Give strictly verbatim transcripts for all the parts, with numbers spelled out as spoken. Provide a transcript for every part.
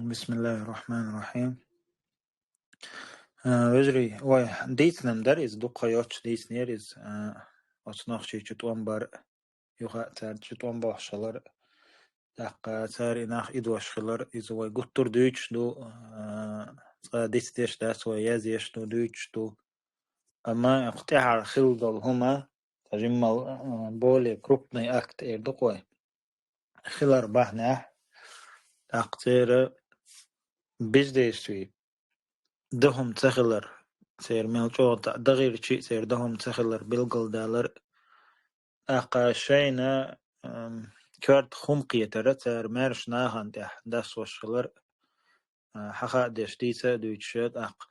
بسم الله الرحمن الرحيم. А, вежарий, ой, дийцинан дара иза, дукха йоцуш дийцинера иза, а, оцу Нохчийчу тӀом бар, юха а цара чу тӀом бохьуш хилар, тӀаккха цара и нах идош хилар, иза вай гуттар а дуьйцуш ду, а, цкъа дицдеш дац вай, язъеш ду, дуьйцуш ду. Амма кху тӀаьхьара хилла долу хӀума, ца жиммал, а, более крупный акт эр ду-кх вай. Хилар бахьанехь, тӀаккха церан бездействие, дан хӀума ца хилар, церан мел чӀогӀа дагӀирчий а церан дан хӀума ца хилар билгалдалар, тӀаккха шайна, ам, коьрта хӀума кхетара цара маьрша нахана тӀехь дасвеш хилар, а, хьаха а деш, дийца а дуьйцуш, тӀаккха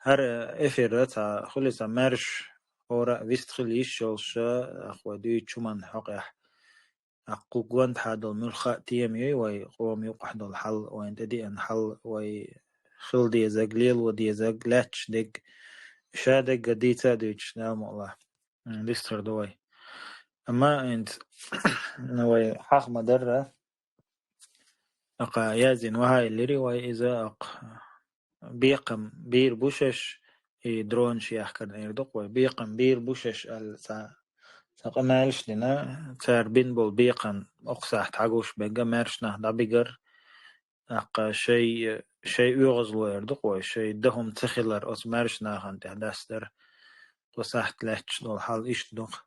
хӀара эфира цхьа хуьлий цхьа маьрша, хӀора а вист хила йиш йолуш, тӀаккха вай дуьйцучу хӀуманна хьокъехь. ТӀаккха кху гонаха долу муьлхха а тема ю вай къоман юкъахь долу хьал, вайна тӀедеана хьал, вай хила дезаг, лело дезаг, лаьтташ дерг, ша дерг а дийца а дуьйцуш, Дала мукъ лахь. М, дистхир ду вай. Амма хӀинца вай хьаха ма-дарра, акха яздина вахьа йиллира вай иза, акха бекхам бийр бу шаьш, и дронаш яхкарна эр ду-кх вай, бекхам бийр бу шаьш аьлла цхьа, цхьа къамелаш а дина, цара бина болу бекхам окху сахьт хьагуш берг а, маьрша нах дӀабигар, тӀаккха шай, шай оьгӀазло эр ду-кх вай, шай дан хӀума ца хилар оцу маьрша нахана тӀехь дасдар, кху сахьт лаьтташ долу хьал иштта ду-кх.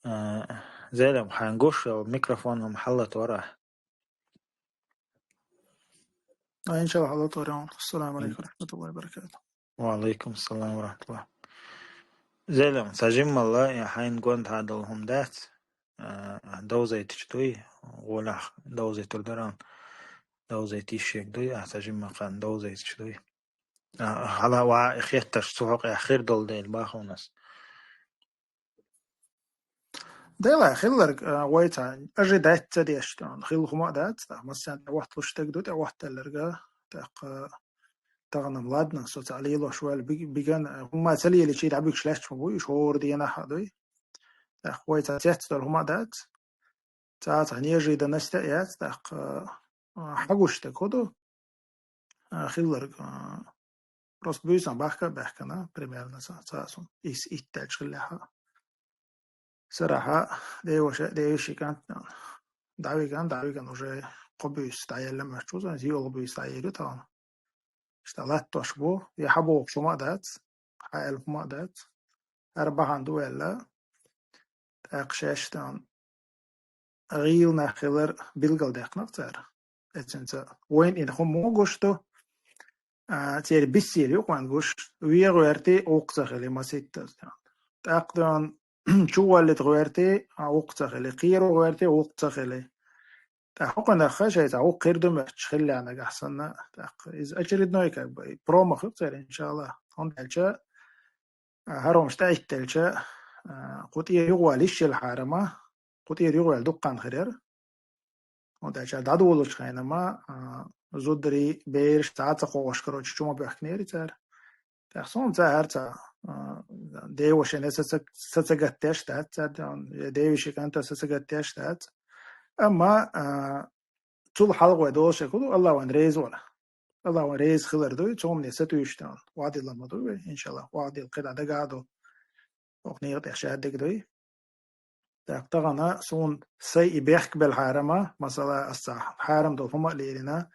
А, Зелим, хьайна гуш йолу микрофон хӀума хьалатора ахь? А, иншаллахь, хьалатора. Ассаламу алейкум ва рахматуллахи ва баракатух. Ва алейкум ассалам ва рахматуллахь. Зелим, ца жиммалла, я хьайна гонаха долу хӀума дац, а, довзайтича дуй, гӀолехь довзайтур дара, довзайта йиш ерг дуй, а, ца жимма кхана довзайтича дуй. А, хьала ва хеттарш цу хьокъехь хир долу дела бахунас. Дела хилларг, а, вайца ожидать ца деш, тӀаккха хилла хӀума а дац, тӀаккха массарна тӀе вахталуш стаг ду, тӀе вахталларга, тӀаккха тахана-м, ладно, со ца лелош ваьлла, би-, биган, а, хӀумма ца леличий дӀабигаш лаьтташ ма бу, уьш хӀора дийнахь а дуй. ТӀаккха вайца цецдолу хӀума а дац, цаца неожиданность а яц, тӀаккха, а, хьагуш стаг хӀу ду? А, хилларг, а, просто буьйсан бахка а баьхкана, примерно, ца, ца сум ис итт даьлча хиллехьа. Сарахьа, деваша, девиши кӀантана. ДӀавиган, дӀавиган уже кхо буьйса дӀаелла моьттуш ву, зен, йолу буьйса дӀаелла тахана. Иштта латтош бу, я хьабохуш хӀума а дац, хьаэлла хӀума а дац. ХӀара бахьана ду аьлла, тӀаккха шаьш тахана гӀийла нах хилар билгалдаьккхина-кх цара. Эцинца вайна и хӀума мо гуш ду, а, церан биссийла юкъа вайна гуш, вен гӀоьртий гӀуллакх ца хили масийттаза. ТӀаккха дон чу воллита гӀоьртий, а, гӀуллакх ца хили, кхеро гӀоьртий гӀуллакх ца хили. ТӀаккха хӀокхуьнах шайца гӀуллакх хир ду моьттуш хилла нагахь санна, тӀаккха иза очередной, как бы, промах ю-кх церан, иншаллах. ХӀунда аьлча, а, хӀара хӀумаш тӀеӀиттелча, а, кху тӀера юхавала йиш елла хьарама, кху тӀера юхаваьлла дуккха хан хир яра. ХӀунда аьлча дӀадолучу хенама, а, зударий, бераш цхьа а ца кхоуш, короче, чу ма боьхкинера цара. ТӀаккха суна ца хӀара ца, а, девашина са ца, са ца гатдеш дац цара, я девиши кӀанта са ца гатдеш дац. Амма, а, цул хьалха вай долуш хӀу ду, Аллах вайна реза вара. Аллах вайна реза хилар дуй, цомане сатуьйсуш тахана. Ваъдилла ма дуй вай, иншаллах, ваъдилла кхидӀа дагахь а ду. Оха некъа тӀехь шадерг дуй. ТӀаккха тахана суна сайн и бехк белла хьарама, масала, ас цхьа хьарам долу хӀума а лерина,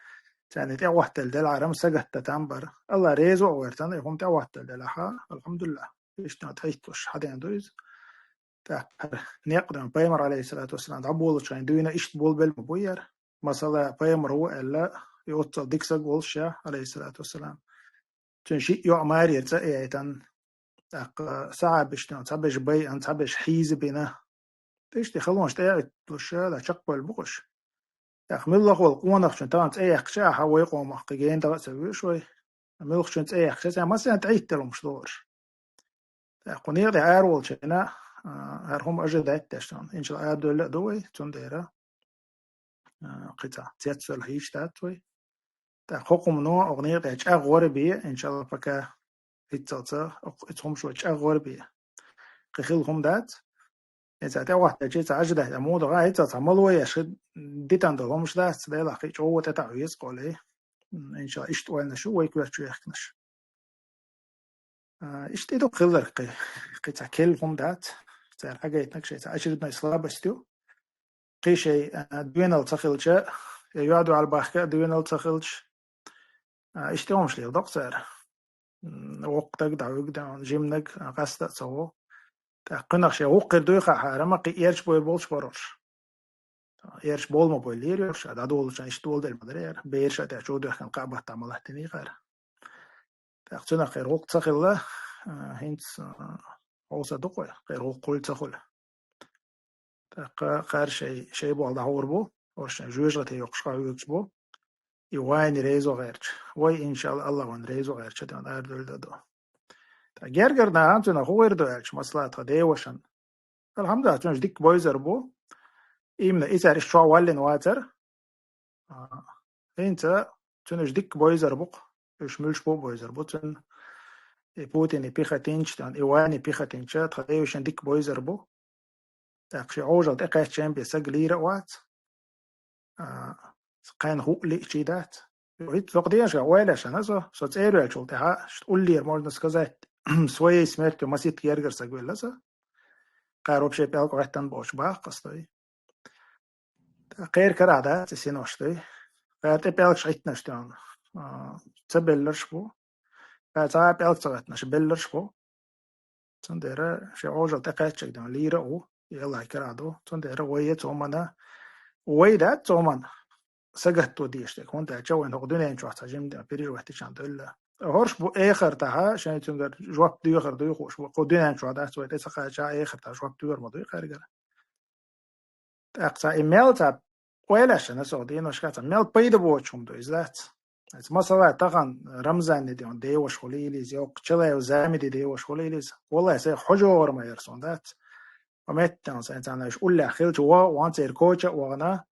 царна тӀе а гӀоттаделла делла хьарам сагатта там бара. Аллах реза а вара царна, и хӀума тӀе а гӀоттаделла делахьа, алхьамдулиллах. Иштта тхьайтталуш хьадена ду иза. ТӀаккха хӀара некъ дан пайхамар, алейхиссалату вассалам, дӀаболучу хенахь дуьйна иштта болабелла ма бу яра. Масала, пайхамар ву аьлла, и оццал дика саг волуш ша, алейхиссалату вассалам. Цуьнан шиъ йоӀ марера цӀа а яйтан, тӀаккха сахьабашна цхьаберш байъан, цхьаберш хьийзабина. Иштта халонаш тӀе а Ӏитталуш, да, чекхбевлла бу-кх уьш. ТӀаккха муьлхха волу къонахчун тахана цӀе яьккхича, ахьа вай къомах кхин гена дагӀа а ца вуьйш вай. Муьлххачун цӀе яьккхича, цхьа массарна тӀеӀитталуш долуш. ТӀаккха кху некъа тӀе араволчарна, а, хӀара хӀума ожидать деш дан. Иншалла, арадевлла а ду вай, цундела, а, кхин цхьа цецвелла хьийзаш дац вай. ТӀаккха хӀокху хӀумано оха некъа тӀе чӀагӀ гӀора бе, иншалла, пока хӀинццалца, оха, оцу хӀумашо чӀагӀ гӀора бе. Кхин хилла хӀума дац. ХӀинца тӀе вахтачи ца Ӏажа даьхьа муха даха, хӀинца ца мало еш дитан долу хӀумаш дац, Делахь кхин чӀогӀа тӀетаӀа веза къоле. М, иншалла, иштта ойланаш ю вай коьртачу вехканаш. А, иштта и ду хилларг кхы, кхы цхьа керла хӀума дац, цара хьагайтинарг шайн цхьа очередной слабость ю. Кхы шайн, а, доьналла ца хилча, я йоӀ-дуьхьал бахка а доьналла ца хилча, а, иштта хӀумаш леладо-кх цара. М, воккха стаг дӀавуьгу, жиманиг, а, къаста а ца гӀо. ТӀаккха кхунах шайн гӀуллакх хир дуй хаахьара, ма кхы эрча бой болча бараш. Эрча бола ма бой лераш, а дӀадолалуча иштта доладелла ма дара яра. Бераш а тӀехьа чу доьхкан кхаъ баттахь ма латтиний кхара. ТӀаккха цунах кхера гӀуллакх ца хилла, а, хӀинца, а, хьовса ду-кх вай, кхера гӀуллакх хуьлу ца хуьлу. ТӀаккха кхара шай, шай болх дӀахьур бу, ош шайн жоьжахате йоккхуш къахьоьгуш бу. И вайна резо гӀерташ. Вай, иншалла, Аллах вайна резо гӀерташ, тӀе ван арадевлла ду. ТӀаккха гергара нахана цунах хӀун гӀир ду аьлча, масала, тхан девашан. Алхьамдулиллах, цунаш дикка бойзар бу. Именно и цара иштта чохь валлина вацар. А, хӀинца цунаш дикка бойзар бу-кх. Уьш муьлш бу а бойзар бу цунна. И Путин, и Пехотинча, тӀе ван, и вайна Пехотинча, тхан девашан дикка бойзар бу. ТӀаккха шен Ӏожалла тӀекхаьчча бен саг лийр а вац. А, кхайна хӀуъа лиъчий дац. ХӀинца доккха денашка ойла еш ана со, со цӀера ваьллачул тӀаьхьа, что уллера, можно сказать, своей смертью масийтта гергара саг велла со. Кхара вообще пӀелг гӀоьттина боцуш бах-кх ас, дуй. Кхера карахь дац и синош, дуй. Кхара тӀе пӀелгаш гӀиттинарш, тӀе ван, а, ца белларш бу. Кхара цхьа а пӀелг ца гӀиттинарш белларш бу. Цундела шен Ӏожалла тӀекхаьчча бен лийр а ву, и Аллахь карахь ду. Цундела вай я цу хӀуманна, вай дац цу хӀуманна сагатто дезаш дерг, хӀунда аьлча вайна хӀокху дуьнен чохь цхьа жимма де переживать дича тӀелла. ХӀорш бу эхартахь шайн цуьнгара жоп доьхур дуй хууш бу. Кху дуьнен чохь дац вай тӀе ца кхаьчча, эхартахь жоп доьхур ма дуй кхаьргара. ТӀаккха цхьа и мел цхьа ойла еш ана со, дийношка цхьа мел пайда боцуш хӀума ду иза, дац. Масала, тахана Рамзанна де ван деваш хуьлийла иза, йоккха Чалаев Замиди деваш хуьлийла иза. Валлахь, сайн хьожа вогӀур ма яра суна, дац. Ва меттан сайн царна уьш уллехь хилча, ван, ван церан коча а вахана,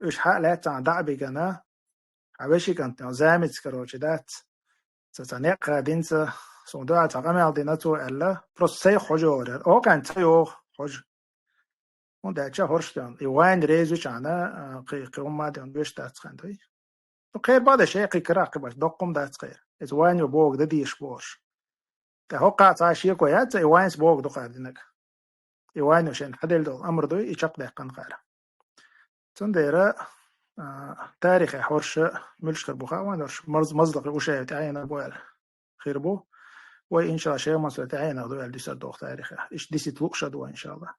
уьш хьа а лаьцна дӀа а бигана, хьан вешикант Замица, короче, дац. Ца, ца некъ хадинца, суна дуьхьа цхьа къамел дина цо аьлла, просто сайн хьожа вогӀур яра. Окхаьнна ца йогӀу хьожа. ХӀунда аьлча хӀорш тӀе ван, и вайна реза вича хьана, а, кхи, кхи хӀумма тӀе ван веш дац хьан дуй. Ну, кхера бада шайн кхи карахь кхи бац, доккха хӀума дац кхера. Иза вайна боху дан дезаш бохуш. ТӀе хӀокху цхьа шеко яц, и вайнас боху дукха динарг. И вайна шайн хьаделла долу амр дуй, и чекхдаьккхина кхара. Цундела, а, тарихе хӀорш муьлш хир бу хаьа вайна, хӀорш марз-, мазлакхи Ушаев тӀаьхьенах бу аьлла хир бу. Вай, иншалла, шайх Мансур тӀаьхьенах ду аьлла дисар доху тарихе. Иштта дисита лууш а ду вай, иншалла.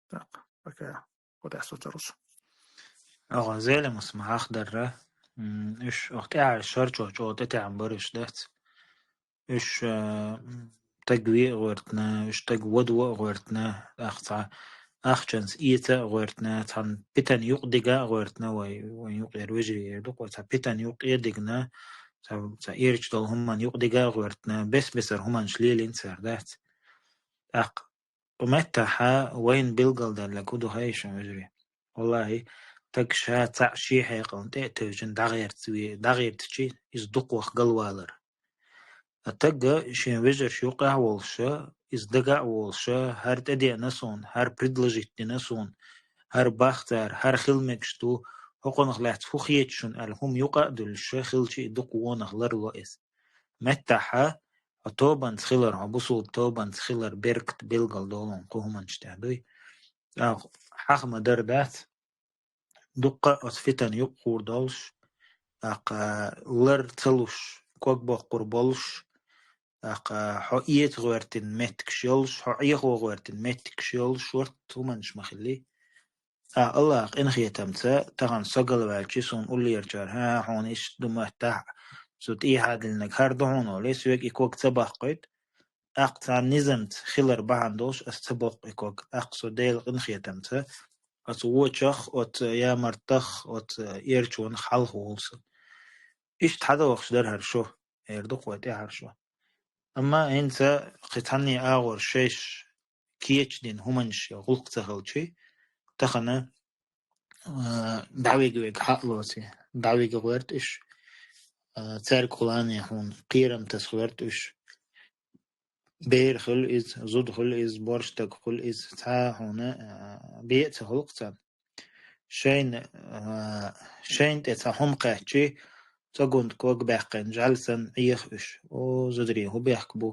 Так, пока. Вот я соцарус. Ага, зелем ас махахдарра. М, уьш ох тӀаьхьа шарчо чӀо тӀетаьхьан баруш дац. Уьш, э, м, таг ве а гӀоьртина, уьш таг вад во а гӀоьртина, ах цхьа ахчанца эца а гӀоьртина, цхьана питан юкъ дига а гӀоьртина, вай, вайн юкъера вежарий эр ду-кх вай, цхьа питан юкъ а дигна, цхьа, цхьа эрча долу хӀуманна юкъ дига а гӀоьртина, бес-бесара хӀуманаш лелийна цара, дац. ТӀаккха Кху меттахьа вайна билгалдаьлларг хӀун ду хаий шун, вежарий? Валлахьи, таг ша цхьаъ шен хьекъална тӀе а тевжина дӀагӀерташ ве-, дӀагӀертачи, иза дукха ваха галвалар. А таг шен вежарш юкъахь а волуша, иза дага а волуша, хӀара тӀедеана суна, хӀара предложить дина суна, хӀара бах цара, хӀара хила мегаш ду, хӀокхунах лаьцна хӀун хета шуна аьлла хӀума юкъа а дуьллуша, хилчи и дукха вонах ларло иза. Меттахьа, хьо тобанца хилар, хьо бусулба тобанца хилар беркат билгал долун кху хӀуманаш тӀехь дуй. ТӀаккха хьаха ма-дарра дац, дуккха а оцу фитан юкъ хуур долуш, тӀаккха лар ца луш, ког боккхур болуш, тӀаккха хьо эца гӀоьртина меттигаш йолуш, хьо Ӏехо гӀоьртина меттигаш йолуш, шорта хӀуманаш ма хилли. А, Аллах къинхетамца, тахана со галваьлчи суна уллерачара, хӀа, хьуна иштта ду маттахь, цу тӀехьа диллинарг хӀара ду хьуна олий, соьга и ког ца баккхуьйту, тӀаккха царна низамца хилар бахьана долуш ас ца боккху и ког, тӀаккха со Делан къинхетамца, оцу вочах, оцу ямартах, оцу эрчонах хьалха волу со. Иштта хьадохуш дара хӀара шо, эр ду-кх вай тӀе хӀара шо. Амма хӀинца кхин цхьанне агӀор шайш кечдина хӀуманаш я гӀуллакх ца хилчи, тахана, а, дӀавига-вига хьаалоций, дӀавига гӀоьрту уьш, а, цаьрга хулане хьуна кхерам таса гӀоьрту уьш. Бер хуьлу иза, зуда хуьлу иза, борш даг хуьлу иза, цхьа а хьуна, а, бен а ца хуьлу-кх царна. шайна, а, шайна тӀе цхьа хӀума кхаьччи, цӀогунтка ваг баьккхина жӀаьла санна Ӏеха уьш. О, зударий, хӀун бехк бу,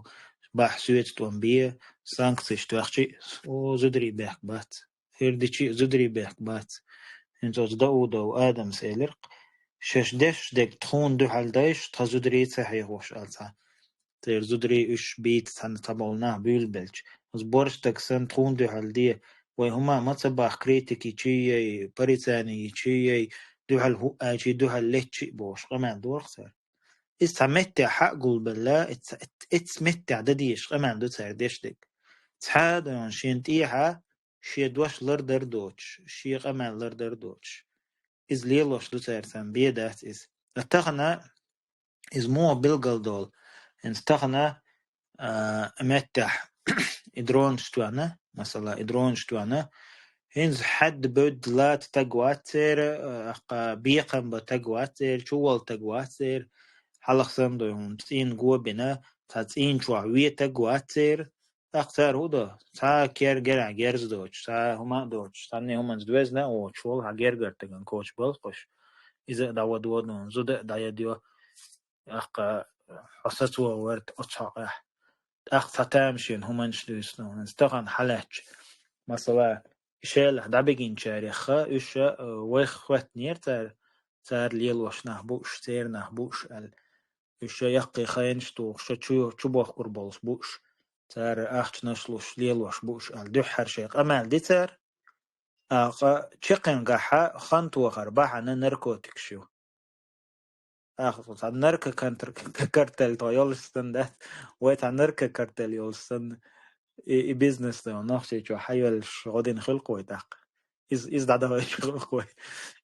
бахь соьца тӀом бе, санкцеш тоьхчи, о, зударий, бехк бац. ХӀирдичи а зударий бехк бац. ХӀинца оцу Даудов Адамас элира-кх: «Шаьш деш дерг тхуна дуьхьал дайша, тхан зударий ца хьехош», аьлла цхьа. Церан зударий уьш бийца цхьаьна цхьаболу нах буьйлабелча. Оцу борша стаг санна тхуна дуьхьал де, вай хӀума ма ца боху критикичий яй, порицанийчий яй, дуьхьал хӀуъачий, дуьхьал летчий бохуш, къамел дора-кх цара. Иза цхьа меттехь хьа а гулбелла, иза ца-, иза меттехь дан дезаш къамел ду цара деш дерг. Цхьа а дойн шен тӀехьа шен дош лардар доцуш, шен къамел лардар доцуш. Иза лелош ду цара царна, бен дац иза. Ткъа тахана иза муха билгалдолу? ХӀинца тахана, а, меттехь и дронаш тоьхна, масала, и дронаш тоьхна, хӀинца хьаьдда-бевдда лата таг вац церан, а, аккха бекхам бан таг вац церан, чувала таг вац церан, хьалха санна ду хьуна цӀийнан го бина, цхьа цӀийна чохь вен таг вац церан, тӀаккха цара хӀун до? Цхьа кер-, герахь герз доцуш, цхьа хӀума а доцуш, цхьанне хӀуманца доьзна а воцуш волу хьан гергара тагана коча балхахуш. Иза а дӀавадо дуна, зуда а дӀаяйо. ТӀаккха хьо сацо варта оцу хьокъехь. ТӀаккха цхьа тамашийна хӀуманаш дуьйцу дуна. Стахана хьалаьттачу, масала, и шелахь дӀабигинчарех а, уьш а, э, вайх хоьттинера цара, цара лелош нах бу уьш, церан нах бу уьш аьлла. Уьш ша яккхий хенаш тухуш, ша чу, чу бохкур болуш бу уьш. Цара ахчанаш луш, лелош бу уьш аьлла, дуьххьара шайн къамел ди цара. ТӀаккха чекхенгахьа хан тохар бахьана наркотикаш ю. ТӀаккха цхьа наркоконтр-, картель тхо йолуш санна дац, вай цхьа наркокартель йолуш санна, и, и бизнес тхо Нохчийчохь хьайоьллуш гӀо дина хуьлу-кх вай тӀаккха. Иза, иза дӀадахайчу хуьлу-кх вай.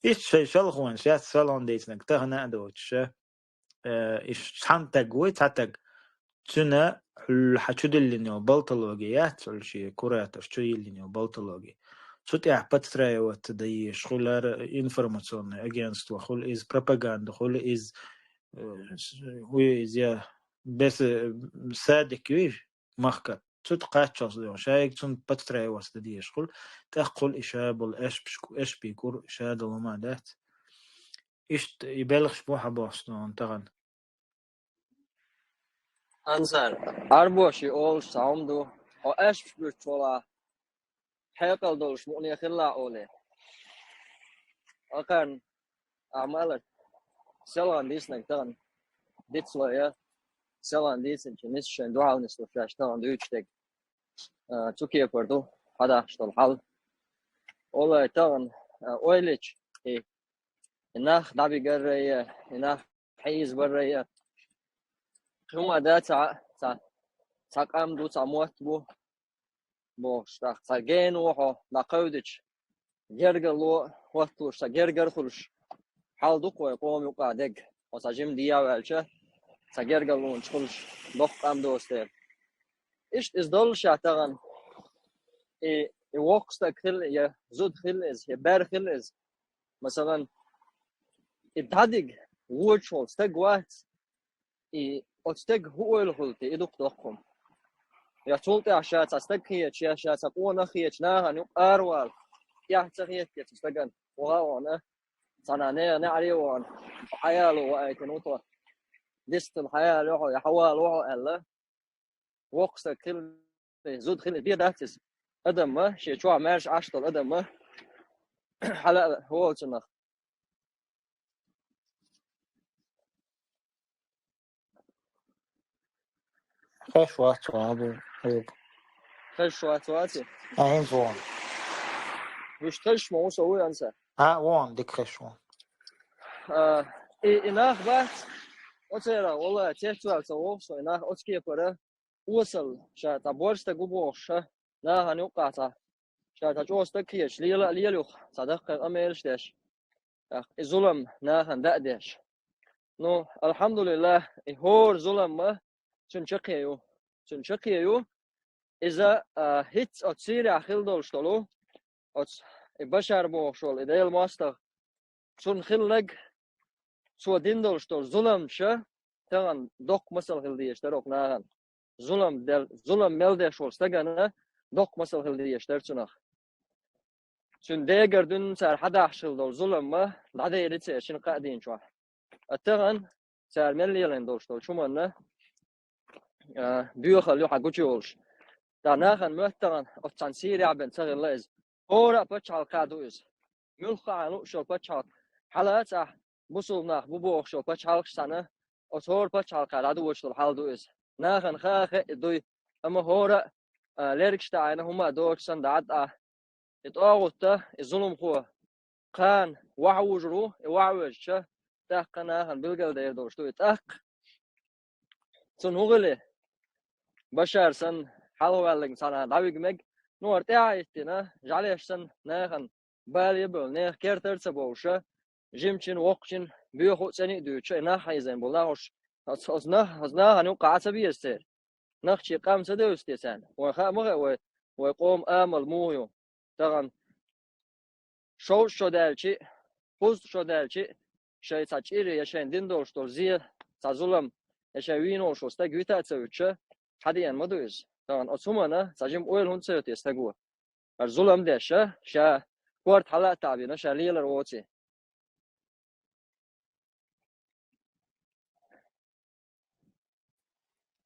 Иштта шайн шалхонаш яц, шалхонна дийцинарг тахана а доцуш, э, иш цхьана таг вуй, цхьа таг. Цуьнан хьуьлла хьан чу диллина йолу болтологи яц, хьуьлла шен куратор чу йиллина йолу болтологи. Цу тӀехь подстраиваться дан езаш хуьлу, информационное агентство хуьлу иза, пропаганда хуьлу иза, э, с-, хӀу ю иза, я беса, э, садик ю иза, махка. Цу тӀе кхаччалц ду, шайга цунна подстраиваться дан дезаш хуьлу, тӀаккха хуьлу и ша болу эшпаш-, эшпи кур, ша долу хӀума дац. Иштта и белхаш бу хьан бохуш ду хьуна тахана. Ансар, Ӏарбоша олуш цхьа хӀума ду, хьо аьшпаш буьттуш волахь, хьекъал долуш мукъане хилла олий. Акхарна, ахьа ма-аллара, селхана дийцинарг тахана дицло я, селхана дийцинчу нисса шайн дуьхьал нислуш шаьш тахана дуьйцуш дерг, а, цу кепара ду хьадахаш долу хьал. Олий тахана, а, ойла йича, и, и нах дӀабигаррайе, и нах хьийзабаррайе. Кхин ма дац, цхьа, цхьа, цхьа къам ду, цхьа мотт бу. Бохуш, тӀаккха цхьа гена ву хьо, дӀакхевдича, гергарло хӀотталуш, цхьа гергара хуьлуш, хьал ду-кх вай къоман юкъахь дерг, хьо цхьа жима дехьа а ваьлча, цхьа гергарлонаш хуьлуш, доккха къам доцу дела. Иштта иза доллушехь тахана, и, и воккха стаг хила, я зуда хила иза, я бер хила иза. Масалан, и дӀадига вочу волу стаг вац, и оцу стеган хӀун ойла хуьлу те, и дукха доккха хӀума. Я цул тӀаьхьа ша цхьа стаг хеташ, я ша цхьа къонах хеташ, нахана юкъа аравала, тӀаьхьа ца хетта цу стагана, ваха а вахана, цхьана нехан неӀаре а вахана, хьаяло ваийтина ву тхо, дистал хьаяло хьо, я хьавало хьо аьлла, воккха стаг хила, зуда хила, бен дац иза. Адам ма, шен чохь маьрша Ӏаш долу адам ма, хьала а вохуьйту нах. Хеш вац ван бу, хьоьга. Хеш вац ваци? А, хӀинца вон. Вуьш хеш ма ву со вуй, Ансар. А, вон, дика хеш вон. А, и, и нах бац, оцеран, валлахӀи, цецваьлла ца воху со, и нах оцу кепара, осал, ша цхьа борша стаг ву бохуш, ша нахана юккъахь цхьа, ша цхьа чӀогӀа стаг хеташ, лела а лела юха, цхьа даккхий къамелаш деш. ТӀаккха и зулам нахана даа деш. Ну, алхьамдулиллахӀ, и хӀора зулам ма цуьнан чаккхе ю. Цуьнан чаккхе ю. Иза, а, хӀинца оцу Сирехь хила долуш долу, оцу и Башар бохуш волу, и Делан мостагӀа, цунна хилларг, цо дина долуш долу зуламча, тахана доккха масал хила дезаш дара окху нахана. Зулам дел-, зулам мел деш волу стагана доккха масал хила дезаш дара цунах. цуьнан дегара дуьнна цара хьадахьаш хилла долу зулам ма дӀадели церан шина кхаа дийнахь чохь. Ткъа тахана цара мел лелийна долуш долчу хӀуманна, а, боьхалла ю хьан гучу йолуш. Ткъа нахана моьттахана оцу цхьана Сирехь бен ца хилла иза. ХӀора а пачхьалкхехь ду иза. Муьлхха а лууш йолу пачхьалкх хьала а цахь, бусулба нах бу бохуш йолу пачхьалкхаш цхьаьна, оцу хӀора пачхьалкхехь дӀадоьдуш долу хьал ду иза. Нахана хаа хеъ дуй, амма хӀора а, а, лергаш таӀийна хӀума а доцуш санна дӀа а, и тӀогӀутта, и зуламхо кхана вахьа вужур ву, и вахьа вежча, тӀаккха нахана билгалдер долуш ду и тӀаккха. Цунна хӀун хили? Башар санна, хьалхаваьллиг цхьана дӀавига мега, ну, хӀара тӀаьхьа а хӀиттина, жӀаьлеш санна, нахана бала а бевлла, нехан кертара а ца бовлуша, жимачун, воккхачун боьха а, цӀена а дуьйцуша, и нах хьийзийна болу нахуш, оцу, оцу нах-, оцу нахана юккъахь Ӏа ца беза церан. Нах чӀогӀа къам ца девза те царна? Вайн хаа ма хаьа вай, вай къоман амал муха ю. Тахана шовзткъа шо даьлча а, кхузткъа шо даьлча а, шайн цхьа чӀир я шайна дина долуш долу зен, цхьа зулам, я шайн вийна волуш волу стаг вита а ца вуьтуша, хьадеана ма ду иза. Тахана оцу хӀуманна цхьа жима ойла хӀунда ца йо те стаго? ХӀара зулам деш, ша корта хьала а таӀийна, ша лелар воций.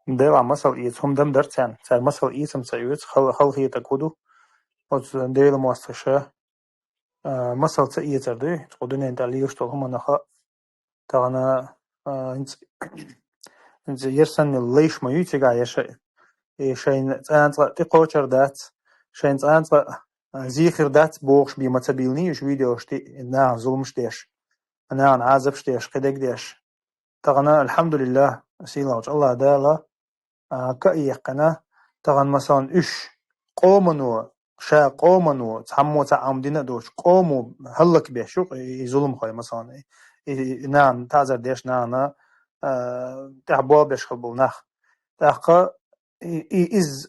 Делахь масал эца хӀума дан дара царна. Цара масал эца хӀума ца оьцу, хала, хала хетарг хӀун ду? Оцу Делан мостагӀаша, а, масал ца эцар дуй, кху дуьнен тӀехь лелаш долу хӀуманах а. Тахана, а, хӀинца, хӀинца яра санна лайш ма юй цигахь, я шай-, и шайна цкъа а тӀекхочур дац, шайна цкъа а, а, зе хир дац бохуш бен ма ца бийлиний уьш видеош тӀе, нахана зуламаш деш, нахана Ӏазапаш деш, кхидерг деш. Тахана, алхьамдулиллахӀ, сийлахьчу АллахӀ Дала, а, кхаъ яьккхина, тахана, масалан, уьш къомано, ша къомано, цхьаммо цхьа Ӏамма дина а доцуш, къомо хӀаллакбеш ю, и, и зуламхой, масалан, и, и, и нахана таӀзар деш, нахана, а, тӀехь болх беш хила болу нах. ТӀаккха и, и, иза,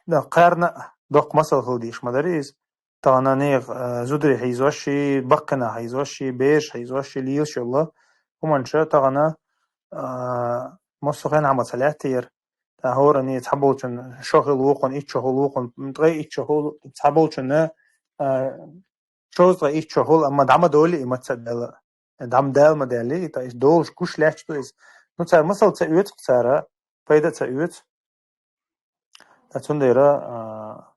да, кхарна а доккха масал хила дийш ма дара иза. Тахана нехан, а, зударий хьийзош, баккхий нах хьийзош, бераш хьийзош, лелаш йолу хӀуманаш тахана, а, массо а хенахь ма ца лаьттара. Ткъа хӀоранна цхьаболчунна шо хила вукхунна, итт шо хила вукхунна, ткъе итт шо хила, цхьаболчунна, а, шовзткъе итт шо хила, амма дӀа ма долий и маца а даьлла. ДӀа ма дала ма даьллий, и, ткъа иза долуш гуш лаьтташ ду иза. Ну, цара масал ца оьцу-кх цара, пайда а ца оьцу. Ткъа цундела, а,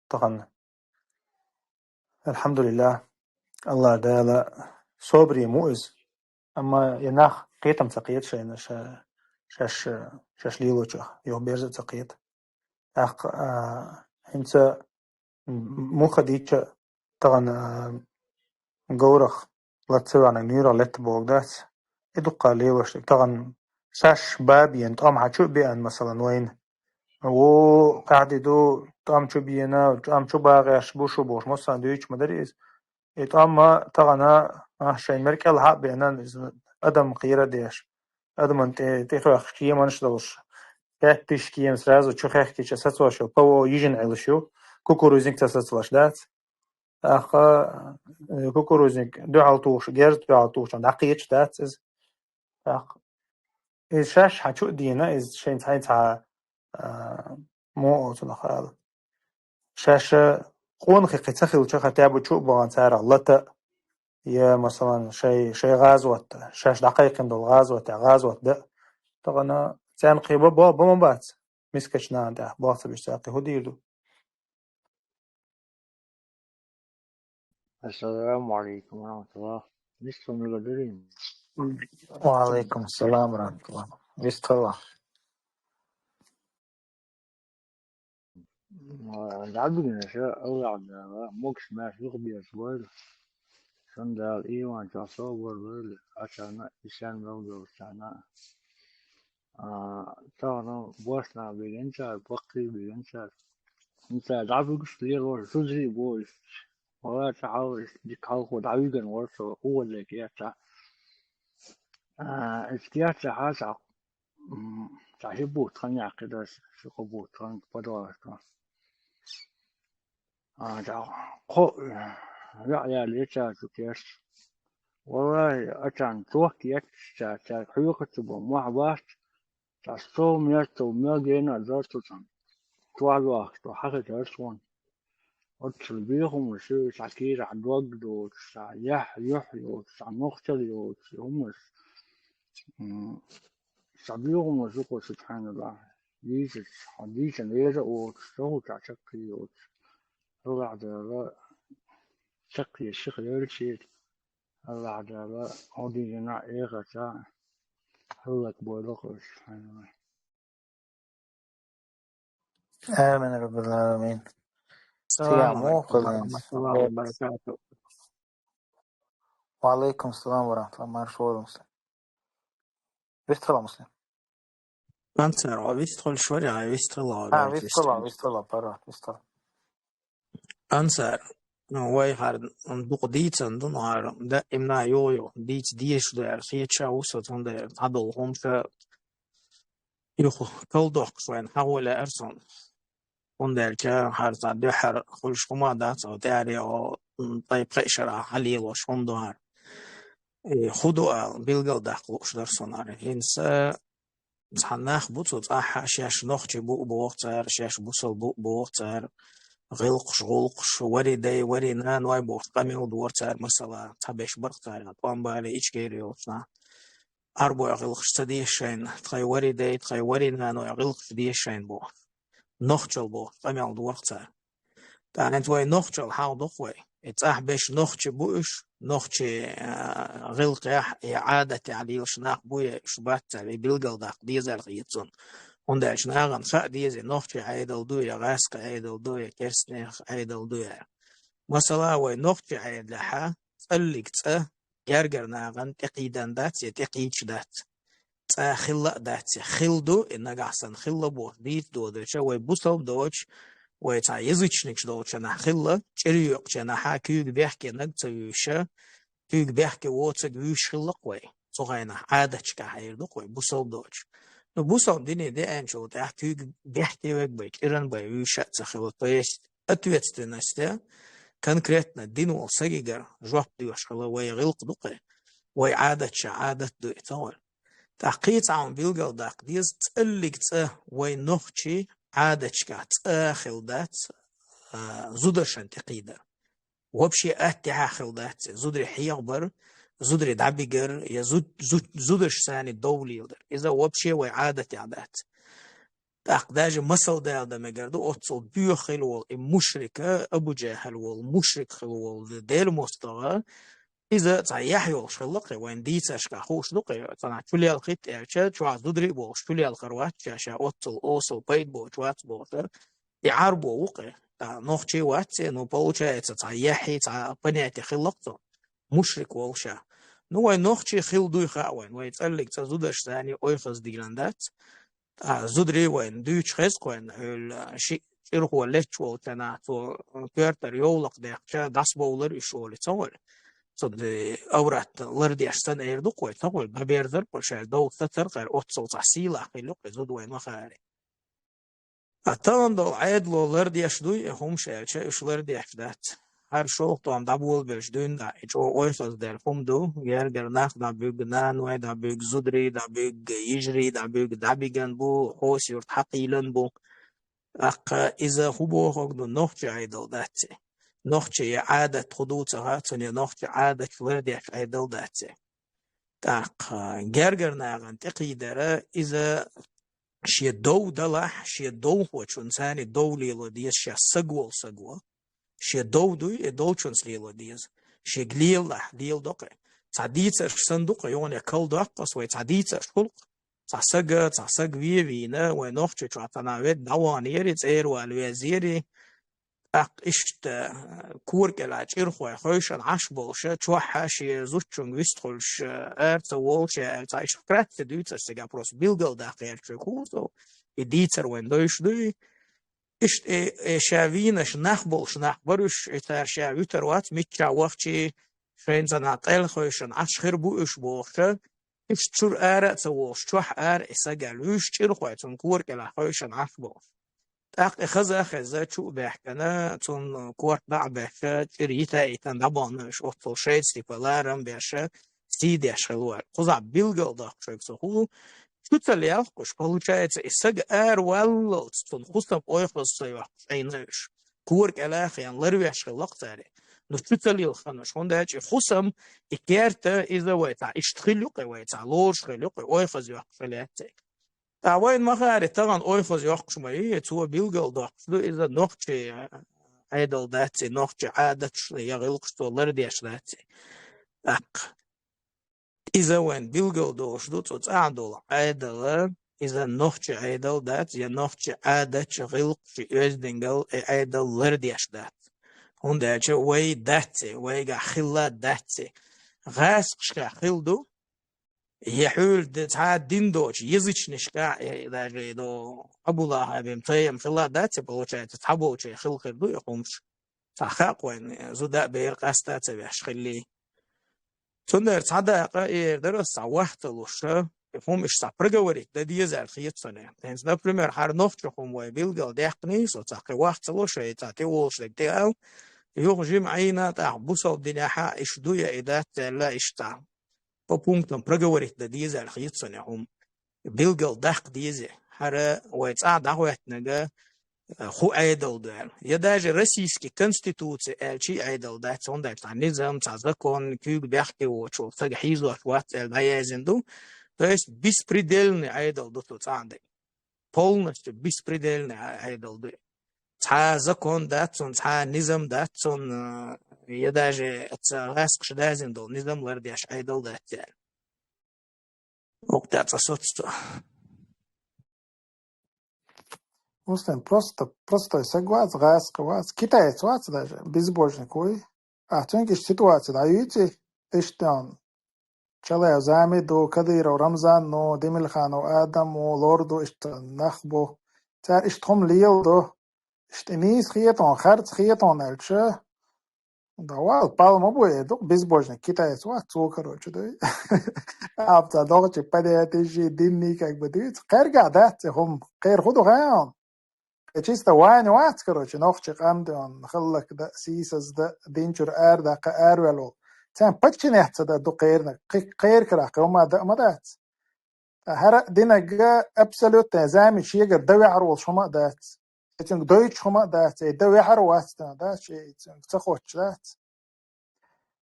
тахана, алхьамдулиллахӀ, АллахӀ Дала собаре ма ву иза. Амма и нах кхетам ца кхета шайна, ша-, шаьш, шаьш лелочух, юха берза а ца кхета. ТӀаккха, а, хӀинца м-, муха дийча тахана, а, говрах лаца ваьхьнарг нуьйрах летта бохург дац. И дуккха лелош дерг. Тахана шаьш баб йина тӀом хьан чу а беана, масалан, вайна. Ву, къаьхьа де ду, тӀом чу беана, тӀом чу багӀеш бу шу бохуш, массарна дуьйцуш ма дара иза. И тӀом а тахана, а, шайн мер кӀел хьа а беана, иза адам кхера а деш. Адаман тӀе, тӀехоьхкуш кеманаш а долуш. Пять тысяч кема сразу чу хехкича сацош йолу ПВО йижина Ӏелаш ю, кукурузник ца сацалаш дац. ТӀаккха, э, кукурузник дуьхьал тухуш, герз дуьхьал тухучунна дӀакхеташ дац иза. ТӀаккха иза шаьш хьан чу а дийна, иза шайн цхьа-, цхьа, а, муха оцунах ала. Шаьш къонахий кхин ца хилча, хотя бы чу а бахана царах лата а, я, масалан, шай, шай гӀазотта, шаьш дӀакхайкхина долу гӀазотта, гӀазотта дан а. Тахана царна кхин бо-, бо-, бо ма бац, мискачу нахана тӀехь болх ца беш цара кхин хӀун дийр ду? Ассаламу алейкум ва рахматуллах. Вистхула мегар дуй? Ва алейкум салам ва рахматуллах. Вистхула. ДӀабигина ша, АллахӀ Дала могуш-маьрша юхаберза бойла. Сан Дала ийман чохь собар бойла, Ӏачарна исен мел долчарна. А, тахана бошна бигинчара, баккхий бигинчара. ХӀинца дӀабуьгуш лелош зударий бу иштта. Вала ца хьал иштта дика хьалхо дӀавиган вара со, угӀалле кехча. А, иштта кехча хьа цхьа, м, цхьа ши бутт хан яккхий дара, ши кхо бутт хан подвалашка. А, цхьа кхо, веа яьлла ечара цу керта. Валлахи, ачарна тохка етташ цара, цаьрга хьоьхуш ца бо, мохь бац, цхьа сов меттав мел гена а дара цу цӀан. Чохь вахаш, чохь хьахийтара суна. Оццул боьха хӀумнаш ю, цхьа кийрахь дог доцуш, цхьа яхь, юьхь йоцуш, цхьа нохчалла йоцуш хӀумнаш. М, цхьа боьха хӀумнаш ю-кх, субхьаналлахӀ. Дийцича, хьо дийцина веза а воцуш, ца хӀуттуш чаккхе йоцуш. АллахӀ Дала чаккхе сиха йойла шена. АллахӀ Дала хьо дийцина а, эхарта а хӀаллакбойла-кх уьш, субхьаналлахӀ. Амин, Раббил Аламин. Салам Цига алейкум муха ва хилла? Рахматуллахи ва баракатух. Ва алейкум салам ва рахматуллах. Марша вогӀийла, Муслим. Вистхила, Муслим. Ансар, вистхуьлуш вара, вистхила, А, вистхила, вистхила, паргӀат, вистхила. Ансар, ну, вай хӀара дукха дийцина ду, ну, хӀара даимна юха-юха дийца дезаш ду аьлла хеташ ву со, цундела цхьадолу хӀумнаш юха кхалдоккхуш вайна хьахо лаьара суна. ХӀунда аьлча хӀара цхьа дуьххьара хуьлуш хӀума дац, хьо тӀаьхьара, м, тайп-тайпана шарахь хьалелош хӀума ду хӀара. И хӀун ду ала билгалдаккха лууш дара суна хӀара. ХӀинца цхьа нах бу цу цӀахь, шаьш нохчий бу а боху цара, шаьш бусалба бу а боху цара, гӀиллакхаш, гӀуллакхаш, вари дай, вари наной бохуш къамел дора цара, масала, цхьаберш бара-кх цара тӀом бале, Ичкери йолчу нах. Ӏарбойн гӀиллакхаш ца деза шайна, тхайн вари дай, тхайн вари наной гӀиллакхаш деза шайна бохуш. Нохчалла бохуш къамел дора-кх цара. ТӀаккха хӀинца вай нохчалла хьахадо-кх вай. И цӀахь берш нохчий бу уьш, нохчий, а, гӀиллакхехь, и Ӏадатехь лелаш нах бу я уьш бац аьлла, и билгалдаккха дезар хета суна. ХӀунда аьлча нахана хаа деза, и нохчийн Ӏедал ду я, гӀаскхийн Ӏедал ду я, керстанех Ӏедал ду я. Масала, вай нохчийн Ӏедалехь цӀаллиг цӀа гергара нахана тӀекхийдина дац я тӀекхийдаш дац. Цкъа хилла а дац, хилла ду, и нагахь санна хилла бохуш дийца додуьйтуш, вай бусалба доцуш, вай цхьа язычникаш долчу нах хилла, чӀир йоькъучу нахьа куьйга бехке наг ца вуьйша, куьйга бехке воцург вуьйш хилла-кх вай. Цу хенахь Ӏадаташкахь эр ду-кх вай, бусалба доцуш. Ну, бусалба дине деанчул тӀаьхьа куьйга бехке верг бен, чӀиран бен вуьйш а ца хилла. То есть, ответственность, конкретно дина волу сагигара жоп доьхуш хила вай гӀиллакх ду-кх, вай Ӏадаташкахь Ӏадат ду и, ца гӀо. ТӀаккха кхин цхьа хӀума билгалдаккха деза, цӀаллиг цӀа вай нохчийн Ӏадаташкахь цкъа а хилла дац, а, зударшна тӀекхийдар. Вообще аттехьа хилла дац, зударий хьехабар, зударий дӀабигар, я зуд-, зуд-, зударшца дов леладар. Иза вообще вай Ӏадатехь дац. ТӀаккха даже масал дала дан мегар ду, оццул боьха хилла волу и мушрик, Абу Джахьал волу, мушрик хилла волу Делан мостагӀа, иза цхьа яхь йолуш хилла-кх, вайн дийцаршкахь хууш ду-кх, цхьанхьа чулелхийта аьлча, чохь зударий а болуш, чулелхар вац ша, ша оццул осал пайда боцуш вац бохуш, и Ӏарбо ву-кх, а, нохчий вац, ну, получается, цхьа яхьий, цхьа понятие хилла-кх цунна, мушрик волуш ша. Ну, вай нохчий хилла дуй хаьа вайна, вай цӀаллиг цӀа зударшца ойхаза дийлина дац. Ткъа зударий вайна дуьйцуш хеза-кх вайна, хьуьлла шиъ чӀирхо летташ волчу хенахь цо коьртара йовлакх даьккхича, дӀасабовлар уьш олий, ца гӀо. Цу де-, аврат лардеш санна эр ду-кх вай, ца гӀо, дӀаберзар-кх уьш аьлла, дов сацар-кх аьлла, оццул цхьа сийлахь хилла-кх и зуда вайна ма-хаъара. Ткъа тахана долу Ӏедало лардеш дуй и хӀумнаш аьлча, уьш лардеш дац. ХӀара шолгӀа тӀом дӀаболабелча дуьйна дӀа, и чӀогӀа ойхаздаьлла хӀума ду, гергара нах дӀабуьгу, наной дӀабуьгу, зударий дӀабуьгу, йижарий дӀабуьгу, дӀабиган бу, хьоса юрт хьакхийлан бу. ТӀаккха иза хӀун бохург ду, нохчийн Ӏедал дац и. Нохчийн Ӏадат хӀун ду ца хаьа, цуьнан нохчийн Ӏадаташ лардеш Ӏедал дац и. ТӀаккха гергара нахана тӀекхийдара, иза шен дов далахь, шен довхочунца дов лело деза, ша саг волу саг ву. Шен дов дуй, и долчунца лело деза. Шега лелалахь, леладо-кх. Цхьа дийцарш санна ду-кх, юхане кхалдоккху ас вай, цхьа дийцарш хуьлу-кх. Цхьа сага, цхьа саг вен вийна, вай Нохчийчохь цхьана ведда дӀаваханера, цӀера вала везера. ТӀаккха иштта, кора кӀелахь чӀирхой хевшина Ӏаш болуша, чохь а шен зудчуьнга вистхуьлуш, ара ца волуш, я аьлла, цхьа иштта вкратце дуьйцу ас цигахь, просто билгалдаккха гӀерташ ву со, и дийцар вайн дойуш дуй. Иштта, э, э, ша вийнаш нах болуш нах бара уьш, и цара ша вуьтур вац, миччахь вахчий, шайна цхьана къел хевшина Ӏаш хир бу уьш бохуша, иштта чуьра ара а ца волуш, чохь ара и саг аьлла, вуьйш чӀирхой цунна кора кӀелахь хевшина Ӏаш болуш. ТӀаккха и хаза а хезна, чу а баьхкина, цунна корта дӀа а баьхкина, чӀир йита а йитина дӀабахана уьш, оццул шайца типа ларам а беш, сий деш хилла вара. Кхузахь билгалдоккхуш верг со хӀун, чу ца лелхуш, получается, и саг ара валлалц цунна хӀусам ойхаза ца йоккхуш Ӏийна уьш. Тора кӀелахен ларвеш хилла-кх цаьрга. Ну, чу ца лилхинаш, хӀунда аьлча и хӀусам, и керта, иза вай цхьа иштта хила ю-кх, вай цхьа лоруш хила ю-кх, ойхаза йоккхуш хила яц. Ткъа вайна ма хаьрий, тахана ойхаза йоккхуш ма йий, цо билгалдоккхуш ду, иза нохчий Ӏедал дац, нохчий Ӏадаташ я гӀиллакхаш цо лардеш дац. ТӀаккха иза вайна билгалдолуш ду, цу цӀахь долу Ӏедал, иза нохчий Ӏедал дац, я нохчий Ӏадаташ, гӀиллакхаш, оьздангалла и Ӏедал лардеш дац. ХӀунда аьлча вай дац, вайгахь хилла дац. ГӀаскхашкахь хилла ду, я хьуьлда цхьа дин доцуш, язычникашкахь, я даже и до Абу-ЛахӀабим, цаьргахь хилла дац, получается, цхьаболчеран хилла хир ду и хӀумаш. Цхьа хаьа вайна, зуда а бер къаста а ца веш хиллий. Цундела цхьа дакъа эр дара ас, цхьа вахт ца луш, и хӀума иштта цхьа проговорить дан деза аьлла хета суна. ХӀинца, например, хӀара нохчийн хӀума вай билгалдаьккхиний, со цхьа кхин вахт ца луш, и цхьа тӀе волуш дерг тӀе ал, юха жима Ӏийна, тӀаккха бусалба динехь а иштта ду я и дац аьлла, иштта цхьа по пунктам проговорить дан деза аьлла хета суна и хӀума. Билгалдаккха деза. ХӀара вай цӀахь дӀахӀоьттинарг, э, хӀун Ӏедал ду аьлла. Я даже российский конституция аьлча а Ӏедал дац, хӀунда аьлча цхьа низам, цхьа закон, куьйга бехке воцуш волу стаг хьийзош вац аьлла дӀаяздина ду. То есть беспредельный Ӏедал ду цу цӀахь дерг. Полностью беспредельный Ӏе-, Ӏедал ду. Цхьа закон дац цунна, цхьа низам дац цунна, э, я даже цхьа гӀаскхаша даздина долу низам лардеш Ӏедал дац аьлла. ХӀокху тӀехь цкъа соцу цо. Муслим просто, простой стаг вац, гӀаскхи вац, китаец вац даже, безбожник вуй. Ахь цуьнга иштта ситуация дӀаюьйцу, иштта он Чалаев Зами ду, Кадыров Рамзан ву, Демилханов Адам ву, лор ду, иштта нах бу. Цара иштта хӀума леладо. Иштта нийса хетон, харц хетон аьлча, да вал, пал ма бу, э, ду-кх безбожник, китаец вац цо, короче, дуй. Апца догӀучу понятие динный как бы дуьйцу. Кхаьргахь дац и хӀума, кхера хӀун ду хаьий хьуна? Э, чисто вайна вац, короче, нохчи къам де он, хӀаллакдан, сийсаздан, дин чуьра арадаккха араваьлла волу. Царна подчинять ца дан ду кхерниг, кхи-, кхеран карахь кхин хӀума дан а ма дац. Ткъа хӀара а динарг абсолютно Зами шегара дан ваьхьар волуш хӀума а дац. И цуьнга дойтуш хӀума а дац, и дан ваьхьар а вац, дан дац, и цуьнга ца хоттуш дац.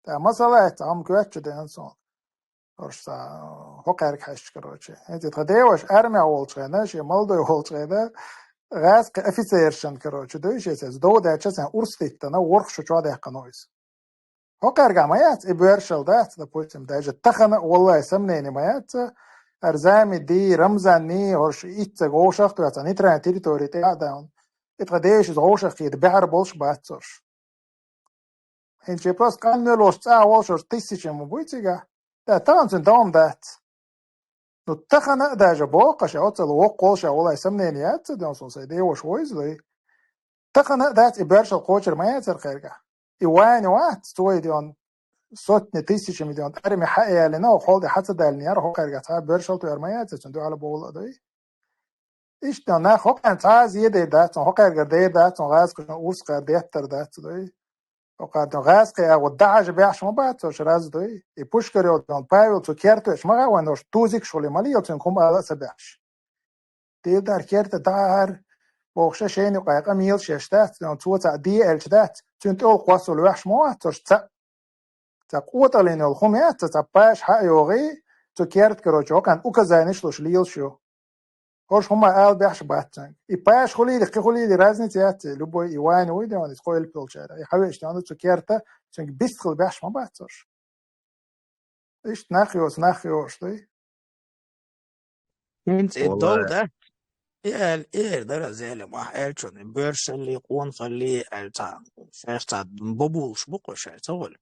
Ткъа масала а цхьа хӀума коьртачу деана суна. ХӀорш цхьа хӀокхаьрга хьаьжча, короче. ХӀинца тхан деваша армехь волчу хенахь, шен молодой волчу хенахь, гӀаьскхи офицершна, короче, дуй, шен цаьрца дов даьлча, царна урс диттина, ворхӀ шо чохь даьккхина ву иза. ХӀокхаьрга ма яц, и боьршал дац, допустим, даже тахана а, валлахӀи, сомнение ма яц, хӀара Зами ди, Рамзан ди, хӀорш итт стаг вовшах а тоьцна, нейтральни территори тӀе а даьлла. И тхан деваша иза вовшах кхета баьхьар болуш бац хӀорш. ХӀинца просто къанвелла волуш, цӀахь волуш, хӀорш тысячами буй цигахь. Да, тахана цуьнан дов-м дац. Ну, тахана а даже боху ша, оццул воккха волуш а, валлахӀи, сомнение яц цу ден, суна сайн деваша ву иза, дуй. Тахана а дац, и боьршал кхочур ма яцара кхаьрга. И вайна вац, цо и ден сотни тысячами ден арми хьа а ялийна, хьол тӀе хьа ца далийна яра, хӀокхаьрга цхьа а боьршал тоьар ма яцара цуьнан дуьхьал бовла а, дуй. Иштта нах хӀокхарна цхьа а зе дер дац, хӀокхаьргара дер дац, гӀаскхашна, урсхара деттар дац, дуй. ХӀокхарна гӀаскхи агӀо дахьажа баьхьаш ма бац хӀорш, раз дуй. И Пушкарев, Павел цу керта веъча ма хаьа вайна хӀорш, тузикаш хуьлий ма лела цуьнга хӀума ала а ца баьхьаш. Дийр дар керта дахьара бохуш, шайна юкъахь къамелаш еш дац, цо цхьаъ де аьлча дац, цуьнан тӀе йолу кхоссал ваьхьаш ма вац хӀорш цхьаъ. Цхьа къотӀаллин йолу хӀума яц, цхьа паш хьа а йогӀий, цу керта, короче, хӀокхарна указаниш луш лелаш ю. ХӀорш хӀума ала баьхьаш бац цуьнга. И паш хуьлийла, кхин хуьлийла, разница яц, любой и вайна вуй ден, иза кхо элп йолчара. И хьавеъча ден, цу керта, цуьнга бист хила баьхьаш ма бац хӀорш. Иштта нах йоцу, нах йоцуш дуй. ХӀинца и дов, валлахӀи, да? И аьлла, эр дара Зелимхас аьллачунна, и боьршаллий, къонахаллий аьлла цхьа, шаьш цхьа бобулаш бу-кх уьш аьлла, ца хуьлу.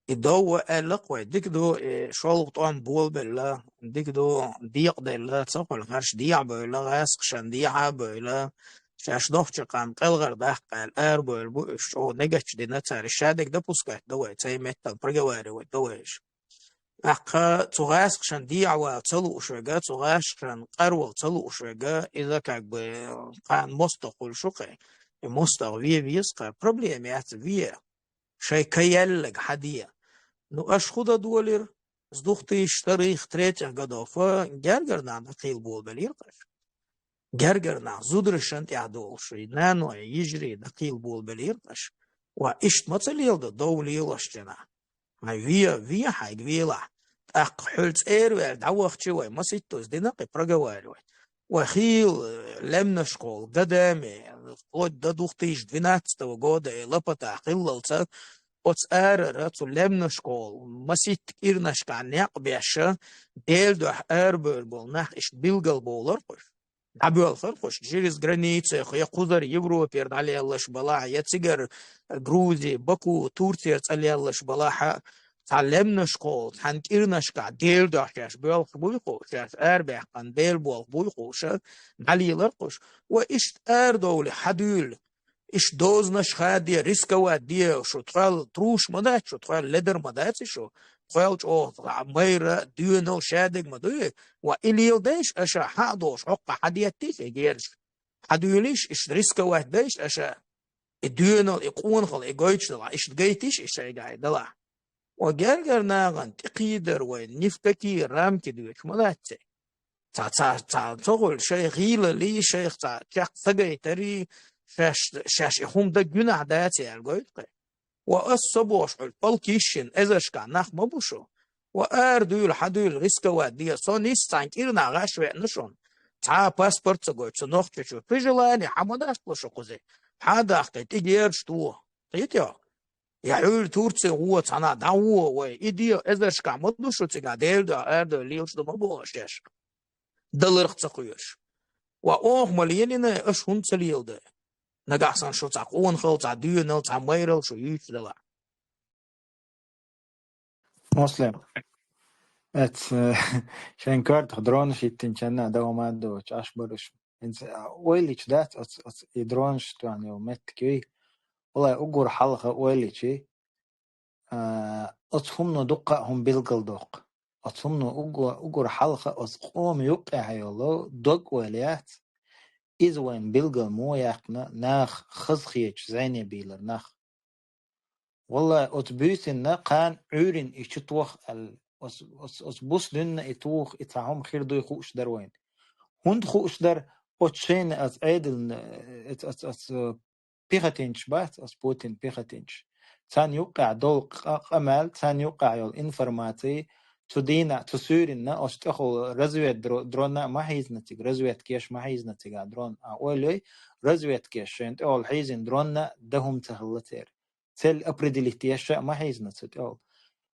И дов аьлла-кх вай, дика ду, и шолгӀа тӀом болабелла, дика ду, декъаделла, ца хуьлу, хӀорш дехьа а бевлла, гӀаскхашна дехьа а бевлла, шаьш нохчийн къам кӀелхьардаккха аьлла арабевлла бу уьш, чӀогӀа негативно дина цара, шадерг допускать до вай, цай меттала проговаривать до вай уьш. ТӀаккха цу гӀаскхашна дехьавала ца лууш верг, цу гӀаскхашна къарвала ца лууш верг, иза как бы кхана мостагӀа хуьлуш ву-кх, и мостагӀа вен веза-кх, проблема яц, вен. Шайн каяллаг хьан де. Ну, аша хӀун дан долийра, с двух тысяч вторых, третьих годов, э, гергара нах дӀакхийла болабелира-кх аша. Гергара нах зударашан тӀехь долуш, и наной, йижарий дакхийла болабелира аша. Ва иштта ма ца леладо дов лелош дина. Хьайн ве, ве хьайга велахь. ТӀаккха хьуьлла цӀера ваьлла дӀавахча вай маситтаза дина кхин проговаривать. Вай хийла, э, лемнаш кхолу, годами, вплоть до две тысячи двенадцатого года, э, лапата хиллалца, оцу арара, цу лемнаш кхолу, маситта кӀирнашкахь некъ беша, Делан дуьхьа арабевр болу нах иштта билгал бовлар кхуш. ДӀабоьлхура кхуш, через граница, я кхузара Европера дӀалеллаш балахь, я цигара Грузи, Баку, Турцера цӀа леллаш балахь, цхьа лемнаш кхолу, цхьана кӀирнашкахь Делан дуьхьа шаьш боьлхуш буй кхуш, шаьш арабаьккхина Делан болх буй кхуш, дӀалелар кхуш. Ва иштта арадовлий хьадуьйла, иштта дозанаш хаде, рисковать де, шу тхоьл труш ма дац, шу тхоьл ледар ма дац шу, тхоьл чӀогӀа майра, доьнал шадерг ма дуй, ва и леладайша аша хьан а долуш, хьокхо хьадеттийша и герзаш. Хьадуьйлийша, иштта рисковать дайша аша, и доьнал, и къонахалла, и гойтуш далахь, иштта гайтийша и шайгахь и далахь. Ва гергара нахана тӀекхийдар вай, ни в какие рамки доьхуш ма дац церан. Ца, ца, ца, ца хуьлу шайн гӀийлаллий, шайх ца чекх ца гайтарий, шаьш, шаьш и хӀума дан гуьнахь дац аьлла гойту кхин. Ва ас со бохуш хьуьлу, полк йиш йина эзаршкахь нах ма бу шу. Ва арадуьйла, хьадуьйла, рисковать де, со нисса цхьана кӀирнахь гӀаш веана шуна. Цхьа а паспорт ца гойту со Нохчийчу. При желании хьан ма дастало шу кхуза. Хьан а дахкий, тӀе герзаш туху. Кхетий хьо? Я хьуьлла Турци гӀо, цхьана дӀагӀо вай. И де эзаршкахь ма ду шу цигахь, Делан дуьхьа арадевлла лелаш ду ма боху шаьш. Даларх ца кхоьруш. Ва оха ма лелийна, аша хӀунда ца леладо? Нагахь санна шу цхьа къонахалла, цхьа доьнал, цхьа майралла шу юьйцуш далахь. Муслим, эц, э, шайн коьртах дронаш хӀиттинчарна а дагӀо ма а доцуш, Ӏаш бара уьш. ХӀинца, а, ойла йича дац, оц, оц и дронаш тоьхна йолу меттиг юй. Валлай, уггар хьалха ойла йича, а, оцу хӀумано дуккха а хӀума билгалдоккху. Оцу хӀумано уггар, уггар хьалха оцу къоман юккъехь йолу дог ойла яц. Иза вайна билгал муха яьккхина, нах хазахеташ зӀене бийлар нах. Валлай, оцу буьйсанна кхана Ӏуьйрина и чу тоха аьлла, оцу, оцу, оцу буса дуьнна и тоха, и цхьа хӀума хир дуй хууш дара вайна. ХӀунда хууш дара, оцу шайна оцу Ӏедална, оцу, оцу, оцу пехотинцаш бац, оцу Путин пехотинцаш. Царна юккъехь долу къа-, къамел, царна юккъехь йолу информаци, цу дийнахь, цу суьйранна, оцу тӀехула развед дро-, дронна а ма хьийзина цига, разведкеш ма хьийзина цигахь дрон. А ойла йой, разведкеш шайна тӀехула хьийзина дронна а дан хӀума ца хилла церан. Цель определить еш а ма хьийзина цу тӀехула.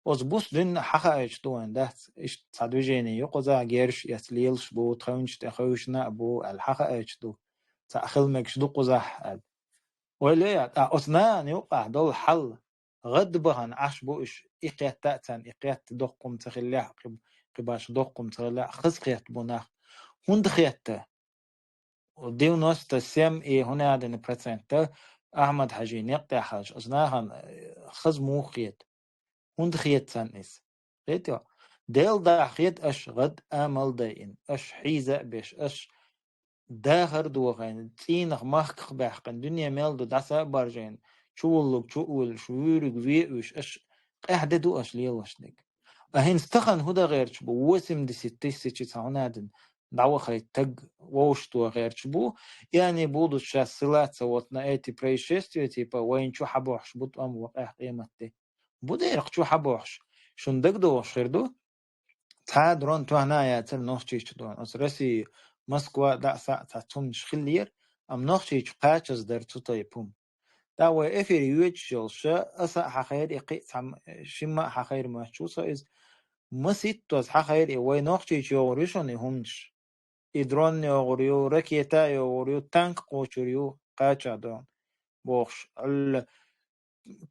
Оцу буса дуьнна хьахаийтуш ду вайн дац, иштта цхьа движение ю кхузахь, герзаш эцна лелаш бу, тхевнаш тӀе хевшина а бу, аьлла хьахаийтуш ду. Цхьаъ хила мегаш ду кхузахь аьлла. Ойла йой, а, оцу нахана юккъехь долу хьал, гӀадбахана Ӏаш бу уьш, и кхетта а царна, и кхетта доккхум ца хиллехь, кхи-, кхибаш доккхум ца хиллехь, хаза кхетта бу нах. ХӀунда кхетта? Девяносто семь и хӀунда аьлла процент Ахьмад-Хьажин некъ тӀехь хилча, оцу нахана, э, хаза муха хета? ХӀунда хета царна иза? Хетий хьо? Делан дуьхьа хета аша гӀад а амал дайина, аша хьийза а беш, аша дахар а дохийна, цӀийнах махках а баьккхина, дуьне мел ду дӀаса а баржийна, чу вуллург чу а вуьллуш, вуьйриг ве а вуьйш, аша къаьхьа де ду аша лелош дерг. А хӀинца тахана хӀун дан гӀерташ бу? Восемьдесят тысяч цхьа хӀунда аьлла дӀавахайта стаг вовшахтоха гӀерташ бу. И они будут щас ссылаться вот на эти происшествия, типа, вайна чу хьабохьуш бу тӀом, вакъехь къематде. Бу дерриг чу хьабохьуш. Шуна дагадогӀуш хир ду? Цхьа а дрон тоьхна а яцара Нохчийчу дрон. Оцу Россия, Москва дӀа а схьа а цхьа цуннаш хиллера, амма Нохчийчу кхачаза дара цу тайпа хӀума. ТӀаккха вай эфир йоьдуш йолуш, аса а хьахайра, и кхин а цхьа м-, шимма а хьахайра моьттуш ву со иза. Маситтаза хьахайра и, вай Нохчийчу йогӀур ю шуна и хӀуманаш. И дрон йогӀур ю, ракета а йогӀур ю, танк кхочур ю, кхача дрон. Бохуш, алла,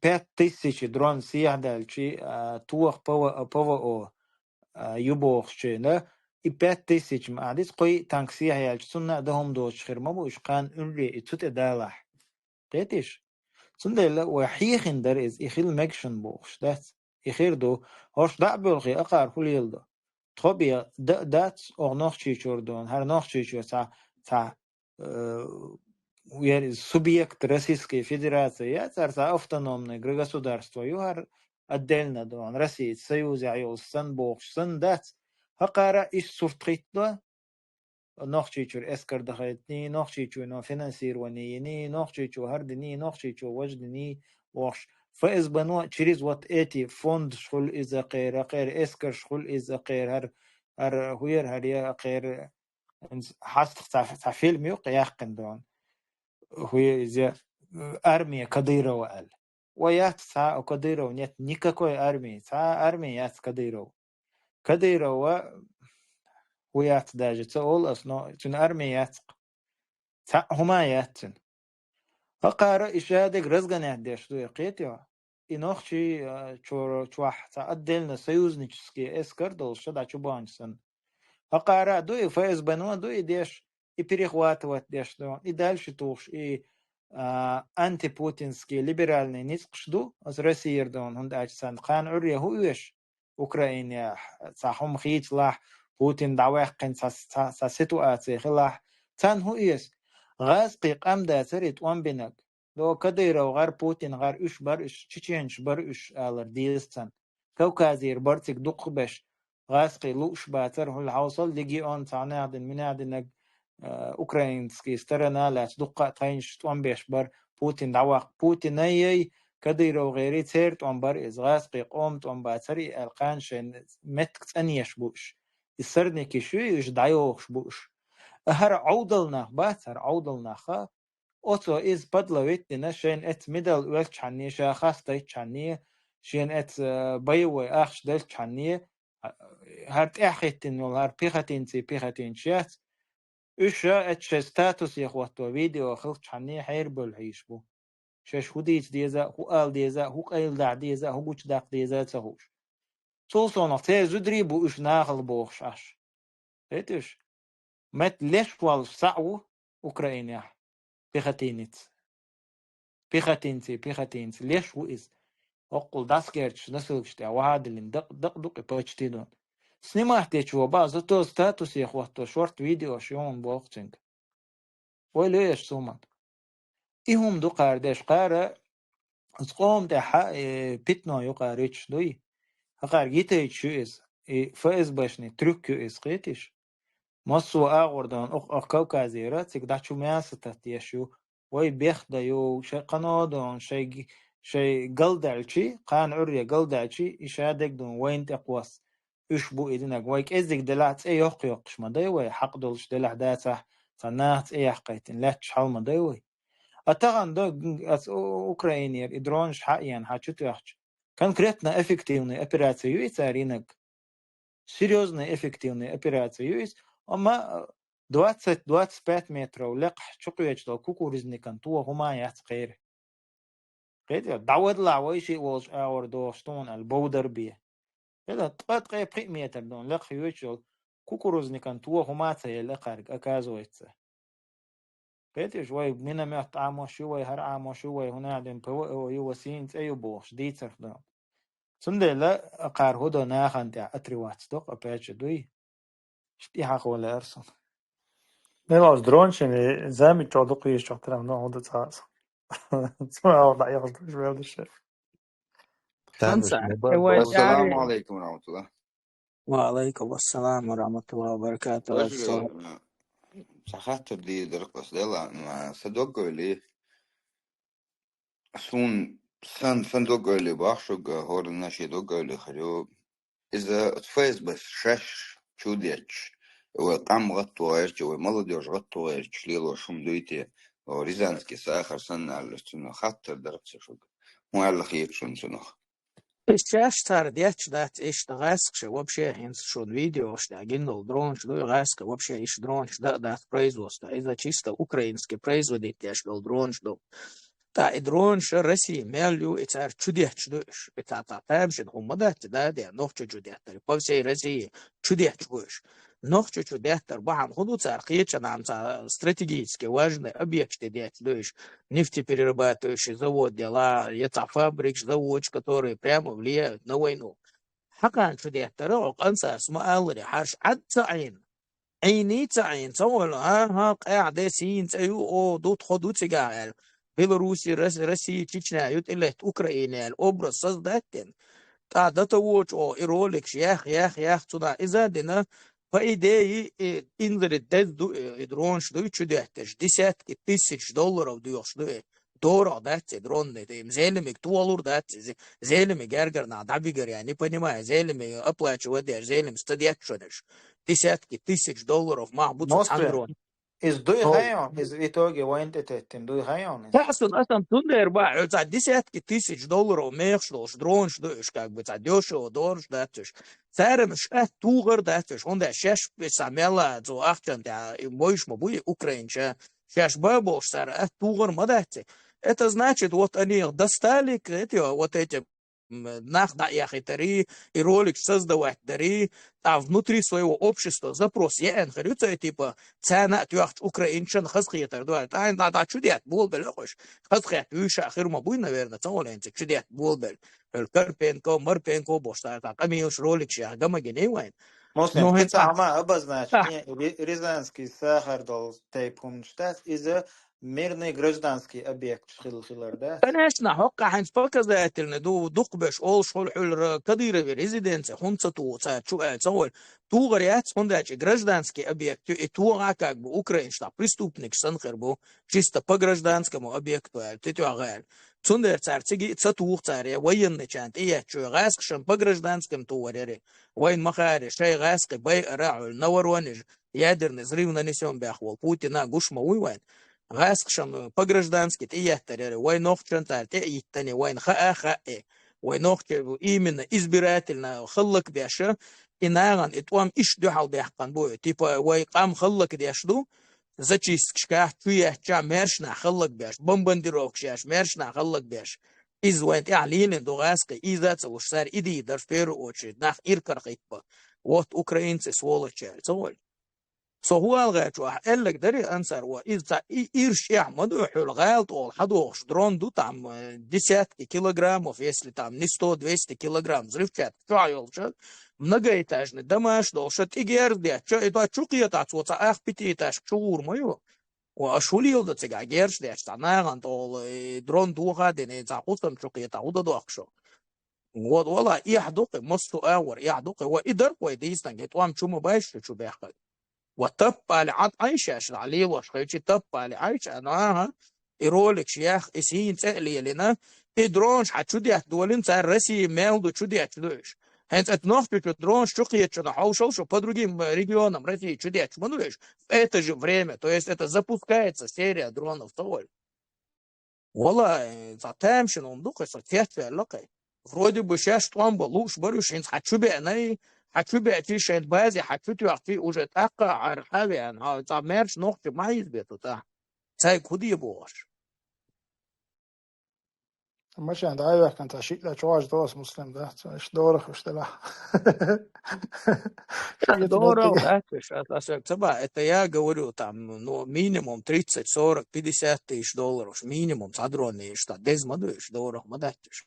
пять тысяч дрон сехьадаьлчи, а, тоха П В О, П В О, а, ю бохучуьнга, и пять тысяч ма ахьа дицкъой танк сехьаяьлчи, цунна а дан хӀума доцуш хир ма бу, уьш кхана уьлле и цу тӀе далахь. Кхетиш? Цундела вай хьехина дара иза, и хила мега шуна бохуш дац. И хир ду, хӀорш дӀа а боьлхий, акхар хӀу леладо? Тхо бен дан а дац, оха Нохчийчуьра ду, хӀара Нохчийчоь цхьа, цхьа, э, яр иза субъект Российской Федерации яц, цара цхьа автономное государство ю, хӀара отдельно ду, Россица союзехь йолуш санна бохуш санна дац. ХӀокхара иштта сурт хӀиттадо, Нохчийчуьра эскар дахийтиний, Нохчийчоьно финансирование йиний, Нохчийчо хӀара диний, Нохчийчо важа диний, бохуш. ФСБ-но через вот эти фондаш хуьлу иза кхера, кхера эскарш хуьлу иза кхера, хӀара, хӀара хӀун яра, хӀара я кхера, хьастах цхьа, цхьа фильм ю-кх яьккхина дона. ХӀун я иза, армия Кадырова аьлла. Ва яц цхьа а Кадыров нет никакой армии, цхьа а армия яц Кадыров. Кадырова хӀун яц даже ца олу ас, но цуьнан армия яц-кх. Цхьа а хӀума яц цуьнан. ХӀокхара и шадерг разгонять деш ду и, кхетий хьо? И нохчий, а, чо-, чохь цхьа отдельно союзнический эскар долуш ша дӀа чу баханча санна. ХӀокхара а ду и, ФСБ-но а ду и деш, и перехватывать деш ду, и дальше тухуш, и, а, антипутинский либеральный ницкъаш ду, аса Россияра ду, хӀунда аьлча царна кхана Ӏуьрре хӀун оьшу? Украинехь цхьа хӀума хийцалахь, Путин дӀаваьккхина цхьа, цхьа, цхьа ситуаци хилахь, царна хӀун оьшу? ГӀазкхий къам дацара и тӀом бинарг. До Кадыров гӀар, Путин гӀар, уьш бар уьш, чеченаш бар уьш, алар деза царна. Кавказера бар цига дукхахберш, гӀазкхий лууш бацара, хӀула хьовсал, легион цхьаннех дина, минех динарг, а, украинский сторона лаьцна дуккха а тхайнаш тӀом беш бар, Путин дӀаваккха. Путинай, КадыровгӀерий церан тӀом бара иза, гӀазкхий къоман тӀом бацара и аьлла, кхана шайн меттиг цӀанъеш бу уьш. И сорникаш ю, уьш дӀайохуш бу уьш. ХӀара Ӏовдал нах бац, хӀара Ӏовдал нах а, оцо иза подловить дина, шайна эцца медаль оьллучхьанне, ша хастайтчхьанне, шена эцца, э, боевой ахча деллачхьанне, а, хӀара тӀаьхьахӀиттина йолу, хӀара пехотинций, пехотинцаш яц. Уьш ша эцца шайн статусе хӀотто видео хилчхьанне хьерабевлла хьийзаш бу. Шаьш хӀун дийца деза а, хӀун ала деза а, хӀун къайладахьа деза а, хӀун гучудаккха деза а ца хууш. Цул совнаха церан зударий бу уьш нахала бохуш Ӏаш. Хеташ? Метта леш воллуш схьа а ву Украинехь пехотинец. Пехотинций, пехотинец, леш ву иза. Оккхул дӀасакхерчаш носилкаш тӀехь вахьадиллина дакъа, дакъа ду-кх и почти дон. Снимать дечо бан, зато статусе хӀотто шорта видеош ю хьуна боху цуьнга. Вай лоьш суман. И хӀума ду кхара деш, кхара оцу къоман тӀехь, э, питно ю кхара йиташ дуй. ХӀокхаьрга йитайча ю иза, и ФСБшный трюк ю иза, кхеташ? Массо а агӀор дон, ох, ох, Кавказера, цига дӀа чу мясо татта еш ю, вай бехдан ю, шайн кхано дон, шайн г-, шайн галдаьлчи, кхана Ӏуьрре галдаьлчи, и ша дерг дон вайна тӀекхосса. Уьш бу и динарг. Вай кӀеззиг делахь цӀе йоккха йоккхуш ма дай вай, хьакъ долуш делахь дацахь, цхьа наха цӀе яккхийтина лаьтташ хьал ма дай вай. А тахана до, ас у-, Украинера и дронаш хьаена, хьа чу тоьхча, конкретно эффективная операция ю и цара йинарг? Серьёзная эффективная операция ю иза, амма, а, двадцать, двадцать пять метров лекхахь чукхоьчу долу кукурузникан тоха хӀума яц кхера. Кхетий, дӀавадалахь вай шиъ волчу агӀор дохуш тхуна аьлла, бовдар бе. Хила, ткъа, ткъе пхиъ метр дон лекха йоьчу йолу кукурузникан тоха хӀума ца елла кхаьрга, оказывается. Кхеташ, вай миномет Ӏамош ю, вай хӀара Ӏамош ю, вай хӀун аьлла ПВО ю, вай сийна цӀе ю бохуш, дийцарх дон. Цундела кхара хӀун до нахана тӀехь отрываться до-кх, опять же, дуй? Иштта и хьахо лаьара суна. Мелаш дрончини замик чӀогӀа дукха йиш чохь тирам, но хӀун ду цхьа а. Цуьнан агӀор дӀаэхаш ду, уьш мел ду шен. Ханца, э, вай Ассаламу чари. Алейкум ва рахматуллах. Ва алейкум ассалам ва рахматуллахи ва баракатуху. Ваша, э, цхьа хаттар дийр дара ас дела, ма, сан дог ойли. Суна сан, сан дог ойли бахьа шуьга, хӀоранна шен дог ойли хир ю. Иза ФСБ шаьш чу детташ, вай къам гӀатто гӀерташ, вай молодёжь гӀатто гӀерташ лелош хӀума дуй те, о, Рязанский сахар санна аьлла, цунах хаттар дара аса шуьга. ХӀун аьлла хета шуна цунах? Шаьш цара детташ дац иштта гӀаскхаша, вообще хӀинца шуна видеош тӀехь гина долу дронаш ду, гӀаскхи вообще иштта дронаш дан а дац производство. Иза чисто украинский производить деш долу дронаш ду. Ткъа и дронаш Россия мел ю, и цара чу детташ ду уьш. И цхьа, цхьа тамашийна хӀума ма дац, да, де, нохчо чу деттар. По всей России чу детташ бу уьш. Нохчо чу деттар бахьана хӀун ду цара, кхечанхьа цхьа стратегически важный объект де детташ ду уьш. Нефтеперерабатывающий завод дела, я цхьа фабрикаш, заводаш, которые прямо влияют на войну. Хьакхана чу деттара, хьо къанцарс ма алларе, хьарш Ӏад ца Ӏийна. Ӏийний ца Ӏийна, ца волу, а, хӀа, къаьхьа де, сийна цӀе ю, о, ду, тхо ду цигахь аьлла. Белоруссия, Рос-, Россия, Чечня ю тӀелетта Украина аьлла, образ создать дина. ТӀаккха до того чӀогӀа и роликаш ях, ях, ях, цунах иза а дина, По идее, и инзаре деза ду, и дронаш ду, и чу детташ, десятки тысяч долларов дуьйхуш ду, и дорого дац и дронаш, и зеламега тохалур дац, и зе-, зеламе гергара нах дӀабигар, я не понимаю, зеламе оплачивать деш, зеламе ца детташ шонаш. Десятки тысяч долларов мах бу цу цхьан дрон. Из дуй хайон, из в итоге вайн тӀе теттин, дуй хайон из. Ца сун, асан цундер ба, цхьа десятки тысяч долларов мехаш долуш дронаш ду уьш, как бы, цхьа дешево дронаш дац уьш. Царна уьш атта тухар дац уьш, хӀунда аьлча шаьш, цхьа мелла, цу ахчан тӀехь, и бойш ма буй, украинча, шаьш ба болуш цара атта тухар ма дац. Это значит, вот они их достали, к-, эти, вот эти, м, нах дӀаэхийтари, и ролик создавать дари, там внутри своего общества запрос еана хир ю цай, типа, царна а тоьхча украинчан хазахетар ду, тӀаьхьа дӀа, дӀа чу детта болабелла хӀуш. Хазахетта вуьйша хир ма буй, наверное, ца волаенца чу детта болабелла. Эл Карпенко, Марпенко бохуш цара, цхьа къамелаш роликаш яха гама гиний вайн. Муслим, ну, хӀинца хӀама обозначить, ри-, Рязанский сахар долу тайпа хӀуманаш дац, иза мирный гражданский объект хила хилар дац? Конечно, хӀокху хӀинца показательный ду, дукхахберш олуш хуьлу хьуьлара Кадырове резиденция хӀунда ца туху цара чу аьлла ца волу. Тухар яц, хӀунда аьлча гражданский объект ю, и тоха как бы украинаш дӀа преступникаш санна хир бу, чисто по гражданскому объекту аьлла, тетоьгӀа аьлла. Цундела цара цига а ца туху цара, я военный чарна тӀееттачу, гӀаскхашан по гражданскому тухар яра. Вайн ма хаьара, шайн гӀаскхи байара а хьуьлла, на Воронеже ядерный взрыв нанесён баьхна волу Путина гуш ма вуй вайн. ГӀаскхашан по граждански тӀееттар яра, вайн нохчан цара тӀе а йиттане, вайн хаа а хаьа, вайн нохча именно избирательно хӀаллакбеш, и нахана и тӀом иштта дуьхьал даьккхина бу, типа, вай къам хӀаллакдеш ду, зачисткашкахь чу еттачохь маьрша нах хӀаллакбеш, бомбардировкаш еш, маьрша нах хӀаллакбеш. Иза вайн тӀехь лелийна ду гӀаскхий, иза а ца луш, цара и дийр дара в первую очередь, нах иракарахийтар. Вот украинцы, сволочи, аьлла, ца волу. Со хӀун ала гӀерташ ву, ахь аьлларг дарий, Ансар, вон, иза цхьа и ирш эхь ма ду хьуьлла, гӀала тӀехула хьадохуш дрон ду, там, э, десятки килограммов, если там не сто, двести килограмм взрывчатка чохь йолчу, многоэтажный домаш долуш, тӀе герз детташ, и тӀе чу кхетахь, цо цхьа ах пятиэтажка чу гӀур ма ю. Вон, аша хӀун леладо цигахь герз детташ, цхьа нахана тӀехула, и дрон тоха а дина, и цхьа хӀусам чу кхетахь, хӀун дан дохку шу? Вот, вала, эхь ду-кх, массо а агӀор эхь ду-кх, вон, и дара-кх вай дийцинарг, и тӀом чу ма баьхьаш шу чу баьхкарг. Ва таппали Ӏад Ӏайшаш, дӀа лелош хилчи таппали Ӏайша, аьлла, аха, и роликаш яьхна, и сийна цӀе а лелийна, и дронаш хьан чу детта долийна цара, Россия мел ду чу детташ ду уьш. ХӀинца оцу Нохчийчу дронаш чу кхетачунна хьовсал шу, по другим, э, регионам России чу детташ ма ду уьш. В это же время, то есть это запускается серия дронов, ца волу. Вала, э, цхьа тамашийна хӀума ду-кх, со цецваьлла-кх. Вроде бы шаьш тӀом бан лууш бара уьш, хӀинца хьан чу беанай, хьан чу беачий шайн базе, хьан чу тоьхчий уже тӀаккха а хьан веана, хьан цхьа маьрша нохчий ма хьийзабе цу тӀехь. Цайга хӀун де бохуш? Машен дӀа а ваьккхина, цхьа шиъ дан чӀогӀа доза, Муслим, да? Цо иштта дорах уьш делахь. Шиъ дан дорах дагахь. Дац уьш, аса, аса ца бан, это я говорю, там, ну, минимум тридцать, сорок, пятьдесят тысяч долларов, уьш минимум цхьа дроне, уьш та деза ма ду, уьш дорах ма дац уьш.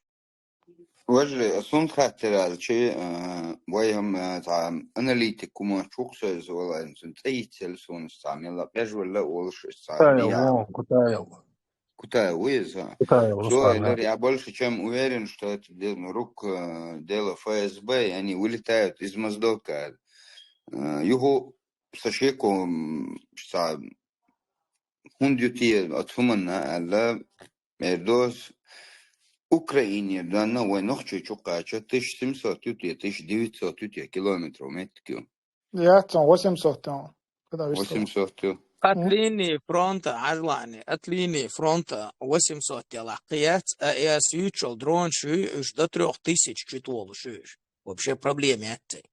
Важа, сунна хаттар аьлча, э, вай хӀама, э, цхьа аналитик хӀума чу кхуссур вала, цуьнан цӀе йицъелла суна, цхьа мелла къежвелла а волуш, цхьа Кутаев, дия. Вон, Кутаев. Кутаев ву иза? Кутаев Со Руслан, элира, да. Я больше чем уверен, что это де-, рук, э, дело ФСБ, и они вылетают из Моздока. Э, юху со шеко, м, цхьа хӀунда ю те оцу хӀуманна аьлла, Эрдос, Украинера данна вай Нохчийчу кхача тысяча семьсот ю те, тысяча девятьсот ю те километров меттиг ю. Яц, цхьа восемьсот ю. Когда вишту? Восемьсот ю. От М? линии фронта, Арслан, от линии фронта восемьсот ялахь кхин яц, а и ас юьйцучул дронаш юй, уьш до трёх тысяч чу толуш ю уьш. Вообще проблема яц цаьрга.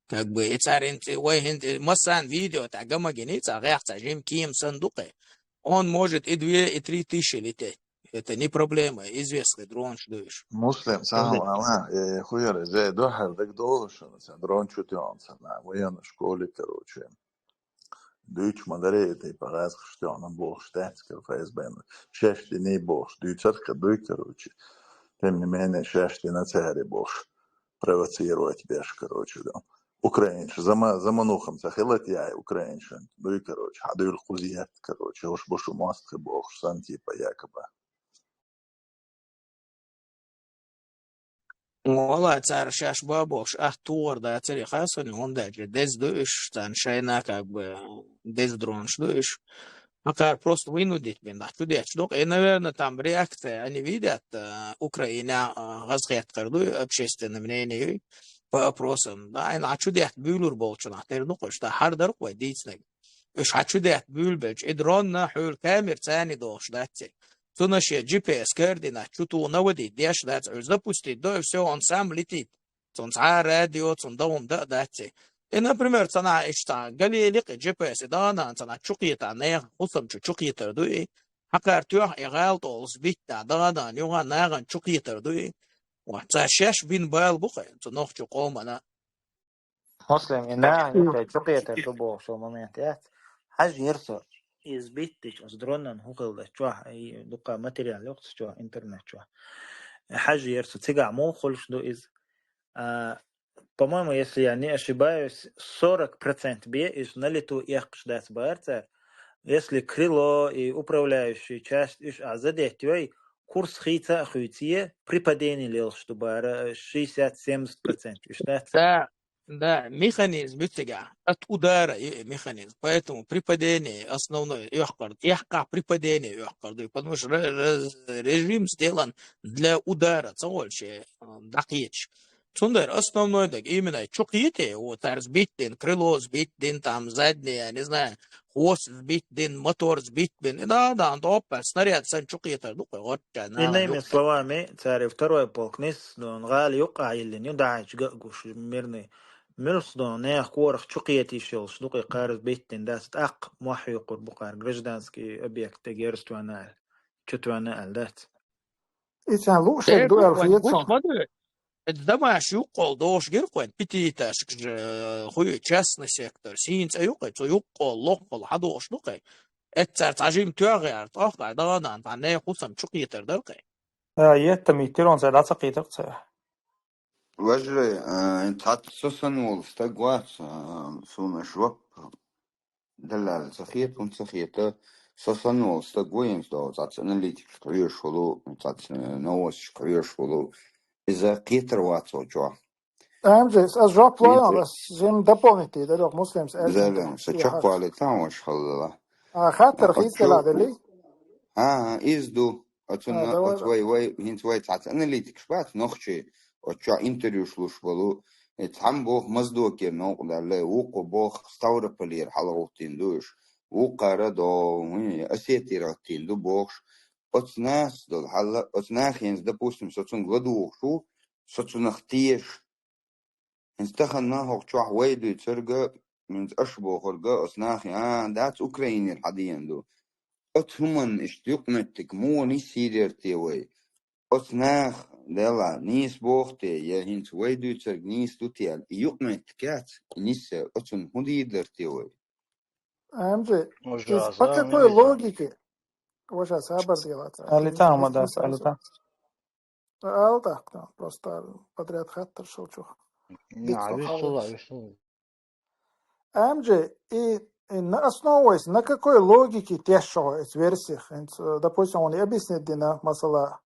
Как бы, и цара хӀинца, вай хӀинца, массарна видео тӀехь гама гиний, цхьа гӀехь цхьа жима кема санна ду-кх. Он может и две, и три тысячи лететь. Это не проблема, известный дронаш ду уьш. Муслим, сахьа вала, э, хуьйра, зе дуьхьал дага долуш, сан дрон чу тёхна сан, военный школе, короче. Дуьйцуш ма дарий, типа, гӀаскхаша тёхна бохуш дац, кара ФСБ-на. Шаьш дина бохуш дуьйцура-кх дуй, короче. Тем не менее, шаьш дина цара бохуш. Провоцировать беш, короче, да. Украинаш, зама-, заманухам ца хилат яй украинашан. Дуй, короче, хьан дуьйла кхуза етта, короче, хӀуш бу шу мостагӀий бохуш сан, типа, якобы. Валлахь, цара шаьш бабохуш, ахь тухур дацаре хасани, хӀунда аьлча деза ду уьш, царна шайна как бы деза дронаш ду уьш. Хьакхара просто вынудить бина, дахь чу детташ ду-кх. И, наверное, там реакция, они видят, э, Украина, э, гӀазкхеттар ду, общественное мнение ю, по опросам. Да, айна а чу детта буьйлур болчунах тера ду-кх уьш, да, хьар дар-кх вай дийцинарг. Уьш хьа чу детта буьйлабелча, и дронна хьуьлла камера царна догӀуш дац. Цунна шен G P S координат чу тугӀу наводить деш дац, уьш запустить до, и всё, он сам летит. Цунна цхьа а радио, цунна догӀум дан а дац. И, например, цхьанхьа иштта гал елли-кх и G P S, и дагӀана цхьанхьа чукхетахь, нехан хӀусам чу чукхетар ду и. Хьакхара тоьхна и гӀала тӀехула сбить дина, дагӀана юха нахана чукхетар ду и. Вот, цара шаьш бина бала бу-кх цу нохчу къомана. Муслим, и нахана юкъе чукхетар ду бохуш момент яц. Хьажа яра со, иза биттича, оцу дронан хӀун хилла чохь, и дукха материал йоккхуш чохь, интернет чохь. Хьажа яра со, цигахь муха хуьлуш ду иза. А, по-моему, если я не ошибаюсь, сорок процент бен иза на лету эккхаш дац бара цара. Если крыло и управляющая часть уьш а задетта йой, курс хийца а хуьйций, при падении лелаш ду бара шестьдесят-семьдесят процент уьш дац. Да, да, механизм ю цигахь. От удара ю и механизм. Поэтому при падении основной оьхкар, эккхахь при падении оьхкар ду, потому что ре-, ре-, режим сделан для удара, ца волче, а, дӀакхеташ. Цундела основной даг именно чу кхетий, вот, цара сбить дина, крыло сбить дина, там, заднее, я не знаю, хвост сбить дина, мотор сбить бина. И да, да, тӀоппа снаряд санна чу кхетар ду-кх вай гӀорчча. Иными словами, цара второй полк нисса дона гӀала юккъахь йиллина ю, дахьачу ган а гуш, мирный. Муьлш дона нехан корах чу кхетийша йолуш ду-кх и кхара сбить дина дац, тӀаккха мохь хьоькхур бу кхара гражданский объект тӀе герз тоьхна аьлла, чу тоьхна аьлла дац. Иза лууш ду аьлла хета суна. Эцу Дамаш юккъехула дохуш гира-кх вайн, пятиэтажкаш, э, хуьлу, частный сектор, сийна цӀе ю-кх, цу юккъехула, лохахула хьадохуш ду-кх. Эццара цхьа жима тоьхна яра, тӀаккха дагӀана цхьа нехан хӀусам чу кхетар дара-кх. А, еттам йиттира, цара дӀа ца кхетар-кх цара. Вежарий, а, цхьацца со санна волу стаг вац, а, суна жоп далла ца хета, хӀунда ца хета, со санна волу стаг ву, хӀинца догӀу, цхьацца аналитикашка хьоьжуш волу, цхьацца новосташка хьоьжуш волу. Иза кхетар вац оцу чохь. Амжи, ас жоп лойон, ас жим дополнить дара, Муслимс, да, да, са чекхвалийтахь, ваша хьалла. А, хаттар хийцалахь делий? А, иза ду. Оцунна, а, давай, оцу вай, вай, хӀинца вай цхьацца аналитикаш бац, нохчий, оцу чохь интервьюш луш болу. И цхьамма боху Моздокера новкъа даьлла, вукхо боху Ставрополера хьалагӀуттийна ду уьш. Вукхара до, хӀуьн, Осетера гӀуттийна ду бохуш. Оцу нахаца долу хьалла, оцу нахе хӀинца, допустим, со цунга ладугӀуш ву, со цунах теша. ХӀинца тахана хӀокху чохь вай дуьйцург а, хӀинца аша бохург а, оцу нахе, а, дац, Украинера хьадеана ду. Оцу хӀуманна иштта юкъаметтиг муха нисйийр яра те вай? Оцу наха, делахь, нийса боху те, я хӀинца вай дуьйцург нийса ду те аьлла, и юкъаметтиг яц, и нисъяр, оцунна хӀун дийр дара те вай? Амжи, по какой логике? Ваша сабар делаца. Алита, Амадас, Алита. Ала тӀаккха, просто подряд хаттар шел чух. Амжи, и, и на основе, на какой логике тешшого эти версии? Допустим, он и объяснить дина, масала.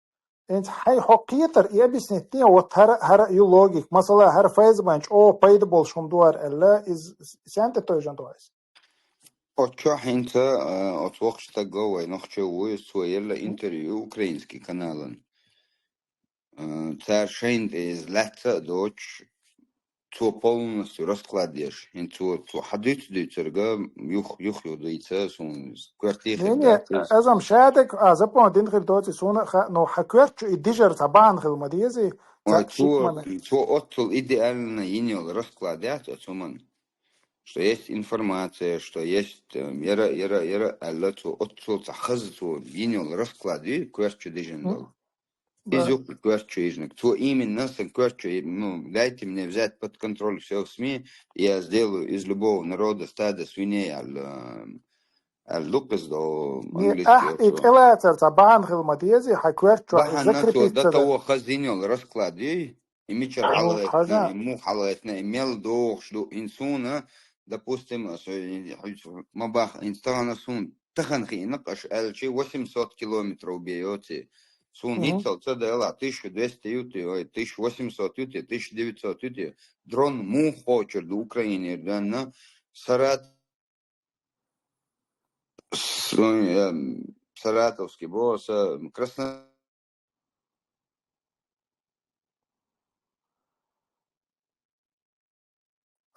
Энд хьайн хьо кхетар и объяснить дина, вот хӀара, хӀара ю логик. Масала, хӀара файза бан чӀогӀа пайда болуш хӀума дуара аьлла, из сенте тойжан дуайс. Оцу чохь хӀинца, а, оцу воккхачу стага вай нохчо ву иза, цо елла интервью украинский каналан. А, цара шайна тӀе иза лаьцна а доцуш, цо полностью расклад еш. ХӀинца цо, цо хьадуьйцу дуьйцурга, юх, юх ю дуьйца, суна коьртехира. Не, не, дац иза. Азам шадек, а, запомнить дина хир доци, суна ха, но хьан коьртачу и дижар цхьа бахьана хила ма дезий, цхьа шик мана. Цо оццул идеально йина йолу расклад яц оцу хӀуманна. Что есть информация, что есть, э, яра, яра, яра, аьлла цо, оццул цхьа хаза цо йина йолу расклад ю, коьртачу дижина долу. Иза юккъе коьртачу йижнаг. Цо именно сан коьртачу, ну, дайте мне взять под контроль всё в СМИ, я сделаю из любого народа стадо свиней, аьлла, аьлла ду-кх иза до английский. Ахь и тӀелацар цхьа бахьана хила ма дезий, хьан коьртачу бахьана цо закрепиться до того хаза йина йолу расклад ю. И мичара хьалагӀаьттина, и муха хьалагӀаьттина, и мел догӀуш ду, и суна, допустим, аса, и, хьуьца ма баха, и тахана суна, тахана хиъна-кх аша аьлчи, восемьсот километров бен йоций. Суна хӀинццалц а дала, тысяча двести ю те, ой, тысяча восемьсот ю те, тысяча девятьсот ю те. Дрон муха кхочур ду Украинера данна, Сарат-, с-, эм, Саратовский босса, Красно-,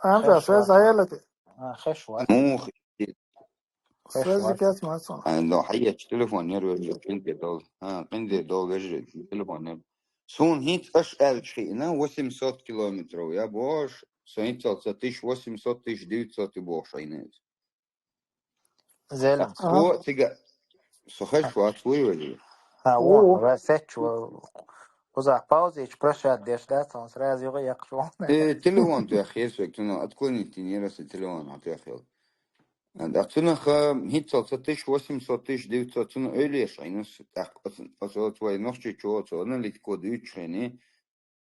Амда, Хеш связь вац. Аялати. А, хеш вац. Муха. Хеш Связь вац. Кяц мацун. А, но, хьаеча телефон не рвёт, къинде дол. А, къинде дол вежи, телефон не. Суна хӀинца аш аьлча хиъна восемьсот километров, я бохуш, со хӀинццалц тысяча восемьсот, тысяча девятьсот и бохуш айна. Зелен. Ага. О, цига. Со хеш вац, вуй вали. А, о, о, ва сеч, ва. Куза пауза, ич прощать деш, да, сон сразу его як шо. Э, телефон ту я хер свек, туна отклонить не раз и телефон а ту я хер. Да, цунах, э, хӀинццалц тысяча восемьсот, тысяча девятьсот, цунах ойлеш, айнус, так, оц-, оц-, оц вай нохчи чо, оц аналитико дуьйцу хени,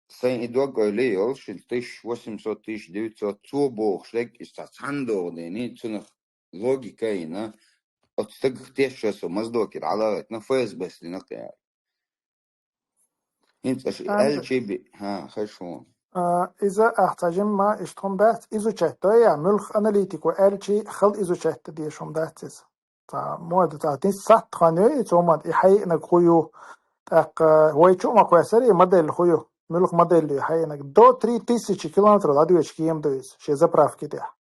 сайн и дог ойли йолш, тысяча восемьсот, тысяча девятьсот, цо бохуш, лег, и ца цхьан догу дени, цунах логика йина, оц стагах тешша со маздокир, Ӏалавет, на Ф С Б с дина кхяр. ХӀинца аша Анжи. Аьлчи би-, ха, хеш вон. А, иза ахьа ца жимма иштта хӀума дац, изучать дой я, муьлх аналитико аьлчи хал изучать да деш хӀума дац иза. Ца, мода ца, тин сатт хан ю, и цоман, и хьайинаг ху ю, тӀаккха вай чу ма кхоьсар, и модель ху ю, муьлх модель ю, хьайинаг. До три тысячи километров ладуьгӀачу кема ду иза, шен заправки тӀехь.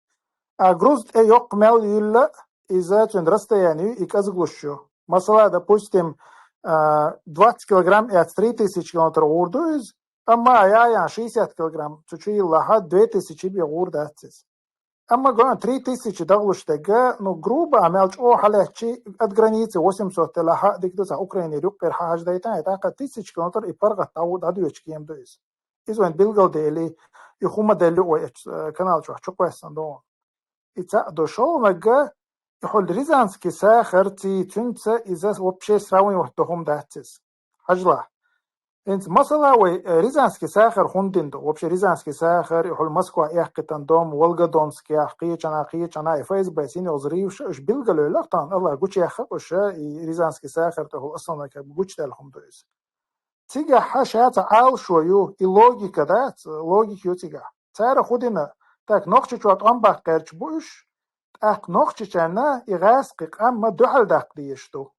А груз тӀе йоккха мел юьлла, иза цуьнан расстояние ю, и кӀазгалуш ю. Масала, допустим, а, двадцать килограмм эц три тысячи километр гӀур ду иза, амма а яян шестьдесят килограмм, цу чу йиллахьа, две тысячи бе гӀур дац иза. Амма гон три тысячи дагӀлуш дегга, ну, грубо, а мел чӀогӀа хьалаьччи, от границы восемьсот тела хьа дика ду, ца Украинера юккъера хьа хьажа дайтан, и тӀаккха тысячи километр и паргӀат дӀа-, дӀадоьчу кема ду иза. Иза вайн билгалдели, и хӀума делли вай эцу, э, канал чохь чукхоьссина ду. И цхьаъ ду шолгӀанагга, и хьула Рязанский сахар ци, цуьнца иза вообще сравнивать до хӀума дац иза. Хьажла. ХӀинца масала вай, э, Рязанский сахар хӀунда дина ду? Вообще Рязанский сахар, и хьула Москва эккхитан дом, Волгодонскехь, кхечана, кхечана, и Ф С Б син йолу зривша, уьш билгалвеллах тахана, Алла гучуяхха уьш, и Рязанский сахар тӀехула основной как бы гучудаьлла хӀума ду иза. Цигахь ша ца Ӏалашо ю, и логика дац, логика ю цигахь. Цара хӀу дина, так, Нохчийчохь тӀом баккха гӀерташ бу уьш, тӀаккха нохчичарна и гӀаскхи къам ма дуьхьал даккха дезаш ду.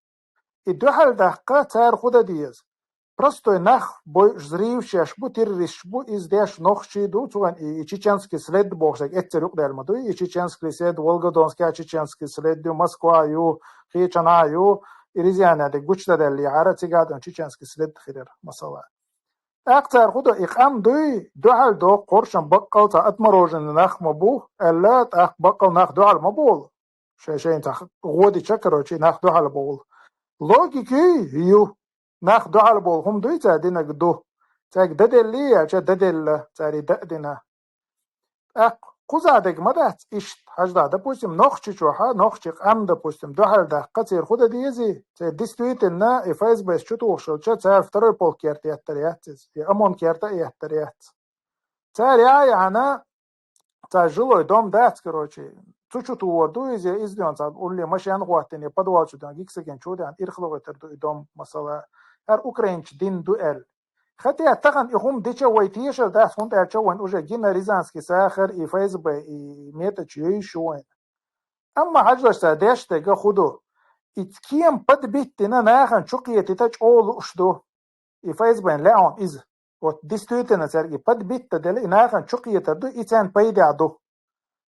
И дуьхьал даккха цара хӀу дан деза? Простой нах бойуш, зрившеш бу, террористаш бу, иза деш нохчий ду, цуьнан и, и чеченский след бохуш дерг эццара юкъадаьлла ма дуй, и чеченский след, Волгодонскехь чеченский след ю, Москва ю, кхечана ю, и Рязанехь дерг гучудаьллехьара, цигахь а чеченский след хир яра, масала. ТӀаккха цара хӀу до, и къам дуй, дуьхьал до, кхоршам баккъал цхьа отмороженный нах ма бу, аьлла, тӀаккха баккъал нах дуьхьал ма болу. Шайн-шайн цхьа гӀо дича, короче, нах дуьхьал болу. Логика ю, нах дуьхьал болу хӀума дуй цара динарг ду. Цаьрга дан деллий аьлча, дан делла, цара и дан а дина. ТӀаккха кхуза дерг ма дац иштта, хьажда, допустим, Нохчийчохь, нохчий къам, допустим, дуьхьал даккха, церан хӀу дан дезий, церан действительно и Ф С Б-с чу тухуш хилча, цара второй полк керта еттар яц иза, я ОМОН керта а еттар яц. Цара яхьана, цара жилой дом дац, короче, цу чу тухур ду иза, иза доьна цхьа улле машен хӀоттийна, я подвал чу доьна, гиксаген чу доьна, ирхалгӀийтар ду и дом, масала, хӀара украинчу дин ду аьлла. Хотя тахана и хӀума дича вай тешар дац, хӀунда аьлча вайн уже гина Рязанский сахар, и Ф С Б, и методаш йойуш ю вайна. Амма хьажалаш цара деш дерг хӀу ду? И кема подбить дина нахана чу кхетийта чӀогӀа лууш ду. И Ф С Б-н лаьа хьуна иза. Вот действительно цаьрга и подбить дан делла, и нахана чу кхетар ду, и царна пайдехь ду.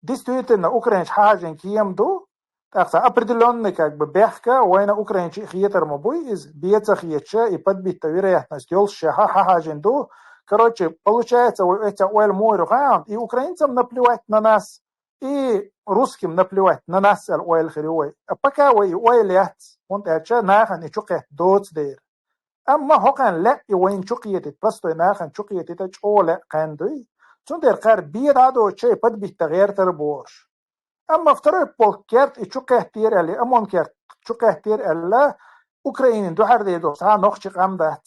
Действительно, украинчу хьажина кема ду, тӀаккха цхьа определённый, как бы, бехка, вайна украинчу хетар ма буй иза, бен ца хеташ, и подбить дан вероятность йолуш шеха хьахьажина ду. Короче, получается, вай оьцу ойла муха ю хаьа, и украинцам наплевать на нас, и русским наплевать на нас аьлла ойла хир ю вай. А пока вай и ойла яц, хӀунда аьлча нахана и чу кхетта доцу дера. Амма хӀокхарна лаьа и вайна чу кхетийта, простой нахана чу кхетийта чӀогӀа лаьа кхаьнна дуй. Цундела кхара бен дӀа а доцуш, и подбить дан гӀертар а бохуш. Амма второй полк керта и чу кхеттера аьлла, и ОМОН керта чу кхеттера аьлла, Украинина дуьхьал дер долу цхьа а нохчи къам дац.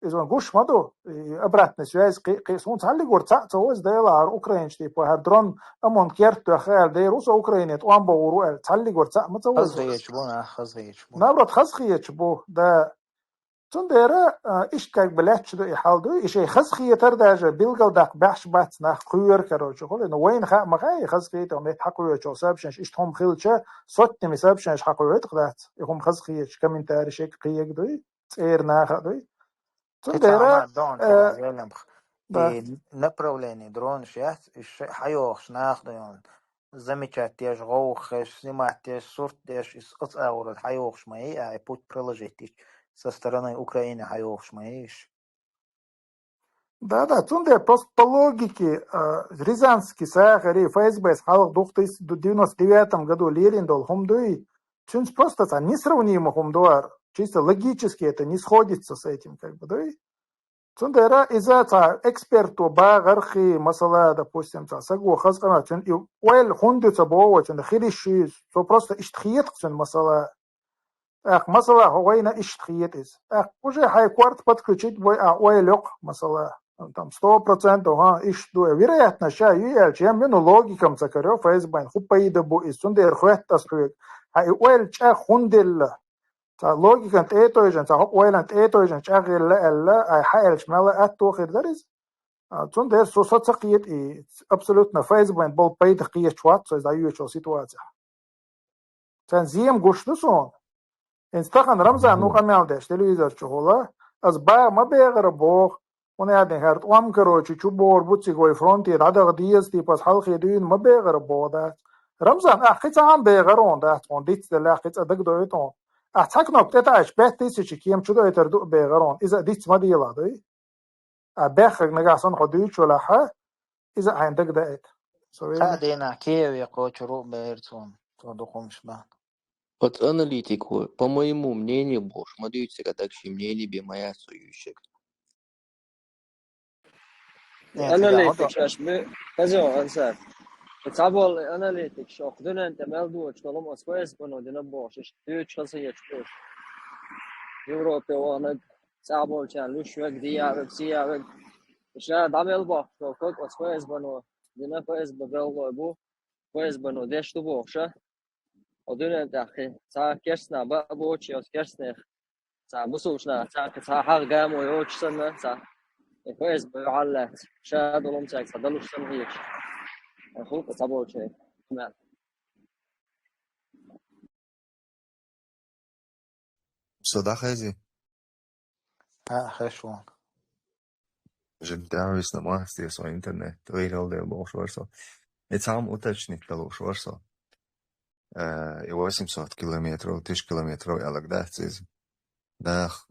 Иза вайн гуш ма ду, и обратная связь кхи-, кхи-, суна цхьаллигур цхьаъ ца воза, Дела, хӀара украинчу типа, хӀара дрон ОМОН керта тоьхна аьлла, дера ву со Украине тӀом богӀур ву аьлла, цхьаллигур цхьаъ ма ца воза. Хаза хеташ бу, нах, хаза хеташ бу. Наоборот, хаза хеташ бу, да. Цундела, а, иштта как бы лаьтташ ду и хьал ду, и шоай хазахетар даже билгалдаккха баьхьаш бац нах кхоьру, короче, хулий. Ну, вайна хаа ма хаьий, хазахетар метта хьакхоьчу сообщенеш иштта хӀума хилча, сотнями сообщенеш хьакхоьчу дац, и хӀума хазахеташ, комментарий шек кхега дуй, цӀера наха а дуй. Цундела, а, да. И направление дронаш яц, и ше-, хьайогӀуш нах ду йон. Замечать деш, гӀовгӀа хеш, снимать деш, сурт деш, из оцу агӀорал хьайогӀуш ма йий, а, и путь проложить йича со стороны Украины хьайогӀуш ма йий уьш. Да, да, цундела просто по логике, а, Рязанский сахари, ФСБ-с хьалха духтийс ду девяносто девятом году лерина долу хӀума дуй, цуьнца просто цхьа несравнимо хӀума ду ара. Чисто логически это не сходится с этим, как бы, дуй. Цундела иза цхьа эксперто багӀархи, масала, допустим, цхьа саго хаза къамел, цуьнан и ойла хӀунда ю ца боху, цуьнан хила йиш ю иза. Цо просто иштта хета цуьнан масала. ТӀаккха масала хьо вайна иштта хета иза. ТӀаккха уже хьайн корта подключить бой а ойла йоккху, масала. Там сто процентов, ха, иштта ду. Вероятно, ша ю аьлча, я мину логикам ца каро, ФСБ-н хӀун пайда бу иза, цундела хоьтту ас хьоьга. Хьан и ойла чӀагӀ хӀунда делла? Цхьа логикан тӀе а тойжина, цхьа хӀокху ойлан тӀе а тойжина чӀагӀъелла аьлла, ай хьан аьлча мел а аьтто хир дара иза. А, цундела со, со ца кхета и абсолютно ФСБ-н болу пайда кхеташ вац со иза дӀайоьчу ситуацехь. Царна зема гуш ду суна. ХӀинца тахана Рамзан ну къамел деш телевизор чухула, ас бага ма бегӀара боху, хӀунда аьлла хӀара тӀом, короче, чу богӀур бу цига вай фронте дӀадаха деза, типа, ас хьалхе дуьйна ма бегӀара боху дац. Рамзан, ахь кхин цхьа хӀума бегӀара хьуна дац, хьуна дицделла кхин цкъа дагадоуьйту хьуна. Ахь цхьа кнопка тӀе таьӀча, пять тысяч кема чу дойтур ду бегӀара хьуна. Иза диц ма делахь, дуй? А беххарг нагахь санна хьо дуьйцуш велахь, иза хьайна дагадаийта. Со веза. Цхьа дийнахь Киеве кхочур ву бер цунна, цо дукха хӀумаш бан. Оцу аналитико, по моему мнению, бохуш, ма дуьйцу цига даг ши мнение бен ма яц цо юьйшиг. Нет, аналитикаш аш бу, хаза ансар. Цхьаболу аналитикаш окху дуьнен тӀе мел доцуш долу оцу ФСБ-но дина бохуш, иштта дуьйцуш хаза хеташ бу. Европе ваханарг, цхьаболчарна луьш верг, дия верг, сия верг. Ша дӀа мел бохку, ког оцу ФСБ-но дина, ФСБ белхалой бу, ФСБ-но деш ду бохуш, а? О дуьнен тӀехь кхин цхьа керстанах баа боцуш, оцу керстанех цхьа бусулбанаш нах цхьа, цхьа хьагӀ гамо йоцуш санна, цхьа ФСБ юьхьал лаьцна, ша долу хӀума цаьрга цхьа далуш санна хеташ. Хьан хӀуллакх цхьаболчеран хӀуманна. Со дӀахезий? А, хезаш ву. Жимтаьвис на мастер, со интернет, вайрал дер бохуш вар со. И цхьа хӀума уточнить далуш вар со. Э, и восемьсот километров, тысяча километров аьлларг дац иза. Нах,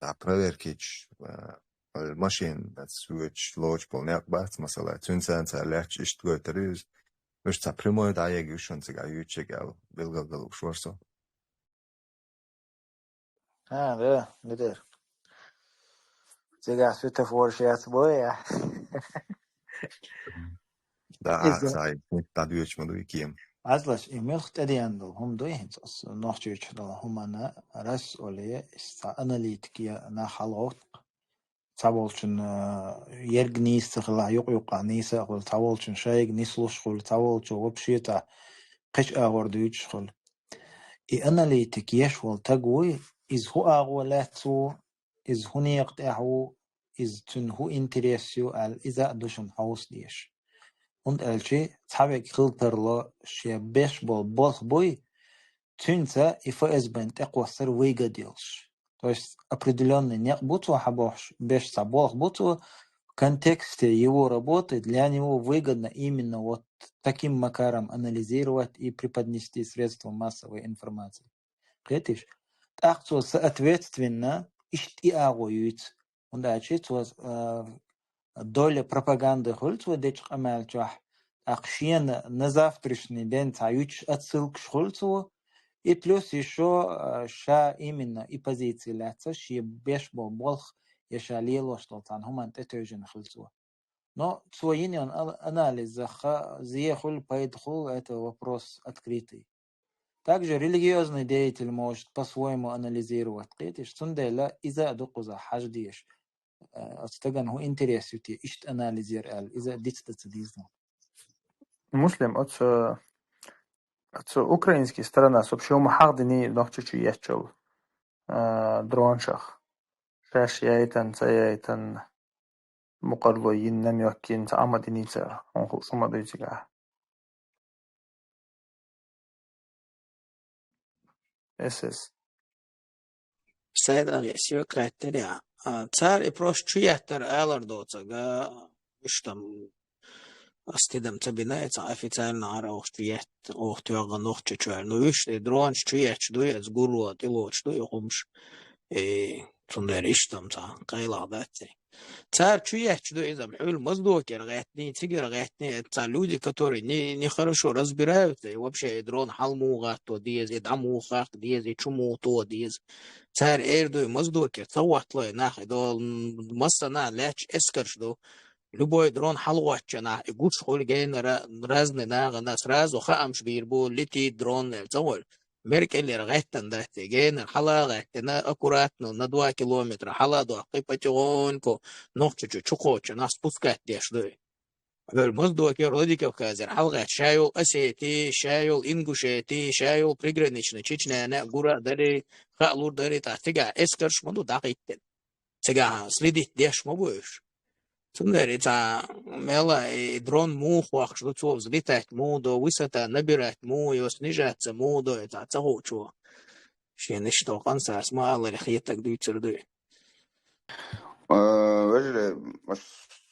да, проверкича, э, машин, дац, вуьйцуш лоцуш болу некъ бац, масала, цуьнца цара лаьтташ иштта гойтур ю иза. Уьш цхьа прямой дӀаега ю шуна цига юьйцуьйтуш аьлла, билгал далуш вар со. А, да, битар. Цигахь светофораш яц бой, а? Да, иза а, цхьа, дӀадоьдуш ма дуй кема. Азлаш, и муьлх тӀедеана долу хӀума дуй хӀинца, оцу Нохчийчохь долу хӀуманна, рас олий, иза цхьа аналитика я нах хьалагӀовтту. Цхьаболчунна, э, ерг нийса ца хилахь, юкъ-юкъахь нийса а хуьлу, цхьаволчунна шайга нислуш хуьлу, цхьаволчо вообще цхьа кхечу агӀор дуьйцуш хуьлу. И аналитика еш волу таг вуй, иза хӀун агӀо лаьцна ву, иза хӀун некъа тӀехь ву, иза цуьнан хӀун интерес ю аьлла, иза а ду шуна хьовса дезаш. ХӀунда аьлча цхьаверг хила тарло шен беш болу болх буй, цуьнца и ФСБ-н тӀекхоссар выгода йолуш. То есть определённый некъ бу цо хьабохуш, беш цхьа болх бу цо, в контексте его работы для него выгодно именно вот таким макаром анализировать и преподнести средствам массовой информации. Кхетиш? ТӀаккха цо соответственно иштта и агӀо юьйцу. ХӀунда аьлча цо, а, доля пропаганды хуьлу цо дечу къамел чохь, тӀаккха шена на завтрашний день цхьа юьтуш отсылкаш хуьлу цо, и плюс ещё, а, ша именно и позиции лаьцна, шен беш болу болх я ша лелош долу цхьана хӀуманна тӀетевжина хуьлу цо. Но цо йина йолу ан-, анализах зе хуьлу, пайда хуьлу, это вопрос открытый. Также религиозный деятель может по-своему анализировать, кхетиш, цундела иза а ду кхузахь хьажа дезаш. Э, оцу стагана хӀун интерес ю те, иштта анализ яр аьлла, иза а дицдан ца дезна. Муслим, оцу, оцу украинский сторона, вообще, хӀума хьахдиний Нохчийчу еччул, э, дроншах. Шаьш яйтан, ца яйтан, мукъарло йин, намёк йин, ца Ӏама динийца, хӀун хул, шу ма дуй цигахь. Эс эс. Сайдагъ, я сиё кхеттери, а, цара и просто чу еттар алар доцага, уьш там ас тидам ца бина, и ца официально ара охчу етт, ох тёгъа нохча чуьр. Ну, уьш и дронаш чу етташ дуй, эс гуро тӀелоцуш дуй, хӀумаш. И цундела иштта там ца къайлагӀ дац. Цара чу етташ ду иза, хьуьлла Моздокера гӀеттний, цигара гӀеттний, это ца люди, которые не, не хорошо разбираются, и вообще и дрон хьал муха гӀатто деза, и дӀа муха хаккха деза, и чу муха тоха деза. Цара эр ду, и Моздокера ца гӀоттало и нах, и дол массана лаьтташ эскарш ду. Любой дрон хьал гӀоттача нах, и гуш хуьлу генара, разный нахана сразу хаамаш бийр бу, летит дрон, ца волу. Меркеллера гӀеттина дац, генара хьала а гӀеттина, аккуратно, на два километра хьала доккхий, потихоньку нохча чу чу кхочу нах спускать деш ду. Хьуьлла Моздокера, Владикавказера хьал гӀетта, ша йолу Осети, ша йолу Ингушети, ша йолу приграничный Чечняна а гура а дарий, хаа лур дарий, тӀаккха цигахь эскарш ма ду дӀахӀиттина. Цигахь следить деш ма бу уьш. Цундела и цхьа мел а и дрон муха воккхуш ду, цо взлетать муха до, высота набирать муха йо, снижаться муха до, и цхьа ца хуучо. Шена иштта къан сарс ма аллара хетаг дуьйцур дуй. А, вежарий, аш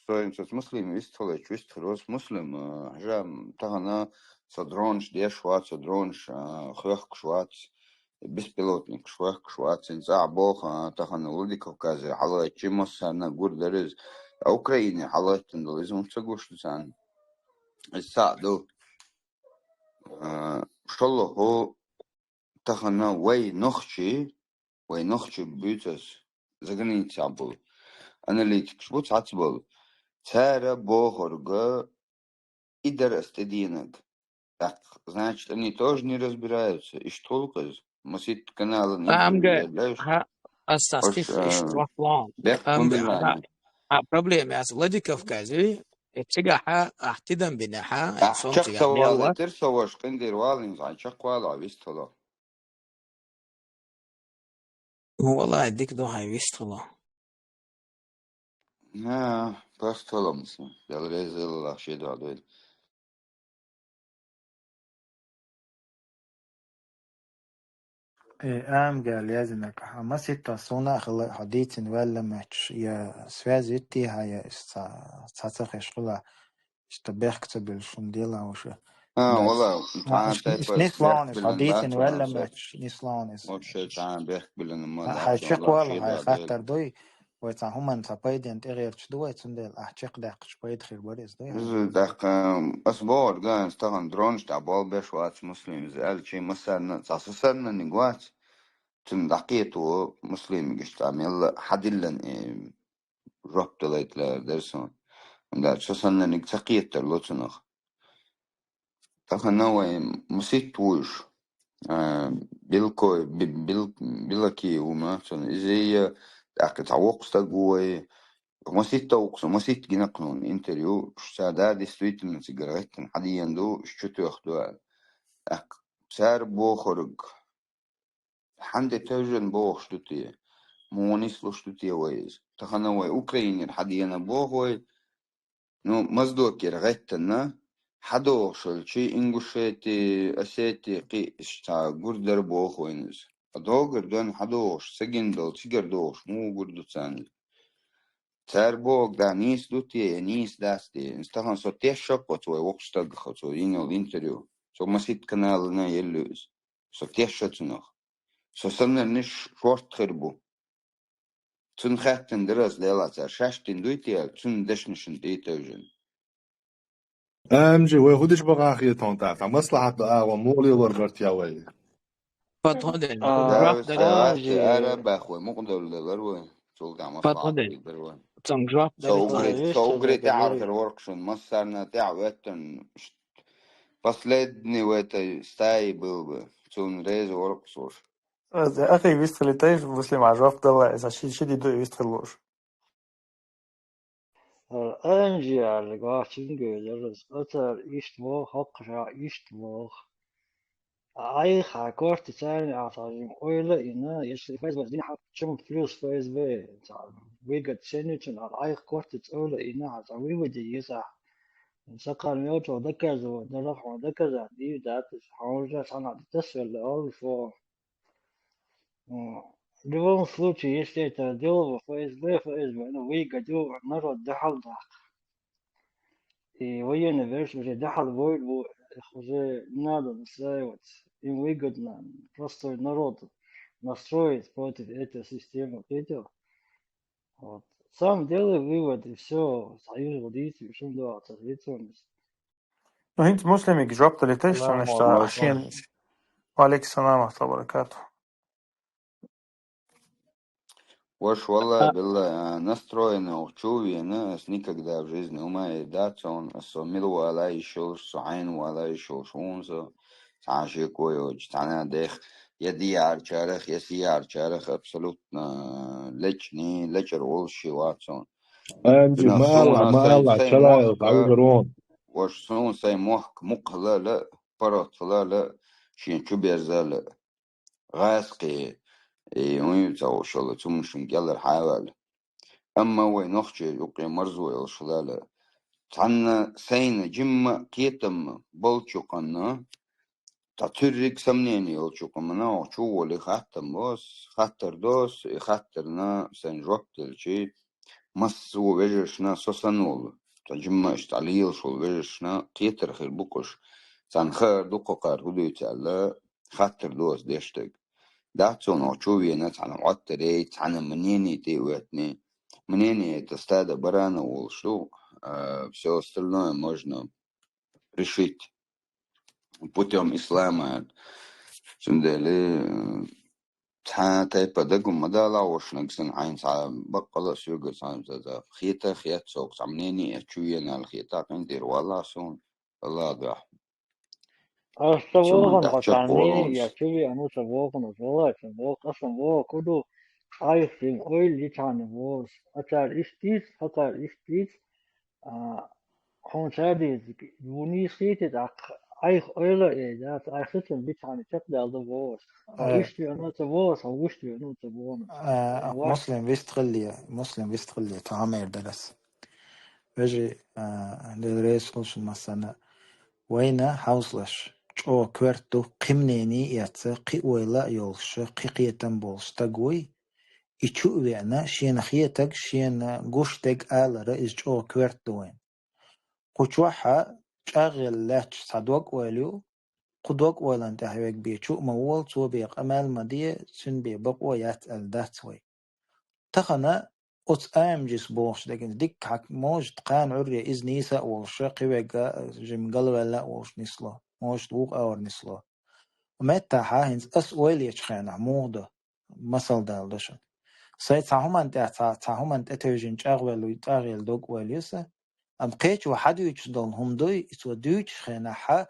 соьнца Муслим вистхилча, вистхир вац Муслим, а, хьажа, тахана со дронаш деш вац, со дронаш, а, хоьхкуш вац. Беспилотникаш вахкаш вацин цӀахь боху, а, тахана Владикавказе хьалаоьтту массарна гур дара иза. А Украине хьалаоьттина долу иза хӀунда ца гуш ду царна? Иза цхьаъ ду. А, шолгӀа, тахана вай нохчий, вай нохчий буьйцу ас, заграницехь болу аналитикаш бу цхьацца болу. Цара бохург, и дара ас тӀедеанарг. Так, значит, они тоже не разбираются. Иштта гӀуллакх иза. Маситта каналан интервью Амга, яьллаш. Хьа, ас ца Ош, стих, иш а, жоп лан. Бехк Амга, хӀунда хьа, лан? Хьа, проблема яц Владикавказе, и цигахь хьа, ахь тидам бина хьа, Ахь сон цигахь чакхтавала мел ва. Тер со ваш, къиндир валин, хьан чакхвала, вистхала. Ну, валлахӀи, дика ду хьайн вистхила. На, просто ламса. Дала реза лалахь, ши дуьхьа дойла. Э, амгал язинарг, хьан маситта суна а хила, хьо дийцина ваьлла моьттуш, я связь витти хьан, я ца, ца, ца хеш хила. Иштта бехк ца буьллуш хӀума дела уьш. А, вала, цхьана тайпа нислонис, хьо дийцина ваьлла моьттуш, нислонис. Вообще цхьана бехк буьллина ма дац, хьай чекхвала, хьай хаттар дуй, вай цхьа хӀуманна цхьа пайденна тӀегӀерташ ду вай, цундела ахь чекхдаьккхача пайда хир бара иза дуй. Иза тӀаккха, ас бохург, ас тахана дронаш тӀехь болх беш вац Муслим, иза аьлча, массарна, цхьа са саннаниг вац, цунна дӀакхето Муслимига иштта мелла хьадиллина, э, жоп далайта лаьара дара суна. ХӀунда аьлча со саннаниг ца кхетар ло цунах. Тахана вай маситта вуйш, а, Белко-, Би-, Бел-, Белаки ву ма цунна. Иза я, тӀаккха цхьа воккха стаг ву вай. Маситта вукху со, маситта гина кхунна интервью. Ша да, действительно, цигара гӀеттина хьадеана ду, ш чу тоьхна ду аьлла. ТӀаккха цара бохург, хьанде тевжина бохуш ду те? Муха нислуш ду те вай иза? Тахана вай Украинера хьадеана боху вай, ну, Моздокера гӀеттина, хьадохуш хилчи, Ингушети, Осети, кхин а иштта гур дара боху вайна иза. Ткъа догара дон хьадохуш, ца гина долу, цигара дохуш, муха гур ду царна иза? Цара бохург да, нийса ду те, я нийса дац те? Иза тахана со тешшакх оцу вай воккхачу стагах, оцу йина йолу интервью. Со маситта каналана елла ю иза. Со тешша цунах. Со саннарниш шорта хир бу. Цунна хаьттина дара ас, делахь цара шаьш дина дуй те аьлла, цунна дешнашна тӀе а тевжина. Амжи, вай хӀу дича бакъахьа хетон тӀаккха? Цхьа маслахьат до агӀо, муха лелор барт я вай? Патон ден, А, жоп дале. Ара баьхна вай, мукъадолла лелар вай. Цул тӀаьхьа Патон маслахьат ден. Дигар вай. Цунга жоп Со дале. Угри, А, со Угри тӀаьхьа хир воркшун, массарна тӀаьхьа веттан, последний в этой стае был бы. Цунна реза воркш вуш. Ахи вистхили тайш, Муслим, а жоп дала, иза ши, ши ди ду вистхили луш. Анжи аьлла, гӀачун гуьйлар ас. Оцара иштта воху, хӀокхуша иштта воху. Айхьа корта царна а цхьа жим ойла а йина, если ФСБ дина хьа чум плюс ФСБ, цхьа выгод сеничун а айхьа корта цӀойла а йина, хьа цхьа выводе еза. Сакхар мелчо доказывать, да рахма доказать, и да, то есть, а уже сама тасвер да, алфо. М, В любом случае, если это дело в ФСБ, ФСБ, ну, выгодил народ дохал да. И военный верш уже дохал войну, их уже не надо настраивать. Им выгодно простой народ настроить против этой системы, видел? Вот. Сам делай вывод, и все, союз вот видите, в чем дело, ответственность. Ну, хӀинца Муслимига жоп далийташ, Салам шоана иштта алейкум. шен. Ва алейкум салам ва рахматуллахи ва баракатух. Ваша, валлахӀи, биллахӀи, а, настроенный ох чу вена, ас никогда в жизни ума и да, цун, ас со мила вала йиш йолуш, со хьайна вала йиш йолуш ву со, цхьа шеко йоцуш, цхьана дех, я диярчарах, я сиярчарах, абсолютно лечни, лечар волуш ши вац цун. Анжи, Ина мала, суна сайн, мала, сайн чалайл, мохк, хьалгарон. Ваша, суна сайн мохк мукхала ла, паротла ла, шен чу берзала. ГӀаскхи, и, уьйцавшала, цумшин кӀелар хьавала. Амма вай нохчий юкъе марзо йолуш хилала. Цхьанна сайна жимма кхетам болчу къанна, цхьа цуьрриг сомнение йолчу къамана чу воли хаттам бос, хаттар дос, и хаттарна сайн жоп делчи, массо вежаршна со сан волу. Цхьа жимма иштта лелаш волу вежаршна кхетар хир бу кхуш. Цхьана хаар ду кхо кхар хӀу дуьйцу аьлла, хаттар дос деш дерг. Дац цунах чу вена цхьана гӀоттарей, цхьана мнение тӀе оьтни. Мнение это стадо барана волуш ду, а, всё остальное можно решить путём ислама. Цундела, э, цхьа тайпа дагу ма дала вошнаг сан хьайн цхьа баккъала а соьга цхьа за, за хета, хет сога цхьа мнение, чу вена аьлла хета, къинтӀера валла суна, Аллах дуьхьа. Аса Цунна вогӀун тӀаккха хӀокхарний, чекхволуш. я чу веана аса вогӀун, аса вогӀун, аса вогӀун, куду айхьа ойла йичхьана воз. Ацар истиц, хӀокхар истиц, а, хьуна цардиз вуниз хийти тӀаккха айхьа ойла а яц, айхьа хицун бичхьана чекхдалда воз. Хьо Э, иштта веана аса воз, хьо вуьшта веана аса вогӀун. э, Ваш. Муслим вистхилли, Муслим вистхилли, тахьамер дарас. Вежи, а, Дела реза хуьлу шун массарна. Вайна хьовсалаш, чӀогӀа коьрта ду, кхин мнение а эцца, кхин ойла а йолуш, кхин кхетам болуш стаг вуй. И чу а веана, шена хетаг, шена гуш дерг алара, иза чӀогӀа коьрта ду вайна. Кху чохь а чӀагӀъелла лаьтташ цхьа дог-ойла ю, кху дог-ойлан тӀехь верг бен чу а ма вола, цо бен къамел а ма де, цуьнан бен бакъо а яц аьлла дац вай. Тахана оцу АМГ-с бохучу деган дикка хьакха, может, кхана Ӏуьрре иза нийса а волуш, кхин верг а жима галваьлла а волуш нисло, может, вукху а вара нисло. Меттахьа хӀинца ас ойла ечу хенахь муха до, масал дала до шуна. Сайн цхьа хӀуманна тӀе, цхьа, цхьа хӀуманна тӀетевжина чӀагӀвелла, чӀагӀъелла дог-ойла ю сан, амма кхечо хьадуьйцуш долу хӀума дуй, и цо дуьйцуш хенахьа,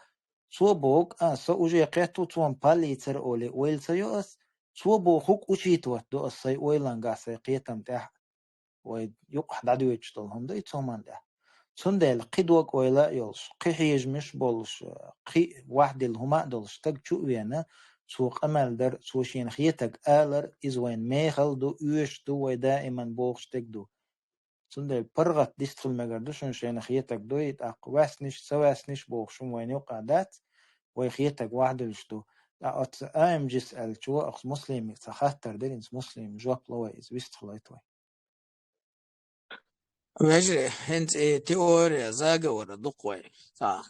цо боху, а, со уже кхетта ву, цо-м паллийцара олий, ойла ца йо ас, цо бохург учитывать до ас сайн ойлангахь, сайн кхетам тӀехь, вай юкъахь дӀадоьдуш долу хӀума ду и цу хӀуманна тӀехь. Цундела кхин дог-ойла а йолуш, кхин хьежамаш а болуш, кхин вахдилла хӀума а долуш стаг чу а веана, цо къамел дар, цо шена хетаг алар, иза вайн мехала ду, оьшуш ду, вай даиман бохуш дерг ду. Цундела паргӀат дистхила мегар ду шуна шайна хетаг дуй, тӀаккха ваьсниш, ца ваьсниш бохуш хӀума вайна юкъа дац, вай хетаг вахдуьлуш ду. Ткъа оцу АМГ-с аьллачо, оцу Муслимига цхьа хаттар дира, хӀинца Муслим жоп ло вай, иза вистхилайта вай. Вежарий, хӀинца и теория заговора дукха вай. Цхьа,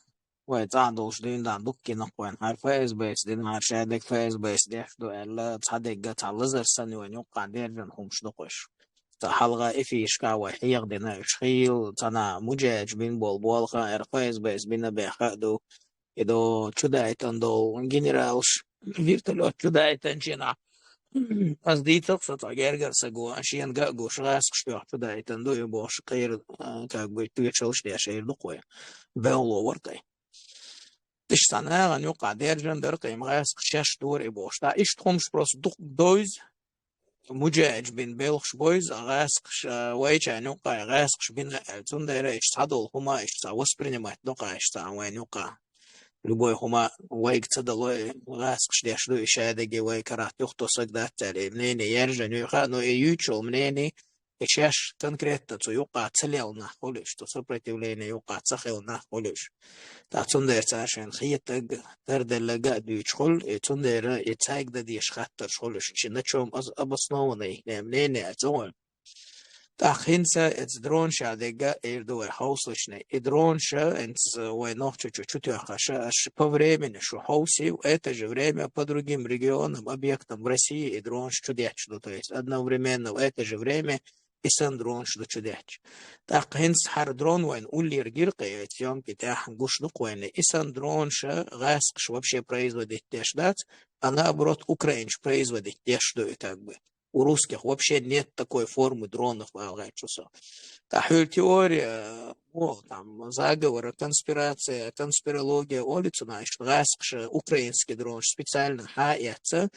вай цӀахь долуш дуьйна дан дуккхинах вайн. ХӀара ФСБ-с дина, хӀара шадерг ФСБ-с деш ду аьлла, цхьа дегга цхьа лазар санна вайн юккъахь держан хӀумаш дукха уьш. Цхьа хьалха эфирашкахь вай хьеха дина уьш хийла, цхьана муджаьжа бина болу болх а, хӀара ФСБ-с бина бехха а ду. И до чудайтан долу генералш, вертолёт чудайтан ченахь. Ас дийцах со цхьа гергара саго, шена ган а гуш, гӀаскхаш тоьхна чудайтан ду и бохуш, кхера, а, как бы, тоьшаллаш деш эр ду-кх вай. Бевло вара тхай. Иштта цхьа нахана юккъахь держан дара-кх и гӀаскхаш, шаьш дора и бохуш. Ткъа иштта хӀумаш просто дукха довза, муджаьжа бина белхаш бойза, гӀаскхаш, а, вайчарна юккъахь гӀаскхаш бина аьлла. Цундела иштта цхьадолу хӀума иштта цхьа воспринимать до-кх иштта цхьа вайна юккъахь. любой хӀума вайга ца дало, э, гӀаскхаш деш ду, и шадерриге вай карахь юхатоха саг дац аьлла, и мнение яржийна ю хьа, но и юьйцуш йолу мнение, и шаьш конкретно цу юкъахь ца лелла нах хуьлу уьш, цу сопротивление юкъахь ца хилла нах хуьлу уьш. Ткъа цундела цара шайна хетарг, тарделларг а дуьйцуш хуьлу, и цундела и цаьрга дан дезаш хаттарш хуьлу уьш, и на чом аз-, обоснованный мнение а ца хуьлу. ТӀаккха хӀинца эцу дронашах дерг а эр ду вай хьовсалучунна. И дронаш а, хӀинца вай Нохчийчу чутоьхкуш а, аш по времени шу хьовсий, в это же время по другим регионам, объектам в России и дронаш чудетташ ду, то есть одновременно в это же время и санна дронаш ду чудетташ. ТӀаккха хӀинца хӀара дрон вайна уллера гира-кх, и съёмки тӀехь гуш ду-кх вайна, и санна дронаш а гӀаскхаша вообще производить деш дац, а наоборот, украинцаша производить деш ду и как бы. У русских вообще нет такой формы дронов, ала гӀерташ ву со. Ткъа хьуьлла теория, о, там, заговора, конспирация, конспирология олий цунах, иштта гӀаскхаша украинский дронаш специально хьа а эцна,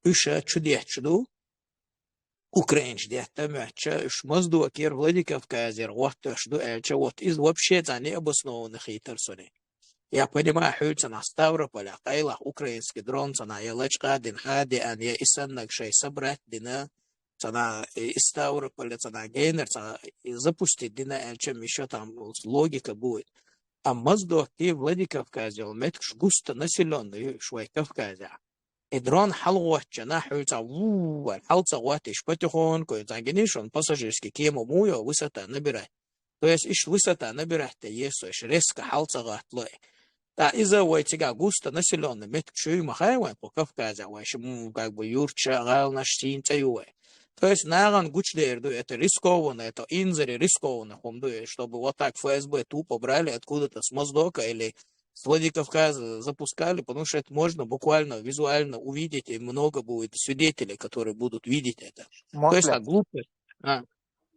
уьш а чудетташ ду, украинцаша детта а моьттуш, уьш Моздокера, Владикавказера гӀоттош ду аьлча, вот иза вообще цхьа необоснованно хийтира суна. Я понимаю, хьуьлла цунах Ставрополехь къайлах украинский дрон цунах я лачкъа а дина хьа а деана, я и саннарг шайн собрать дина, цунах и Ставрополе цунах генара цунах и запустить дина аьлча, ещё там логика будет. А Моздоке, Владикавказ йолу меттигаш густонаселённый ю уьш вай Кавказехь. И дрон хьалагӀоттучу хенахь хьуьлла цхьа ву-у-у аьлла хьала ца гӀоттий, уьш потихоньку, цхьа гиний шуна пассажирский кема муха йо высота набирать. То есть иштта высота набирать де еза, уьш резко хьала ца гӀаттало. Ткъа иза вай цигахь густонаселённый меттигаш ю ма хаьа вайна кху Кавказехь, вай ши, м, как бы юьрташ а, гӀаланаш а, сийна цӀе ю вай. То есть нахана гучудер ду, это рискованно, это инзаре рискованно хӀума ду, и чтобы вот так ФСБ тупо брали откуда-то с Моздока или с Владикавказа запускали, потому что это можно буквально визуально увидеть, и много будет свидетелей, которые будут видеть это. То есть, а, глупость. А.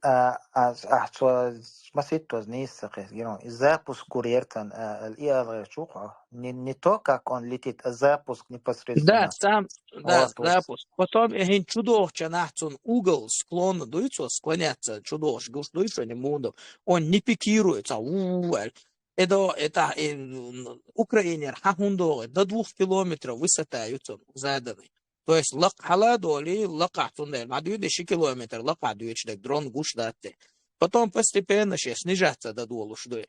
А, а, а, цо масийтта оз нийса ца кхетта, гино. И запуск гур яра цан, а, и ала гӀерташ ву хьо. Не, не то, как он летит, а запуск непосредственно. Да, сам, да, вот, вот. Запуск. Потом и хӀинца чудохучу хенахь цунна угол склона дуй, цо склоняться чудохуш гуш дуй, шуна муха ду. Он не пикируется, у-у-у аьлла. Эдо, это, э, м, Украинера хьан хӀунда догӀу, до двух километров высота ю цунна заданный. То есть лакха хьала а долий, лакхахь цундела дӀадуьйцу ши километр лакхахь дуьйцуш дерг дрон гуш дац те. Потом постепенно шен снижаться дан долуш ду.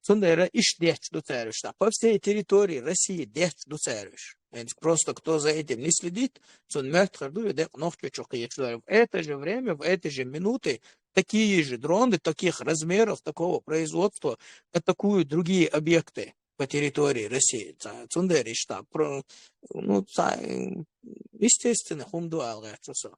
Цундела иштта детташ ду цара уьш. По всей территории России детташ ду цара уьш. Просто кто за этим не следит, цунна моьттур ду, и декъа Нохчийчу кхеташ ду. В это же время, в эти же минуты такие же дроны таких размеров, такого производства атакуют другие объекты по территории России. Ца-, цундела иштта про-, ну, ца-, естественно, хӀума ду ала гӀерташ ву со.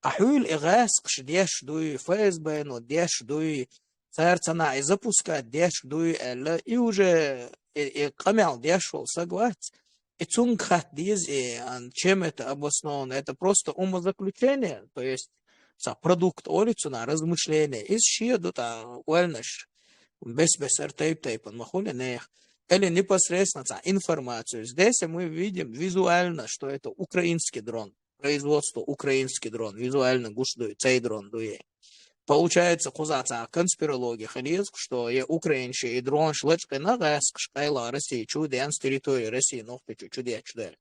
А хьуьлла и гӀаскхаша деш дуй, ФСБ-но деш дуй, цара цунах и запускать деш дуй аьлла, и уже и, и къамел деш волу саг вац, и цуьнга хатта деза, и, а, чем это обосновано? Это просто умозаключение, то есть цхьа продукт олий цунах, размышление. Иза шен ду тӀаккха ойланаш. Бес-бесара, тайп-тайпана ма хуьлу нехан. Или непосредственно цхьа информацию. Здесь мы видим визуально, что это украинский дрон. Производство украинский дрон. Визуально гуш дуй, цай дрон дуй. Получается, кхузахь цхьа конспирология хила еза, что и украинцаша и дронаш лачкъийна гӀаскхаша къайлаха Росси чу, деана с территории России Нохчийчу чудетташ дара.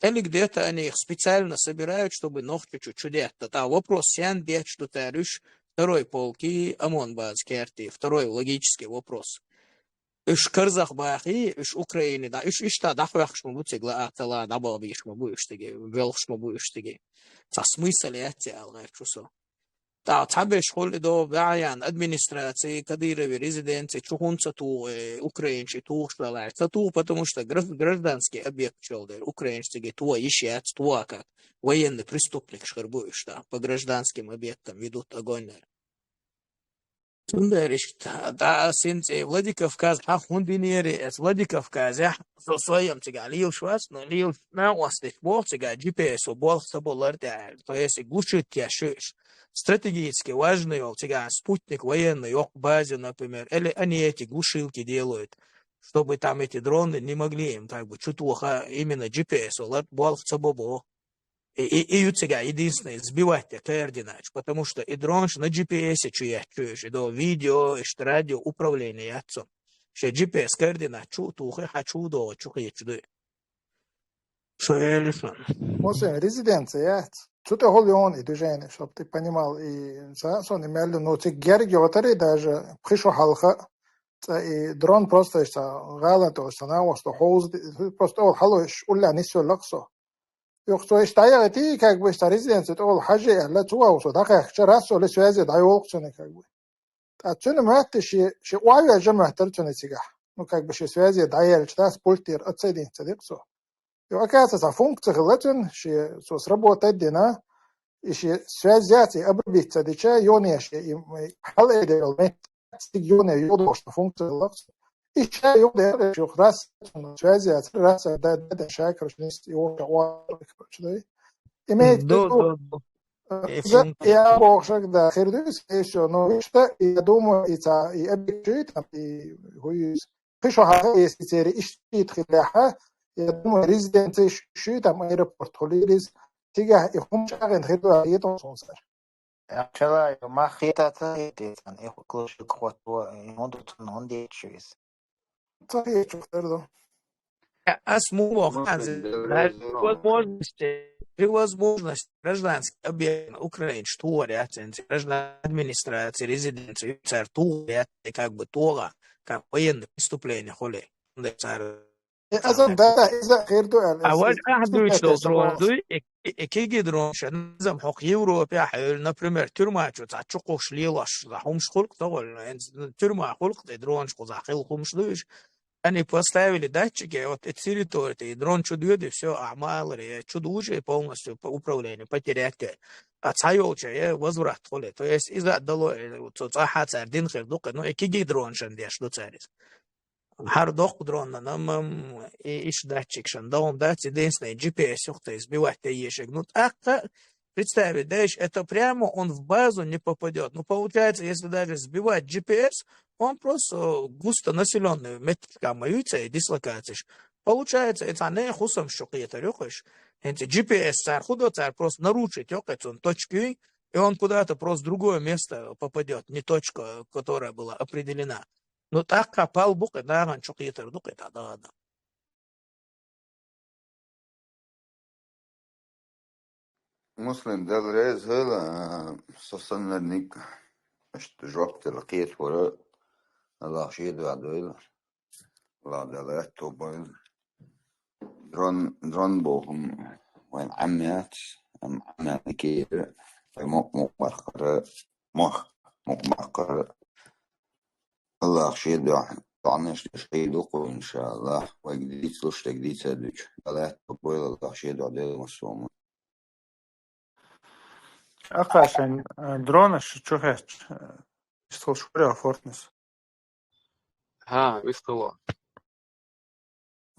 Или где-то они их специально собирают, чтобы Нохчийчу чудетта. ТӀаккха вопрос, сенна детташ ду цара уьш второй полки, ОМОН база керте, второй логический вопрос. Уьш карзах бахий, уьш Украине дӀа, уьш иштта дӀахьоьхуш ма бу цига, лаахь ца лаахь дӀабахбийш ма бу уьш цига, воьлхуш ма бу уьш цига. Цхьа смысл яц ала гӀерташ ву со. ТӀаккха цхьаберш хуьлу и догӀу баьӀ яьнна администраций, Кадыровн резиденций чу хӀунда ца туху, э, украинцаш и тухуш лелахь? Ца туху, потому что гра-, гражданский объект йолу дела украинцаш цига тоха йиш яц, тоха как военный преступникаш хир бу уьш, да, по гражданским объектам ведут огонь. Цундела иштта, да, ас хӀинца и Владикавказ хьан хӀунда йинера, ас Владикавказехь, со, со-м цигахь лелаш вац, но лелаш накъостий боху цигахь джи пи эс-о болх ца бо лар тӀе аьлла. То есть и глушить еш ю уьш. Стратегически важный йолу цигахь спутник военный йоккха базе, например, или они эти глушилки делают, чтобы там эти дроны не могли им как бы чутоха именно джи пи эс-о лар болх ца бо боху. И, и, и ю цигахь единственное сбивать де координаташ, потому что и дронаш на джи пи эс чу етташ ю уьш, и до видео, иштта радио управление яц цунна. Шен G P S координат чу а тухий, хьан чу а догӀий, чу кхеташ дуй. Со ели шуна. Муслим, резиденция яц. Цу тӀехула йоагӀа и движение, чтоб ты понимал, и са, сон и мел, ну, цига герга йотари даже пхи шу хьалха, цӀа и дрон просто иштта гӀалат ош, са нагӀоста хьовза, просто ол хьалуш уллехь нисвелла-кх со. Юха цо иштта дӀаяхийти, как бы, иштта резиденция тӀехула хьажа аьлла, цу вовсо дӀакхехкача, раз цо ли связи дӀайолу-кх цунна, как бы. Ткъа цуьнан моьтту ши, ши охьавежа моьттара цуьнан цигахь. Ну, как бы ши связи дӀаелча, дас пультера отсоединиться ца дикъ цо. И оказывается, цхьа функция хилла цуьнан, ши, цо сработать дина, и ши связь яц, и обрубить ца дича, йоне ши, и, и хьал эдел метта, цига йоне йодошна функция хилла цо. И ша йоде, юха раз, связь яц, раз, да, да, да, ша, короче, нис, и оша, короче, да. Имеется в виду, Э, иза, я бохург да, хир ду иза, и всё. Но иштта, и я думаю, и ца, и объект чуй там, и хуй из. Пхи шу хьалха, если церан иштта хилахь, я думаю, резиденция ш-, шуй там аэропорт хуьлийла иза. Цигахь и хӀума чӀагӀйина хир ду, а, е тӀом сон сар. Ахчала, мах хета ца хетий цан, и хӀума клошик хӀотто, и хӀунда цунна хӀунда дечу иза? Ца хеташ хир ду. Ас муха боху, при возможности, при возможности гражданский объект Украины тухур яц, гражданский администрация, резиденция, цара тухур яц, как бы тоха, как военное преступление хуьлий. Цара Э, азам, да, да, иза хир ду аьлла, а важ ахь дуьйцуш долу дрон дуй, э, э, кегий дронаш, низам хӀокху Европехь а, например, тюрьма чу цхьа чукхуш лелош, цхьа хӀумаш хуьлу-кх тохула, ну, тюрьма хуьлу-кх тхе, дронаш кхузахь хила хӀумаш ду уьш. Они поставили датчики, вот эта территория, и дрон чу доьду, и всё, а маларе, чу дужий полностью по управлению потерять. А цхьа йолча, э, возврат хуьлий. То есть иза а дало, э, цо цӀахь а цара дина хир ду-кх, ну, и кегий дронашна деш ду цара иза. ХӀара доккха дронна, ам, ам, и иштта датчикашна догӀун дац, единственное, G P S юхтур сбивать дан езаш. Ну, тӀаккха, представить, да, это прямо он в базу не попадёт. Ну, получается, если даже сбивать G P S, он просто, э, густонаселённый меттигашка ма ю цу дислокацеш. Получается, и цхьа нехан хӀусамаш чу кхетар ю-кх уьш. ХӀинца G P S цара хӀун до, цара просто нарушить йо-кх цунна точка юй, и он куда-то просто в другое место попадёт, не точка, которая была определена. Ну, тӀаккха пал бу-кх, нахана чу кхетар ду-кх, тӀаккха дагадо. Муслим, Дела реза хуьлда, а, со саннарниг, иштта жоп делла кхетавара, Аллах шен дуьхьа дойла. Аллах Дала аьтто бойла. Дрон, дрон боху вайн Ӏам яц, амма Ӏам яьлла кийра, вай мукъ-мукъ баккхара, мох, мукъ баккхара. Аллах шен дуьхьа, доӀанаш деш хьийла ду-кх, иншааллах, вайга дийцалуш дерг дийца а дуьйцу. Дала аьтто бойла, Аллах шен дуьхьа дойла массо а хӀума. Акхашан, а, дронаш чу хетча, а, вистхуьлуш хуьлу Фортнес? ХӀа, вистхуьлу.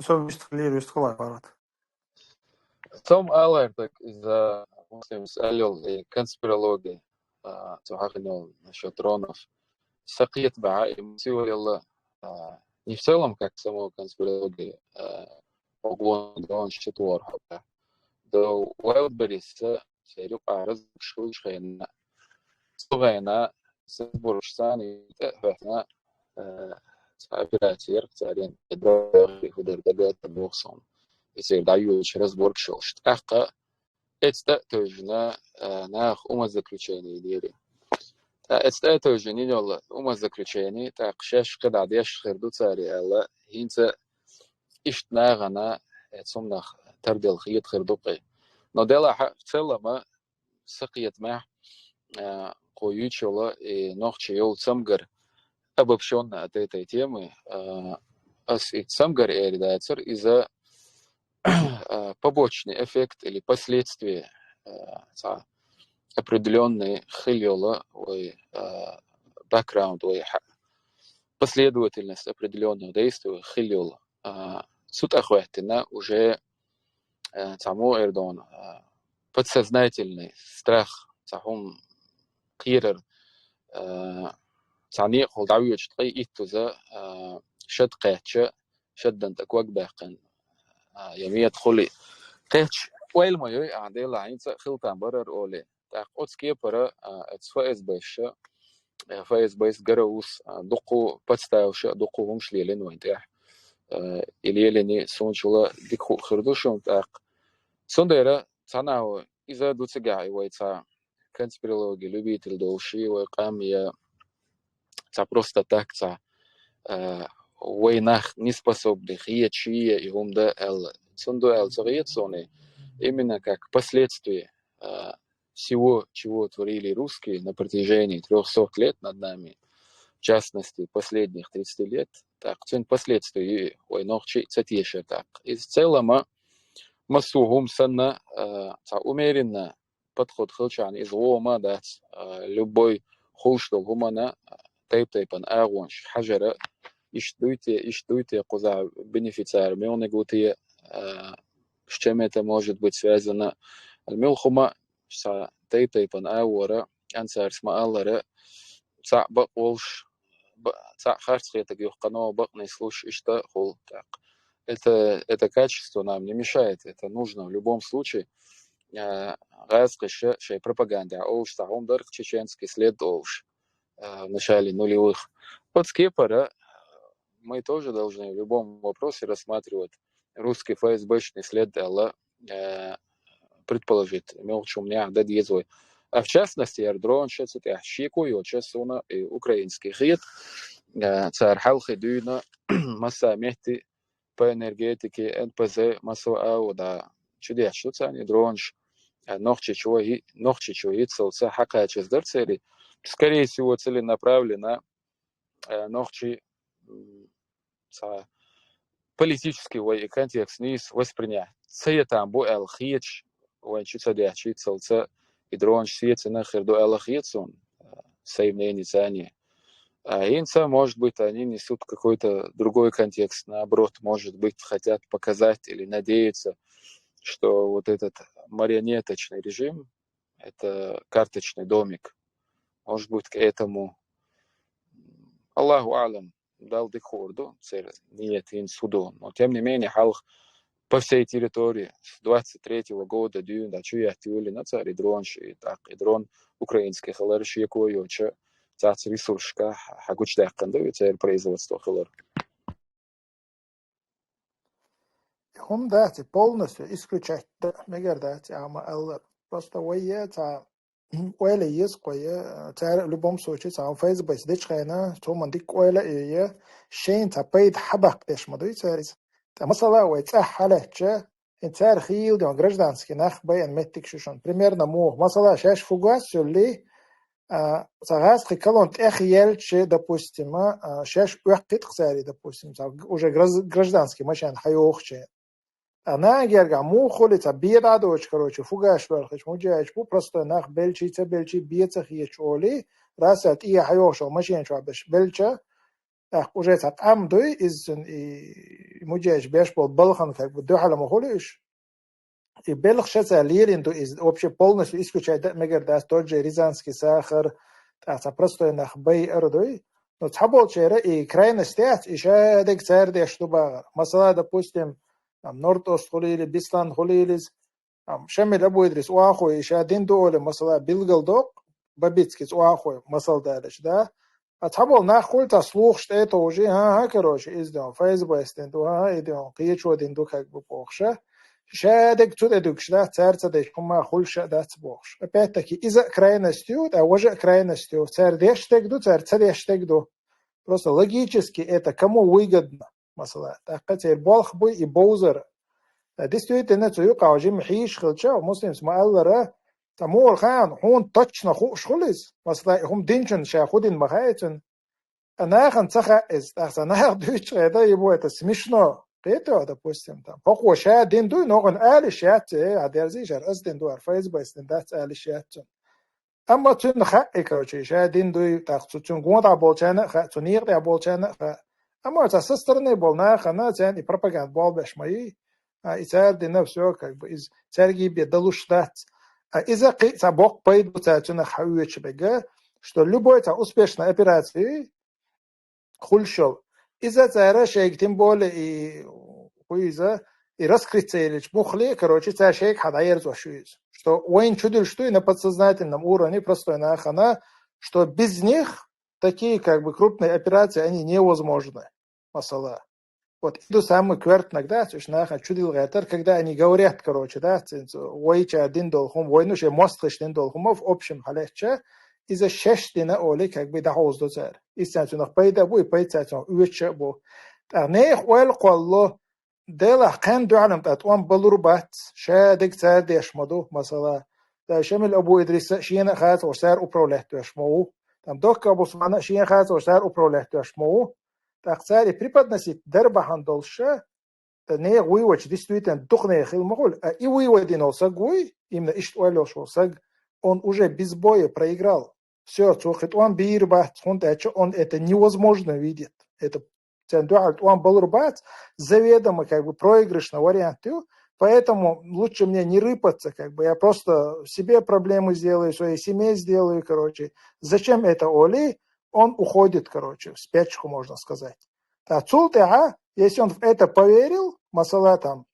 Со вистхилира, вистхилира, паргӀат. Со-м алар так иза Муслимс аьлла йолу и конспирология, а, цо хьахийна йолу насчёт дронов. Сан кхетамехь и муьлхха а, а, не в целом, как самой конспирологии, а, гонах дронаш чу тухур хьо. До Wildberries-а церан юкъахь разборкаш хуьлучу хенахь, цу хенахь разборкаш царна тӀе а хьоьхна, а, цхьа операци яра церан, и дроне хӀун дара дагадогӀу суна. И церан дӀайоьдучу разборкаш йолуш. ТӀаккха эцу тӀе а тевжина, а, наха умозаключение йинера. ТӀаккха эцу тӀе а тевжина йина йолу умозаключение, тӀаккха шаьш кхидӀа деш хир ду цара аьлла, хӀинца иштта нахана, э, цунах тардала хета хир ду-кх. Но делахь а, в целом, сан кхетамехь, а, кхо юьйцуш йолу и нохчийн йолу цамгар, обобщённо от этой темы, а, ас и цамгар эр дацара, иза, а, побочный эффект или последствия, а, цхьа определённый хила йолу вай, а, бэкграунд, вай хьа-, последовательность определённых действий хила йолу. А, цу тӀе хӀоьттина уже, а, цхьа муха эр ду хьуна, а, подсознательный страх, цхьа хӀума кхерар, а, цхьа некъахула дӀавоьдуш ткъе иттаза, а, шад кхаьчча, шаддан тӀе ког баьккхина, а, я мета хуьлий. Кхаьчча, ойла ма йой, а, делахь хӀинца а хила там барара олий. ТӀаккха оцу кепара, а, оцу Ф С Б-ша э, ФСБ-с гараус, а, дуккха подставаш а, дуккха хӀумаш лелаенна вайна тӀехь. Э, и лелаенна, сона чула дика ху хир ду шуна тӀаккха. Цундела цхьанахьа иза ду цигахь и вай цхьа конспирологи любитель долуш, и вай къам я цхьа просто так цхьа, э, вай нах неспособный хеташ я и хӀума дан аьлла. Цунна ду аьлла ца хета суна, именно как последствие, э, всего, чего творили русские на протяжении трёхсот лет над нами, в частности, последних тридцати лет, так, цуьнан последствия вай нохчий ца тешар так. Из целом, а, массо хӀума санна, а, цхьа умеренно подход хилчахьана, иза гӀо ма дац, а, любой хуьлуш долу хӀуманна, а, тайп-тайпана агӀонаш хьажара, иштта дуй те, иштта дуй те, кхузахь бенефициар мегӀниг ву те, а, с чем это может быть связано, муьлха хӀума, ша тайп-тайпана агӀора, кӀант цаьрца ма-аллара, цхьаъ бакъ волуш, ба-, цхьаъ харц хетарг юха кхано бакъ нислуш, иштта хуьлу тӀаккха. Это, это качество нам не мешает, это нужно в любом случае. Э, гӀазкхаша шайн пропагандехь олуш цхьа хӀума дара, чеченский след олуш, э, в начале нулевых. Оцу кепара мы тоже должны в любом вопросе рассматривать русский ФСБшный след аьлла, э, предположить, муьлхачу хӀуманехь дан деза вай. А в частности, яра дронаш цу тӀехь шеко йоцуш суна и украинский хета, э, цара хьалхе дуьйна массо а метте по энергетике, НПЗ, массо а АО, да, чудеш ду царна и дронаш, э, Нохчийчу, Нохчийчу йицалца хьакхачаза дара церан. Скорее всего, целенаправленно, э, нохчий, м, цхьа политический вай и контекст нийса воспринять ца йитам бу аьлла хеташ, вайн чу ца детташ йицалца и дронаш сецина хир ду аьлла хета суна, э, сай мнение царна. А хӀинца, может быть, они несут какой-то другой контекст, наоборот, может быть, хотят показать или надеяться, что вот этот марионеточный режим, это карточный домик. Может быть, к этому. Аллаху а'лам, Далла дика хуур ду, церан ният хӀинца хӀун ду. Но тем не менее, хьалха по всей территории с двадцать третьего года дуьйна дӀа чу етта йолийна цара и дронаш, и тӀаккха и дрон украинский хилар шеко йоцуш, цхьацца ресурсашка хьа-, хьагучудаьккхина ду и церан производство хилар. ХӀума дац, и полностью исключать дан мегар дац, амма аьлла. Просто вай е цхьа ойла еза кхо е, цара в любом случае, цхьа ФСБ-с дечу хенахь, цо ма дика ойла а е, шайна цхьа пайда хьабаккха деш ма дуй цара иза. Ткъа масала вай цӀахь хьалаьцча, и цара хийла ден гражданский нах байина меттиг шу шуна. Примерно муха. Масала шаьш фугас а йоллий, а, цхьа гӀазкхи колонна тӀехъяьлча, допустим, а, шаьш оьккху-кх цара, допустим, цхьа уже граз-, гражданский машен хьайохуча. А нагергахь муха хуьлий цхьа бен дӀа а доцуш, короче, фугаш лоьхуш, муджаьжаш бу, простой нах белчий, ца белчий, бен ца хеташ олий, раса тӀе хьайохуш йолу машен чохь беш белча, тӀаккха уже цхьа къам дуй, иза цуьнан и муджаьжаш беш болу балхана как бы дуьхьал ма хуьлу уьш. И белхан ша цара лелийна ду иза, вообще полностью исключать дан а мегар дац, тот же рязанский сахар, тӀаккха цхьа простой нах байар дуй. Но цхьаболчеран и крайность яц, и шадерг цара деш ду бахар. Масала, допустим, там, Норд-Ост хуьлийла, Беслан хуьлийла иза, там, Шамиль Абу-Идрис охьахой, и ша дина ду олий, масала, билгал доккху, Бабицкий охьахой, масал далаш, да? А цхьаболу нах хуьлу цхьа слухаш тӀе а товжий, хӀан-хӀа, короче, иза ден, ФСБ-с дина ду, хӀан-хӀа, и ден, кхечо дина ду, как бы, бохуша. Шадерг цу тӀе дуьгуш дац, цара ца дечу хӀума хуьлуш а дац бохуш. Опять-таки, иза а крайность ю, тӀа важа а крайность ю. Цара деш дерг ду, цара ца деш дерг ду. Просто логически это кому выгодно, масала. ТӀаккха церан болх буй и бовзар. Э, действительно, цу юкъахь жима хьийзаш хилча, Муслимс ма-аллара, цхьа муха хаьа, хьуна точно хууш хуьлу иза. Масала, и хӀума динчунна ша хӀун дина ма хаьа цуьнан. Ткъа нахана ца хаьа иза, тӀаккха цхьа наха дуьйцучу хенахь, и бу это смешно. Кхетий, допустим, там, хӀокхо ша дина дуй, ногӀана ала йиш яц, э, хьан дерзий шара, ас дина ду, хӀара ФСБ-с дина дац ала йиш яц цунна. Амма цунна хаьа, короче, ша дина дуй, тӀаккха цу, цуьнан гонахь болчарна а хаьа, цу некъа тӀехь болчарна а хаьа. Амма цхьа со стороны болу нахана царна и пропаганда болх беш ма йий. А, и цара дина, всё, как бы, иза цаьргий бен далуш дац. А иза кхин а цхьа боккха пайда бу цара цунах хьаоьцуш берг, что любой цхьа успешная операция хуьлуш йолу. Иза цара шайга, тем более, и, хӀу иза, и раскрыться йиллича муххале, короче, цара шайга хьан дӀаерзош ю иза. Что вайна чудуьлуш ду и на подсознательном уровне простой нахана, что без них такие как бы крупные операции, они невозможны, масала. Вот и то самое квертнаг, да, то есть нахал чудил гайтар, когда они говорят, короче, да, цинцу, войча дин долхум, войну ше мостыш дин долхум, в общем, халеча, из-за шештина оли, как бы да хоздо цар. Истинно пайда бу, и пайда цар, уйча бу. Так, нех ойл колло, дела кен дуалам тат, он балур бац, шадик цар деш маду, масала. Да, Шамил Абу Идриса, шиена хаз, ор сар управлять деш мау. Там Докка Абу Усмана, шиена хаз, ор сар управлять деш мау. Так цар и преподносить дарбахан долша, да не вывоч, действительно, дух не хил махуль, а и выводин ол сагуй, именно ишт ойл шо саг, он уже без боя проиграл. Все, цо хит он бир бац, хунт ача, он это невозможно видит. Это цен дуаль он балур бац, заведомо как бы проигрышный вариант. Поэтому лучше мне не рыпаться, как бы я просто себе проблемы сделаю, своей семье сделаю, короче. Зачем это оли? Он уходит, короче, в спячку, можно сказать. Та цул тӀехьа, если он в это поверил, масала там,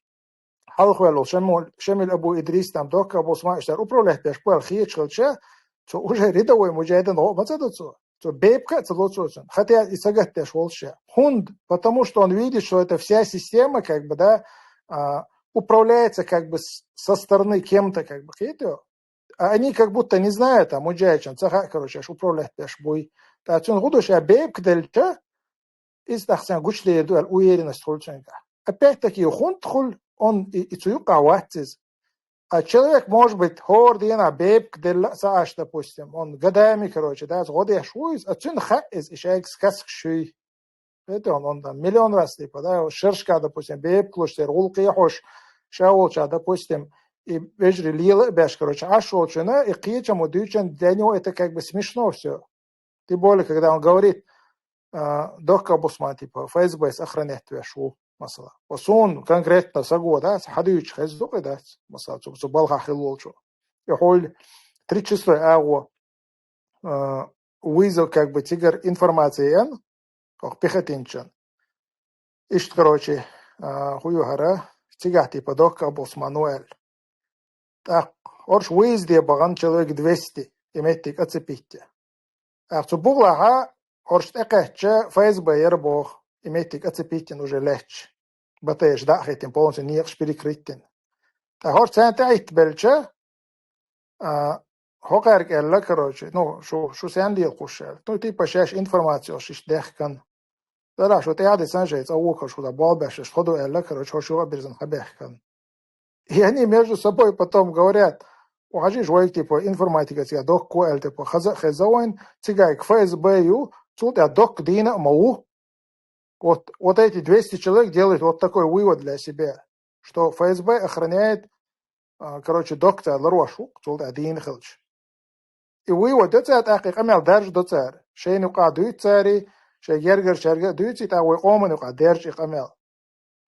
хьалхвеллу Шамил, Шамил Абу Идрис там, Докка Абу Усман, иштар управлять деш пуэл хиеч хилча, цо уже рядовой муджахидин гӀо ма ца ду цо. Цо бебка ца ло цо цун. Хотя и сагатдеш волча. Хунд, потому что он видит, что это вся система, как бы, да, а, управляется как бы с- со стороны кем-то, как бы, хитё. А они как будто не знают, а муджахичин, цаха, короче, аш управлять деш буй. Та цун гудуш я бебка дельча, из тахсан гуч лер дуал уверенность хулчанга. Опять-таки, хунд хул, он и, и цу юкъа ватциз. А человек, может быть, хор дена бебка делла сааш, допустим, он годами, короче, да, гӀодеш вуйз, а цун ха из ишайк сказка шуй. Это он, он там миллион раз, типа, да, шершка, допустим, бебка луш сер, гулкъи хош, шаулча, допустим, и вежри лила беш, короче, аш волчана, и киечему дючан, для него это как бы смешно все. Тем более, когда он говорит, а, Докка Абу Усман, типа, ФСБ с охранять вешу, масала. Осун конкретно сагу, да, хадуич хездук, да, масала, цу, цу балха хил волчу. И холь три числа аго, а, вызов, как бы, тигр информации эн, как пехотинчан. Ишт, короче, а, хую хара, цигахь, типа, Докка Абу Усман вайл. Так, орш выезде баган человек двести, и меттик оцепить. Ах, цу буглаха, орш тӀекхаьчча, ФСБ яр бох, и меттик оцепить уже леч. Батаеш да хитин, полностью некъаш перекрыть. Так, орш цен тӀаит белча, а, хокъярг элла, короче, ну, шу, шу сен дел кушал. Ну, типа, шаш информация шиш дехкан. Дара шу тӀяди сан шей, цӀа вука шу да болбеш, шу ходу элла, короче, хо шу оберзан хабехкан. И они между собой потом говорят, ухажи жвайк, типа, информатика, типа, док ку эл, типа, хаза, хаза вайн, цигай к ФСБ ю, цул тӀа док дина мау. Вот, вот эти двести человек делают вот такой вывод для себя, что ФСБ охраняет, а, короче, доктор ларуашу, цул тӀа дина хилч. И вывод доцар, тӀаккха къамел дарж доцар. Шейну къа дуйцари, шей гергар шерга дуйци, тӀа вай къоману къа дарж и къамел.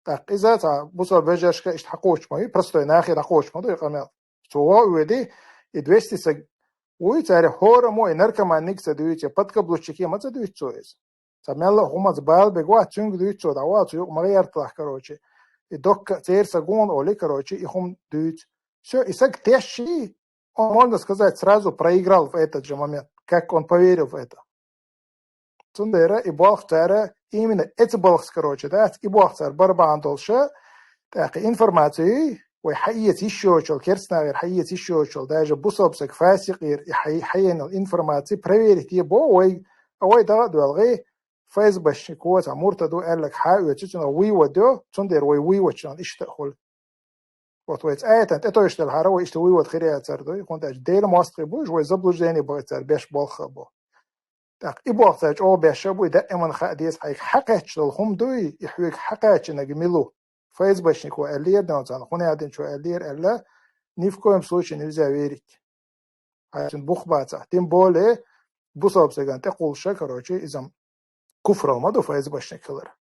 ТӀаккха иза ца бусал бежашка ишт хьакъочма, и простой нахи хьакъочма ду и къамел. Цо ва уведи, и двести саг уй цари хора мо и наркоманник ца дуйци, подкаблучники ма ца дуйцо из. Ца мелла хумац бал бегва, цунг дуйцо, да ва цу юк магъяртлах, короче. И докка цер сагон оли, короче, и хум дуйц. Все, и саг теши, он, можно сказать, сразу проиграл в этот же момент, как он поверил в это. Цундера и болх цара, именно эти болх, короче, да, и болх цар барбан долша, так, информацию, вай хайец ещё чел, керцнагер хайец ещё чел, даже бусобсак фасикъир, и хай-, хайенал информации проверить ебо, вай, вай да дуалгы, ФСБшник, вот, а муртаду, эллак ха, уйцу, цуна вывод ё, цундер вай вывод чан, ишта хул. Вот вай цаятан, это ишта хара, вай ишта вывод хире цар дуй, хунтач дел мостки буй, вай заблуждение бо цар, беш болха бо. Так, и болх цар, о беш бу, и да эман ха, дес хайк хакач дол хум дуй, и хуйк хакач на гмилу. ФСБшник ва эллер, да он цан, хуне один чо эллер, элла, ни в коем случае нельзя верить. Хачун бух баца. Тем более, бусобсаган те кулша, короче, изам куфрал ма ду ФСБшник кылар.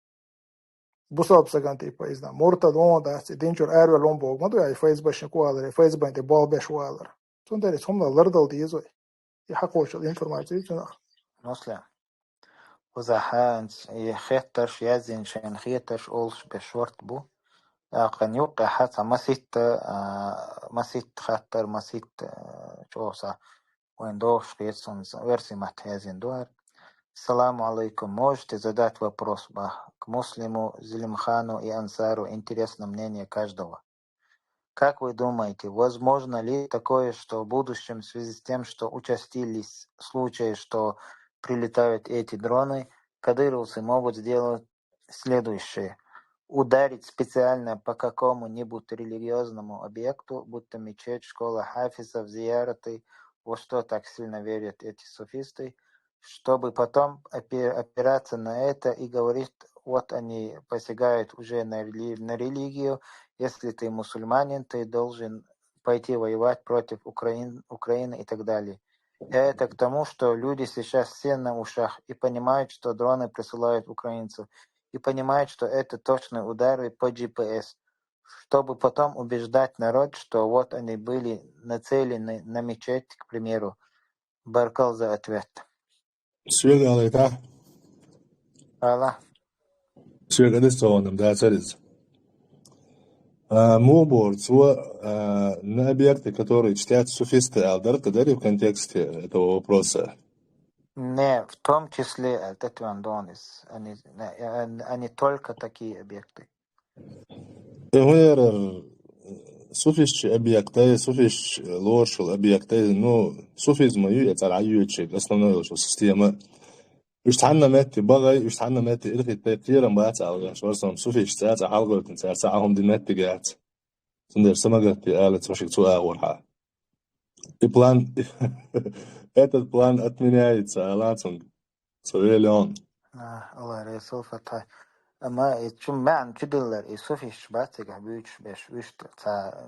Бусобсаган типа изна. Муртад он да, ци динчур арвел он бог ма ду, ай ФСБшник валар, ФСБ те болбеш валар. Цундерис хумна лардал дизой. И хакъочул информация цунах. Муслим. Узаханц, и хеттарш язин шен хеттарш олш бешворт бу. Акъан юкъа хаца маситта, а, масит хаттар, масит, а, чоса. Вайн догш хетсун верси мат язин дуар. Салам алейкум. Можете задать вопрос ба, к Муслиму, Зелимхану и Ансару? Интересно мнение каждого. Как вы думаете, возможно ли такое, что в будущем, в связи с тем, что участились случаи, что прилетают эти дроны, кадыровцы могут сделать следующее? Ударить специально по какому-нибудь религиозному объекту, будто мечеть, школа хафизов, зияраты, во что так сильно верят эти суфисты, чтобы потом опе- опираться на это и говорить, вот они посягают уже на, рели- на религию, если ты мусульманин, ты должен пойти воевать против Украин, Украины и так далее. Это к тому, что люди сейчас все на ушах и понимают, что дроны присылают украинцев, и понимают, что это точные удары по G P S, чтобы потом убеждать народ, что вот они были нацелены на мечеть, к примеру. Баркал за ответ. Свегалайта. Алла. Свегалис цоонам да царис. А, мобор, цо, а, на объекты, которые чтят суфисты, алдар кадари в контексте этого вопроса. Не, в том числе этот Вандонис. Они, не, э, они только такие объекты. Э, гуэрэр, суфисч объекты, суфисч лоршул объекты, ну, суфизма ю, это раю, основной лоршул система. Уж цхьанна метти багай, уж цхьанна метти ирхиттай кхерам бац алга, шварсам суфиш цаца халгойтин цаца ахум ди метти гац. Цундер самагатти алец вашик цу агъурха. И план, этот план отменяется, алацунг. Савелион. А, Алла Ресул Фатхай. Ама и чум маан чудиллар и суфиш бацик хабюч беш вишт ца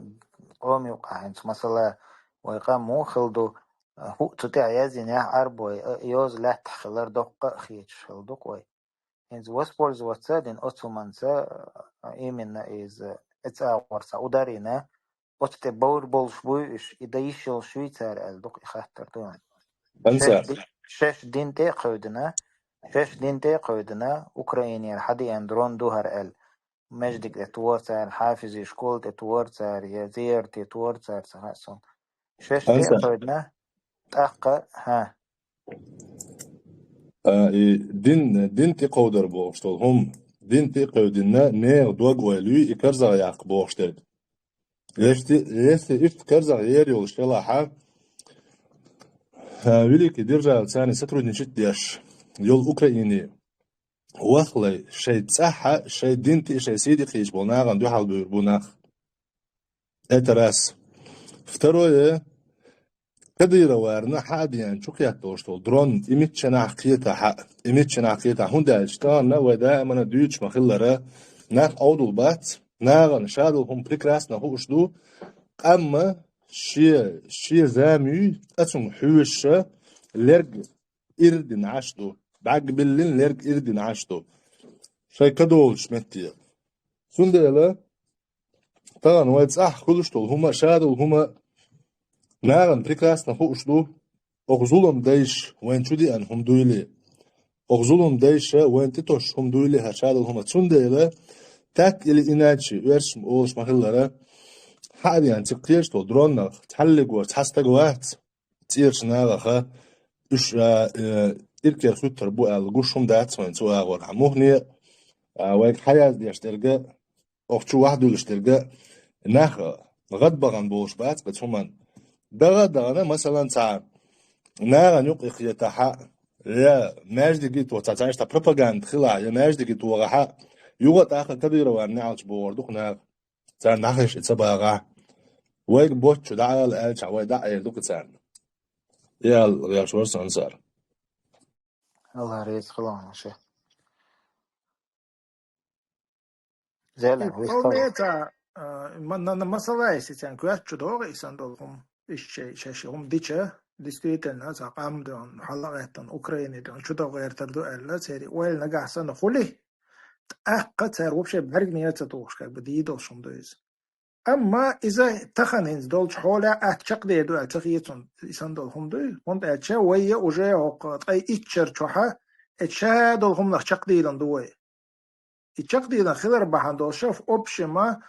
оми ука хинц масала вай ка му хилду, а, ху цу тя язин я арбой, а, йоз лят хилар докка хич хилду кой. Инз воспользоваться дин оцуманца, а, именно из, а, эца ворца ударина, оцте баур болш буй иш, и да ишел Швейцар эл дук и хаттар дуан. Анса. Шеш ди-, шеш дин те кавдина, шеш дин те кавдина, Украинер хади эн дрон духар эл. Междик де творцар, хафизи школ де творцар, я зер те творцар, сахасон. Шеш те Анса. Кавдина, тахка, ха. А, и дин, дин ти кавдар бохштол, хум, дин ти кавдина, не, дог ой, люй, и карза як бохштед. Если, если ишт карза ер йол шелаха, а, великий державцани сотрудничать деш, йол Украине. Вахлай, шей цаха, шей дин ти, шей сиди хиш бол наган духал бур бунах. Это раз. Второе, Кадыроварна хадиян чукъят доштол дрон имитчанах кета ха, имитчанах кета хунда штана вада мана дюч махиллара нах аудул бац, наган шадул хум прекрасно хуш ду, амма ши, ши замю, ацум хуша, лерг ирдин ашду, даг биллин лерг ирдин ашду. Шай кадолш метти. Сундела, таган вай цах хулуштул хума, шадул хума, наган прекрасно хуш ду, ох зулум дайш, вайн чуди ан хум дуйли. Ох зулум дайша, вайн титош хум дуйли, ха шадул хума. Сундела, так или иначе, верш олш махиллара, хадиян циккеш то дроннах, талли гор, цастаг вац, цирш нагаха, уш, а, э, иркер хуттар бу ал гушум дац вайн цу агор. Мухни, а, вайк хаяз деш дерга, охчу вахдулш дерга, нах, гад баган болш бац, бацуман. Дага дагана, масалан, ца, наган юк ихьята ха, я, междиги то, ца, ца, ишта пропаганда хила, я, междиги то га ха, юга таха Кадырован не алч бордук наг. Цар нахиш ица бага. Вайг боччу да ал элча, вай да эр дук цар. Ял, ял швар сансар. Алла рез хилон ше. Зелен, вистал. Полнета, а, ма-, на, на масала, если цан квачу дога исан долгум. Ишче, чеши, гум дича, действительно, за камдон, халагетон, Украине дон, чудо гертер ду элла, цери, уэл нагасан хули. Тахка цар вообще барг не яца туш, как бы, дидо шум дуйз. Амма иза тахан хинз долч холя ат чакъ деду а тахицун исан дол хум дуй. Хунт а ча вайя уже ок тай иччер чоха, э, ча дол хумнах чакъ дилан дуй. И чакъ дилан хилар бахан дол шаф общема,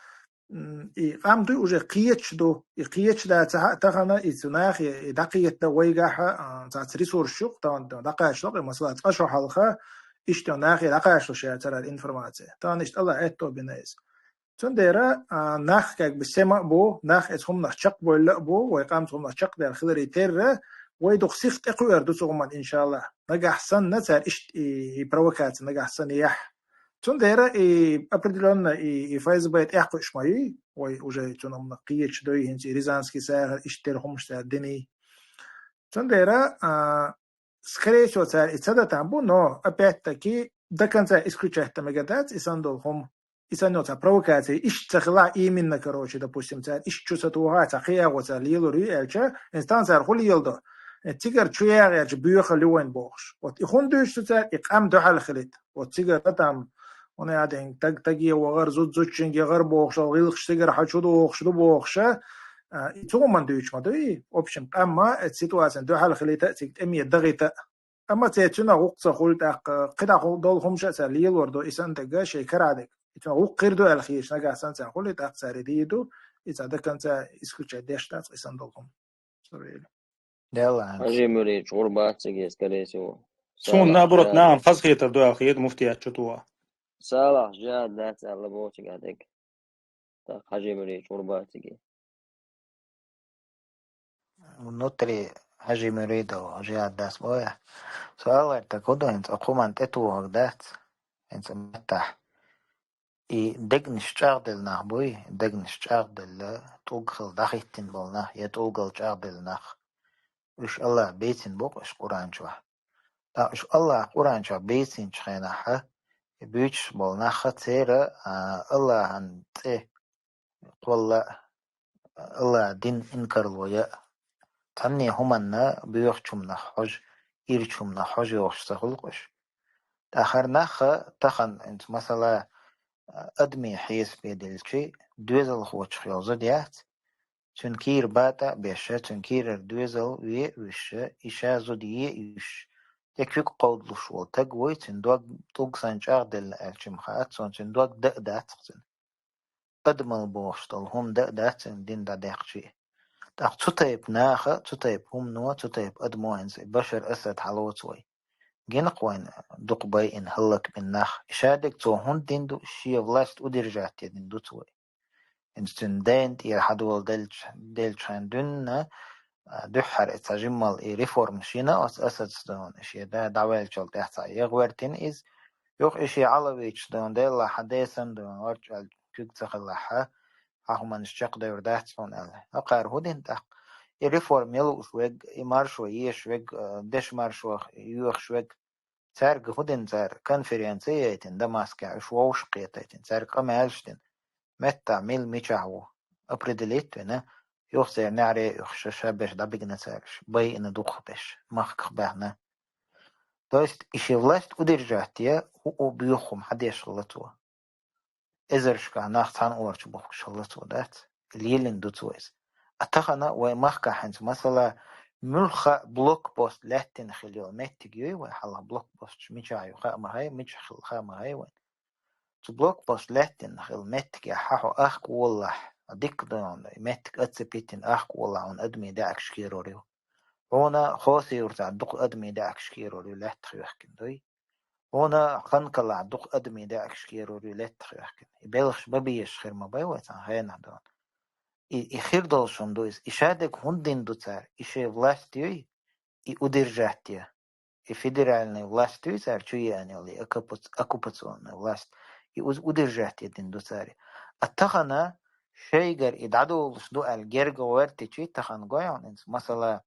М, и къам дуй уже кхеташ ду. И кхеташ дац хьа а тахана, и цу нахе, и дӀакхета вайгахьа, а, цаца ресурс ю, тахана дӀакхачалу, и масала цкъа шо хьалха, иштта нахе дӀакхачалуш яцара информация. Тахана иштта Аллах аьтто бина иза. Цундела, а, нах как бы сема а бу, нах эцу хӀуманах чекхбойла а бу, вай къам цу хӀуманах чекхдер хиларе терра, вай дукха сих тӀекхуьур ду цу хӀуман, иншаллах. Нагахь санна цара иштта и, и провокация нагахь санна яхь. Цундела и определённо и, и ФСБ тӀекхуьуш ма юй, вай уже цу хӀуманах кхеташ дуй, хӀинца и Рязанский сагӀар иштта тера хӀумаш цара диний. Цундела, а, скорее всего, цара и ца датан бу, но опять-таки до конца исключать-то мега дац, и сан долу хӀума. И сан йоцу провокация, иштта ца хила именно, короче, допустим, цара иштта чу ца тоха, цхьа кхиагӀо цара лелур ю аьлча, инстанцияра хӀу леладо. Э, цигара чу ягӀ аьлча, боьхал ю вайн бохуш. Вот и хӀун дуьйцу цара, и къам дуьхьал хилийта. Вот цигара там, хӀуна яа ден, таг таге вахар, зуд зудчуьнга яхар бохуш, гӀиллакхаш цигара хьан чу дохуш ду бохуша, а, и цу хӀуманна дуьйцуш ма дуй. В общем, къамма, э, ситуациян дуьхьал хилийта, цига тӀеме дахийта. Амма церан цуьнан гӀуллакх ца хуьлу тӀаккха, кхидӀа ху-, долу хӀумаш а цара лелор ду, и санна дага шайн карадиг. И цуьнан гӀуллакх хир ду аьлла хеташ нагахь санна царна хуьлу, тӀаккха цара и дийр ду, и цхьа до конца исключать деш дац, и санна долу хӀума. Цуьнан Делла Хьажи Муьрий чкъур бац циге, скорее всего. Суна, наоборот, нахана хазахетар ду аьлла хета муфтият чу тоха. Салах жад дац аьлла боху цигахь дерг. ТӀаккха Хьажи Муьрий чкъур бац циге. Внутри Хьажи Муьридов жад дац боху. Суал ваьрта кху ду хӀинца, окху хӀуманна тӀетухург дац хӀинца меттахь. И дегнаш чӀагӀделла нах буй, дегнаш чӀагӀделла, тӀулг хилла дӀахӀиттина болу нах, я тӀулгал чӀагӀделла нах. Уьш Аллах бийцина бу-кх уьш Къуръан чохь. ТӀаккха уьш Аллах Къуръан чохь бийцинчу хенахь, и буьйцуш болу нах церан, а, Аллахьан цӀе кхолла а, Аллахьан дин инкарло ян а, цхьанне хӀуманна боьхачу хӀуманах хьожа, ирчу хӀуманах хьожа йогӀуш ца хуьлу-кх уьш. ТӀаккха хӀара нах а тахана, хӀинца масала, а, адамийн хьесапе делчи, доьзалхочух йолу зуда яц, цуьнан кийра батӀа а беш, цуьнан кийрара доьзал вен а вуьсуш, и ша зуда ен а йуьсуш, тӀе куьг кховдалуш волу таг вуй, цуьнан дог тӀулг санна чӀагӀделла аьлча-м хаьа, цунна цуьнан дог дан а дац-кх цуьнан. Адамал бохуш долу хӀума дан а дац цуьнан дин дӀадаьккхича а. ТӀаккха цу тайпа наха, цу тайпа хӀумано, цу тайпа адамо хӀинца и Башар Асад хьалоцу вай. Гина-кх вайна дукха байина, хӀаллакбина нах. И шадерг цо хӀунда дина ду, шен власть удержать дина ду-кх вай. ХӀинца цуьнан дайна тӀера хьадоладелча, делча хенахь дуьйна, а, дуьххьара и цхьа жиммал и реформаш йина оцу Асадца дуьйна, и шен да дӀаваьллачул тӀаьхьа цхьа ягӀ ваьртина иза. Юха и шен Ӏалавиташ дуьйна, Делла хьан десам дуьйна, орчӀ аьлла куьг ца хилахь, хьан хӀуманаш чекхдевр дац хьуна аьлла. ХӀокхара хӀун дина тӀаккха? И реформа ян лууш верг, и маршо езаш верг, а, дешан маршо йоьхуш верг, цаьрга хӀун дина цара? Конференци яйтина Дамаскехь, уьш вовшах кхетийтина, цаьрга къамелаш дина. Меттахь мила мичахь ву, определить вина, юха церан неӀаре а оьхуш, ша берш дӀабигна цара уьш, байина дукхахберш, махках баьхна. То есть, и шен власть удержать ян, хӀуъу боьху хӀума хьан деш хилла цо? Эзаршкахь нах цхьана орчу бухкуш хилла цо, дац? Лелийна ду цо иза. А тахана вай махкахь хӀинца, масала, муьлхха а блокпост лаьттина хилла йолу меттиг юй вай хьалха, блокпосташ мичахь ю, хаа ма хай, мичахь хилла, хаа ма хай вайн. Цу блокпост лаьттина хилла меттигехь хьо ахка воллахь, дика ду хьуна, и меттиг оцепить йина ахка воллахь, хьуна адамийн даьӀахкаш кхерор ю. Хьуна Хосуьйрцахь дукха адамийн даьӀахкаш кхерор ю, лаьттах йоьхкина дуй. Хьуна Ханкалахь дукха адамийн даьӀахкаш кхерор ю, лаьттах йоьхкина. И белхаш бан безаш хир ма бай вай цхьана хенахь дуьйна. И, и хир долуш хӀума ду иза. И шадерг хӀунда дина ду цара? И шайн власть юй, и удержать ян. И федеральный власть юй цара чу еана йолу, и оккупац-, оккупационный власть. И уз-, удержать ян дина ду цара. А тахана шайгара и дӀадолуш ду аьлла герга гӀоьртичи, тахана гой хьуна иза, масала,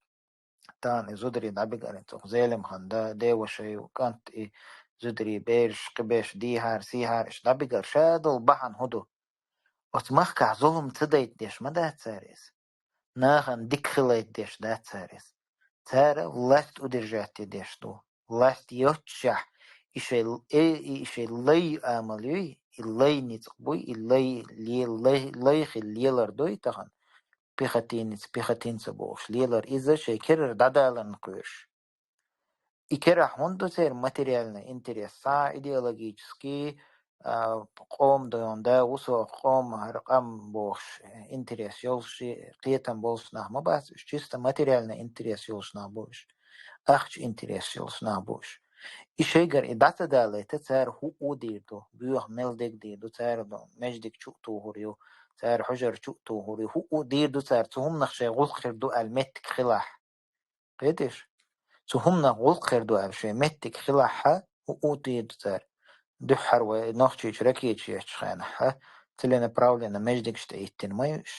тахана и зударий дӀабигар, цунах Зелимхан да, девашай, кӀант, и зударий, бераш, кхиберш, дийхьара, сийхьара, иштта дӀабигар, ша долу бахьана хӀун ду? Оцу махкахь зулам ца дайта деш ма дац цара иза. Нахана дика хилайта деш дац цара иза. Цара власть удержать ян деш ду. Власть йоццушехь, и шайн, э, и шайн лай амал юй, и лай ницкъ буй, и лай ле-, лай, лай хила лелар дуй тахана. Пехотинец, пехотинца бохуш лелар иза шайн керара дӀадаларна кхоьруш. И керахь хӀунда ду церан материальный интерес? Цхьа идеологический, а, къоман дойн да, вусох къоман хӀара къам бохуш, интерес йолуш, кхетам болуш нах ма бац уьш, чисто материальный интерес йолуш нах бу уьш, ахча интерес йолуш нах бу уьш. И шайгара и дӀа ца далийта, цара хӀуъу дийр ду, боьха мел дег дийр ду, цара ду, маьждиг чу а тухур ю, цара хьужар чу а тухур ю, хӀуъу дийр ду цара, цу хӀуманах шайн гӀуллакх хир ду аьлла меттиг хилахь. Кхеташ? Цу хӀуманах гӀуллакх хир ду аьлла шайн меттиг хилахь, хӀуъу дийр ду цара. Дуьххьара вай Нохчийчу ракеташ еттачу хенахь, целенаправленно маьждигаш тӀе йиттина ма ю уьш.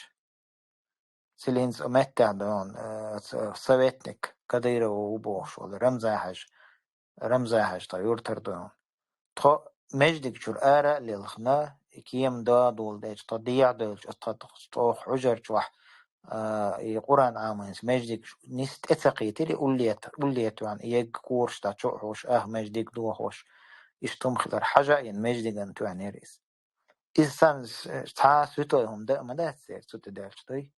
Цилинца меттехь дон, э, ц-, советник Кадыров ву бохуш волу Рамзан-Хьаьжа, Рамзан-Хьаьжа тхан юьртара дон. Тхо маьждиг чуьра ара а лелхина, и кема дадолу дечу, тхо дехьа девлча, тхо тхох хьужар чохь, а, и Къуръан Ӏамийна маьждиг нис тӀе ца кхийтира, и уллета, уллета ван, и егга кораш дӀа чу а хьуш, ах маьждиг дохуш, иштта хӀума хилар хьажа а йина маьждиган тоьхнера иза. Иза санна с-, цхьа а святой хӀума дан а ма дац церан цу тӀе даьлча дуй.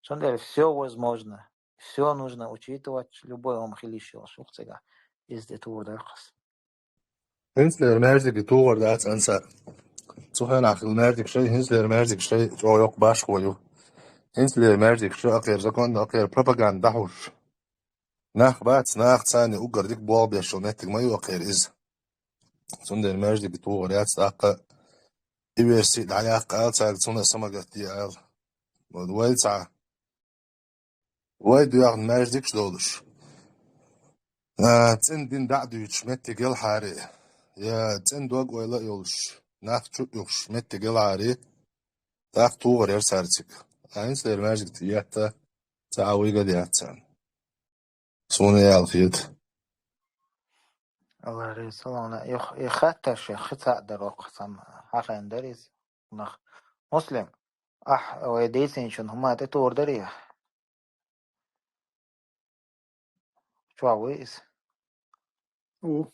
Цундела всё возможно, всё нужно учитывать, любой хӀума хила йиш йолуш ву-кх цигахь, иза тӀе тур дара-кх ас. ХӀинцалера маьждиге тухур дац ансар. Цу хенахь хилла маьждиг шай, хӀинцалера маьждиг шай чӀогӀа йоккха башхо ю. ХӀинцалера маьждиг шу акхера законна, акхера пропаганда дӀахьуш. Нах бац, нах царна уггар дика болх беш йолу меттиг ма ю акхера иза. Цундела маьждиге тухур яц тӀаккха, и верси дӀаяккха ала цаьрга, цунна самагатде ала. Вот вай цхьа, вай доьхна маьждигаш долуш, а, цӀена дин дӀа а дуьйцуш меттиг елхьаре, я цӀена дог-ойла а йолуш, нах чу а юхуш меттиг елхьаре, тӀаккха тухур яра цара цига. А хӀинцалера маьждиг тӀе етта, цхьа а вуйга а яц царна. Суна яла хета. Аллах реза, салам. И х-, и хаттар шех хи цхьаъ дара, оккха сам хьахийна дара иза. Нах. Муслим, ахь вай дийцинчун хӀума тӀе тур дарий? Чохь вуй иза? Ву.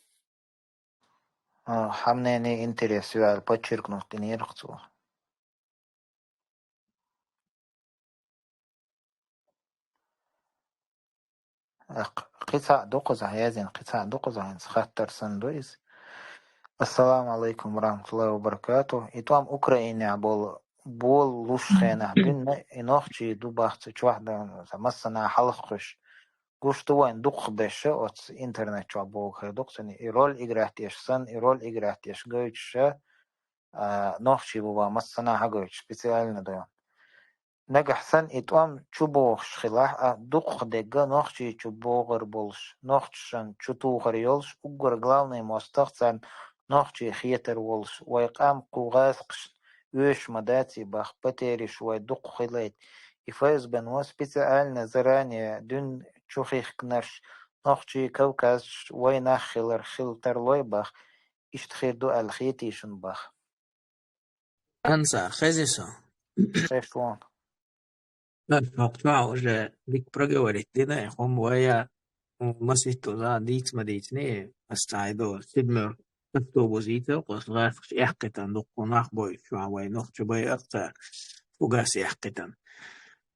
А, хьан мнение, интерес ю аьлла подчеркнуть динера-кх цо. Кхи цхьаъ дукхаза яздина, кхи цхьаъ дукхаза хӀинца хаттар санна ду иза. Ассаламу алайкум ва рахматуллахи ва баракатух. И тӀом Украинехь болу, болу луш хенахь дуьйна, и нохчий ду бах цу чохь дан, массанхьа хьалха кхуьш. Гуш ду вайн дукхах беша, оцу интернет чохь богу хир ду-кх цуьнан, и роль играть деш санна, и роль играть деш гойтуша, а, нохчий бу бан массанхьа гойтуш, специально ду. Нагахь санна и тӀом чу богӀуш хилахь а, дукхах дегга нохчий чу богӀар болуш, нохчашан чу тухар йолуш, уггар главный мостагӀа царна нохчий хетар волуш, вай къам кху гӀазкхашна оьшуш ма дац и бах, потериш вай дукха хилайта. И ФСБ-но специально заранее дуьйна чу хихкинарш, нохчий кавказцаш вай нах хилар хила тарлой бах, иштта хир ду аьлла хетий шуна бах. Анса, хези со. Хеш вон. Да, хӀокху чохь уже дика проговорить дина, и хӀума вай, м, масийтта за дийца ма дийцини, ас цхьа айдо, седьмой автобус йийца, кху гӀазкхаша эккхийтина дуккха нах бойуш, чохь вай нохчий байар цара, фугас эккхийтина.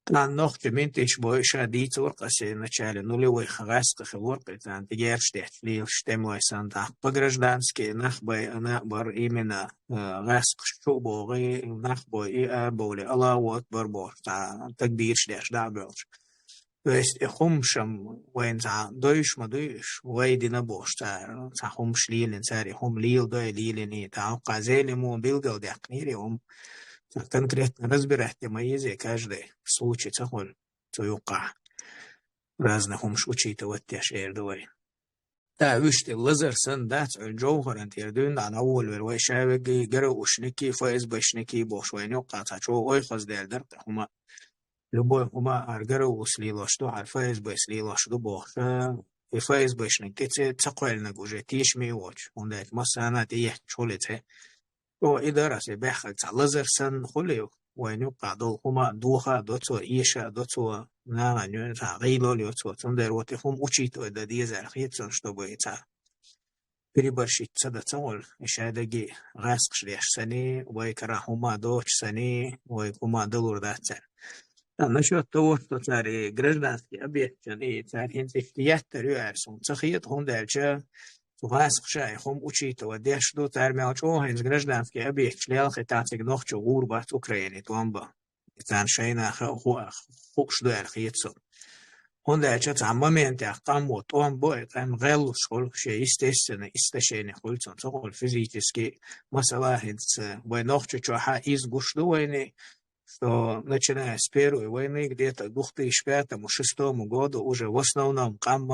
Тхан нохчий менташ бойуш, ша дийцарх ас и начале нулевых гӀазкхий хиларх, и царна тӀе герш детташ лелаш тӀемалой санна, тӀаккха по граждански нах бай, ана а бар именно, э, гӀазкхаша чу а богӀий, нах бой, и а бовлий, Аллаху акбар бохуш, цхьа таг дийраш деш дӀа а боьлча. То есть и хӀумаш-м вайна цхьа дойуш ма дуй уьш, вай дина бохуш цара, цхьа хӀумаш лелийна цара, и хӀума леладой, лелийний, тӀаккха хӀокху Зелимона билгалдаьккхинера и хӀума. Цхьа конкретно разбирать де ма еза каждый случай ца хуьлу. Цу юккъахь разный хӀумаш учитывать деш эр ду вай. Да, уьш тӀе лазар санна дац, Ӏуьллу Джовхаран тӀера дуьйна дӀа дӀаволавелла вай ша веггий, гаравушникий, ФСБшникий бохуш вайна юккъахь цхьа чӀогӀа ойхаздаьлла дара кху хӀума. Любой хӀума хӀара гаравуса лелош ду, хӀара ФСБс лелош ду бохуш, и ФСБшник тӀе ца, ца кхоьллинарг уже тешаме а воцуш, хӀунда аьлча массарна а тӀеетташ хуьлу и цӀе. О, и дара аса баьххарг цхьа лазар санна хуьлу, вайна юккъахь долу хӀума а доха а до цо, эша а до цо, нахана юьйна цхьа гӀийла а йо цо, цундела вот и хӀума учитывать дан дезара хета суна, чтобы и цхьа переборщить ца дан ца волу, и шадерриге гӀазкхаша деш санна, вай карахь хӀума а доцуш санна, вай хӀума а далур дац цара. Ткъа насчёт того, что цара и гражданский объекташна, и цара хӀинца иштта еттар ю аьлла суна ца хета, хӀунда аьлча гӀаскхаша и хӀума учитывать деш ду, цара мел чӀогӀа хӀинца гражданский объекташ лелхе тӀехь цига нохчо гӀур бац Украине тӀом бан. И царна шайна хаа ху-, хууш ду аьлла хета суна. ХӀунда аьлча цхьа моментехь къам во тӀом бо, и къам гӀеллуш хуьлу, шен естественный истощение хуьлу цунна, ца хуьлу физически, масала, хӀинца вай Нохчийчохь а иза гуш ду вайна, что начиная с Первой войны, где-то к две тысячи пятому, шестому году уже в основном къам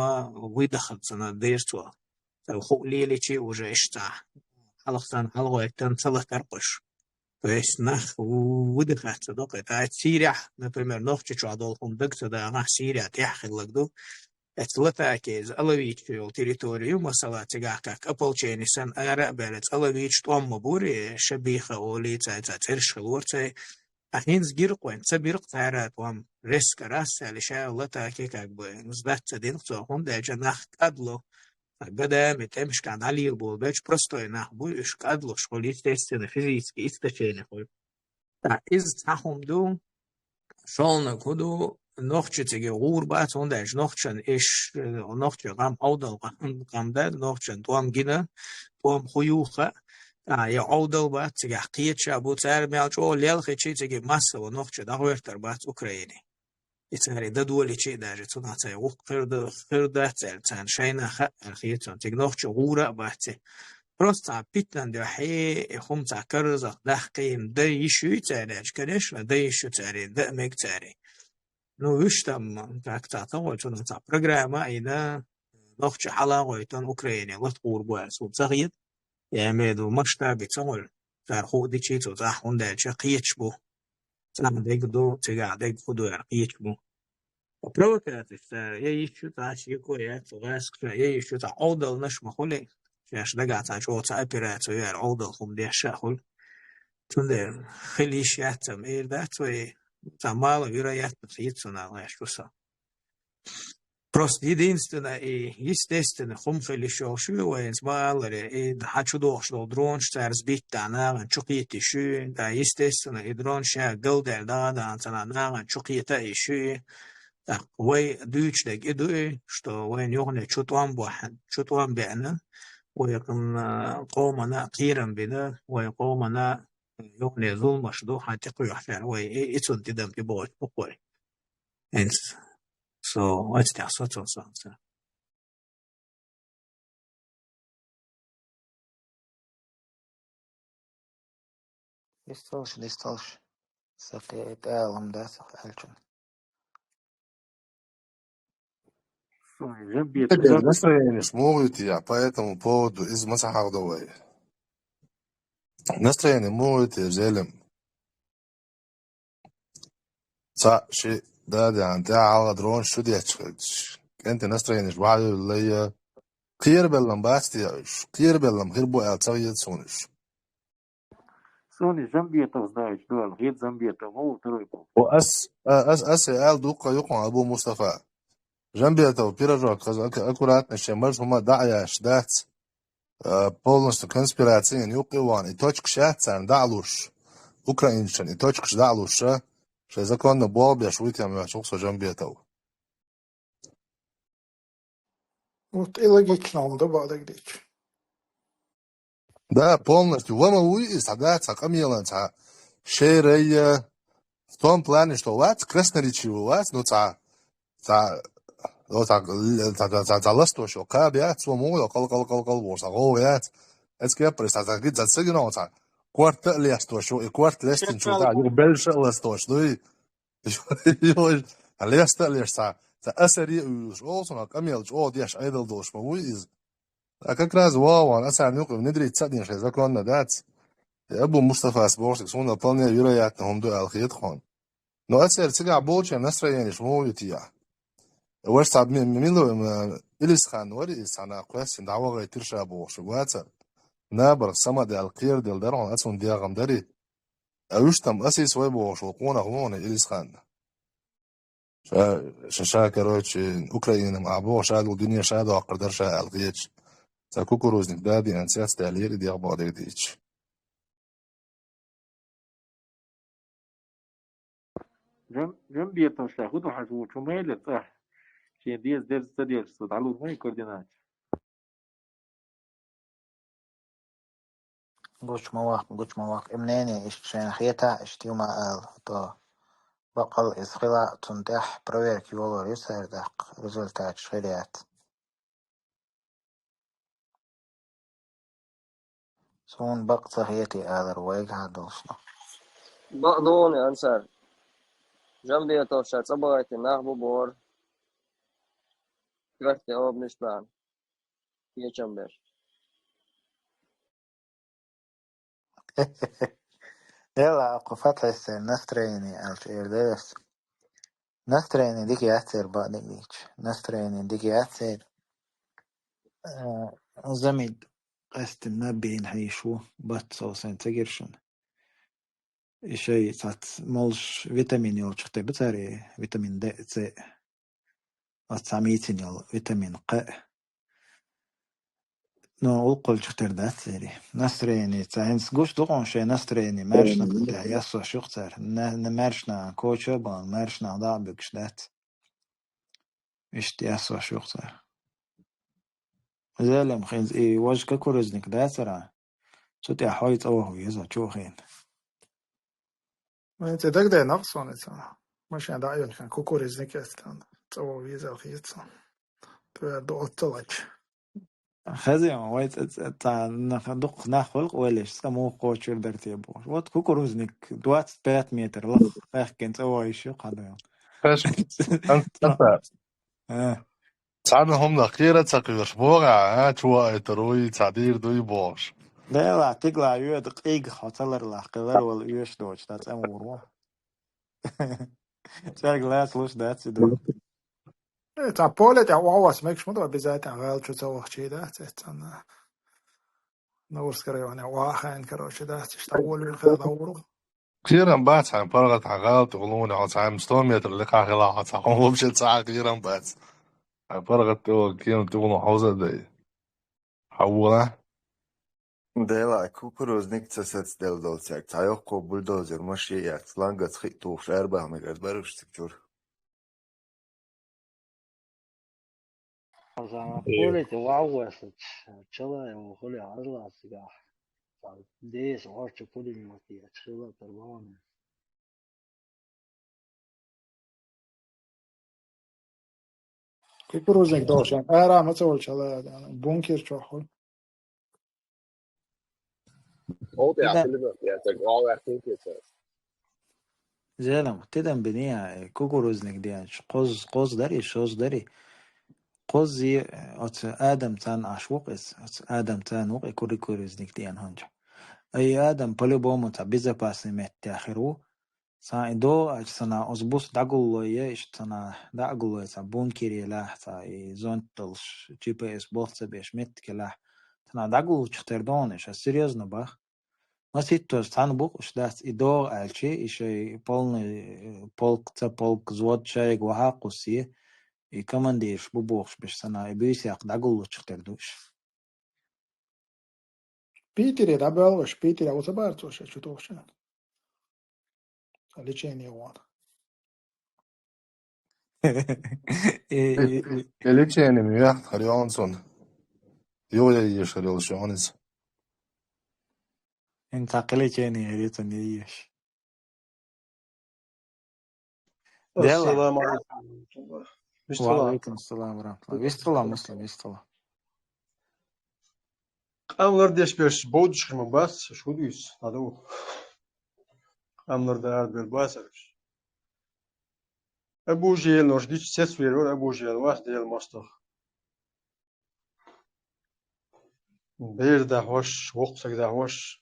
выдохаться надо дерцо. Цу ху леличи уже иштта хьалха санна хьалгӀойтан ца латар кхуш. То есть нах выдыхаться доккхе. ТӀаккха Сирехь, например, Нохчийчохь долу хӀума даг ца дагӀахь, Сирехь тӀехь хилларг ду. Эцу латаке иза алавиташ йолу территория ю, масала, цигахь как ополчение санна ара а баьлла, эцу алавиташ тӀом ма бури, Шабиха олий, цай, цай цӀераш хилора цай. А хӀинца гира кхойн, ца бира кхара тӀом, резко раз аьлла, ша латаке как бы сдаться дина цо, хӀунда аьлча нах кӀадло. Гадами тӀемашкахь дӀалийла болу бечу простой нах бу, уьш кӀадлуш хуьлу, естественно, физически истощение хуьлу. ТӀаккха иза цхьа хӀума ду, шолгӀаниг хӀун ду, нохчи цига гӀур бац, хӀунда аьлча нохчан иш, нохчи къам Ӏовдал къам, къам дац, нохчан тӀом гина, тӀом хӀун ю хаьа, а, я Ӏовдал бац, цигахь кхеташ а бу, цара мел чӀогӀа лелхичи цига массово нохчи дӀагӀоьртар бац Украине. И цара и дан долийчи а даже, цунах цхьа гӀуллакх хир ду, хир дац аьлла, царна шайна хаьа аьлла хета суна. Цига нохчо гӀура а бац и. Просто цхьа питана дуьхьа, и хӀума цхьа карзах дахкийна дан йиш юй цара аьлча, конечно, дан йиш ю цара, дан а мега цара. Ну, уьш там, как цхьа ца гӀой, цунах цхьа программа а йина, нохчо хьала а гӀойтан Украине лата гӀур бу аьлла, суна ца хета. Я имею в виду, масштабе ца гӀой, цара хӀуъа дичи цу цӀахь, хӀунда аьлча кхеташ бу. Цхьа дерг ду, цигахь дерг хӀун ду аьлла кхеташ бу. Провокацеш цара я йиш ю цхьа шеко яц, гӀаскхаша я йиш ю цхьа Ӏовдалнаш ма хуьлий, шаьш дагахь цхьа чӀогӀа цхьа операци ю аьлла Ӏовдал хӀума деш а хуьлу. Цундела хила йиш яц ам эр дац вай, цхьа мало вероятность хета суна аьлла гӀаш ду со. Просто единственное и естественно хӀума хила йиш йолуш ю вайна ма аллара, и хьан чу дохуш долу дронаш цара сбить дӀа нахана чу кхеташ ю, да, естественно, и дронаш ша галдаьлла дагӀа дан цара нахана чу кхета а йиш ю. ТӀаккха вай дуьйцуш дерг и ду, что вайна юхане чу тӀом бохьан, чу тӀом беана, вай къомана кхерам бина, вай къомана юхане зуламаш ду, хьан тӀекхоьхьучара вай, и, и цунна тидам тӀебогӀуш бу вай. Хьинца со, оцу тӀехь со цо сан ца. Дисталш, дисталш. Сакхе тӀалам да сах аьлчун. Теперь настроение муха ю те, по этому поводу из масахах давай. Настроение муха ю те, Зелим. Цхьаъ, шиъ, да, да, тӀаьхьа хьалха дронаш шу детташ хилча. КӀентий настроенеш бахьа ю лайя. Кхерабеллам бац те уьш? Кхерабеллам хир бу аьлла ца хета суна уьш. Суна Жамбетов знаешь, дуьхьал, хӀета Жамбетов, ву второй полк. О, ас, а, ас, ас аьлла дуккха юкъахь Абу Мустафа. Жамбетов, пирожок, хаза, аку-, аккуратно, шен маж хӀума дӀа а яш дац. А, полностью конспирациян юккъе ван, и точкаш яц царна дӀа а луш. Украинцашна и точкаш дӀа а луш, а, шайн законно болх беш вуй тем ваьш ву со Жамбетов. Вот и логично он, да, бакъдерг дийцича. Да, полностью. Ва ма вуй иза, цхьа да, цхьа къамелан, цхьа шерайя, в том плане, что вац, красноречивый вац, ну, цхьа, цхьа, ну, цхьа, цхьа, цхьа, цхьа, цхьа ластош йо, кхаба яц, цо муха йо, къал, къал, къал, къал, бохуш, цхьа гӀовгӀа яц. Эцу кепара, цхьа, цхьа, цхьа, цхьа, цхьа, цхьа, корта а лесташ, и корта лестинчул тӀаьхьа юха белша а ласташ, дуй? Йой, а леста а леш цхьа, цхьа асаре а вуьйлуш, олу цунах къамел чӀогӀа деш Ӏедал долуш ма вуй иза. А как раз вогӀу ван, а царна юкъа внедрить ца а дина шайн законна дац. И Абу Мустафас бохург суна вполне вероятно хӀума ду аьлла хета хьуна. Но а церан цигахь болчеран настроенеш муха ю те? Ваша цхьа ми-, ми-, мила, м, Илисхан вара иза цхьана кхоьссина дӀавахийтира ша бохуш вацара. Набарх самадаьлла кхераделла дара хьуна, а цунна дегӀам дарий? А уьш там асийса вай бохуш ву къонах ву хьуна Илисхан. Ша, ша, ша, короче, Украинам а боху, ша долу дуьне ша доккхур дара ша аьлла хеташ. Цхьа кукурузник да а деана, цец даьллера и дегӀ бакъдерг дийцича. Жам-, Жамбетов ша хӀун ду хьажа ву, чу ма элира цӀахь? Шен деза дерза ца дезаш, со дӀалур вайн координаташ. Гуча ма ваккха, гуча ма ваккха. И мнение иштта шайна хетахь, иштта юма ала, то баккъал иза хила, цунна тӀехь проверка йолор ю цара даккха, результаташ хир яц. Суна бакъ ца хетий алар вайга хьадолуш ду. Бакъ дугӀуна, Ансар. Жамбетов ша цӀа багӀийта нах бу бохура. Коьрте обнаш баьхна. Кечам беш. Дела, кху фатхьессера настроение аьлча эр дерас. Настроение дика яцера баъ дигича. Настроение дика яцера. Э, замид къаьстина бийна хьийш ву, бац сов сайн ца гира шуна. И шай цац молуш витамин йолчух тера ду цара, витамин Д, С. Оцу цхьа мийцина йолу витамин К. Ну, улкхулчух тера дац церий. Настроение ца. ХӀинца гуш ду хьуна шайн настроение, маьршнах тӀехь яссош юкъ цара. На-, на маьршна коча а бан, маьршнах дӀа а буьгуш дац. Иштта яссош юкъ цара. Зелем хӀинца и важа кукурузник дацара. Цу тӀехь хьой цӀа ваха веза, чу а хиъна. Вайн цӀе дагадеана суна иза. Машен дӀа а йолчу кукурузник эцна. ЦӀа ваха веза хеза суна. Твердо оццалача. Хаза ма вай цӀа, цӀа, цӀа нах, дукха нах валла ойлаш, цкъа муха кхочур дара те бохуш. Вот кукурузник двадцать пять метр лаха хаьхкина цӀа вайш ю, хьан ду. Хаш, ан-, ан-, А. Цхьана хӀуманах кхера а ца кхоьруш, боху, а, чу ваийтар вуй, цхьа дийр дуй бохуш. Дела, тигла йоьду къийга хьо ца ларлахь, кхин ларвала оьшуш доцуш, дан цӀа мур ву. Цаьрга лаца луш дац и ду. Э, цхьа поле тӀехь охьавосса мегаш ма ду, обязательно гӀала чу ца вахчий дац, эццанна. Наурская районе охьа хаьна, короче, дац, иштта волавелла хила дӀавур ву. Кхерам бац хьайн паргӀат хьан гӀала тӀе гӀуллуна, хьо цхьа сто метр лекха хила, хьо цхьа хьуна вообще цхьа а кхерам бац. Хьайн паргӀат тӀе вала кхерам тӀе гӀуллун хьовза а дай. Хьан вола? Дела, кукурузник ца сацаделла долу цаьрга цхьа йоккхо бульдозер машен а яц, лангаца хи а тухуш, арабаха мегар бараш цига чуьра. Хьо зама Э. поле тӀе ваха весача, чалай ву хуьле хьажа лаца цигахь. Цхьа деса гӀорчу пулемёт ечу хила тара вахана. Кукурузник долуш, ара ма ца волчу хьала, бункер чохь хуьлу. Хьо тӀе Тидам, пулемёт яцаг, ваха ваьхкина кеца. Зелам, тидам бини, э, кукурузник деанчу, кхоз-, кхоз дари, шоз дари. Кхоззи, оцу Адам царна аш ву-кх иза, оцу Адам царна ву-кх и кукурузник деана хӀунча. И Адам по-любому цхьа безопасный метте хир ву. Цхьа и догӀу аьлча, цхьана оцу буса дӀагулло е, иштта цхьана дӀагулло е, цхьа бункер елахь, цхьа и зонт долуш, G P S болх ца беш меттиг елахь. Цхьана дӀагуллучух тера догӀу, иша серьёзно бах. Маситтаза цхьана бу-кх уьш дац, и догӀу аьлча, и шай полный, э, полк, ца полк, взвод шайга вахьа а кхуссий, и командирш бу бохуш беш цхьана, и буьйса яккха дӀагуллучух тера ду уьш. Питере дӀабоьлла уьш, Питере а ву ца бара цо шайн чу тухучу. Лечение вон. Э, э, э. Э, лечение ме яхт хар йоан сон. Йо, я еш хар йолуш йоан иза. ХӀинца кхин лечение хир ю цунна еш. Дела. Ассаламу алейкум. Ва алейкум ассалам ва рахматуллах. Вистхила, Муслим, вистхила. Къам лардеш берш бовдуш хир ма бац, шу дуьйцу, дӀадову. Къам ларда ара бер бацарш. Абу Жехел нош гича цец вер вара Абу Жехел, вац Делан мостагӀа. Бер дахьош, воккха саг дахьош,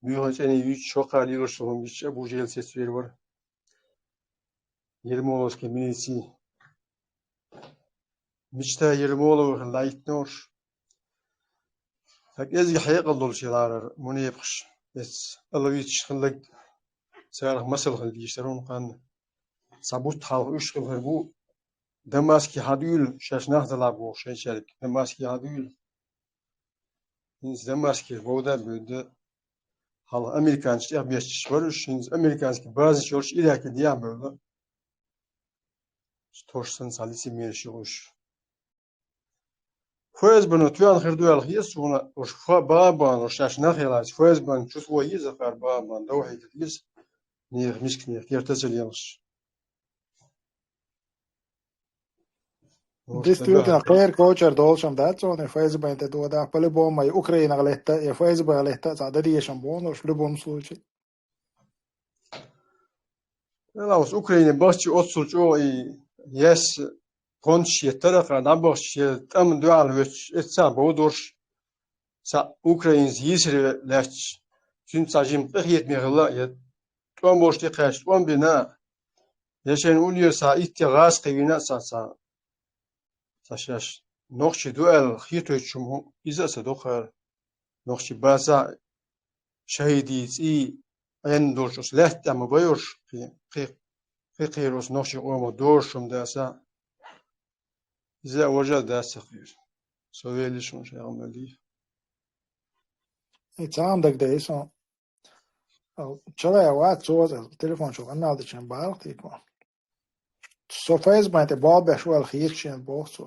буьйхина цӀений юьйцуш, шокхар лелош хӀума гича Абу Жехел цец вер вара. Ермоловский милиций. Мечта Ермолова хила лайттанаш. Сан кӀезиг хьекъал долуш еларара мунепакъаш. Эс алавиташ хилларг, царах масал хила гийсар хӀуна ханна. Сан бутт хьалха уьш хила хир бу, Дамаске хьан дуьйла, шаьш нах дала боху шайчаьрга, Дамаске хьан дуьйла. ХӀинца Дамаскера бовда а бевдда, хьалха американцаш тӀехбетташ бара уьш, хӀинца американский базаш йолуш Ираке дехьа бевлла. Тош санна цхьа лицемераш ю уьш. ФСБ-но тоьхна хир ду аьлла хета суна, уж фа-, баба, уж шаьш нах елац, ФСБ-н чу сло еза хар баба, дов хьийта деза, нех мискнех, кертаца лелаш. Действительно, кхера кочар долчам дац цунна, ФСБ-н тӀе дода, по-любому, я Украинах летта, я ФСБ летта, цхьа дан дезаш бу уж, в любом случае. Эл, ас Украине бахча оццул чӀогӀа и ес пончаш еттара, кхана дӀабахча, е тӀама дуьхьал вецаш, эццахь бовдорш, цхьа украинца йийсар лаьтташ, цуьнца цхьа жима къахетаме хилла, я тӀом болуш тӀекхаьчча, тӀом бина, я шайна уллера цхьа итт гӀазкхий вина а цхьа, цхьа, цхьа шаьш нохчий ду аьлла хетойтучу хӀума, иза а ца доккхара. Нохчий бацахь а, шахӀидийн цӀий Ӏенна долчу оцу лаьтта тӀехь ма байорш, кхин, кхин, кхин кхера оцу нохчийн къоман дозуш хӀума дацахь а, иза а важа а дац ца кхера. Со веллачунна шайга ма дий. И цхьа а дагадеа сан. Ау, чалай вац цо, телефон чу къамел дечун бахьа тӀекхо. Со ФСБ-н тӀе болх беш ву аьлла хеташ ю боху цо.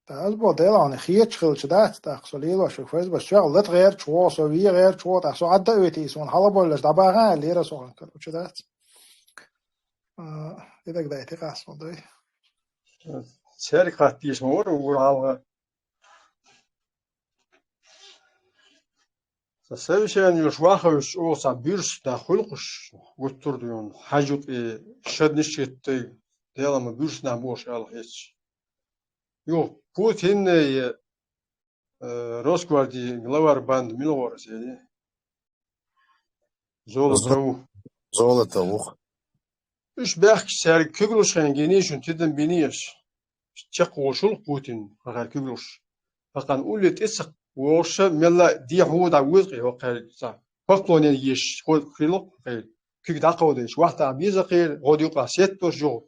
ТӀаккха ас боху, Делахь, хьуна хеташ хилча дац, тӀаккха со лелош верг ФСБ, соьгахь лата гӀерташ ву, со вен гӀерташ ву, тӀаккха со Ӏадда а витий, суна хьалабовллаш дӀабаха аьлла лера со хьуна кара, учу дац. А, и дагадайтира ас ма дуй. Церг хаттийша ма вара уггар хьалха. Сан совещани йолуш вахавуьйтуш, оха цхьа буьрса нах хуьлу-кх уьш, гуттар а дуьйна, хьаьжу къе шаднаш а хӀиттий, Делан ма буьрса нах бохуш аьлла хеташ. Юха Путинна я, э, Росгвардин главар банда мила вара иза? Золотов. Золотов ву-кх. Уьш баьхкича цаьрга куьйгалуш хенахь гиний шуна, тидам биний аша? Чекхволуш ву-кх Путин, хӀокхара куьйгалуш. ХӀокхарна улле тӀе ца вогӀуш, мелла а дехьо дӀавоьду-кх хӀокхаьрга цхьа. Поклонение еш хӀокхаьрга хилла-кх хӀокхаьрга. Куьг дӀакховдийша, вахтахь беза-кх хӀокхаьрга, гӀо дуьйкъа сеттош юха.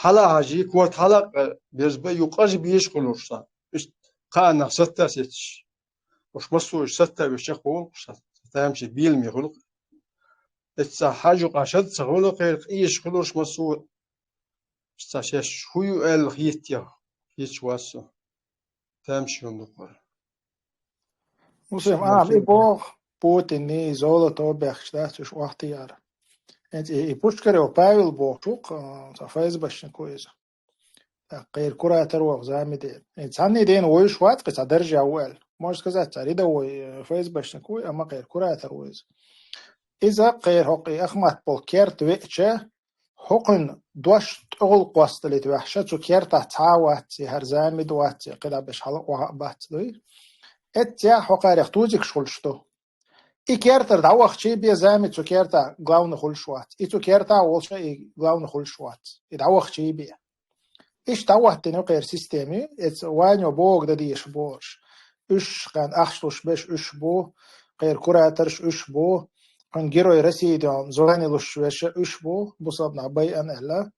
Хьала а хьажий, корта хьала а кхе, беза бен юха къажа безаш хуьлуш цхьа. Иштта кхааннах сатта а сетташ. Уьш массо а уьш сатта а веш чекхволу-кх сан, тамашийна беламе хуьлу-кх. Эццахь хьаьжу къа шад ца хуьлу-кх хӀокхаьрга, къежаш хуьлуш массо а. Цхьа шаьш хӀун ю аьлла хетта, хеташ вац со. Тамашийна ду-кх хӀара. Муслим, а, и боху, Путинний, Золотов бехкаш дац уьш охьатаьӀар. ХӀинца и, и Пушкарев Павел бохуш ву-кх, а, цхьа ФСБшник ву иза. ТӀаккха кхеран куратор ву-кх заман ден. И цхьанний дена вуьйш вац-кх, цхьа даржехь ву аьлла. Можно сказать, цхьа рядовой, э, ФСБшник ву, амма кхеран куратор ву иза. Иза кхеран хӀокху и Ахмат болу керта веача, хӀокхуьнан дош тӀехула кхосталуьйту ваьхьаш, цу кертахь цхьа а вац, и хӀара заман вац, и кхидӀа беш хьала а охьа а бац дуй. Эццехь хӀокхарех тузикаш хуьлуш ду. И кертара дӀавахчий бен заман цу кертахь главный хуьлуш вац. И цу кертахь волуш а и главный хуьлуш вац. И дӀавахчий бен. Иштта дӀахӀоттийна ю кхеран система, эца Ваньо бохург дан дезаш бу уьш. Уьш кхаьнна ахча луш берш уьш бу, кхеран кураторш уьш бу, кхуьнан Герой России ден звание луш берш уьш бу, бусалба нах байъина аьлла.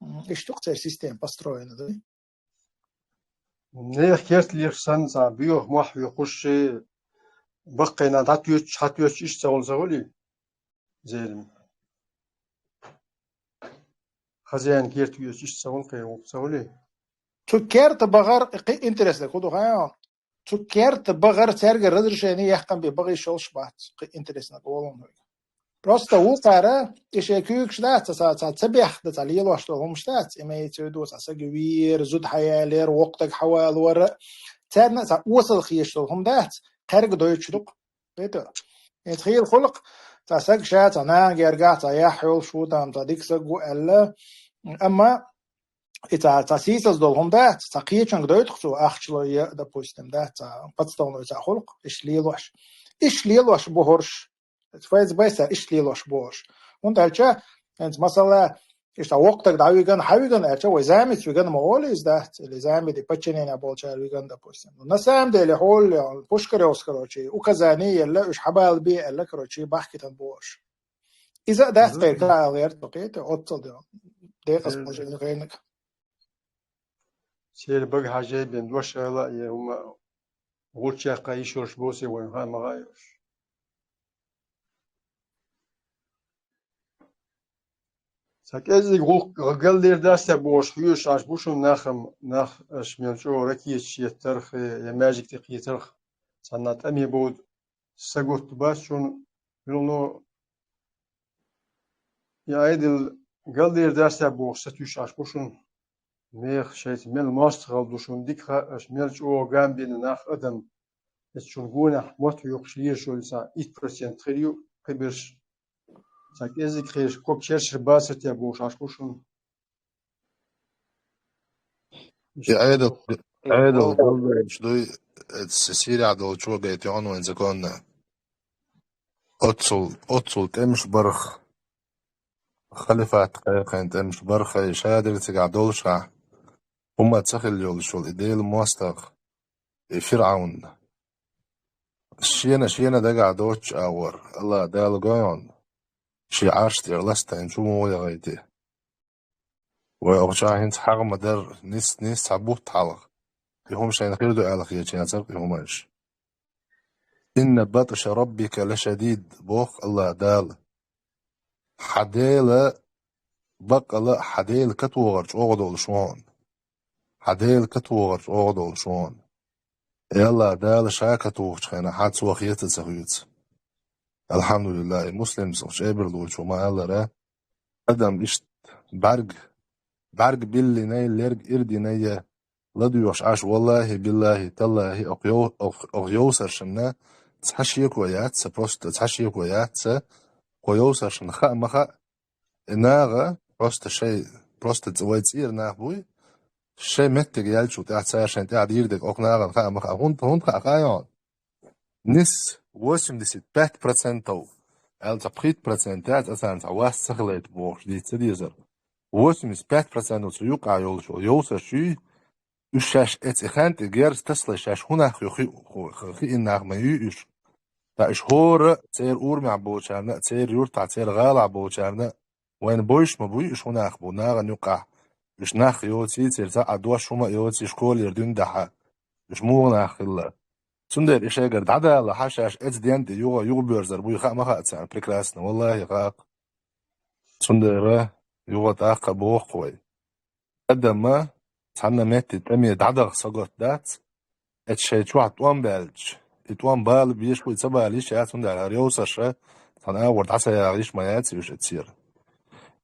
М, иштта ю-кх церан система построена ду. Нехан керта лелаш санна цхьа боьха мохь хьоькхуш, шен баккхийна дӀатоьттуш, хьатоьттуш иштта ца хуьлу ца хуьлий? Зерим. Хозяин керта везаш иштта ца хуьлу кхин, вукху ца хуьлий? Цу керта бахар кхин интересно хӀун ду хаьий? Цу керта бахар цаьргара разрешение яьккхина бен баха йиш йолуш бац, кхин интересно олу-м вайга. Просто вукхара, и шайн куьйгаш дац, цхьа, цхьа ца бехна, цхьа лелош долу хӀумаш дац, имеется в виду, цхьа саг вийра, зуда хьаялера, воккха даг хьавалора. Царна а цхьа осал хеташ долу хӀума дац, кхаьрга дойтуш ду-кх. Кхетий? ХӀинца хийла хуьлу-кх, цхьа саг ша цхьа нахана гергахь цхьа яхь йолуш ву, там цхьа дика саг ву аьлла. Амма и цхьа, цхьа сийсаз долу хӀума дац, цхьа кхечуьнга дойту-кх цо ахча лой, допустим, дац, цхьа подставной цхьа хуьлу-кх, иштта лелош. Иштта лелош бу хӀорш. ФСБ-с иштта лелош бу хӀорш. ХӀунда аьлча, хӀинца масала, иштта воккха даг дӀавигна, хьан вигна аьлча, вай заманца вигна ма олу иза дац, или заманан подчиненехь болчара вигна, допустим. Ну, на самом деле, хьоле, Пушкаревс, короче, указание елла, уьш хьабала бе аьлла, короче, бахкийтина бу хӀорш. Иза а дац кхеран кара ала гӀерта, кхетий, оццул де. Декъаза положение гӀайнаг. Церан бага хьажий бен дош ала а, е хӀума гӀулч яккха йиш йолуш бу-кх вайн хан ма хаьа уьш. Цхьа кӀеззиг гӀуллакх галдер дац те бохуш хьоьжуш Ӏаш бу шуна нахам, нах аша мел чӀогӀа ракеташ еттарх, я маьждиг тӀе кхетарх, цхьанна тӀаме бовда саготта бац шуна, хӀуна и Ӏедал галдер дац те бохуш сатуьйсуш Ӏаш бу шуна. Мех шайца мел мостагӀалла ду шуна дика хаьа, аша мел чӀогӀа ган бина нах адам. Эца шуна гонахь мотт хьоькхуш лелаш йолу цхьа итт процент хир ю, кхиберш цхьа кӀеззиг хираш кху чергара бацар те бохуш Ӏаш бу шуна. И Ӏедал, Ӏедал галдайча дуй, эца Сирехь долчо гайта йоӀан вайн законна. Оццул, оццул тӀемаш барх, халифат кхайкхина тӀемаш бархӀ, шадерг цигахь долуш хьа, хӀума ца хилла йолуш йолу и Делан мостагӀа, и ФирӀавн. Шена, шена дагахь доцучу агӀор, Алла Дала гойхьун, шен Ӏарш тӀера ластийна чу муха яхийти. Вай оха чохь хӀинца хьагӀ ма-дарра, нис, нис цхьа бутт хьалха. И хӀума шайна хир ду аьлла хеташ яцара и хӀуманаш. «Инна батша раббика лашадид», боху Алла Дала. Хьан Дела, баккъала а хьан Дела катохар чӀогӀа долуш ву хьуна. Хьан Дела катохар чӀогӀа долуш ву хьуна. Алла Дала ша катухучу хенахь хьан цо хета ца хуьйцу. Алхьамдулиллахь, и Муслимс чӀебарлучо ма-аллара, адам иштта бӀаьрг, бӀаьрг биллинай, лерг ирдинай, ладоьгӀуш Ӏаш, валлахӀи, биллахӀи, таллахӀи, окху йов-, окху, окху йовсаршинна цхьа шеко яц ца, просто цхьа шеко яц ца, кху йовсаршинна хаа ма хаьа, и наха просто шай, просто ц-, вай цӀера нах буй, шай меттиг яьлчул тӀаьхьа цара шайн тӀаьхьа дийр дерг окху нахана хаа ма хаьа, хӀунда, хӀунда хаа хаьа йоӀ? Нис восемьдесят пять процентов аьлла цхьа пхийтта процент яц, а царна цхьа вас ца хилайта бохуш дийца ца дезара. Восемьдесят пять процентов цу юкъахь йолуш йолу йовсаш юй, уьш шаьш эца и хан тӀе герз тасалай шаьш хӀун нах ю хи-, хи-, хиъна нах ма юй уьш. Ткъа уьш хӀора а церан урамехь болчарна а, церан юьртахь, церан гӀалахь болчарна а, вайна бовзуш ма буй уьш хӀун нах бу нахана юкъахь. Уьш нах йоций, церан цхьа а дош хӀума а йоций, школера дуьйна дахьа. Уьш муха нах хилла. Цундела и шайгара дӀадалахь, шаьш эца ден тӀе юха, юхабоьрзар буй хаа ма хаьа царна прекрасно, валлахӀи, хаьа-кх. Цундела юха тӀаккха боху вай. Адама цхьанна метте тӀаме дӀадаха сагот дац, эца шайн чохь тӀом баьлча, и тӀом бала беш бу, и ца бала йиш яц, хӀунда аьлча хӀара йовсарша цхьана агӀор дӀа ца яха йиш ма яц уьш эцера.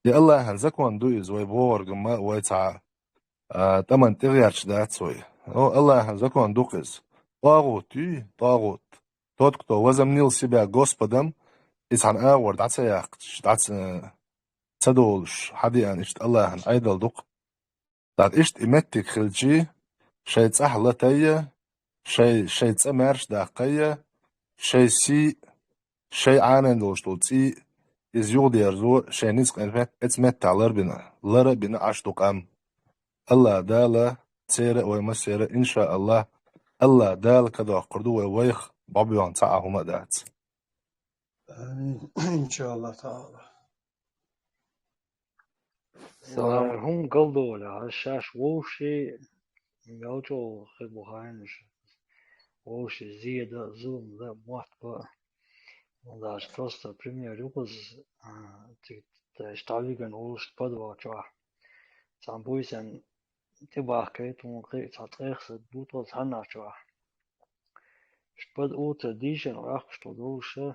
И Аллахьан закон ду иза, вай бохург ма, вай цхьа, а, тӀаман тӀегӀерташ дац вай. О, Аллахьан закон ду-кх иза. ТӀагӀут юй, тӀагӀут. Тот, кто возомнил себя Господом, и цхьана агӀор дӀа ца яьккхича, дӀа ца, ца долуш, хьадеана иштта Аллахьан Ӏедал ду-кх. ТӀаккха иштта и меттиг хилчий, шайн цӀахь латайя, шайн, шайн цӀа маьрша даккхайя, шайн сий, шайн Ӏанен долуш долу цӀий, иза юхадерзо, шайн ницкъ эцмет-, эцметтахь ларбина, лара а бина Ӏаш ду къам. Алла Дала церан а, вай массеран а, иншааллахь, Алла Дала кадоккхур ду вай вайх бӀобоьхна цхьа а хӀума а дац. Амин. Иншааллахь таала. Салам. Ва хӀума галдолехь, аса шаьш вовший, мел чӀогӀа хир бу хаьий аса. Вовший зен дан а, зулам дан а, мотт бан а. Ну, даже просто пример ю кхуза, а, цига, тӀе, дӀавигина волуш подвал чохь. Цхьана буьйсанна тӀебахкайта, хӀума кхин а цхьа ткъех са бу тхо цхьаннахь чохь. Ишта пад утар дийшина ваьккхаш тхо долуша,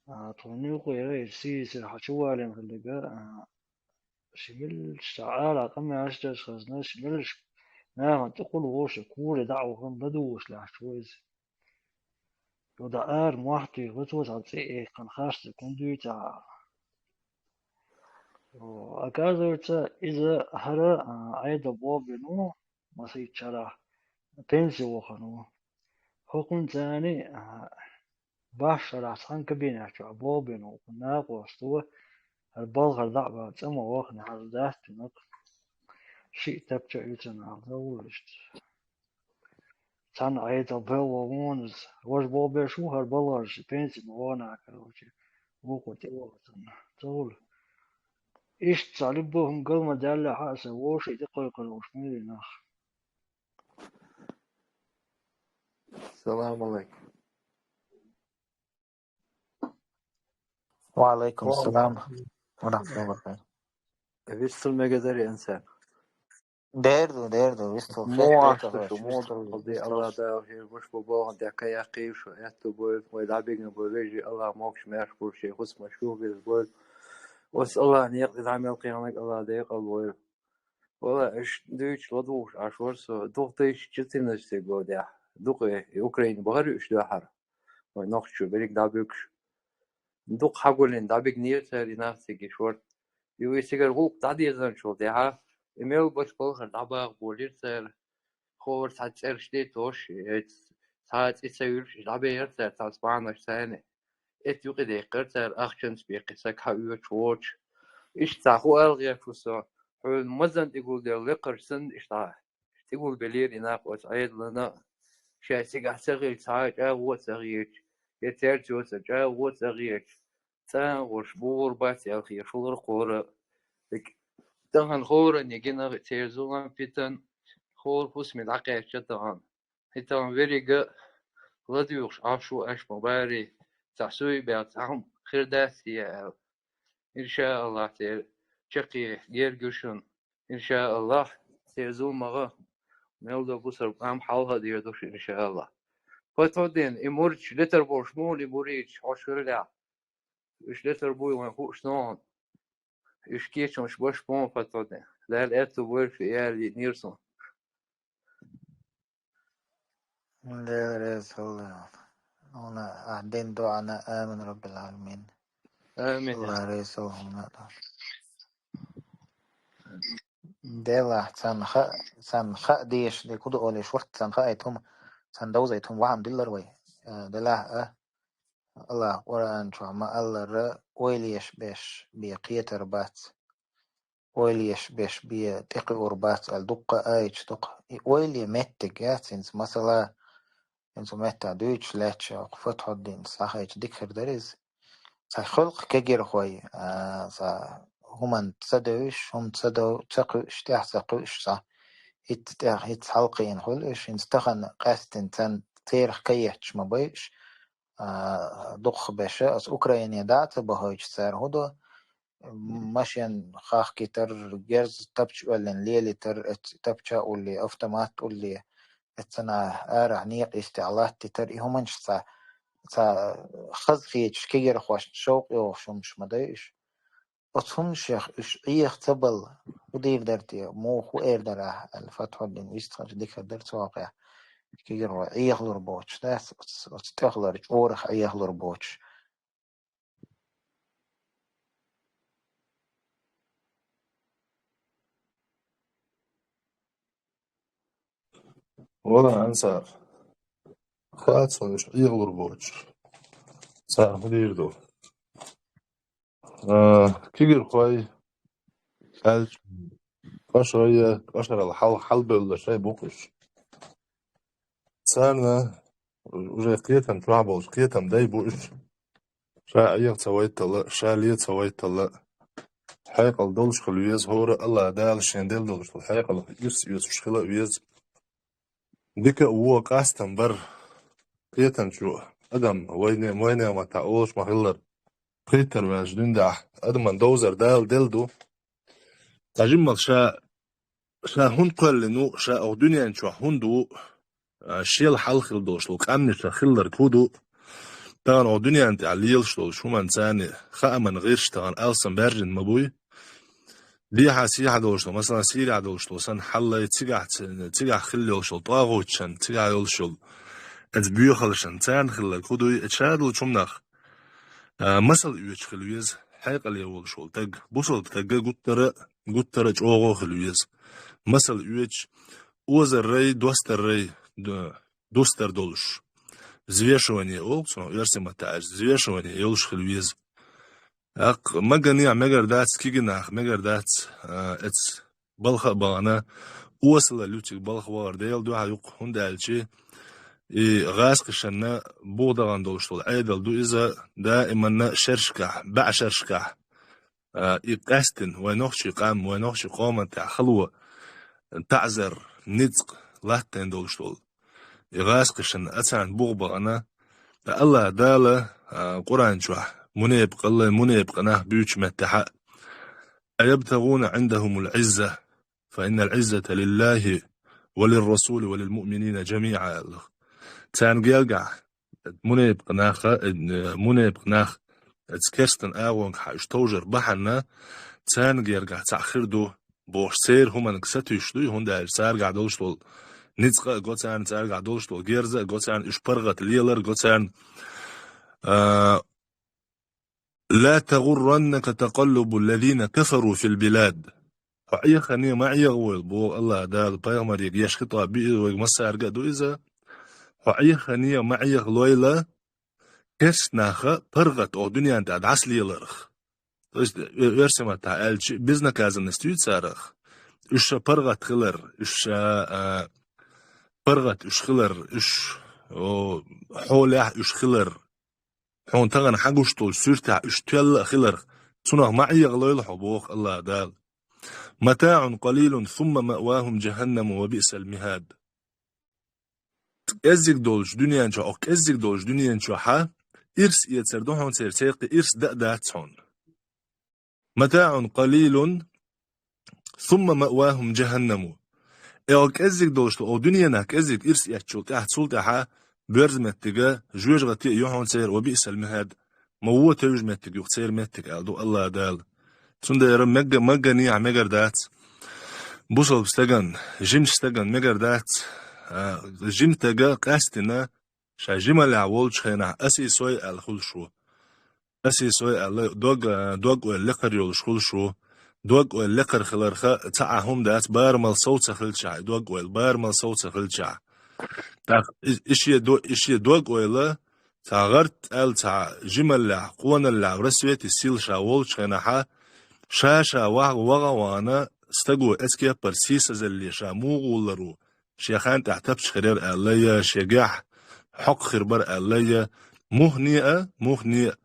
а, тхуна юкъера и сийсара хьан чу валийна хилларг, а, ши милла ша ара къамел аш деш хезна, ши милла нахана тӀекхуьлу вовшийн куре дӀа а вахана, ладугӀуш лаьтташ ву иза. Цо дӀа ара мохь туьйхира, цо цхьа цӀе а эккхина, харц дерг хӀунда дуьйцу ахьа? О, оказывается, иза хӀара, а, Ӏедал бобина ву, масийтта шарахь, пенси вахана ву. ХӀокхунна царний, а, баш шарахь цхьана кабинет чохь бобина ву, накъост ву, хӀара балхара дӀа а баьлла, цӀа ма вахана, хьажа дац цуьнан. Шиъ тапча а ю цуьнан, хьажа ву иштта. Цхьана Ӏедал белла вон иза. Важа бобеш ву хӀара балхара ши пенси ма вахана, короче, вукхо тӀевахана. Ца хуьлу. Иштта цхьа либба хӀума гал ма даьллехь а, аса вовший тӀекхойкхур волуш ма вий нах. Салам алейкум. Ва алейкум салам ва рахматуллахи ва баракатух. Вистал мегадари, Ансар? Дер ду, дер ду, вистал. Мо хӀетта ашта шу, мо вистал, ду, Аллах Дала хир буш бу богӀан дяка яхъи шу, аьтту бой, вай дабигна бой, вежи Аллах мокш меш бур, шей хус машгул без бой. Ос Аллах некъ дам мел кхиянак Аллах декъал бой. Вала, аш дуйч ладуш, аш варсо, две тысячи четырнадцатый годя. Дукъе, и Украина багари уш дахар. Вай нохчу, берик дабикш. Дукъ хьагулин дабик нир цари нахциги шорт. И висигар гулк дадезан шул, дяха. И мел баш балхар дабагъ болир цар. Ховар цхьа цӀерш де тош, э, цхьа цӀи ца юлш, дабе яр цар, цхьа спанаш цайне. Эт юкъи деккъар цар, ахчанц бекъи са ка уьч воч. Иш ца ху алгъя фусо. ХӀу мазан тӀигул дел лекъар сан иш та. ТӀигул белир инакъ оц Ӏедална. Ша сига ца гӀил, ца чӀа гӀо ца гӀеч. Я церц йоца чӀа гӀо ца гӀеч. ЦӀа гӀош бугӀур бац ялхи шулар хора. Дик таган хора, негина церзулан питан. Хор хус ми дакъяча таган. Хитан верига ладугӀуш Ӏашу аш мубари. Цахсуй бял цахум хирдасия ал. Иншааллах, тер чакъи гергушун. Иншааллах, тер зулмагъа мел до бусар ам хьалха дир душ, иншааллах. Фатодин, и мурч летар бош мули бурич, хошгирля. Иш летар буй ван хуш нон. Иш кечумш баш бон фатодин. Дал эту буй фи яли нирсун. Дел реза хилла. Она ахдин дуана, амин, Раббил Аламин. Амин. Аллах реза хилла. Дела, цан ха, цан ха деш, де куда оле шорт, цан ха айтум, цан дауз айтум ваам диллар вай. Э, дела, э. Аллах Къуръан чу ма аллара, ойлеш беш бе кхетар бац. Ойлеш беш бе тӀекхиур бац ал дуккха айч дукха. И ойле меттиг яц инц масала, инц метта дуйч леча, Фатхуддин сахайч дикхир дариз. Ца хулк кегир хой, а, ца хуман ца девиш, хум ца дов, ца кхуш, тях ца кхуш, ца. Ит тях, ит халкин хул иш, инц тахан къастин цан терх каетч ма байш, а, дукх беша, ас Украине даца бахойч цар худо, машин хахкитар, герз тапч уэллин лелитар, эц тапча улли, автомат улли, эцана арах некъ исти алаттитар, и хуманч ца, ца хаз хечш кегер хваш шовкъ йохшумш ма дайш. Оцун шех уш иех цабал, худив дарти, му ху эр дара, ал Фатхуддин вистханч дикхар дар цоакъя. Кегер хва иех лур боч, дас, оц, оц тёхлар, чорах иех лур боч. Вала, Ансар. Хацун уш иех лур боч. Цар худир ду. А, кигир хвай, аль, кашрая, кашрал хал, хал бөлле шай букуш. Царна уже кхетам чуа болш, кхетам дай буш. Ша аяг ца вайтала, ша ле ца вайтала. Хьекъал долш хил вез, хора Аллах Дала шен дел долш хил, хьекъал ирс ирс хила вез. Дика во къастам бар. Кхетам чу адам вайне, вайне ма та олш ма хиллар. Пхитар вяж дундах, адаман довзар Дала дел ду. Тажиммал ша, ша хун кхаллину, ша ох дуниан чу хун ду, а, шел хал хил долш лу, къамни ша хиллар куду. Таган ох дуниан тя лелш долш, хуман цани, хааман гъирш таган алсан бержин ма буй. Биха сиха долш лу, масалан, Сирия долш лу, сан халлай цигах, цигах хил йолш лу, тагучан, цигах йолш лу. Эц бюхалшан, цан хиллар кудуй, эц шадул чумнах. А, масал уьч хил вез, хьекъале волш вол таг, бусал тагга гуттара, гуттара чӀогӀо хил вез. Масал уьч, озаррай, достаррай, ду-, дустар долш. Взвешивание олг, цуна версия матааш, взвешивание йолш хил вез. Ах, магани мегар дац, кигинах мегар дац, а, эц балха багана, осала лютик балха вагар дел духа юк хунда алчи, и гъаскишанна бугдаган долш вол айдал ду иза, даиманна шершках, ба шершках. А, и къастин, вай нохчи къам, вай нохчи къоман тя халуа, таъзар, ницкъ, латтен долш вол. И гъаскишан ацан бугъ багана, да Аллах Дала, а, Къуран чуа, мунепкъалла, мунепкъанах бюч меттаха. أيبتغون عندهم العزة فإن العزة لله وللرسول وللمؤمنين جميعا, аьлла. Царна гергахь, мунепакъ наха, э, мунепакъ нах, э, керстан агӀонгахь уьш товжар бахьана, царна гергахь цхьаъ хир ду бохуш, церан хӀуманга сатуьйсуш дуй, хӀунда аьлча царгахь долуш долу ницкъ а го царна, царгахь долуш долу герз а го царна, уьш паргӀат лелар а го царна. А, لا تغرنك تقلب الذين كفروا في البلاد. Хьо Ӏехане ма Ӏехавойла, боху АллахӀ Дала пайхамаре, гешхи тӀо биъ вайга массаьрга а ду иза. Хьо Ӏехане ма Ӏехалойла, керст наха паргӀат оха дуьнен тӀехь дӀасалеларх. То есть, э, оьрсийн маттахь аьлча, безнаказанность ю царах. Уьш ша паргӀат хилар, уьш ша, а, паргӀат уьш хилар, уьш, о, хьолехь уьш хилар. Хьуна тахана хьан гуш долчу суьртехь уьш тоьлла а хиларх, цунах ма Ӏехалойла хьо, боху АллахӀ Дала. متاع قليل ثم مأواهم جهنم وبئس المهاد. КӀеззиг долчу дуьнен чохь, оха кӀеззиг долчу дуьнен чохьа ирс эцар ду хьуна церан, церан ирс дан а дац хьуна. متاع قليل ثم مأواهم جهنم. Э, оха кӀеззиг долуш ду, оха дуьненахь кӀеззиг ирс эцчул тӀаьхьа, цул тӀаьхьа боьрза меттига, жоьжахати а ю хьуна церан, وبئس المهاد, ма вон тевжа меттиг ю-кх церан меттиг, аьлла ду АллахӀ Дала. Цундела мегга-, магганехьа мегар дац. Бусалба стаган, жимачу стаган мегар дац. А, жима стага къаьстина, ша жималлехь волчу хенахь асий-сой аьлла хуьлуш ву. Асий-сой аьлла, дог, дог-ойла лекхар йолуш хуьлуш ву. Дог-ойла лекхар хиларх цхьа а хӀума дац, барамал сов ца хилчахь, и дог-ойла барамал сов ца хилчахь. ТӀаккха и, и шен до-, и шен дог-ойла цхьа гӀарт аьлла, цхьа жималлехь, къоналлехь, в расцвете сил ша волчу хенахьа, ша-ша ваха-, ваха а вахана, стаго эцкеппара сийсазалле ша муха гӀуллур ву, шен хан тӀехь тапча хир яра аьлла я, шен гехь хьокха хир бара аьлла я, муххале а, муххале а,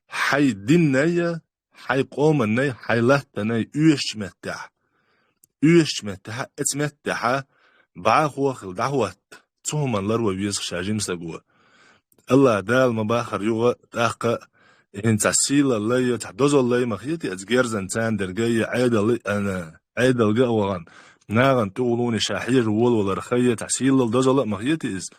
хьайн динна я, хьайн къоманна я, хьайн латтана я оьшучу меттехь. Оьшучу меттехь, эцу меттехь бӀаьхо а хилла дӀахӀотта, цу хӀуманна ларван веза ша жима стаго. АллахӀ Дала ма бахара юха а, тӀаккха а, хӀинца цхьа сийлалла я, цхьа дозалла я ма хетий иза, герзан царна дерг а, Ӏедал а, ана, Ӏедалга а вахана, нахана тӀехула вуьйш ша хьежа волаваларх а, цхьа сийлалла, дозалла а ма хетий иза.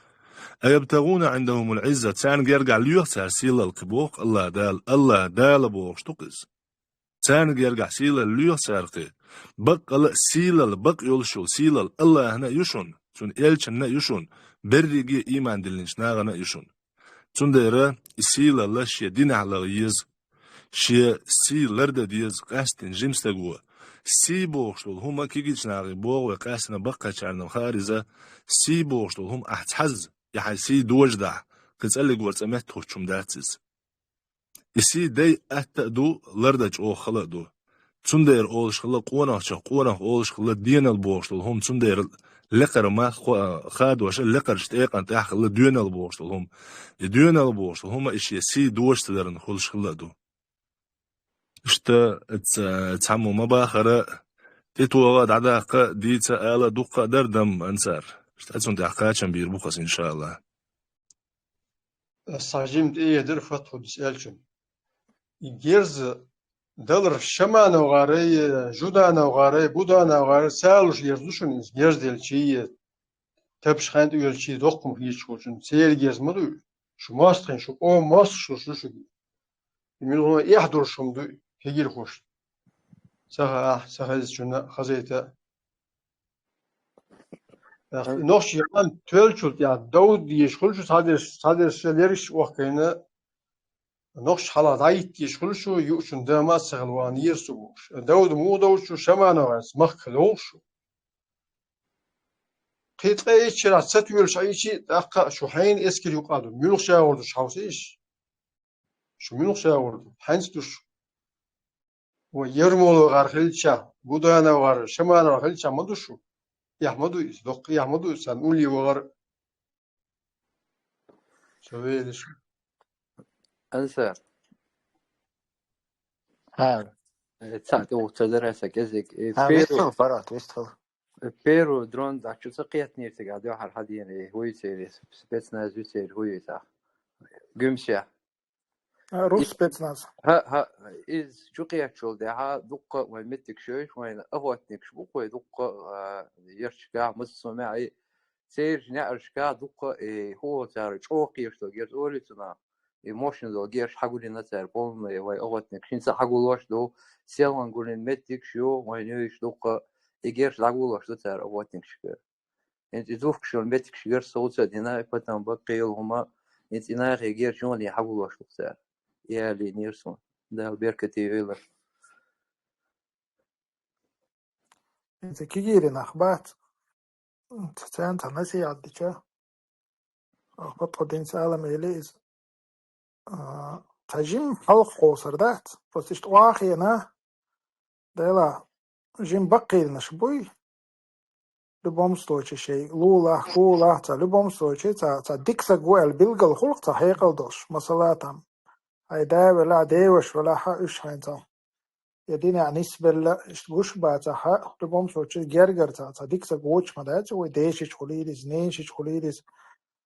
أيبتغون عندهم العزة, царна гергахь лоьху цара сийлалла кхин, боху АллахӀ Дала, АллахӀ Дала бохуш ду-кх иза. Царна гергахь сийлалла лоьху цара кхин. Баккъала а сийлалла, бакъ йолуш йолу сийлалла АллахӀана а ю шуна, Цуьнан элчанна а ю шуна, берриге а ийман диллинчу нахана а ю шуна. Цундела и сийлалла шен динехь лаха еза, шен сий лардан деза къаьстина жима стаго. Сий бохуш долу хӀума кегийчу нахе боху вай, къаьстина баккхийчарна хаара иза, сий бохуш долу хӀума ахь цхьазза, и хьайн сий дожадахь, кхин цӀаллиг вара цӀа меттахуьттуш хӀума дац иза. И сий дай атта а ду, лардан чӀогӀа хала а ду. Цундела олуш хилла къонахчех, къонах олуш хилла денал бохуш долу хӀума, цундела лекхара мах хо-, хадоша, лекхарчу тӀекъан тӀехь хилла доьнал бохуш долу хӀума. И доьнал бохуш долу хӀума и шен сий доша ца дарна хуьлуш хилла а ду. Иштта, ца-, цхьаммо ма бахара, тӀетоха а, дӀадаккха а, дийца а, ала а дуккха а дара дам, Ансар. Иштта цунна тӀехь кхачам бийр бу-кх аса, иншааллахӀ. Аса жимма тӀеэдира Фатхьудис аьллачунна. И герз далар ШамановгӀарай, ЖудаnovгӀарай, БудановгӀарай, царалуш герз ду шуна иза, герз делчий, тапча хьаьнта оьлчий доккхум хийча хӀучун. Церан герз ма дуй, шу мостагӀийн, шу къоман мостагӀаш ду шуьга. И муьлхха эхь долуш хӀума дуй кегийрхошна. Ца хаахь, ца хезачунна а хазайта. Нохчийн гӀан тоьллачул тӀаьхьа дов дезаш хуьлу шу, цхьадерш, цхьадерш лергаш охкайна, нохчийн хьала дӀахӀитта дезаш хуьлу шу, юучун дама а ца хила вахана еза цу бохуш. Дов ду муха довчу ШамановгӀарца махка лохуш шу. Кхин ткъе итт шарахь ца тоьлуш Ӏийчи, тӀаккха а шу хьенан эскар юкъа ду, муьлхха шагӀар ду шу хьовса иш? Шу муьлха шагӀар ду? Хьаьнца ду шу? Вай ЯрмоловгӀар хилча, БудановгӀар, ШамановгӀар хилча ма ду шу? Эхь ма ду иза, доккха эхь ма ду иза, царна улле вахар. Со велаш. Ансар. ХӀа. Э, цхьаъ тӀе вухуьйтур дара аса кӀезиг. Э, хӀа, Перу, вистхила, паргӀат, вистхила. Э, Перу дрон дӀа чу ца кхетнера цига, а дуьхьал хьадийна, э, хӀу ю церан, спецназ ю церан, хӀу ю цхьа? Гуьмсехь. А, рус спецназ. ХӀа, хӀа, иза чу кхеччул тӀаьхьа дуккха вайн меттигаш йойш, вайн охотникаш бу-кх вай дуккха, а, ерчгахь, массо а маьӀе. Цераш неӀарашкахь дуккха, э, хӀу цара чӀогӀа кхеташ дола герз олий цунах. И мощный дола герз хьагулйина цара полный вай охотникаш. ХӀинца а хьагулош ду, селхан гулйина меттигаш ю, вайн йойш дуккха, и герз дӀагулош ду цара охотникашка. ХӀинца и духкаш йолу меттигаш герз совца а дина, и патан баккхийла хӀума, хӀинца и нахе герз юхане хьагулош ду цара. И алийнера суна. Дала беркате йойла. ХӀинца кегийрий нах бац. Ца царна ца насихьат дича. Ахпа тхо динца алам эли иза. А, ца жим хьалха кхосар дац. Просто иштта охьахиъна, дела, жим баккхийнаш буй. Любом случае, шей лулахь, кулахь, ца любом случае, ца, ца дика саг ву аьлла билгал хулах ца хьекъал долуш. Масала, там, хьайн да велахь, деваш велахь, уьш хьайна ца. Я динехь нисбелла, иштта гуш бацахь, любом случае, гергара ца, ца дика саг вочу ма дац, вай дешича хуьлийла иза, ненашича хуьлийла иза.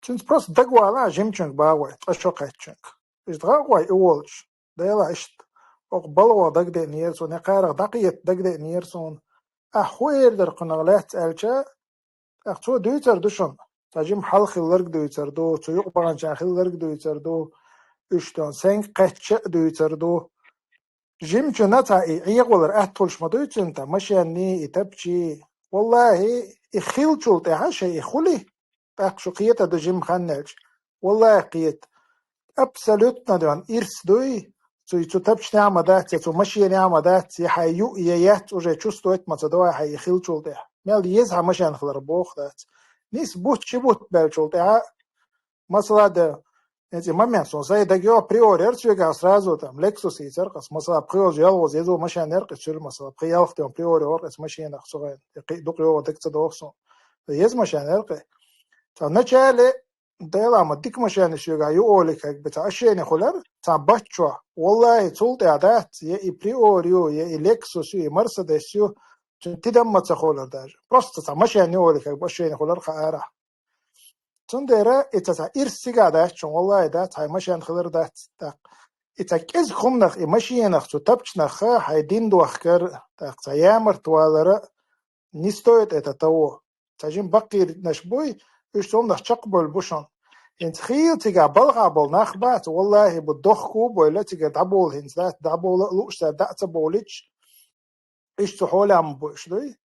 Цуьнца просто дагавала жимчуьнга багӀой, ткъа шо кхаьччуьнга. Иза дагавой и волчу. Дела иштта. Окху балгӀо дагадеънера суна, я кхарах дӀакхета дагадеънера суна. Ахьа хӀун эр дара кхунах лаьцна аьлча, тӀаккха цо дуьйцар ду шуна. Ца жим хьалха хилларг дуьйцар ду, цу юкъа баханчарна хилларг дуьйцар ду, уьш дон сенга кхаьчча а дуьйцар ду. Жимчунна ца и Ӏехавалар атта хуьлуш ма дуй цуьнан, ца машенний, и тапчий. Валлахьи, и хиллачул тӀаьхьа шайн и хуьлий, тӀаккха шу кхета ду жим хан аьлча. Валлахьи, кхета. Абсолютно дон ирс дуй, цу, цу тапчанехь ма дац, я цу машенехь ма дац, я хьайн ю, я яц, уже чувствовать ма ца до хьайн и хиллачул тӀаьхьа. Мел еза хьан машен хилар боху дац. Нис бутт, ши бутт баьллачул тӀаьхьа, масала де, эци момент сон сай дагайо, приор яр соьгахь сразу там, Lexus йийцар кхас, масала, пхи йоза, ялхоза езо машен яр кхи цуьлу, масала, пхи ялх тем приор йор кхас машенах цу гӀайна, я кхи дукха йогӀу дага ца доху сон. Еза машен яр кхи. Ца начале, дела ма дика машен соьгахь ю олик хьаг бе ца ошейна хуьлар, ца баччо. Валлахьи, цул тӀе дац, я и приор ю, я и Lexus ю, и Mercedes ю, цуьнан тидам ма ца холар даже. Просто ца машен ю олик хьаг бе ошейна хуьлар хаарахь. Цундела и ца, ца ирс цигахь дац чун, валлахьи, дац, хьайн машен хилар дац, тӀаккха. И ца кӀезиг хӀуманах, и машенах, цу тапчанах хьайн дин дохкар, тӀаккха ца ямарт валара, не стоит это того. Ца жим баккхийнаш буй, уьш цомнах чекхбевлла бу шуна. ХӀинца хийла цигахь балхахь болу нах бац, валлахьи, бу дохко а бевлла, цигара дӀабовла хӀинца дац, дӀабовла а лууш цара дӀа а ца бовлуьйтуш, иштта цу хьолехь ма бу уьш дуй.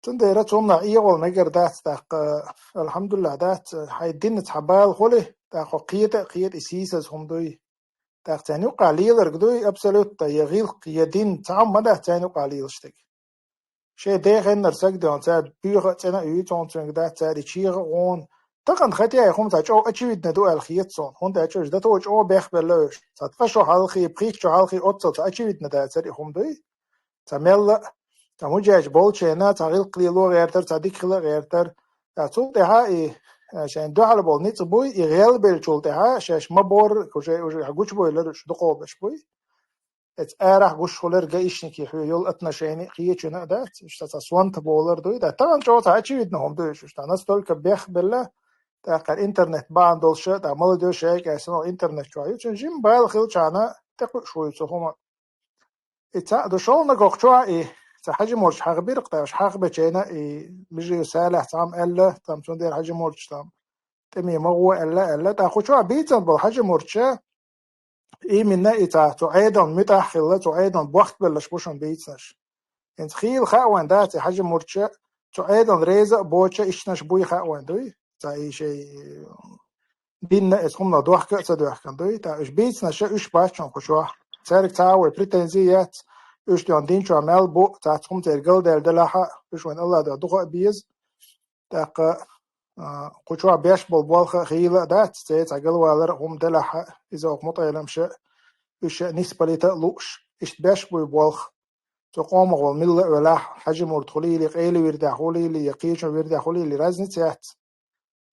Цундела цунна Ӏехавала мегар дац, тӀаккха, алхьамдулиллахь, дац, хьайн динца хьан бала хуьлий, тӀаккха кхета а кхета, и сийсаза хӀума дуй. ТӀаккха царна юкъахь леларг дуй абсолютно, я гӀиллакх, я дин, цхьа хӀума ма дац царна юкъахь лелаш дерг. Шайн дехеннара саг ден, цара боьха а цӀена а юьйцу хьуна цуьнга дац, цара и чеха а гӀуна. Тахана хатя и хӀума цхьа чӀогӀа очевидно ду аьлла хета суна, хӀунда аьлча уьш дато чӀогӀа бехбелла уьш. Цхьа ткъа шо хьалхий, пхийтта шо хьалхий оццал цхьа очевидно дацара и хӀума дуй. Ца мелла а, ца муьжаьча болчарна, ца гӀиллакх лело гӀертар, ца дика хила гӀертар. Ца цул тӀаьхьа и, э, шайн дуьхьал болу ницкъ буй, и гӀелбеллачул тӀаьхьа шаьш ма бор, уже, уже гучубойлар уьш дукхахберш буй. Эца арахь гуш хуьлар гаишники хьоьга йолу отношение кхечуьнан а дац, уьш ца, ца сонта болар дуй. Да, тахана чӀогӀа ца очевидно хӀума дуй уьш, уьш ца настолько бехбелла, тӀаккха интернет бахьана долуш, да, молодёжь шайга аьлла, интернет чохь ю, цуьнан жима бала хилчахьана, тӀекхуьуш вуй цу хӀума. И цхьаъ ду шолгӀа нагахь чохь и, ца хьажа мурча хьагӀ биркх, тӀе уьш хьагӀ бечайна и, Мижиев Салахь цхьамма аьлла, там цундела хьажа мурча там тӀеме ма гӀо аьлла, аьлла, тӀаккха кху чохь бийцина болу хьажа мурча, именно и ца, цу Ӏедална муьтӀахь а хилла, цу Ӏедална бохк беллаш бу шуна бийцинарш. ХӀинца хийла хаьа вайн дац и хьажа мурча, цу Ӏедална реза а боцуш, ишттанаш буй хаьа вайн дуй? Ца и шайн динна эца хӀуманах дохка а ца доьхкина дуй? ТӀаккха уьш бийцинарш уьш бац шуна кху чохь. Цаьрга цхьа а вай претензи яц, уьш ден дин чохь мел бу, цхьацца хӀума церан галдаьлла делахь а, уьш вайн Аллах дуьхьа дукха а беза. ТӀаккха, а, кху чохь беш болу болх а хийла а дац, церан цхьа галвалар а хӀума делахь а, иза окху мутаэламша, уьш а нисбалийта а лууш, иштта беш буй болх. Цу къомах волу милла а велахь, хьажа мурд хуьлийла, къайлан вирдехь хуьлийла, я кхечун вирдехь хуьлийла, разница яц.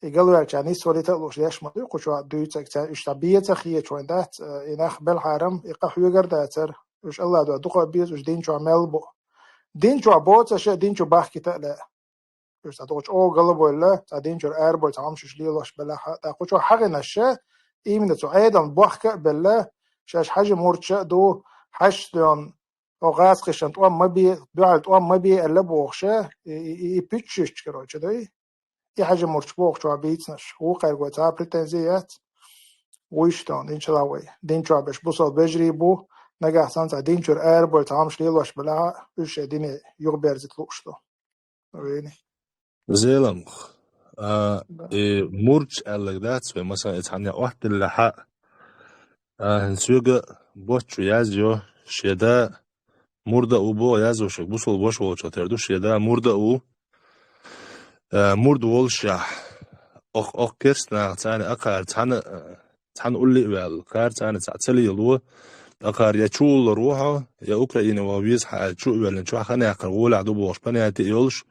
И галваьллачарна нисвалийта а лууш деш ма дуй, кху чохь дуьйцург цаьрга, уьш цхьа беза а хеташ вайн дац, а, и нах белхьарам, и къа хьоьгара дацара, уьш Аллах дуьхьа дукха а беза, уьш дин чохь мел бу. Дин чохь боцуш а, дин чу бахкийта а лаьа. Уьш цхьа дукха чӀогӀа галбевлла, цхьа дин чуьра арабевлла, цхьа хӀума шуьш лелош белахь а, тӀаккха кху чохь хьагӀинарш а, именно цу Ӏедална бохка а белла, шаьш хьажа мурдаш а ду, хьаьшца доьгӀна, хьо гӀазкхашна тӀом ма бе, дуьхьал тӀом ма бе аьлла бохуша, и, и, и, и пуьччуьш, короче, дай. И хьажа мурдаш бохучохь бийцинарш. Вукхаьрга вай цхьа а претензи яц. Вуйш тхуна, иншалла, вай дин чохь берш бусалба вежарий бу, нагахь санна цхьа дин чуьра арабевлла цхьа хӀумаш лелош белахь а, уьш шайн дине юхаберзийта лууш ду. Вайна. Зеламха. А, Да. И мурдаш аьлларг дац вай, масала, и цхьанна охьатиллехь а, а, соьга боцчу язйо, шен да мурд а ву боху язйошерг, бусалба ваша волчух тера ду, шен да мурд а ву. А, мурд волушехь, ох-, ох керста наха царна а кхара цхьана, а, цхьана улле а ваьлла, кхара царна цхьа ца лело, а кхара я чувуллур ву хьо, я Украине ваха веза хьо аьлла, чу а воьллина, чохь хан яккхар гӀолехь ду бохуш, понятие а йолуш,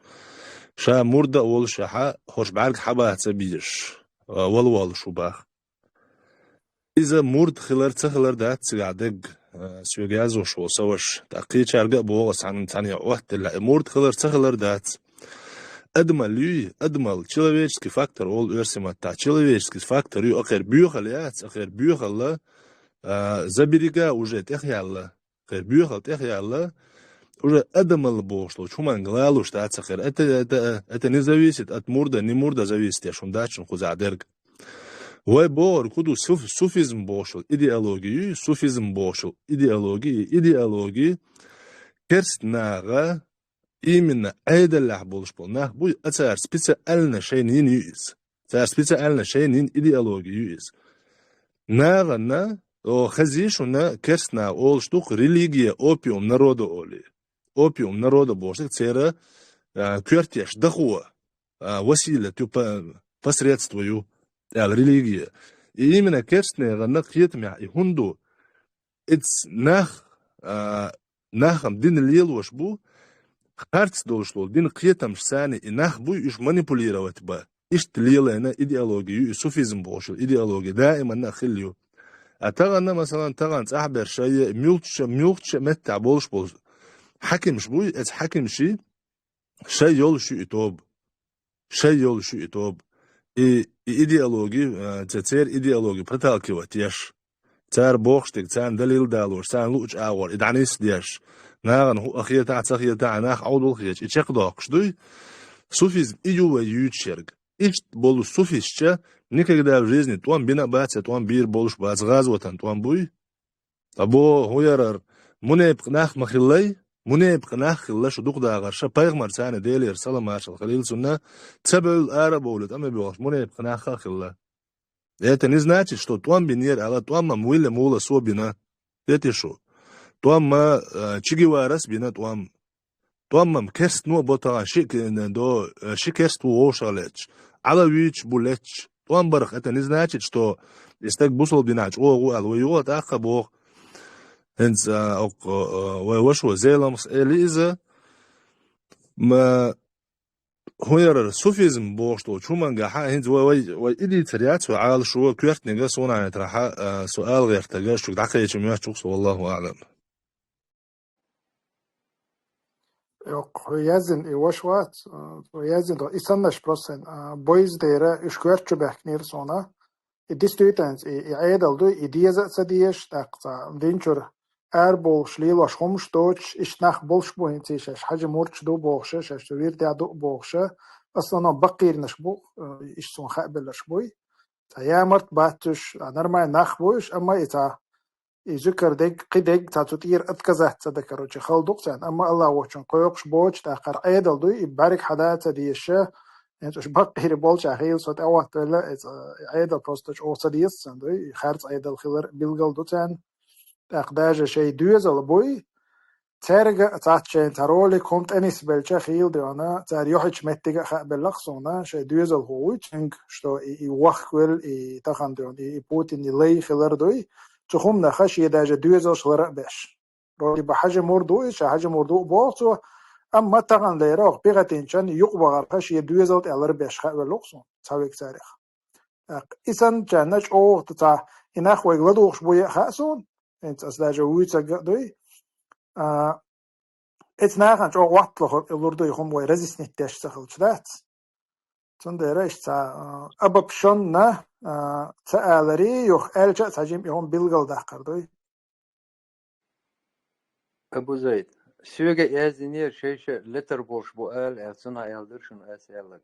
ша мурд а волушехь, хӀорш бӀаьрга хьабаха ца безаш, а, вала воллуш ву боху. Иза мурд хилар, ца хилар дац цигахь дерг, а, соьга язйош волу сан ваша. ТӀаккха кхечаьрга а боху ас цхьана, цхьана я охьатиллехь, и мурд хилар, ца хилар дац. Адамал юй, адамал, человеческий фактор олу оьрсийн маттахь. Человеческий фактор ю, акхар боьхалла яц, акхар боьхалла, а, заберега уже тӀехъяьлла. Кхин боьхалла тӀехъяьлла, уже адамал бохуш долчу хӀуманга лалуш дац акхар. Это, это, это не зависит от мурда, не мурда зависит, я шуна дац шуна кхузахь дерг. Вай бохург хӀун ду, суф-, суфизм бохуш йолу идеология ю, суфизм бохуш йолу идеология, и идеология керста наха, именно Ӏедалехь болуш болу нах буй, а цара специально шайна йина ю иза. Цара специально шайна йина идеология ю иза. Нахана, о, хезий шуна, керста наха олуш ду-кх религия, опиум народа олий. Опиум народа бохуш дерг церан, а, коьртеш дахо, а, василат ю, по-, посредство ю, аьлла религия. И именно керста нахана кхетамехь и хӀун ду? Эц нах, а, нахам дин лелош бу, харц долуш долу дин кхетамаш санна и нах буй, уьш манипулировать бан. Иштта лелайна идеология ю и суфизм бохуш йолу идеология, даиманна а хилла ю. А тахана, масалан, тахана цӀахь берш шай е муьлххачу, муьлххачу меттехь болуш болу хьакимаш буй, эц хьакимаший шай йолуш ю и тоба. Шай йолуш ю и тоба. И, и идеология, а, ца-, церан идеология проталкивать еш. Цара бохуш дерг, царна далил далош, царна луучу агӀор и дӀанисдеш. Нахана хӀу а хетахь, ца хетахь, нах Ӏовдал хеташ, и чекхдоккхуш дуй. Суфизм и ю вай юьйцуш ерг. Иштта болу суфистча никогда в жизни тӀом бина а бац, я тӀом бийр болуш бац, гӀазотан тӀом буй. Ткъа бо хӀун ярар, мунепакъ нах ма хиллай, мунепакъ нах хилла шу дукха дахарша, пайхамар царна Делера салам-маршалла хилийла цунна, ца бевлла ара а бовлуьйту, ама бохуш, мунепакъ нах а хилла. Это не значит, что тӀом бинера ала, тӀом-м вуьйла мула со бина. Дети шу. ТӀом-м, э, Че Геварас бина тӀом. ТӀом-м керстано бо тахана ши, э, до, э, ши керст ву вовшах леташ. Ӏалавиташ бу леташ. ТӀом барх, это не значит, что и стаг бусалба динахь чӀогӀа ву аьлла, вай юха тӀаккха боху. ХӀинца, а, окх-, а, вай вашо Зеламхас эли иза. Ма, хӀун ярар, суфизм бохуш долчу хӀумангахьа, хӀинца вай, вай, вай и дийцар яц, вай Ӏалашо, коьртниг а, суна хьаьнтарахьа, а, со ала гӀертарг, шуьга дӀакхечам йоцчух со, валлаху аӀлам. Йоккха, хьо яздина и ваша вац, а, хьо яздина до, и саннаш просто, а, бойз дера, уьш коьрта чу баьхкинера суна. И действительно, и, и Ӏедал дуй, и деза а ца дезаш, тӀаккха цхьа дин чуьра арабовлуш лелош хӀумаш доцуш, иштта нах болуш бу хӀинца шаьш хьажа мурдаш ду бохуша, шаьш цу вирдехь ду бохуша, в основном баккхийнаш бу, э, иштта суна хаабелларш буй. Цхьа ямарт бац уьш, а, нормальный нах бу уьш, амма и цхьа, и зуькар дерг, кхин дерг цхьа цу тӀера отказаться дан, короче, хала ду-кх царна. Амма Аллах вочун кхойкхуш боцуш, тӀаккха Ӏедал дуй, и бӀаьрг хьада ца дезаша, хӀинца уьш баккхийра болчохь хийла со тӀехӀоттавелла, и цхьа, и Ӏедал просто чӀогӀа ца деза царна дуй, и харц Ӏедал хилар билгал ду царна. ТӀаккха даже шайн доьзал буй, цаьрга а цхьацца шайна цхьа ролик хӀума тӀенисбелча хийла де вана, цара юьхьичу меттига а хаабелла-кх суна, шайн доьзалхо вуй цуьнга, что и, и вахкавелла, и тахана де вана, и, и Путин, и лай хилар дуй, цу хӀуманаха шен даже доьзалш лара а беш. Вроде бы хьажа мурд ву иза, ша хьажа мурд ву боху цо, амма тахана лера ваха пехотинчан юкъабахарха шен доьзал тӀе лара беш хаавелла-кх суна, цхьа вега царех. ТӀаккха и санначарна чӀогӀа цхьа и нах вайга ладугӀуш буй а хаьа суна, хӀинца ас даже вуьйцург а дуй. А, эцу нахана чӀогӀа ватталур дуй хӀума вай разъяснить деш ца хилча, дац? Цундела иштта, а, обобщённо, а, ца алари, юха аьлча а цхьа жимма и хӀума билгалдаккхар дуй. Абу Зайд, соьга яздинера шайша летар болуш бу ала, аьлла, цунах аьлла дара шуна ас аьлларг.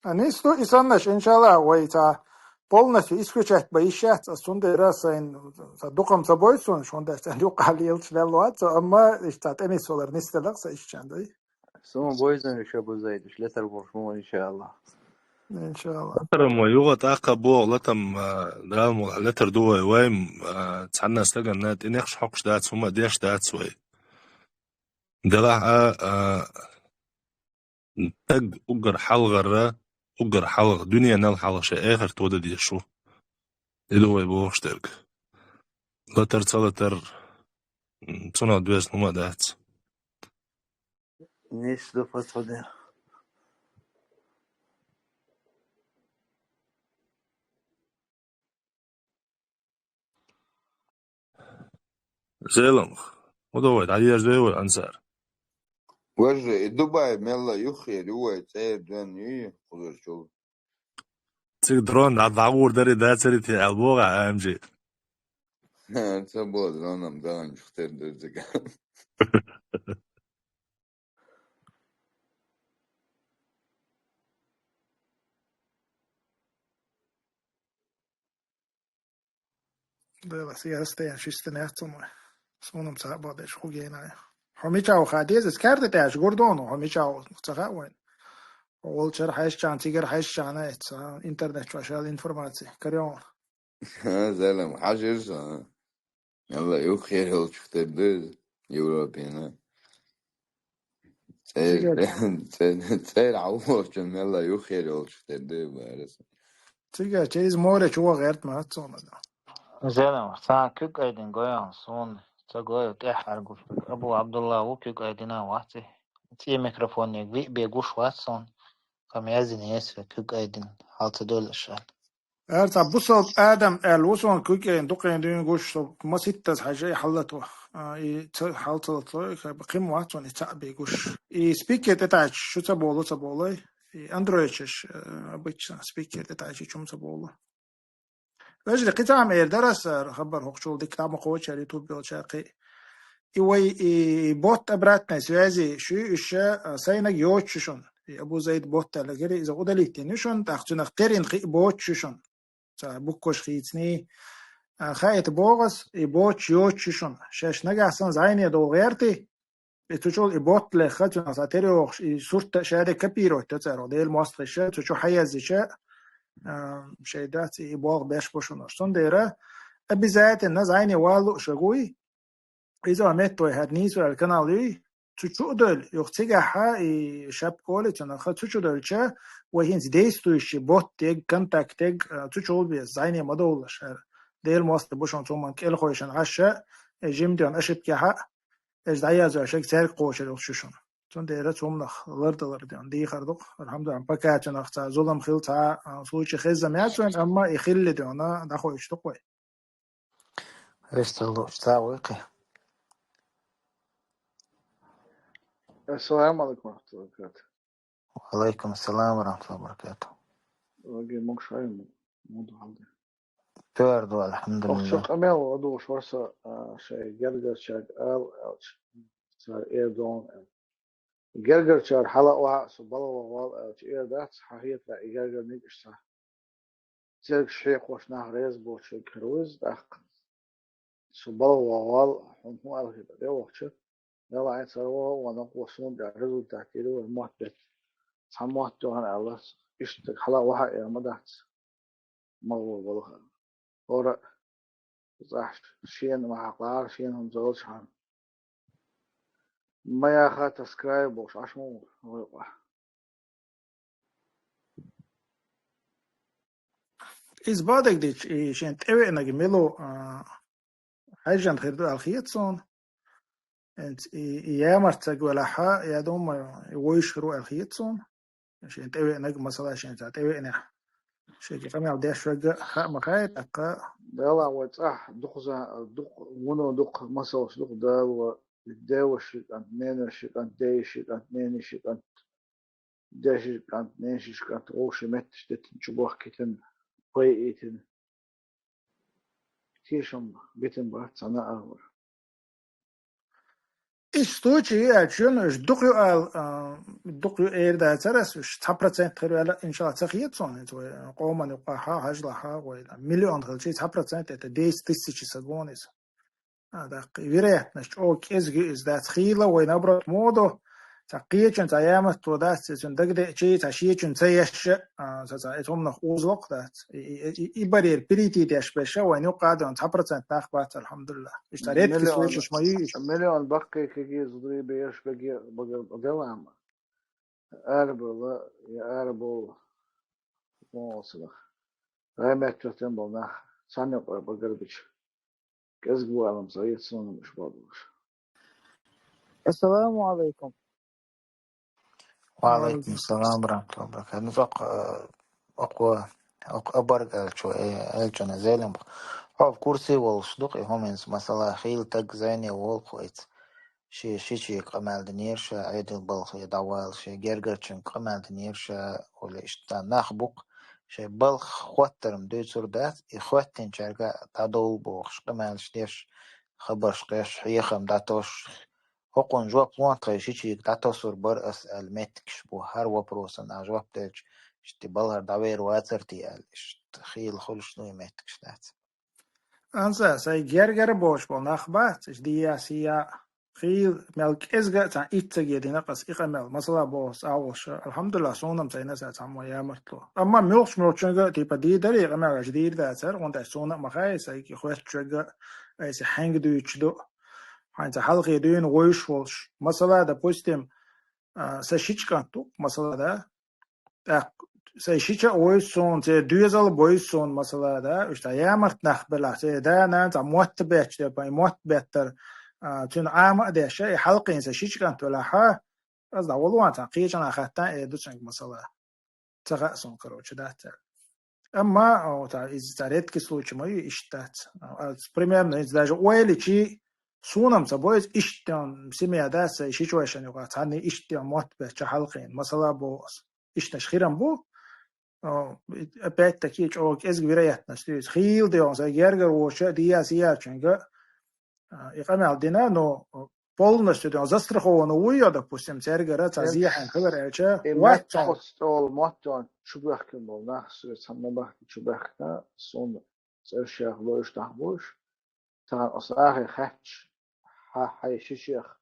А, нийса ду, и саннаш, иншалла, вай ца полностью исключать бан йиш яц, ас цундела сайн ца дукха ца бой суна, шуна дас ца юкъахь лелаш лелла вац, амма иштта тӀе нисвалар нисделла сан ишчан дуй. Суна бойзанаш, Абу Зайд, уьш летар болуш бу, иншалла. Иншалла. Летар ма юха тӀаккха боху, латам, а, Дала мукъ лахь, летар ду вай, вай, а, цхьанна стаганна тӀе некъаш хьокхуш дац, хӀума деш дац вай. Делахь а, а, стаг уггар хьалхара, уггар хьалха, дуьненал хьалха шен эхарт вада дезаш ву. И ду вай бохуш дерг. Латар, ца латар, м, цунах доьзна хӀума а дац. Нийса ду, фатхӀа де. Зелам, хӀун до вай, дӀаерзаве вай, Ансар? Важа, и Дубай мелла юххера ю вай, цӀера доьнна юй, кхузарчул? Цига дрон дӀа-, дӀагӀур дарий, дацарий те аьлла боху ахь, Амжи? Ца бо, дронам даганчух тера ду цига. Дела, сиястаян шистина яц ма. Суна-м цхьаъ боху деш хӀу генай. Хьо мича ву ха деза, каьрда тӀаьш гур дону, хьо мича ву ца хаьа вайн. Волчара хьаьшчана, цигара хьаьшчана, эца интернет чу ашал информаци карион. Ха, залам, хьажир со, а? Алла, юххера йолчух тера ду иза, Европина. ЦӀер-, Цига- цӀер-, цӀер хьаволчун мелла юххера йолчух тера ду, бара со. Цига через море чу ван гӀерта ма хӀац суна. Зелам, цхьа куьг айдина гойон суна, ца гойо тӀаьххьара гуш. Абу Абдулла ву куьг айдина вац и. ЦӀе микрофонниг виъ бе гуш вац суна. Кхам яздина еза куьг айдина, хьал ца доьллаш аьлла. Ара цхьа бусалба адам аьлла ву суна куьг айдина дукхайна дуьйна гуш, со маситтаза хьажа и хьаллато. А, и ца, хьал ца лато, и как бы кхин вац суна и цхьаъ бе гуш. И спикер тӀетаьча шу ца болу, ца болой. И андроидчаш, э, обычно спикер тӀетаьча чум ца болу. Вежарий, кхин цхьа хӀума эр дара аса хабар хӀокхучул дика дӀа ма кхочура YouTube йолча кхин. И вай и бот обратной связи шу иша, а, сайнаг йоцу шун. И Абу Зайд бот аьлла гири, иза удалить йина шун, тӀаккха цунах кхерин кхин боцу шун. Ца буккош хийцний. А, хаита богӀас, и боцу йоцу шун. Шаьш нагахь сан зайне долу гӀерти, и цу чул и бот леха, цунах ца тера йохуш, и сурт а ша де копировать до царо, Дела мостагӀиша, цу чу хьаяззича, а, шайн дац, и болх беш бо шуна. Цундела обязательно зайне валлу а шагуй, иза а метта вай хӀара нийсо аьлла канал юй, цу чу а доьлу, юха цигахьа и шапка олу цунах, цу чу доьлча, вай хӀинца действующий бот дег, контакт дег, а, цу чу а беза, зайне ма довлаш хӀара. Дела мостагӀа бу шуна цу хӀуманна кӀелхойшан Ӏаш а, э, жимден ошибкехьа, Иза дӀаязвеш шег цаьрга кхочур йолчу шуна. Цундела цу хӀуманах лардалар ден дийхар ду-кх. Алхьамдулиллахь, пока цунах цхьа зулам хила цхьа, а, случай хезна ма яц вайн, амма и хилла дена дӀахойуш ду-кх вай. Весталло, цхьа вуй кхин. Ассаламу алейкум ва рахматуллахи ва баракатух. Ва алейкум ассалам ва рахматуллахи ва баракатух. Ваге могуш хьайна, муду хьалде. Пуьар ду, алхьамдулиллах. Охча къамел а дугӀуш вара со, а, шайн гергарчаьрга ала аьлча, цара эр догӀун аьлла. Гергарчара хьала а вахьа а со балха ваха вал аьлча, эр дац, хьан хетарехь и гергарниг иштта. Цергаш хьекхош нах реза боцуш хир ву иза тӀаккха. Со балха ваха вал, хьуна хӀун аьлла хета де вахча. Дала Ӏайна цара ваха а ван, накъо суна тӀехь результат дийр вара мотт бетта. Цхьа мотт ду хьуна аьлла, иштта хьала а вахьа а эр ма дац. Ма гӀо балха. ХӀора а цӀахь шена ма хьакхара, шена хӀума ца хилчхьана. Ма яха таскрай бохуш, Ӏаш ма ву вай къа. Иза бадагдича, и шен тӀевеанаг мило, а, хьаьжжина хир ду аьлла хета суна. ХӀинца и, и ямарт ца гӀолахьа, я думаю, и вуйш хир ву аьлла хета суна. Шен тӀевеанаг, масала, шен цхьа тӀевеанехь. Шега къамел деш вегга хаа ма хаьа, тӀаккха. Дала вай цӀахь дукха за-, дукха, вуно дукха, масалш дукха Дала ва, деваши кӀант, ненаши кӀант, дейши кӀант, нениши кӀант. деши кӀант, неши кӀант, вовши метташ дитина, чубохкитина, пайитина. Тешам битина бац цхьана агӀор. Иш случай ю аьлча, уж дукха ю ала, а, дукха ю эр дацар ас, уж цхьа процент хир ваьлла, иншалла, ца хета суна, хӀинца вай къоман юкъахьа, хьажлахьа, вай миллион хилчи, цхьа процент, это десять тысяч са гонис. А, даккхи, вероятность чӀогӀа кӀезига ю иза дац. Хийла вай, наоборот, моду, цхьа кхечун, цхьа ямартло дац, цун дагадеъчи, цхьа шечун ца ешша, а, цхьа, цхьа, эта хӀуманах узлокх дац. И, и, и, и барьер перейти деш беша, вайн юкъа дон цхьа процент нах бац, алхьамдулиллах. Иштта редкий случайш ма ю иш. Миллион баккхий кеги зудрий беш беги багар делама. Арабала, я арабал, мосалах. Райметтатен бол нах, цхьанна юкъа багар бича. КӀезига валам, совет суна муш бодуш. Ассаламу алейкум. Ва алейкум салам ва рахматуллахи ва баракатух. Ну, цӀаккха, э, окхо, окх абарг аьлчо, э, аьлчана зелем бу. Хьо в курсе волуш ду-кх и хӀуманца, масала, хийла таг зайне волу кхуьйца. Шен шичига къамел динера ша, Ӏедал балхе дӀавала, шен гергарчуьнга къамел динера ша, ола иштта нах бу-кх, шайн балха хоттарма дуьйцур дац, и хоттинчаьрга дӀадовла бохуш, къамелаш деш, хабарш кхеш, хьехам дӀатосуш. ХӀокхунна жоп ло тхайн шичига дӀатосур бара ас аьлла меттигаш бу, хӀара вопросана а жоп делча, иштта балхара дӀавер вацар те аьлла, иштта хийла хуьлуш дуй меттигаш дац. Анса, сайн гергара бохуш болу нах бац, иштта дия, сия, хийла, мел кӀезга а цхьа итт ца гедина ас и къамел, масала боху ас агӀолуш, алхьамдулиллах, суна-м цайна саьа цхьаммо ямартло. Амма муьлххачу-муьлххачуьнга, типа, дийр дара и къамел, аша дийр дацара, хӀунда аьлча суна а ма хаьа, сайн и хоьттучуьнга, айса хьаьнга дуьйцуш ду, хьайна цхьа хьалхе дуьйна вуьйш волуш. Масала, допустим, а, сайн шича кӀант ду, масала, да, тӀаккха сайн шича а вуьйцу суна, церан доьзал а буьйцу суна, масала, да, уьш цхьа ямарт нах белахь, церан да-нана цхьа мотт бетташ дерг, и мотт беттар, а, цуьнан Ӏама а деш, и хьалкхийна сайн шича кӀант велахьа, аса дӀаволван цхьа кхечанхьа хаттан эр ду цуьнга, масала. Ца хаьа суна, короче, дац аьлла. Амма, о, цхьа, иза цхьа редкий случай ма ю, иштта дац. А, примерно, иза даже ойла йичи, суна-м ца бо иза, иштта семья дац, сайн шича вайшинна юкъахь цхьанне иштта мотт бетташ хьалкхийна, масала боху ас. Иштта хир-м бу, а, опять-таки, чӀогӀа кӀезга вероятность ю иза. Хийла де ван сайн гергара воша, дия, сиячуьнга, а, и къамел дина, но полностью де ван застрахована вуй, я, допустим, цергара цхьа зехьа хилар аьлча, и вац мотт цхьа. Оцу цӀолу мотт ван чубехкина болу нах, суьйра цхьа набахти чубехкина, суна цӀершех лойш нах буш, тахана оцу нахе хаьтташ, хьан хьайн шичех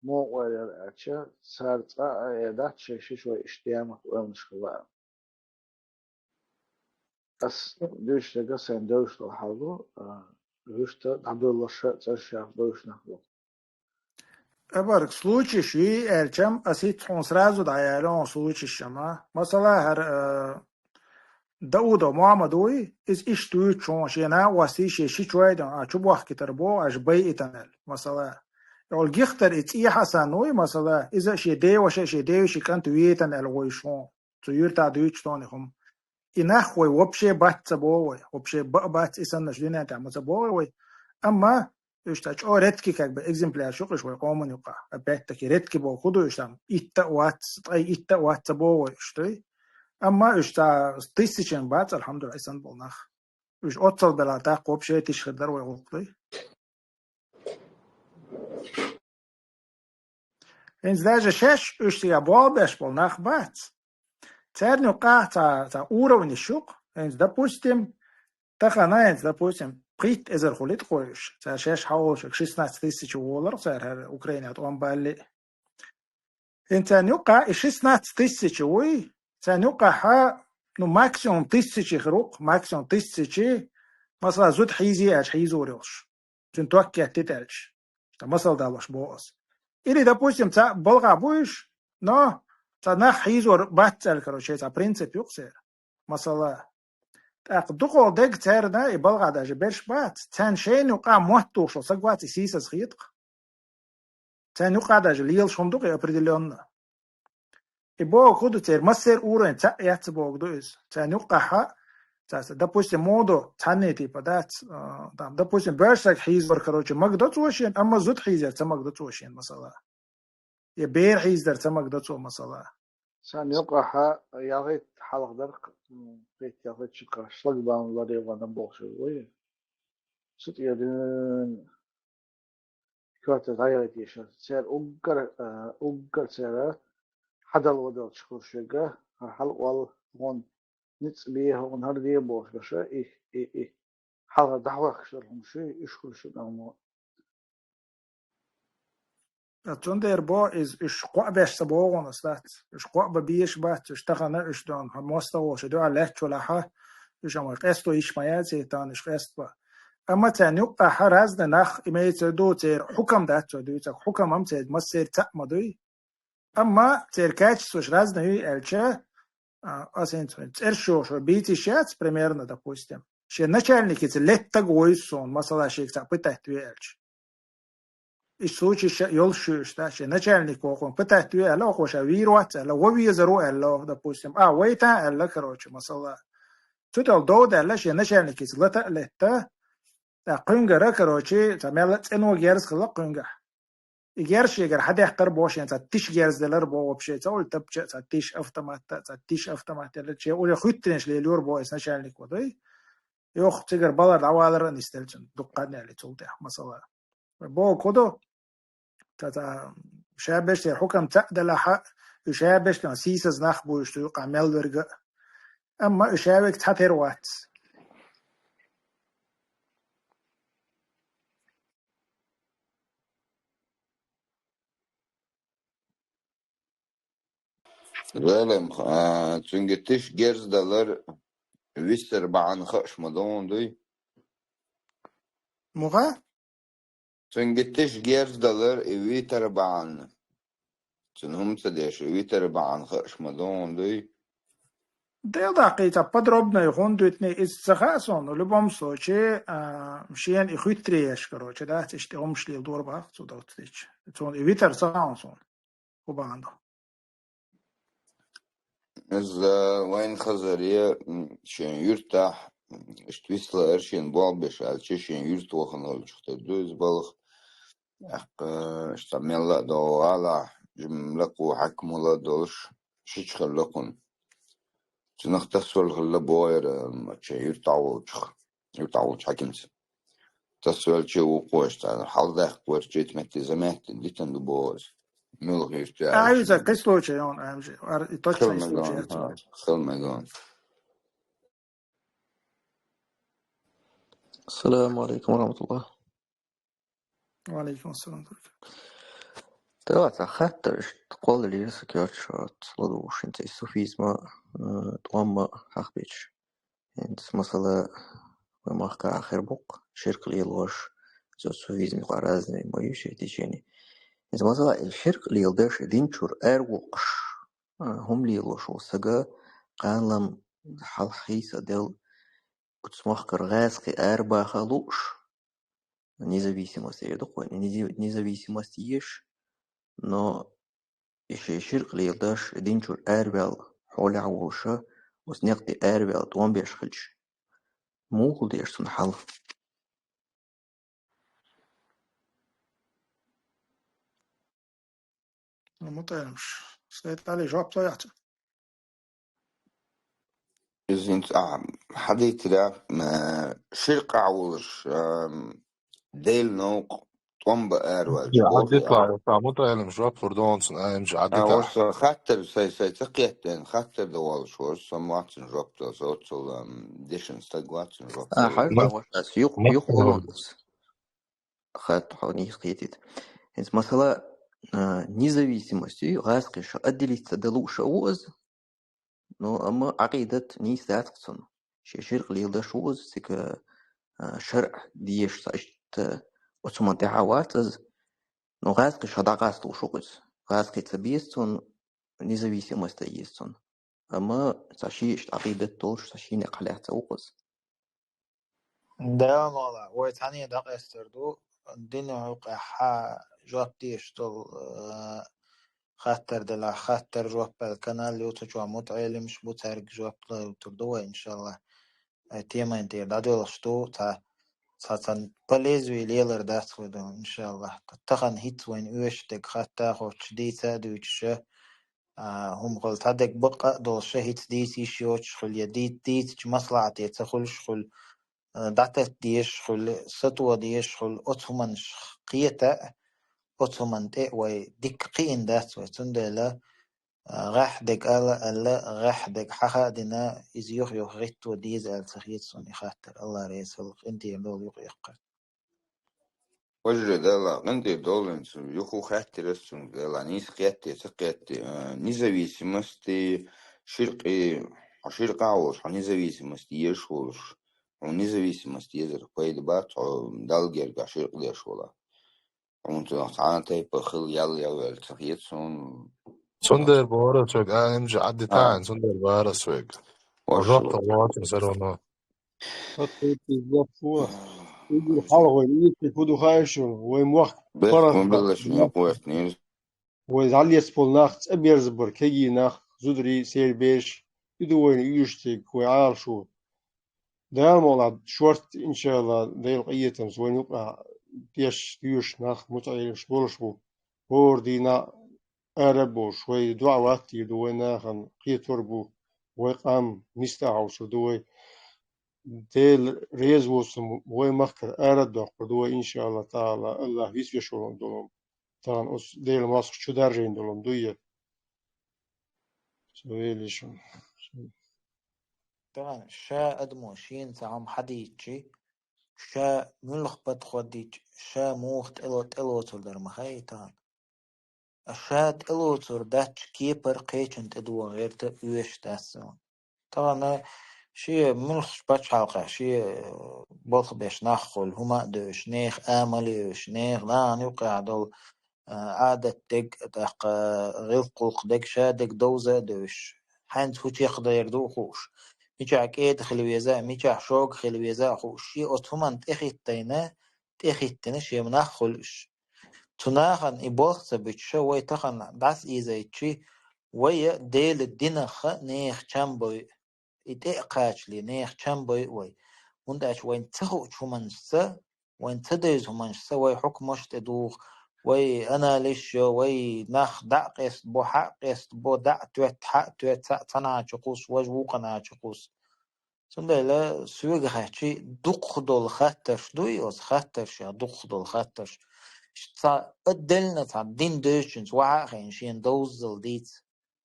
муха ойла яра аьлча, цара цкъа а эр дац, шайн шича вай иштта ямарт ойланашка лаьа. Ас дуьйцуш дерг сайн девзаш долу хьал ду, а, вуьшта дӀабевлларш а цӀершех бевзаш нах бу. Абарг случайш юй аьлча-м, ас хӀинца хьуна сразу дӀаяьлла хьуна случайш-м. Масала, хӀара, а, Даудов Мохьмад вуй, иза иштта вуьйцуш хьуна, шен накъостий, шен шичой дан, а, чубохкийтар боху, аша байитан аьлла, масала. Ола гихтар и цӀехьа санна вуй, масала, иза шен деваша, шен деваши кӀант вейтан аьлла вуьйш хьуна. Цу юьртахь дуьйцуш тони хӀума. И нах вай вообще бац ца боху вай, вообще ба а бац, и саннаш дуьнен тӀехь ма ца боху вай. Амма уьш цхьа чӀогӀа редкий, как бы, экземплярш ю-кх уьш вай къоман юкъахь. Опять-таки, редкий боху хӀун ду уьш там? Итт а вац, ткъе итт а вац ца боху вай уьш, дуй? Амма уьш цхьа тысячен бац, алхьамдулиллах, и санна болу нах. Уьш оццал белахь, тӀаккха вообще тиша хир дара вай гӀуллакх, дуй? ХӀинца даже шаьш уьш цигахь болх беш болу нах бац. Царна юкъахь цхьа, цхьа уровнеш ю-кх. ХӀинца, допустим, тахана, хӀинца, допустим, пхийтта эзар хуьлу-кх уьш. Цара шаьш хьан волчуьнга шестнадцать тысяч волар цара хӀара Украинехь тӀом балли. ХӀинца царна юкъахь и шестнадцать тысяч вуй, царна юкъахьа, ну, максимум тысячи хир ву-кх, максимум тысячи, масала, зуда хьийзе аьлча хьийзор йолуш. Цуьнан ток кеттийта аьлча. Ша масал далош боху ас. Или, допустим, цхьаъ балгӀа бу уьш, но цхьа нах хьийзор бац аьлла, короче, цхьа принцип ю-кх церан. Масала, тӀаккха дукхал дерг церан и балгӀа даже берш бац, царна шайна юкъа мотт тухуш волу саг вац, и сийсаз хета-кх. Царна юкъа даже лелаш хӀума ду-кх и определённо. И боху хӀун ду церан, массеран уровень цхьаъ яц боху ду иза. Царна юккъахьа, цаьрца, допустим, муха ду, цхьанне типа дац, а, там, допустим, боьрша саг хьийзор, короче, магадо цо шена, амма зуда хьийзор ца магадо цо шена, масала. Я бер хьийзор ца магадо цо, масала. Царна юкъахьа ялхитта хьалха дар, м, пхийтта-ялхитта шо шлагбаум ларъян вахана болх беш вай. Цу тӀера коьрта дӀаяхийта йиш яц. Церан уггар, а, уггар церан хьадала вадалча хӀур шега, хьал оал, хьуна ницкъ бе, хьуна хӀара де болх беш, и, и, и. Хьалха дӀахьоьхкуш дар хӀума шуй, уьш хуьлуш ю нагахь. Ткъа цундела бо иза, уьш кхоъ беш ца богӀу хьуна ас дац. Уьш кхоъ бан безаш бац, уьш тахана, уьш дона, хьан мостагӀа волча дуьхьа лаьттачул тӀехьа, уьш ам къесто йиш ма яц, тахана уьш къеста ба. Амма царна юкъахьа разный нах, имеется в виду, церан хьукам дац цо дуьйцург, хьукам-м церан массеран цхьаъ ма дуй. Амма церан качестваш разный ю аьлча, а, ас хӀинца вайн цӀераш йохуш бийца йиш яц, примерно, допустим. Шен начальникаца леттарг вуй суна, масала, шега цхьаъ пытать ве аьлча. Иштта случай ша-, йолуш ю уьш, да, шен начальник ву хьуна пытать ве аьлла, хьо ша вийр вац аьлла, ван везар ву аьлла, допустим. А, вайта аьлла, короче, масала. Цу тӀехь дов даьлла, шен начальникаца лата а летта, ТӀаккха кхуьнгара, короче, цхьа мелла а цӀено герз хилла кхуьнгахь. И герз шегара хьадаьккхар боху шен, цхьа тиша герз делар боху вообще, цхьа уль тапча, цхьа тиша автоматта, цхьа тиша автомат делар, шен уже хуьттанаш лелайора боху, эс начальник ву дуй. Йоху цигара балар дӀавалар а нисделла цуьнан, дукха хан яьлла цул тӀехь, масала. Боху кху ду, Ца, ца, ша беш те хьукам ца а делахьа, уьш ша беш те сийсаз нах бу уьш цу юкъахь мел верг а. Амма уьш ша верг цхьатера вац. Велем, а, цуьнга тиша герз далар виссар бахьана хууш ма ду хьуна дуй? Муха? Цуьнга тиша герз далар и витар бахьана. Цуьнан хӀума ца деш, и витар бахьана хууш ма ду хьуна дуй? Дела даккхий, цхьа подробно хӀунда дуьтуний, иза ца хаьа суна, в любом случае, а, шена и хуьттареш, короче, дац, иштта хӀумаш леладора боху цо доцу дечу. Цуьнан и витар ца хаьа суна. ХӀун бахьана ду? Иза вайна хазаре, м, шен юьртахь, м, иштта вист лаар шена болх беш аьлча, шен юьрта вахана волчух тера ду иза балха. ТӀаккха, иштта мелла а догӀу гӀалахь, жимма лакхо хьаькамалла а долуш, шича хилла кхунна. Цунах тасвелла хилла бохура, м, шен юьртахь волчух, юьртахь волчу хьаькамца. Тасвелча вукхо иштта царна хьалдаккха верча, итт метте за метте дитина ду боху иза. Муьлха юьрта А, ваьлча. Иза кхин случай, он, а, уже, ар-, и точно Хила и случай мегон, яц. Ха, хила мегон. السلام عليكم ورحمة الله. وعليكم السلام ورحمة الله. ТӀаккха цхьа хаттар иштта кхоллалийра сан коьртачу ладугӀуш, хӀинца и суфизма, э, тӀом а хьахбечу. ХӀинца, масала, вайн махкахь хир бу-кх ширк лелош, цо суфизме къа разный ма ю шен течение. ХӀинца, масала, и ширк леладеш, и дин чуьра аравоккхуш, а, хӀума лелош волу сага кхана-м хьалха хийца а делла, оцу махкара гӀазкхий арабаха лууш, независимость эр ду-кх вайна, нези-, независимость еш, но и шен ширк леладеш, и дин чуьра араваьлла хьолехь волуша, оцу некъа тӀе араваьлла тӀом беш хилча, муха деш цунна хьал? Ну, МутӀаьлимаш. Сайд-Ӏали, жоп ло яц. Иза хӀинца ахьа хьадийтира, а, ширкъахь волуш, а, Делан новкъа тӀом бан араваьлча, Я, боху хьадийтла, я. Ва ца МутӀаьлим жоп лур ду хьуна цунна, а, хӀинца А, хьадийтахь. Ва ца хаттар сай, сай ца кхеттина, хаттар дан волуш вара, со ма вац цунна жоп дала, со оццул, ам, дешна стаг вац цунна жоп А, дала. Хьажа, ма-, ва ца, юха, ма-, юха ма-, волу аса. Хатта хьо нийса кхетийта. ХӀинца масала, а, независимость ю, гӀазкхий ша отделиться дан лууш а ву иза. Ну, амма Ӏакъидат нийса дац-кх цунна. Шен ширк леладеш ву иза, цига, а, шарӀ дезаш цхьа иштта оцу хӀуманна тӀаьхьа вац иза. Ну, гӀазкхий ша дӀакъаста лууш ву-кх иза. ГӀазкхий ца беза цунна, независимость дан еза цунна. Амма цхьа шен иштта Ӏакъидат долуш, цхьа шен некъ хьалаьцна ву-кх иза. Дала мукъ лахь, вай цхьаьна дӀакъаьстар ду, динан хьокъехь жоп дезаш долу, э, хаттар делахь, хаттар жоп аьлла канал ю, цу чохь мутаӀелимаш бу, цаьрга жоп луьйтур ду вай, иншаллахӀ. Э, теман тӀера дӀадоьлхуш ду, цхьа, цхьа, цхьа по лезвию лелар дац вай ду, иншаллахӀ. Тахана хӀинца вайна оьшуш дерг хатта а хоттуш, дийца а дуьйцуш, а, хӀума хуьлу, цхьа дерг бакъ а долуш, ша хӀинца дийца йиш йоцуш хуьлу, я дийца, дийцачу маслахьате ца хуьлуш хуьлу, а, дӀататта дезаш хуьлу, сатӀо дезаш хуьлу, оцу хӀуманаш кхета а, оцу хӀуманна тӀе а вай дика кхиъна дац вай. Цундела, а, гӀехь дерг ала а аьлла, гӀехь дерг хьаха а дина, иза юха-юха гӀитто деза аьлла ца хета суна и хаттар. АллахӀ реза хуьлда, къинтӀера долу юкъа яккхар. Вежарий, Дала къинтӀера долу, цу юха хаьттира ас цуьнга, Дала нийса кхетте, ца кхетте, а, независимости, ширкъи, хьо ширкъахь волуш, хьо независимости езаш волуш, хьо независимости езар пайда бац, хьо Далла гергахь ширкъ деш вала. Хьуна цунах цхьана тайпа хила ял ял ваьлла ца хета суна. Цундела бохура соьга, а, имжа Ӏадда таьӀна, цундела бохура соьга. Ваша. Жоп ца лоцу все равно. Хьо тхуьйтуш жоп хӀу? Угур хьалха вайн ийттиг хӀу ду хаьий шуна? Вай мохк бехк паргӀат ма беллачу баккхий. Вай зӀаллецболу нах цӀа берзабар, кегий нах, зударий, сербеш, и ду вайна уьйраш дерг, вай Ӏалашо. Дала мукъалахь шорта, иншалла, Делан къинхетамца вайна юкъахь деш доьшуш нах, мутаӀеламаш болуш бу. ХӀора дийнахь ара а болуш, вай доӀа хӀоттор ду, вай нахана кхетор бу, вай къам нисдан хьовсур ду вай. Дела реза воцург вай махкара ара а доккхур ду вай, иншалла таӀала, АллахӀ виц веш волу долу. Тахана оцу Делан мостагӀчо чу даржийна долу ду я. Со велий шуна. Тахана ша адамо шена цхьа хӀума хьадийцчи, ша муьлха подход дичи, ша муха тӀело-, тӀелоцур дара ма хаьий тахана. Ша тӀелоцур дачча кепара кхечун тӀедогӀу гӀерта оьшуш дац вайн. Тахана шен муьлххачу пачхьалкхехь шен болх беш нах хуьлу, хӀума а девзаш, нехан амал а евзаш, нехан нахана юкъахь долу, а, Ӏадат дерг, тӀаккха гӀиллакх-гӀуллакх дерг, ша дерг довза а девзаш, хьаьнца хӀун чекхдер ду а хууш, мичахь кӀеда хила веза а, мичахь шога хила веза а хууш, шен оцу хӀуманна тӀехӀиттийна, тӀехӀиттина шен нах хуьлу уьш. Цу нахана и болх ца буьтуш, вай тахана дӀасаийзайчи, вай а Делан динах а нехан чам бойу, и тӀе а кхачале, нехан чам бойу вай. ХӀунда аьлча вайна ца хуучу хӀуманашца, вайна ца девза хӀуманашца вай хьукмаш тӀедугӀу, вай анализ йо, вай нах дӀа а къестабо, хьа а къестабо, дӀа а тоьтту, хьа а тоьтту, цхьаъ цхьанхьа чу кхуссу, важа вукханхьа чу кхуссу. Цундела соьга хаьттичи, дукхах долу хаттарш дуй, оцу хаттаршех дукхах долу хаттарш. Цхьа отдельно цхьа дин девзачуьнца вахьа а хиъна, шена довззал дийца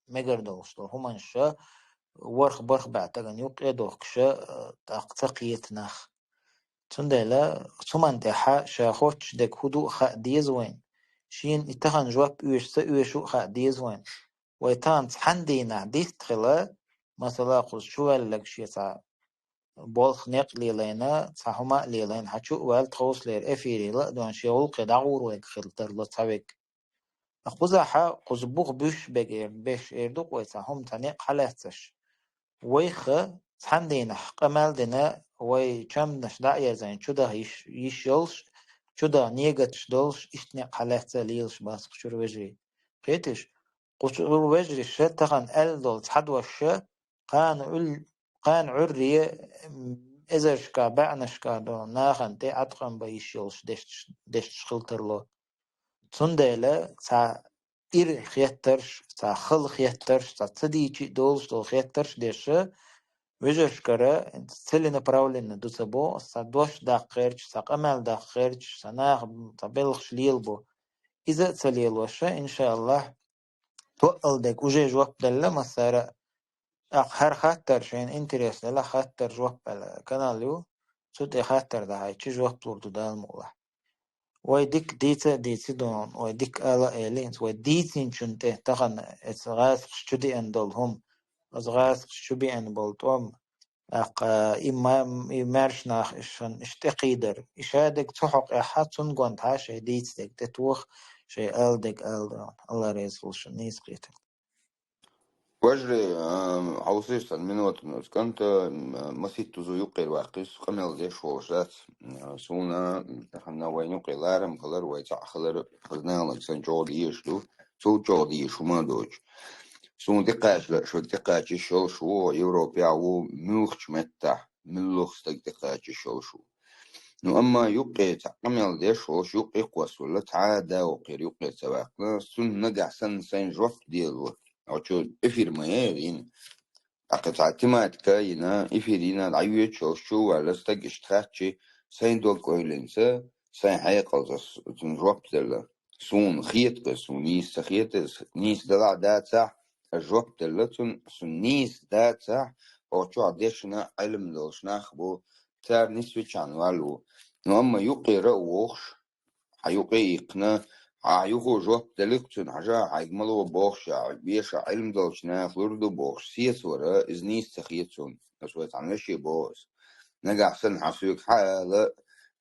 мегар долуш долу хӀуманаш ша, ворхӀ-бархӀ бӀе стагана юккъе а дохкуш ша, тӀаккха ца кхета нах. Цундела цу хӀуманна тӀехь ша хоттуш дерг хӀун ду а хаа деза вайна. Шена и тахана жоп оьшу, ца оьшу а хаа деза вайна. Вай тахана цхьана дийнахь дистхила, масала, кхуза чу ваьлларг шен цхьа болх, некъ лелийна, цхьа хӀума а лелийна, хьан чу а ваьлла, тховсалера эфире ла а дуьйна, шен гӀуллакхе дӀагӀур вайга хила тарло цхьа верг. Ткъа кхузахь, кхуза бух буьсуш берг эр, беш эр ду-кх вай цхьа хӀума, цхьа некъ хьалаьцнарш. Вайх цхьана дийнахь къамел а дина, вай чамданаш дӀа а ерзийна, чу даха йиш, йиш йолуш, чу даха негаташ долуш, иштта некъ хьалаьцна а лелаш бац кху чуьра вежарий. Кхетий шу? Кху чуьра вежарий ша тахана аьлла долу цхьа дош ша, кхана Ӏуьл-, кхана Ӏуьрре, м, эзаршкахь, бӀаьннашкахь долу нахана тӀе Ӏаткъам бан йиш йолуш дешнаш, дешнаш хила тарло. Цундела цхьа ира хеттарш, цхьа хала хеттарш, цхьа ца дийча а долуш долу хеттарш деш, вежаршкара целенаправленно ду ца бо, цхьа дош даккха гӀерташ, цхьа къамел даккха гӀерташ, цхьа наха, цхьа белхаш лелабо. Иза а ца лелош, иншааллахь, тоъал дерг уже жоп делла массара а. ТӀаккха хӀара хаттар шайна интерес делахь, хаттар жоп аьлла канал ю, цу тӀе хаттар дахьайчи жоп лур ду Дала мукъалахь. Вай дика дийца а дийци дуьйна, вай дика ала а эли, вай дийцинчун тӀе тахана эца гӀазкхаш чу деана долу хӀума, оцу гӀазкхаш чу беана болу тӀом, тӀаккха и ма-, и маьрша нах ишан иштта тӀекхийдар. И шадерг цу хьокъехьа, цунна гондахьа шайн дийца дерг тӀетоха, шайн ала дерг ала дуьйна. Алла реза хуьлда шуна, нийса кхетар. Вежарий, а, хьовсийша цхьана минотана оцу кӀанта, м, масийтта зу юккъера ваккхийча къамел деш волуш дац. М, суна, м, тахана вайна юккъе ларам хилар, вай цхьаъ хилар, хаза наллаг санна чӀогӀа дезаш ду, цул чӀогӀа дезаш хӀума а доцуш. Суна тӀекхача лаьа, шуьга тӀекхача йиш йолуш ву, Европехь ву, муьлххачу меттехь, муьлхха стаг тӀекхача йиш йолуш ву. Ну, амма юккъе цхьа къамел деш волуш, юккъе кхоссавелла, цхьа а да воккхера юккъе ца ваьккхина, цунна нагахь санна сайна жоп дело. Оцу эфир ма яр йина. ТӀаккха цхьа тематика йина, эфир йина, дӀайоьдуш йолуш чу а ваьлла, стаг иштта хаьттича, сайн дог-ойланца, сайн хьекъалца цунна жоп делла. Суна хета, суна нийса ца хета, нийса далахь дацахь, ас жоп делла цунна, суна нийса дацахь, оцу чохь дешна Ӏилма долуш нах бу, цара нисвиччхьана ваьлла ву. Ну, амма юккъера а вохуш, хьан юккъе а иккхина, хьан юхо жоп делира цунна, хьажа, хьайга ма ло бохуш, хьан вешан Ӏилма долчу наха лур ду бохуш, сецавара, иза нийса ца хета суна. Ас вай цхьана веше боху ас. Нагахь санна хьан соьга хьан ала,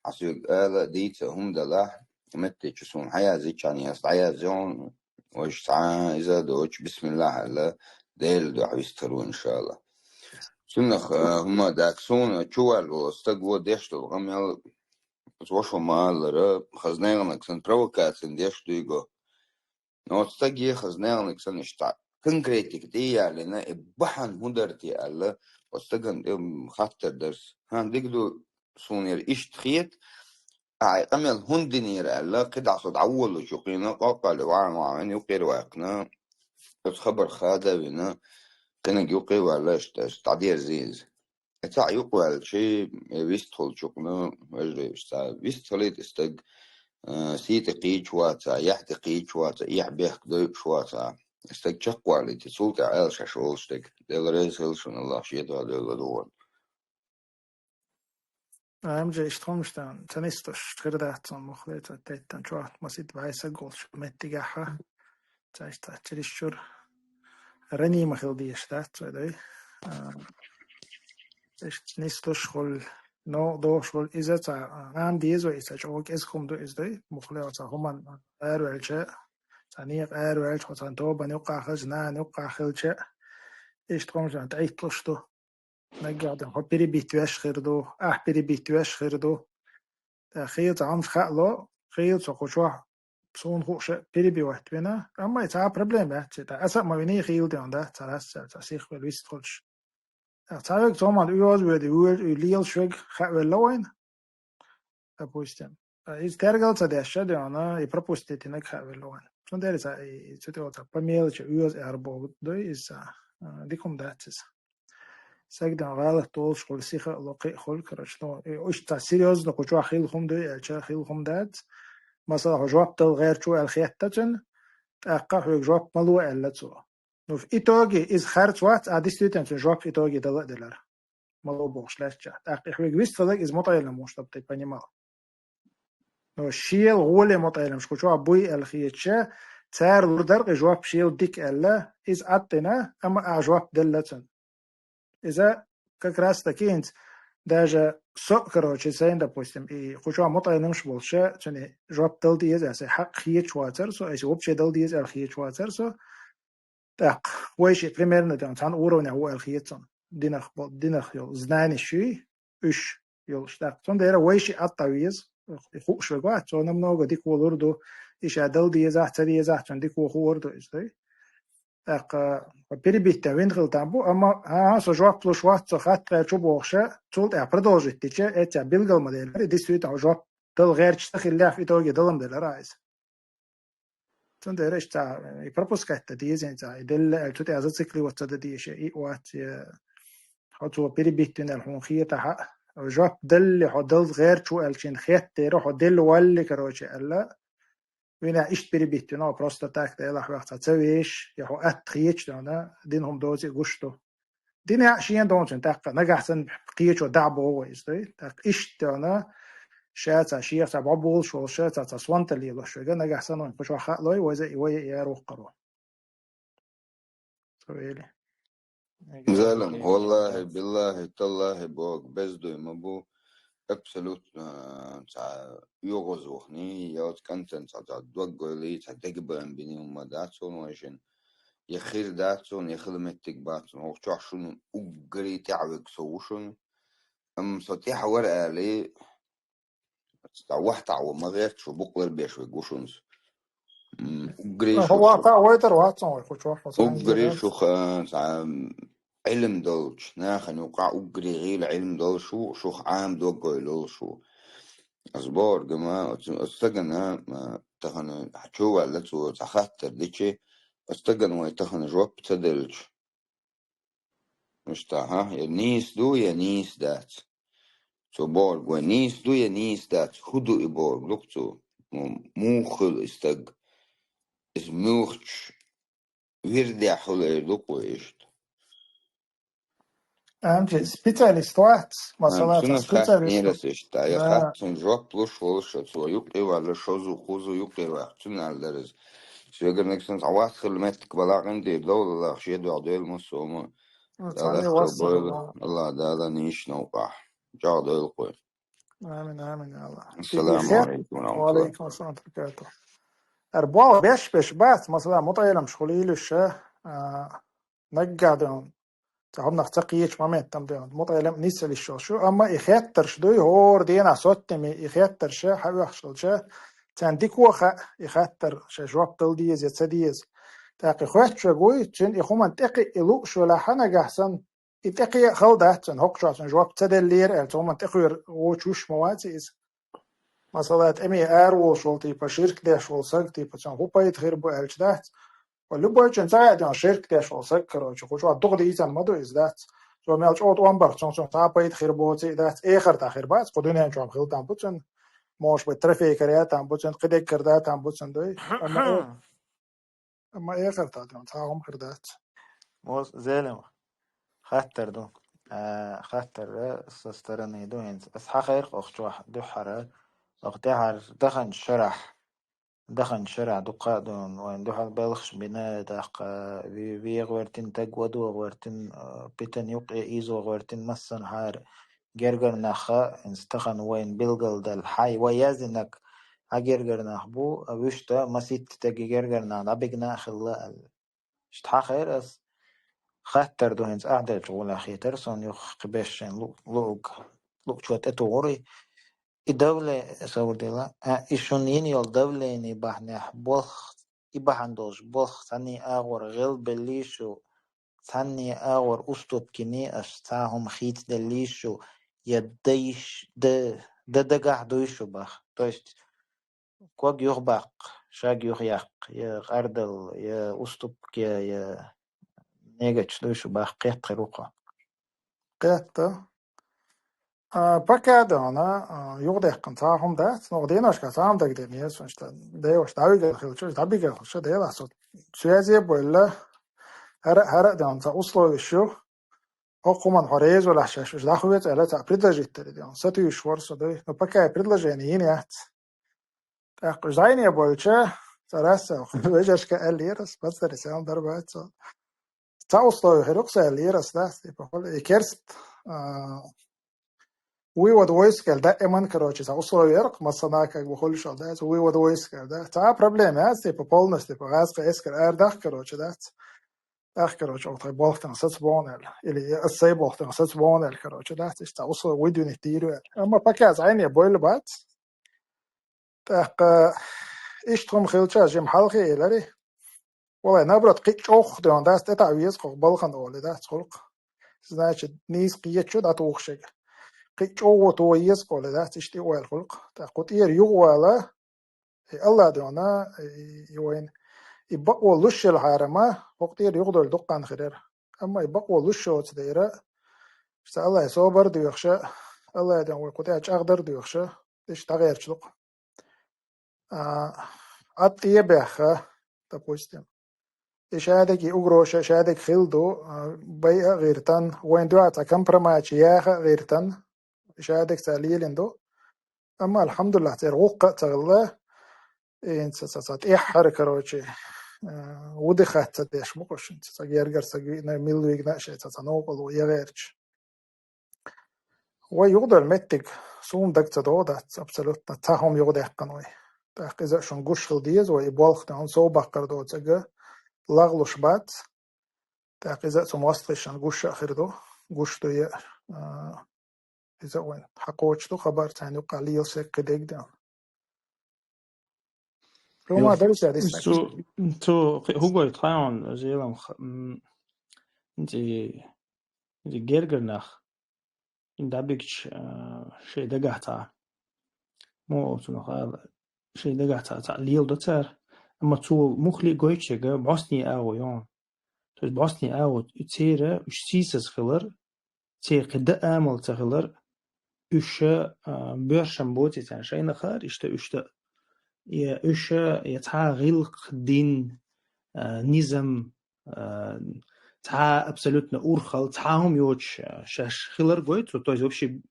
хьан соьга ала а дийца а хӀума далахь, меттачу суна хьан яздиччхьана ас дӀаязйо, вайша цхьа а иза а доцуш, бисмиллахь аьлла, Делан дуьхьа вистхир ву, иншалла. Цунах, а, хӀума дац, суна чу ваьлла волу стаг вон деш долу къамел, оцу ваша ма-аллара, хаза некъаниг санна провокацина деш дуьйго. Но оцу стаге хаза некъаниг санна иштта конкретика тӀе а ялийна, и бахьана хӀун дара те аьлла, оцу стагана тӀе, м, хаттар дара ас. ХӀан, дика ду, суна яра иштта хета, ахьа и къамел хӀунда динера аьлла, кхидӀа со дӀаволлучу юккъена, къоккъалли ван ван вина юккъера ваьккхина, оцу хабарх хада а вина, кхиниг юккъе а ваьлла, иштта, иштта дӀадерзийна иза. И цхьаъ юкъаваьлча, и вистхуьлучу юкъана, вежарий, иштта вистхилийта и стаг, а, сий тӀе кхийча ваца, яхь тӀе кхийча ваца, эхь-бехк дойуш ваца. И стаг чекхвалийта, цул тӀаьхьа аьлла шаьш волу стаг. Дела реза хила шуна, Аллах шен дуьхьа дойла ван. Амма иштта хӀумнаш тӀехь ца нисдеш хир дац цунна, муххале, цхьа теттина чохь масийтта бӀе стаг волчу меттигехь. Цаьш цхьа чересчур ранима хила дезаш дац вай, дай. А, иштта нисдеш хуьлу, новкъа дохуш хуьлу, иза цхьа, а, ам деза вай, иза чӀогӀа кӀезиг хӀума ду иза, дай. Муххале, цхьа хӀуманна араваьлча, цхьа некъа араваьлча, хьо цхьана тобанна юккъахь хилча, нана юккъахь хилча, иштта хӀумнаш тӀеитталуш ду. Наггахь дан хьо перебить веш хир ду, ахь перебить веш хир ду. ТӀаккха хийла цхьа хӀумнаш хаало, хийла со кху чохь суна хууш перебивать вина, амма и цхьа а проблема яц, тӀаккха аса а ма виний хийла тӀе дан дац, цхьа раз цхьа, цхьа сихвелла вистхуьлуш. ТӀаккха цхьа верг цхьа хӀуманна оьгӀаз воьду, и лелаш верг хаавелла вайна. Допустим, а, иза тергал ца деш ша дуьйна, и пропустить динарг хаавелла вайна. Цундела цхьа, и, и цу тӀе цхьа по мелочи оьгӀаз эр боху дуй иза, а, дика хӀума дац иза. Сагдан гӀалат долуш хуьлу, сиха а ло, кхиа хуьлу, короче, ну, и уьш цхьа серьёзно кху чохь хила хӀума дуй аьлча, хила хӀума дац. Масала, хьо жоп дала гӀерташ ву аьлла хетта цуьнан, тӀаккха хьоьга жоп ма ло аьлла цо. Ну, в итоге иза харц вац, а действительно цуьнан жоп в итоге дала а делара. Ма ло бохуш лаьттача. ТӀаккха и хьоьга вистхиларг иза мутаӀеллам ву, чтоб ты понимал. Но шел гӀоле мутаӀелламаш кху чохь буй аьлла хетача, цара лур дара-кх и жоп шел дика аьлла, иза Ӏаттина, амма а жоп делла цуьнан. Иза как раз таки хӀинца даже со, короче, сайн, допустим, и кху чохь мутаӀелламаш болуша, цуьнан жоп дала деза, аса хьакъ хеташ вацара со, аса вообще дала деза аьлла хеташ вацара со. ТӀаккха вай шиъ примерно тӀе цхьана уровнехь ву аьлла хета цунна. Динах бо-, динах йолу знаниш юй, уьш йолуш. ТӀаккха цундела вай шиъ Ӏатта веза, и хууш верг вац, цо намного дика волур ду, и ша дала дезахь, ца дезахь, цунна дика хуур ду иза, дай. ТӀаккха перебить вина хила там бу, амма, а, со жоп луш вац, со хатта гӀерташ ву бохуша, цул тӀаьхьа продолжить дича, эццехь билгал ма делира, действительно, жоп дала гӀерташ ца хиллехь, в итоге дала-м делара иза. Цундела иштта цхьа, и пропускать дан деза, цхьа, и делла аьлла, цу тӀехь зацикливаться дан деза, и вац, я хьо цо перебить вина аьлла хьуна хетахь а, жоп далли, хьо дала гӀерташ ву аьлла, шена хеттера, хьо делла валли, короче, аьлла, вина иштта перебить вина, просто так, делахь вех цхьа ца веш, я хьо атта хеташ дона, дина хӀума доций гуш ду. Дина яа шена доцун тӀаккха, нагахь санна кхечо дӀа а боху иза, дай? ТӀаккха иштта дона, ша цхьа шех цхьа бӀобулуш волу, ша цхьа, цхьа сонта лелош верг, нагахь санна вайн кху чохь хаалой, вайза и вай а яр воккхаро. Ца вели. Залам, валлахи, биллахи, таллахи, бог бездой ма бу. Абсолютно, цхьа оьгӀаз вахни, я оцу кӀантана цхьа, цхьа дог-ойла, цхьа дегабан бини хӀума дац хьуна вайшин. Я хир дац хьуна, я хила меттиг бац хьуна. Оха чохь шуна уггаре тӀаьхьавег со ву шуна. Амма со тӀаьхьа вара аьлли, цхьа вахь тӀаьхьа ван ма гӀерта шу, букъ лар беш вег ву шуна со. М, уггаре Ну, шу хӀо ван тӀаьхьа вайтар вац хьуна вай кху чохь, хьо цхьа Уггаре хӀинца шух, а, цхьа Ӏилм долчу нахана юкъахь уггаре гӀийла Ӏилм долуш ву, шух Ӏама дог-ойла луш ву. Ас бохург ма, оцу, оцу стагана, а, тахана чу ваьлла цо цхьа хаттар дичи, Стагана вай тахана жоп ца делча. Иштта, хӀа? Я нийса ду, я нийса дац. Цо бохург вай нийса ду, я нийса дац. ХӀу ду и бохург, лук цо. Му-, муха хуьлу и стаг? Иза муьлхачу вирдехь хуьлу эр ду-кх вай иштта. Амчи специалист вац, масала, цунах специалист. Хаттинера ас иштта, я хатта цунна жоп луш волуш, цо юккъе ваьлла, шозу, кхузу юккъе ваьлла, цунна аьлла дара иза. Шегара нагахь санна цхьа вац хилла меттиг бала къинтӀера довлаллах, шен дуьхьа дойла массо а хӀума. Аллах Дала нийса новкъахь. ЧӀагӀдойла-кх вай. Амин, амин, я Аллах. Ассаламу алейкум ва рахматуллах. Ва алейкум ассалам ва баракатух. Ара болх беш-беш бац, масала, мутаиламаш хуьлийла уьш, а, наггахь дан. Цхьа хӀуманах ца кхечу моментам дан. Мутаилам нисса лиш йолуш ю. Амма и хеттарш дуй, хӀора дийнахь соттаме и хеттарш хьаоьхуш хилча, царна дика а хаьа, и хаттар шайн жоп дала деза я ца деза. ТӀаккха и хоьттуш верг вуй, цуьнан и хӀуманна тӀекхиъ и лууш велахь нагахь санна, и тӀекхиъ а хала дац цуьнан, хӀокху чохь цуьнан жоп ца деллера аьлла, цу хӀуманна тӀекхоьру воцуш вуьш ма вац иза. Масала, тӀаме араволуш волу, типа, ширк деш волу саг, типа, цунна хӀун пайда хир бу аьлча дац. Ва любой чун ца хаьа, ширк деш волу саг, короче, кху чохь дукха дийцан ма ду иза, дац. Цо мел чӀогӀа тӀом барх, цунах цунна цхьа а пайда хир боций а дац, эхартахь хир бац, кху дуьнен чохь хила там бу цуьнан, может быть, трофей каре а там бу цуьнан, кхидерг карда а там бу цуьнан дуй. Амма э-, амма эхартахь цхьа а хӀума хир дац. Моз Зелим, хаттар ду. А, хаттар, э, со стороны ду хӀинца. Ас хьахайра оха чохь дуьххьара, оха тӀаьхьара даханчу шарахь, даханчу шарахь дукха а ду, вайн дуьхьал белхаш бина, тӀаккха ви-, вегӀа вертина, таг вадогӀа вертина, а, питана юккъе ийзогӀа вертина, массанхьара гергара нах, хӀинца тахана вайна билгалдала, хьай вай яздинарг, хьан гергара нах бу, а вуьшта маситта стеган гергара нах дӀабигна а хилла аьлла. Иштта хьахайра ас, хаттар ду хӀинца ахь делча гӀолехь хетара, суна юха кхин беш шайн лу-, луъург, луъучо тӀетухур и. И давле-, савр дела, а, и шуна йина йолу давление бахьанехь болх, и бахьана долуш болх цхьанний агӀор гӀелбеллий шу, цхьанний агӀор уступкиний аш цхьа хӀума хийцаделлий шу, я дайш-, да-, да дагахь дуй шу бах. То есть, ког юхабаккха, шаг юхаяккха, я къардалла, я уступка, я, я негачу дуй шу бах, кхетта хир ву кхо. Кхетта. А, пока дона, а, юхадаьккхина цхьа хӀума дац, но деношка цхьа хӀума дагадеана еза, иштта, деваш дӀавигар хилча, дӀабигар хилча, Делахь со связе а бевлла, хӀара, хӀара а дона цхьа условиш ю, хӀокху хӀуманна хьо реза валахь шаьш уьш дӀахоьцу аьлла, цхьа предложить дара дона, сатуьйсуш вара со дуй. Но пока и предложение йина яц. ТӀаккха уьш зӀене болча, цара аса вежаршка аьллера, ас пацари сел дара бац со. Цхьа условие хир ву-кх сан аьллера ас, да, типа, хӀула и керст, а, вывод войск аьлла, даиман, короче, цхьа условие яра-кх, массана как бы хуьлуш хьал, да, цхьа вывод войск аьлла, да. Цхьа а проблема яц, типа, полностью, типа, гӀазкхи эскар арадахка, короче, дац. ТӀаккха, короче, оха тхайн болх тан саца бохна аьлла. Или ас сайн болх тан саца бохна аьлла, короче, дац. Иштта цхьа условие выдвинуть дийр ю аьлла. Амма пока зӀене бойла бац. ТӀаккха иштта хӀума хилча, жима хьалхе элира. Валлай, наоборот, кхин а чӀогӀа дона дац, тӀетаӀа веза кху балхана олий дац, хуьлу-кх. Значит, нийса кхетачу дӀатухуш шега. Кхин а чӀогӀа тоха еза-кх олий дац, иштта и ойла хуьлу-кх. ТӀаккха кху тӀера юхавала, и Алла дона, и, и вайна, и бакъо луш елахьара-м, хӀокху тӀера юхадойла дуккха хан хир яра. Амма и бакъо луш йоцу дера, иштта Аллай собар а доьхуша, Аллай дона вай кху тӀехь чӀагӀдар а доьхуша, иштта дӀагӀерташ ду-кх. А, Ӏад тӀе а баьхна, допустим. И шадерг, и угроза шадерг хилла ду, а, байа а гӀиртан, вайн дуьхьа цхьа компромат яха а гӀиртан, и шадерг цара лелийна ду. Амма, алхьамдулиллахӀ, церан гӀуллакх а ца хилла, и хӀинца цхьа, цхьа тӀаьххьара, короче, а, вуди хатта ца деш ма-кх уьш, хӀинца цхьа гергара саг виъна, милла вигна а шайн цхьа, цхьа новкъарло ян гӀерташ. Вай юхадолу меттиг суна дага ца догӀу дац абсолютно, цхьа хӀума юхадаьккхина вай. ТӀаккха иза а шуна гуш хила деза вай, и болх тӀехь хӀума сов баккхар доцург лагӀлуш бац. ТӀаккха иза а цу мостагӀашна гуш а хир ду, гуш ду я, а, иза а вайн хьакхочуш ду хабар, царна юккъахь лела саг кхидерг а дена. Хьума Йо, дариса дисна. Цу, цу хи-, хӀугой тхайон зелам х-, м, зи, зи гергар нах. Ин дӀабигча, а, шайн дагахь цхьа. Мо оцунах ала, шайн дагахь цхьа, цхьа лела до цара. Амма цо мухли гойтчега бӀосни агӀо йон. То есть бӀосни агӀо цера уж сийсаз хилар, церан кхы да амал ца хилар, уж, а, боьршам боций царна шайна хаар, иштта уж да. Я уж, я цхьа гӀиллакх, дин, а, низам, а, цхьа абсолютно урхал, цхьа хӀума йоцуш, а, шаьш хилар гойту цо, то есть вообще,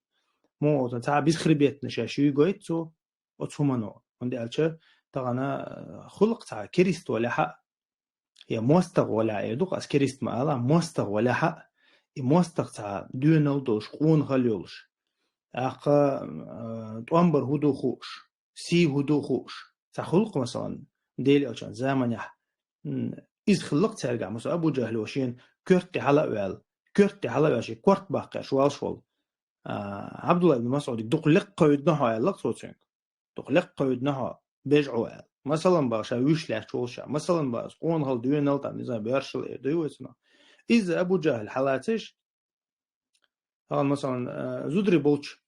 мо, цхьа бесхребетно шаьш юй гойту цо, оцу хӀумано. ХӀунда аьлча тахана, а, хулакх цхьа керист валехьа, я мостагӀа валехьа, эр ду-кх ас керист ма ала, мостагӀа валехьа, и мостагӀа цхьа доьнал долуш, къонахалла йолуш, тӀаккха, а, тӀом бар хӀун ду хууш, сий хӀун ду хууш, цхьа хулакх, масалан, Делан Элчан заманехь, м, иза хиллакх цаьргахь, масалан, Абу ДжахӀло шена коьрта тӀе хьала а ваьлла, коьрта тӀе хьала а ваьлла, шен корта баккхарш валш волу, а, Абдулла ибн МасӀудига дукха лекха кхевдина хьо аьлла-кх цо цуьнга. Дукха лекха кхевдина хьо, бежа Ӏо аьлла. Масалан, бах, ша вуьш лаьтташ волуш ша. Масалан, бах, къонахалла, доьнал, там, не знаю, боьршал эр ду вай цунах. Иза Абу ДжахӀл хьалацаш, хьан, масалан, а, зударий болчу,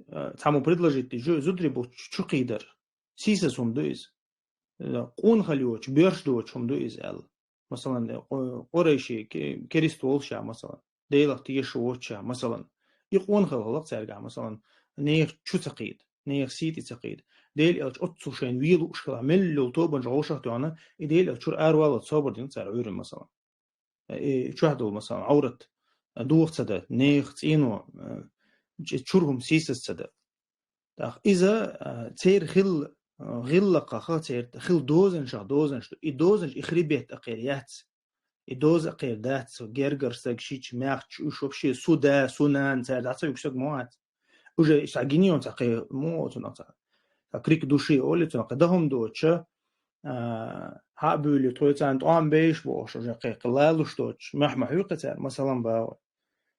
а, цхьаммо предложить дича, зударий болчу чу кхийдар. Сийсаз хӀума ду иза. Э, къонахалла йоцуш, боьрша доцуш хӀума ду иза аьлла. Масалан, э, къу-, къурайши, ке-, керист волуш ша, масалан. Делах тешаш воцуш ша, масалан. И къонахалла хилла-кх цаьргахь, масалан, нехан чу ца кхийда, нехан сий тӀе ца кхийда. Делан Элча оццул шайна вен лууш хилахь, мел йолу тобанаш вовшах а тоьхна, и Делан Элча чуьра араваллалц собар дина цара Ӏуьйранна, масалан. И чохь долу, масалан, Ӏоврат, а, доха ца дан, нехан цӀено, а, чу-, чуьра хӀума сийсаз ца дан. ТӀаккха иза, а, церан хилла, а, гӀиллакхах, церан хилла дозанашах дозанаш ду. И дозанаш, и хребет а кхера яц. И доза а кхера дац, гергара стаг шича, маьхча, уьш вообще су да, су нана, цара дӀа ца вуьгу стаг мо вац. Уже и цхьа гинйон цхьа кхе-, мо цунах цхьа, цхьа крик души олу цунах, кхе даха хӀума доцуша, а, хьа а буьйлий, тхоьца царна тӀом беш бохуш, уже кхе, кхе лалуш доцуш, мохь ма хьуьй кхе цара, масалан, баху.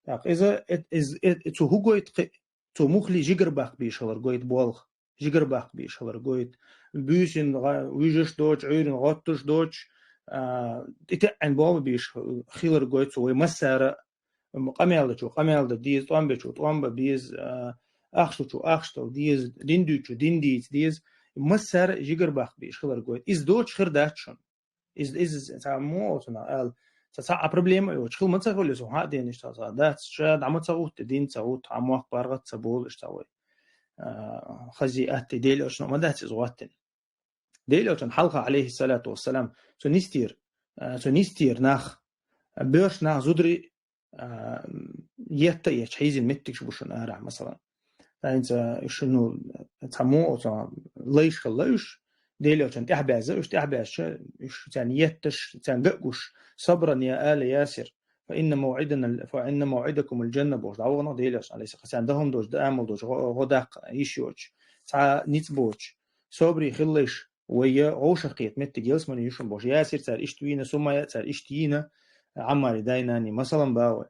ТӀаккха иза, эт-, из-, эт-, цо хӀун гойту кхе, цо мухли жигар баккха бийш хилар гойту болх, жигар баккха бийш хилар гойту. Буьйсин гӀа-, вуьжуш доцуш, Ӏуьйрин гӀоттуш доцуш, а, тӀетеӀна болх бийш хилар гойту цо вай массара а, м, къамел дечо къамел дан деза, тӀом бечо тӀом бан беза, а, ахча лучо ахча дала деза, дин дуьйцучо дин дийца деза. Массара а жигар баккха бийш хилар гойту. Иза доцуш хир дац шуна. Иза, иза цхьа мо оцунах аьлла, цхьа, цхьа а проблема а йоцуш хила ма ца хуьлу, со хьан а денаш цхьа, цхьа дац, ша дӀа ма ца гӀутта, дин ца гӀутта, хьан мохк паргӀат ца болу иштта цхьа вай, а, хази атти Делан Элчано ма дац иза гӀоттина. Делан Элчан хьалха, алейхиссалату вассалам, цу нистера, а, цу нистера нах, а, боьрша нах, зударий, а, етта а ечу хьийзина меттигаш бу шуна арахь, масалан. ТӀаьхьа хӀинца уьш, ну, цхьа мо, цхьа лайш хилла уьш, Делан Элчан тӀаьхьа баьзза, уьш тӀаьхьа баьзча, уьш царна етташ, царна ган а гуш, «Сабран я ала Ясир, фа инна мавӀидана, фа инна мавӀидакумул джанна», бохуш, дӀавахана Делан Элча, алейхиссалам, царна дахам доцуш, да амал доцуш, гӀо, гӀо даккха йиш йоцуш, цхьа ницкъ боцуш, собаре хилалаш, вай я вовшах кхета меттиг ялсамани ю шуна бохуш. Ясир цара иштта вийна, Сумайя цара иштта йийна, Ӏаммари дай-нани, масалан, баху.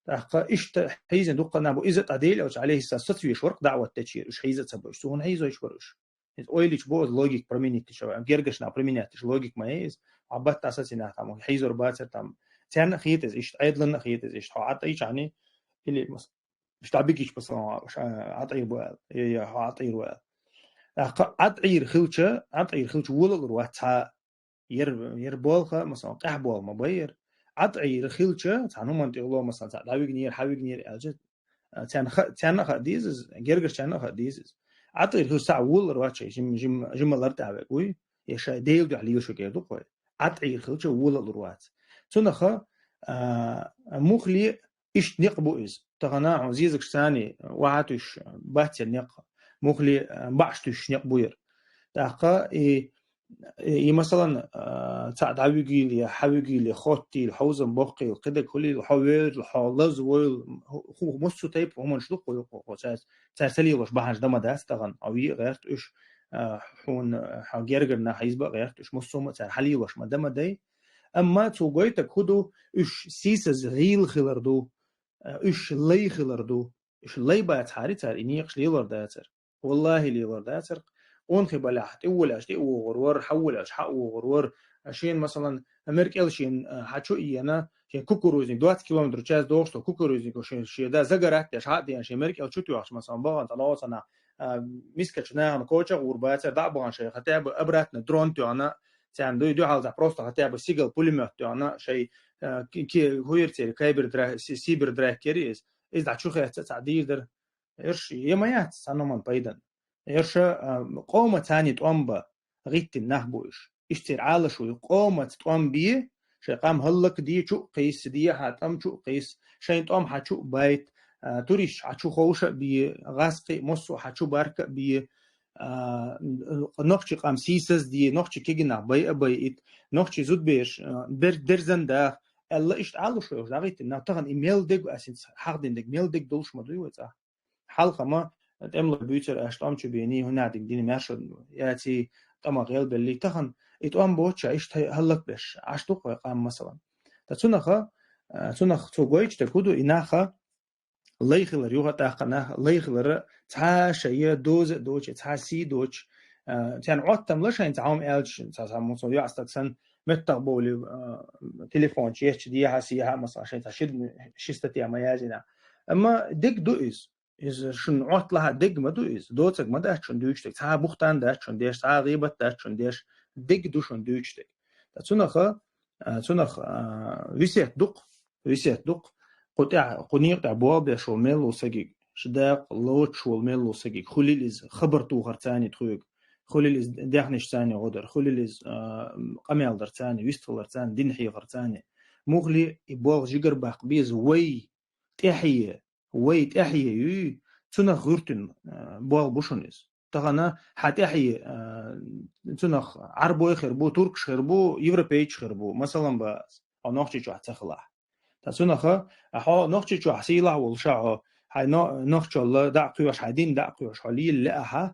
ТӀаккха иштта хьийзина дуккха нах бу. Иза тӀа Делан Элча, алейхиссалам, сацавеш вара-кх даӀват дечера, уьш хьийза а ца бу, уьш цу хӀунна хьийзош бара уьш. Иза ойла йича бу иза логика применить дича, гергарчу наха применять дича логика ма яй иза. Хьан батта сацийна нах там, хьийзор бацара там. Царна а хета иза иштта, Ӏедална а хета иза иштта. Хьо Ӏа тӀаийча хьуна, или, мас-, уьш дӀабигича, масалан, уьш, а, Ӏа тӀаийр бу аьлла. Е, е, хьо Ӏа тӀаийр ву аьлла. ТӀаккха Ӏа тӀаийр хилча, Ӏа тӀаийр хилча, волалур вац цхьа а. Яр, яр болх, масалан, къаьхьа болх ма байяр. Ӏа тӀаийр хилча, цхьана хӀуманна тӀехула, масалан, цхьа дӀавигнера, хьавигнера аьлча, а, царна ха-, царна а хаа деза иза, гергарчарна а хаа деза иза. Ӏа тӀаийр хилча, цхьа а волалур вац шайн, жим-, жим-, жимма лар тӀехь вега вуй, я шайн Делан дуьхьа лелаш вега эр ду-кх вай. Ӏа тӀаийр хилча, волалур вац. Цунаха, а, мухли Иштта некъ бу иза. Тахана хьуна зезагаш царний вахьа туьйсуш бац яр некъ, мухли, а, баӀаш туьйсуш некъ бу яр. ТӀаккха и, и, и, масалан, а, цхьаъ дӀавуьгийла, я хьавуьгийла, я хоттийла, хьовзам боккхийла, кхидерг хуьлийла, хьо вевзийла, хьо лаза войла, хӀу-, хӀу-, массо а тайпа хӀуманаш ду-кх кху юкъа, кху цаьрца, цаьрца лелош бахьанаш дан ма дац тахана. Хьо ве а гӀерта уьш, а, хьуна, хьан гергара нах хьийза бан а гӀерта уьш, массо а хӀума цара хьалелош ма дан ма дай. Амма цо гойтаг хӀун ду, уьш сийсаз гӀийла хилар ду, уьш лай хилар ду. Уьш лай бацахьара цара и некъаш лелор дацара. Валлахи, лелор дацара. Къонахий балахь, тӀе волаьлча тӀе а вогӀур вара, хьа волаьлча хьа а вогӀур вара. Шена, масалан, меркӀел шена, а, хьа чу а йена, шен кукурузник двадцать километров в час дохуш долу кукурузнико шен, шен да загорать деш, хьа а деана, шен меркӀел чу тоьхча, масалан, бахана цхьа лоцана, а, мискачу нахана коча а гӀур бацара, дӀа а бахана шен, хотя бы обратно дрон тоьхна, царна дуй дуьхьал дӀа просто хотя бы сигал пулемёт доьгӀна, шай, э, ки-, ки-, хуйр цери, кайбер дра-, си-, сибер драк кери из, из дӀа чу хетца цхьа дийр дара. Ерш е ма яц, цхьа номан пайдан. Ерш, э, къомаца тӀом ба, гӀиттин нах бу уж. Иштта церан Ӏалашо ю, къомаца тӀом бе, шай къам хӀаллакде, чу а кхийса, дехьа тӀом чу а кхийса, шайн тӀом хьа чу а байта, а, туристаш хьа чу ховша а бе, гӀазкхий а, массо а хьа чу барка а бе, а, нохчий къам сийсазде, нохчий кегий нах бай а байийта, нохчий зудбераш, а, бер-, дерзан даха, аьлла, иштта Ӏалашо ю уж дӀагӀиттина. Тахан и мел дег, аз хӀинца хьахдина дег, мел дег долуш ма дуй вай цӀа. Хьалха ма тӀемалой буьйцура аьлла тӀом чу бений, хӀуннадиг дина маьрша яций, тӀамах гӀелбеллий. Тахан и тӀом боцуша иштта хӀаллакбеш Ӏаш ду-кх вай къам, масалан. Ткъа цунаха, а, цунах цо гойтуш дерг хӀун ду, и наха лай хилар юха а тӀаккха, наха лай хилар цхьа шайна доза а доцуш, цхьа сий доцуш, а, царна Ӏоттам ло шайна цхьа хӀума аьлча, цхьа, цхьа муьлхха йоӀ стаг санна, меттах бовлий, а, телефон чу ечча дехьа-сехьа, масала, шайн цхьа ши, ши статья ма яздина. Амма дег ду иза. Иза шуна Ӏотталахь а дег ма ду иза. Доцург ма дац шуна дуьйцуш дерг. Цхьа а бухтан дац шуна деш, цхьа а гӀийбат дац шуна деш. Дег ду шуна дуьйцуш дерг. Ткъа цунаха, а, цунах, а, весет ду-кх, весет ду-кх. Кху тӀехь, кху некъа тӀехь болх беш волу мел волу сагиг, шу дакъа лоцуш волу мел волу сагиг, хуьлийла иза хабар тухарца тхоьга, хуьлийла иза даьхнашца гӀо дар, хуьлийла иза, а, къамел дарца, вистхиларца, дин хьехарца. Муххале и болх жигара баккха беза вай тӀаьхье, вай тӀаьхье юй, цунах гӀуьртина, а, болх бу шуна иза. Тахана хьан тӀаьхье, а, цунах Ӏарбой хир бу, туркаш хир бу, европейцаш хир бу, масалан, бац, хьо Нохчийчохь ца хилахь. Ткъа цунаха, а, хьо Нохчийчохь сийлахь волуш а хьо, хьайн но-, нохчалла дӀа а кхоьхьуш, хьайн дин дӀа а кхоьхьуш, хьо лелла лаахь,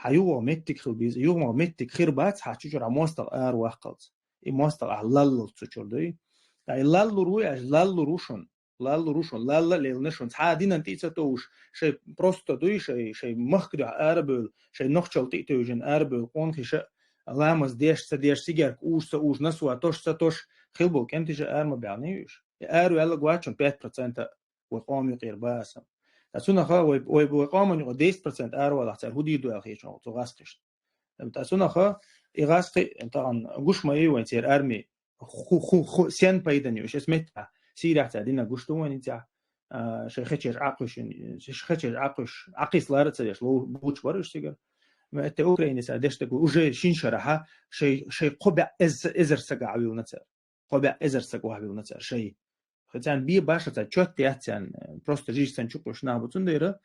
хьан юхагӀа меттиг хила беза, юхагӀа меттиг хир бац, хьан чу чуьра мостагӀа араваккхалц. И мостагӀа ахь лаллалц цу чуьра дуй. Ткъа и лаллур вуй аьлча, лаллур ву шуна. Лаллур ву шуна, лалла а лелла шуна. Цхьа а динан тӀе а ца товш, шай просто дуй, шай, шай махка дуьхьа арабевлла, шай нохчалла тӀе а тевжина арабевлла, къонахий ша а ламаз деш, ца деш, сигарка уж, ца уж, насвай тош, ца тош, хила болу кӀентий ша ара ма баьхний уьш. И араваьлларг вац шуна пять процентов вай къоман юкъера бахьана. Ткъа цунаха вай, вай, вай къоман юкъа десять процент аравалахь, цара хӀун дийр ду аьлла хеташ ву цу гӀазкхашна. Ткъа цунаха и гӀазкхий тахана гуш ма ю вайн церан арми. Ху-, ху-, ху-, сен пайдан ю уьш? Эс меттехь Сирехь цара динарг гуш ду вайна цехь, а, шайн хечеш Ӏакхуьйшина, шайн хечеш Ӏакхуьйш, Ӏакхийса лара а ца деш, лов-, бучу бара уьш цигара. Ма тӀе Украине цара деш дерг уже шин шарахьа шайн, шайн кхо бӀе эз-, эзар саг Ӏавиллина цара. Кхо бӀе эзар саг Ӏавиллина цара шайн. Хе, царна бе башха цара чот яц царна, просто жижиг санна чу кхуьйсуш нах бу. Цундела,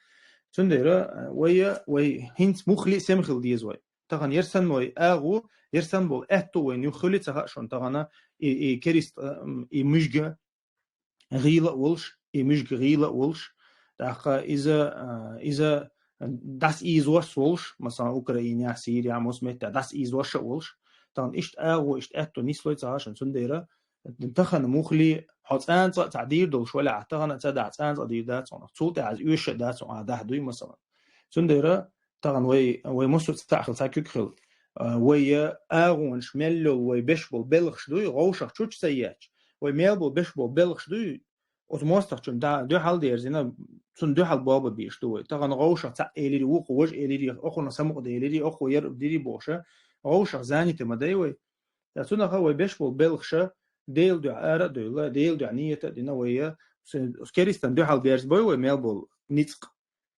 цундела, вай, вай хӀинца муххале а сема хила деза вай. Тахана ер санна вай агӀо, ер санна болу аьтту вайна юххуьлий ца хаьа шуна тахана и, и керист, м, и муьжга гӀийла а волуш, и муьжга гӀийла а волуш, тӀаккха иза, а, иза дӀасаийзош а волуш, масалан, Украинехь, Сирехь, массо меттехь дӀасаийзош а волуш, тахана иштта агӀо, иштта аьтту нислой ца хаьа шуна, цундела тахана муххале хьо цӀанцӀа а цхьа дийр долуш валахь, тахана а ца дахь цӀанцӀа а дийр дац хьуна. Цул тӀаьхьа иза оьшуш а дац хьуна, ахь дахь дуй, масалан. Цундела тахана вай, вай массо а цхьаъ хила цхьа куьг хила. А, вай, а, агӀонаш мел йолу вай беш болу белхаш дуй, гӀовшах чучу ца етташ. Вай мел болу беш болу белхаш дуй, оцу мостагӀчунна да-, дуьхьал дерзина, цунна дуьхьал болба бийш ду вай. Тахана гӀовшах цхьаъ элири, вукху важа элири, окхунах самукъа делири, окхо яр дири бохуша, гӀовшах занятый ма дай вай. Ткъа цунаха вай беш болу белхаша Делан дуьхьа ара а девлла, Делан дуьхьа нийят а дина вай, с-, керистан дуьхьал берзабой вай мел болу ницкъ.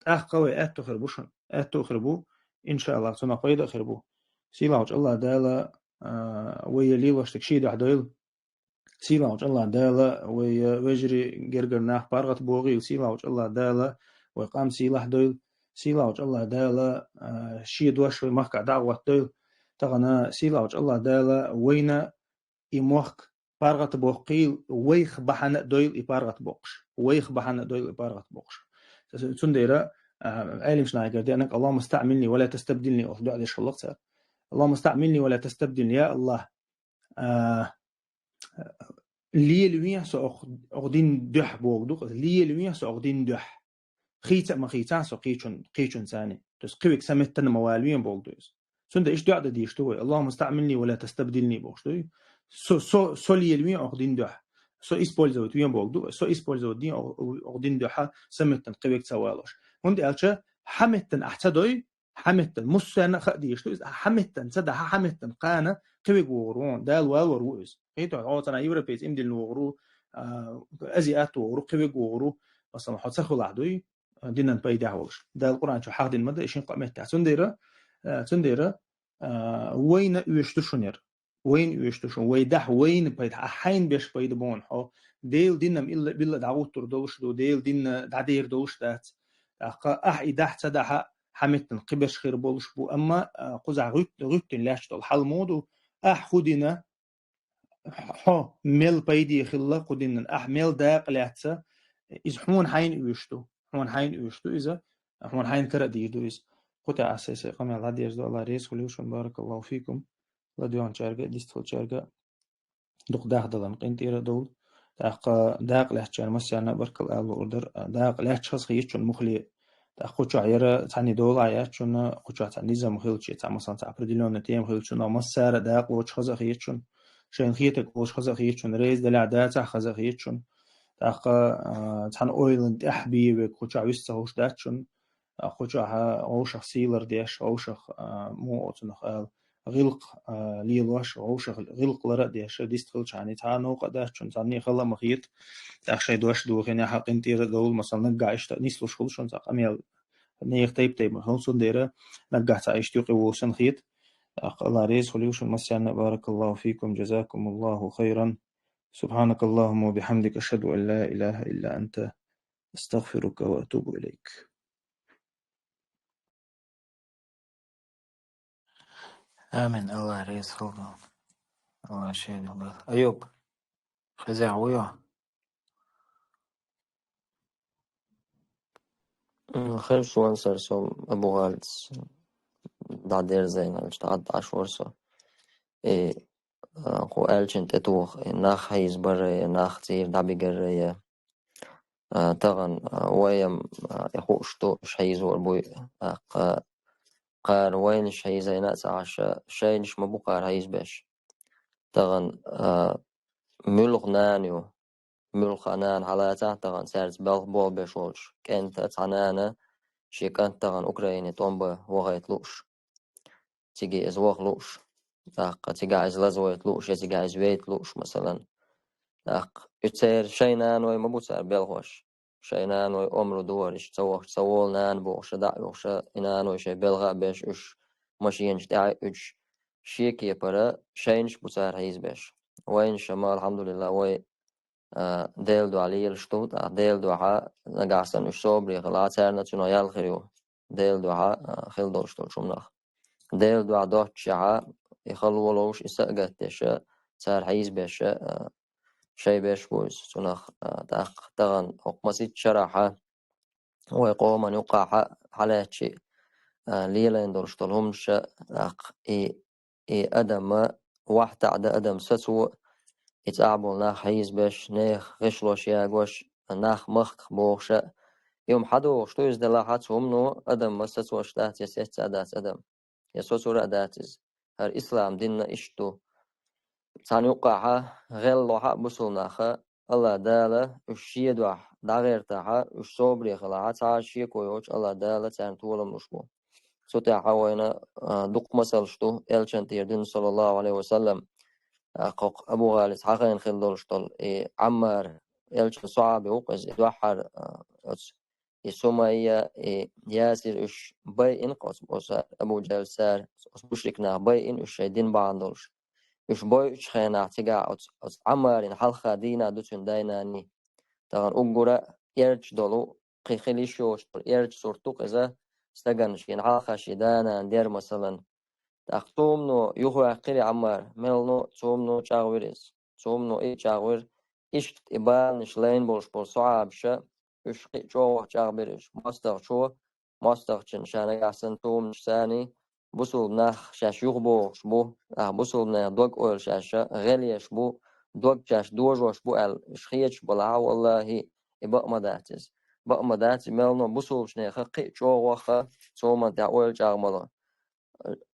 ТӀаккха вай аьтту хир бу шуна. Аьтту хир бу, иншааллах, цунах пайда а хир бу. Сийлахьчу АллахӀ Дала, а, вай лелош дерг шен дуьхьа дойла. Сийлахьчу АллахӀ Дала вай, а, вежарий, гергара нах паргӀат бохийла. Сийлахьчу АллахӀ Дала вай къам сийлахь дойла. Сийлахьчу АллахӀ Дала, а, шен дош вай махкахь дӀа а гӀоттадойла. Тахана Сийлахьчу АллахӀ Дала вайна и мохк паргӀат боккхийла, вайх бахьана а дойла и паргӀат боккхуш. Вайх бахьана а дойла и паргӀат боккхуш. Цундела, а, Ӏелимаш нахагара деанарг: «Аллахумма стаъмилни ва ла тастабдилни», — олуш дуьхьа деш хиллакх цара. «Аллахумма стаъмилни ва ла тастабдилни», я АллахӀ, а, лелавехьа со окх-, окх дин дуьхьа боху ду, лелавехьа со окх дин дуьхьа. Хийца а ма хийцахь со кхечун-, кхечунца. То есть кхин верг сан меттана ма валавехьа боху ду иза. Цундела иштта дуьхьа дан дийш ду вай: «Аллахумма стаъмилни ва ла тастабдилни», — бохуш ду. Со, со, со лелавехьа окх дин дуьхьа. Со использовать вехьа боху ду, со использовать дехьа окх-, окх дин дуьхьа сан меттана кхин верг ца валош. ХӀунда аьлча хьан меттана ахь ца дой, хьан меттана, массарна а хаа дийш ду иза, хьан меттана ца дахь, хьан меттана кхана, кхивиг вогӀур ву, Дала валор ву иза. Хету, хьо цана европейц имдилла вогӀур ву, а, азиат вогӀур ву, кхивиг вогӀур ву, масалан, хьо ца хилахь дуй, а, динан пайдехь волуш. Дала Къуръан чу хьахдина ма дан, и шин къа меттехь. Цундера, а, цундера, а, вайна оьшуш ду шуна яра. Вайна оьшуш ду шуна. Вай дахь вайна пайда, а хьайна беш пайда боху хьо. Дела динам илла билла дӀагӀуттур долуш ду, Дела динна дӀадер долуш дац. ТӀаккха ахь и дахь ца дахьа, хьан меттан кхиберш хир болуш бу, амма, а, кхузахь гӀуьт-, гӀуьттина лаьтташ долу хьал мо ду, ахь хӀу дина, хьо мел пайде хилла кху динан, ахь мел дакъа лаьцна, иза хьуна хьайна оьшуш ду, хьуна хьайна оьшуш ду иза, хьуна хьайна кара а дийр ду иза. Кху тӀе аса сайн къамел дӀадерзадо, Алла реза хуьлийла шуна, баракаллаху фикум, ладоьгӀначаьрга а, дистхилчаьрга а. Дукха дахдалан къинтӀера а довла. ТӀаккха дакъа лаьцначарна массарна а баркалла ала луур дара. Дакъа лаьцча хаза хетачун мухле. ТӀаккха кху чохь яра цхьанне дола а яцачун, кху чохь цхьа низам хилча, цхьа, масалан, цхьа определённый тема хилчун, массара а дакъа лоцуш хаза хетачун, шайна хетарг олуш хаза хетачун, реза делахь дацахь хаза хетачун. ТӀаккха, а, цхьана ойланна тӀехь бен верг кху чохь вист ца ховш дацачун, а, кху чохь, а, вовшах сийлар деш, вовшах, а, муха оцунах ала, гӀиллакх, а, лелош, вовшах гӀиллакх лар а деш, дистхилчарна цхьа а новкъа а дац, цхьанне хала а ма хета. ТӀаккха шайн дош дохийна, хьан къинтӀера а довла, масалан, наггахь иштта нислуш хуьлу шуна цхьа къамел, нехан тайп-тайпана хуьлу, цундела наггахь цхьа иштта юкъе ву санна хета. ТӀаккха Алла реза хуьлийла шуна массарна а, баракаллаху фикум, джазакумуллаху хайран. سبحانك اللهم وبحمدك، أشهد أن لا إله إلا أنت، أستغفرك وأتوب إليك. Амин. Алла реза хуьлда. Алла шен хуьлда. Аюб, хезехь вуй хьо? М, хезаш ван сара со Абу ГӀалис дӀадерзайна, аьлча, дӀа-, дӀа Ӏаш вара со. И, а, кху аьллачун тӀетоха, и нах хьийзабар а, нах цӀера дӀабигар а, а, тахана, а, вай-м, а, и хууш ду, уьш хьийзор буй, а, кха-, кхара вайнаш хьийзайна а ца Ӏаш, шайнаш ма бу кхара хьийзабеш. Тахана, а, муьлха нана ю, муьлха нана хьалацахь тахана цаьрца балха болх беш волчу кӀентан цхьа нана, шен кӀант тахана Украине тӀом бан вахайта лууш. Цига иза ваха лууш. ТӀаккха цигахь иза лазвайта лууш, я цигахь иза вейта лууш, масалан. ТӀаккха и церан шайн наной ма бу цара белхош. Шайн наной омра ду хӀара, иштта ца вахча, ца волу нана бохуш, дӀа а юхуш, и наной шайн белха а беш, уьш машенаш тӀехь а уьдуш, шен кепара шайнаш бу цара хьийзабеш. Вайнаш ма, алхьамдулиллахӀ, вай, а, Делан дуьхьа лелаш ду, тӀаккха Делан дуьхьа нагахь санна уьш собаре хилахь, царна а цунах ял хир ю. Делан дуьхьа, а, хила долуш долчу хӀуманах. Делан дуьхьа доццушехь, и хала волуш, и са а гатдеш, цара хьийзабеш, а, шайн беш бу иза цунах, а, тӀаккха тахана хӀокху масийтта шарахь, вай къоман юккъахь хьалаьцчи, а, лелийна долуш долу хӀуманаш, тӀаккха и и адам вахьтаӀа дан адам сацо, и цӀахь болу нах хьийзабеш, нехан гӀишлош ягош, нах махках бохуш а. И хӀума хьадогӀуш ду иза делахь а, цу хӀумано адам сацош дац, я сецца а дац адам, я соцур а дац иза. ХӀара ислам динна иштта ду. Цхьана юккъахь гӀелло хьа а бусулба наха, Алла Дала уьш шен дуьхьа дӀагӀертахь, уьш собаре хилахь, цхьа а шеко йоцуш Алла Дала царна толам луш бу. Цу тӀехь вайна, а, дукха масалш ду, Элчан тӀера дуьйна, саллаллаху Ӏалайхи ва саллам, а, кхокху Абу ГӀалис хьахийна хила долуш долу, и Ӏаммар, Элчан сахьаби ву-кх иза, и дуьххьара, а, оцу, и Сумайя, и Ясир уьш байина-кх оцу, оцу Абу Джахьл цара, оцу мушрик нах байина уьш шайн дин бахьана долуш. Уьш бойучу хенахь цигахь оцу, оцу Ӏаммарин хьалха дийна ду цуьнан дай-наний. Тахана уггара а эрча долу, кхин хила йиш йоцуш долу эрча сурт ду-кх иза, стагана шена хьалха шен да-нана дер, масалан. ТӀаккха цу хӀумано юхаваьккхира Ӏаммар, мелхо цу хӀумано чӀагӀвира иза. Цу хӀумано и а чӀагӀвира, иштта и баланаш лайна болуш болу сахьабаша, уьш кхин а чӀогӀа чӀагӀбира уьш. МостагӀчо, мостагӀчун ша нагахь санна цу хӀуманаш санний, бусулба нах шаьш юхабохуш бу, ахьа бусулба нехан дог-ойла шаьш гӀелъеш бу, дог шаьш дожош бу аьлла, уьш хеташ балахь а, валлахӀи, и бакъ ма дац иза. Бакъ ма дац, и мелхо бусулбачу нехан кхин а чӀогӀа ваха, цу хӀуманна тӀехь ойла чӀагӀбало.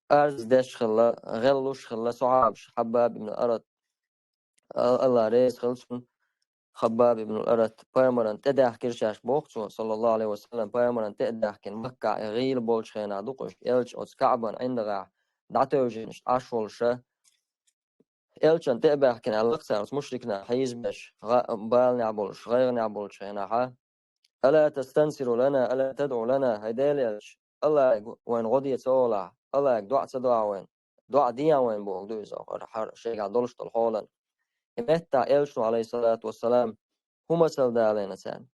Арз деш хилла, гӀеллуш хилла сахьабаш, Хаббаб ибн Арат, Ал-, Алла реза хила цунна, Хаббаб ибн Арат, пайхамаран тӀе даьхкира шаьш боху цо, саллаллаху Ӏалайхи ва саллам, пайхамаран тӀе а даьхкина, Маккахь и гӀийла болчу хенахь ду-кх уьш, Элча оцу КаӀбан ӀиндагӀехь дӀатевжина аш волуша, Элчан тӀе а баьхкина, аьлла цара, оцу мушрикнаш хьийзабеш, гӀа-, баланехь болуш, гӀайгӀанехь болчу хенахьа: «Ала тастансиру лана, ала тадӀу лана, хӀай Делан Элча, Аллахьга вайна гӀо де ца олахь, Аллахьга доӀа ца до ахь вайна, доӀа де ахь вайна», бохург ду иза, хӀара, хӀара шайгахь долуш долу хьолан. И меттахь Элчано, алейхиссалату вассалам, хӀун масал далийна царна?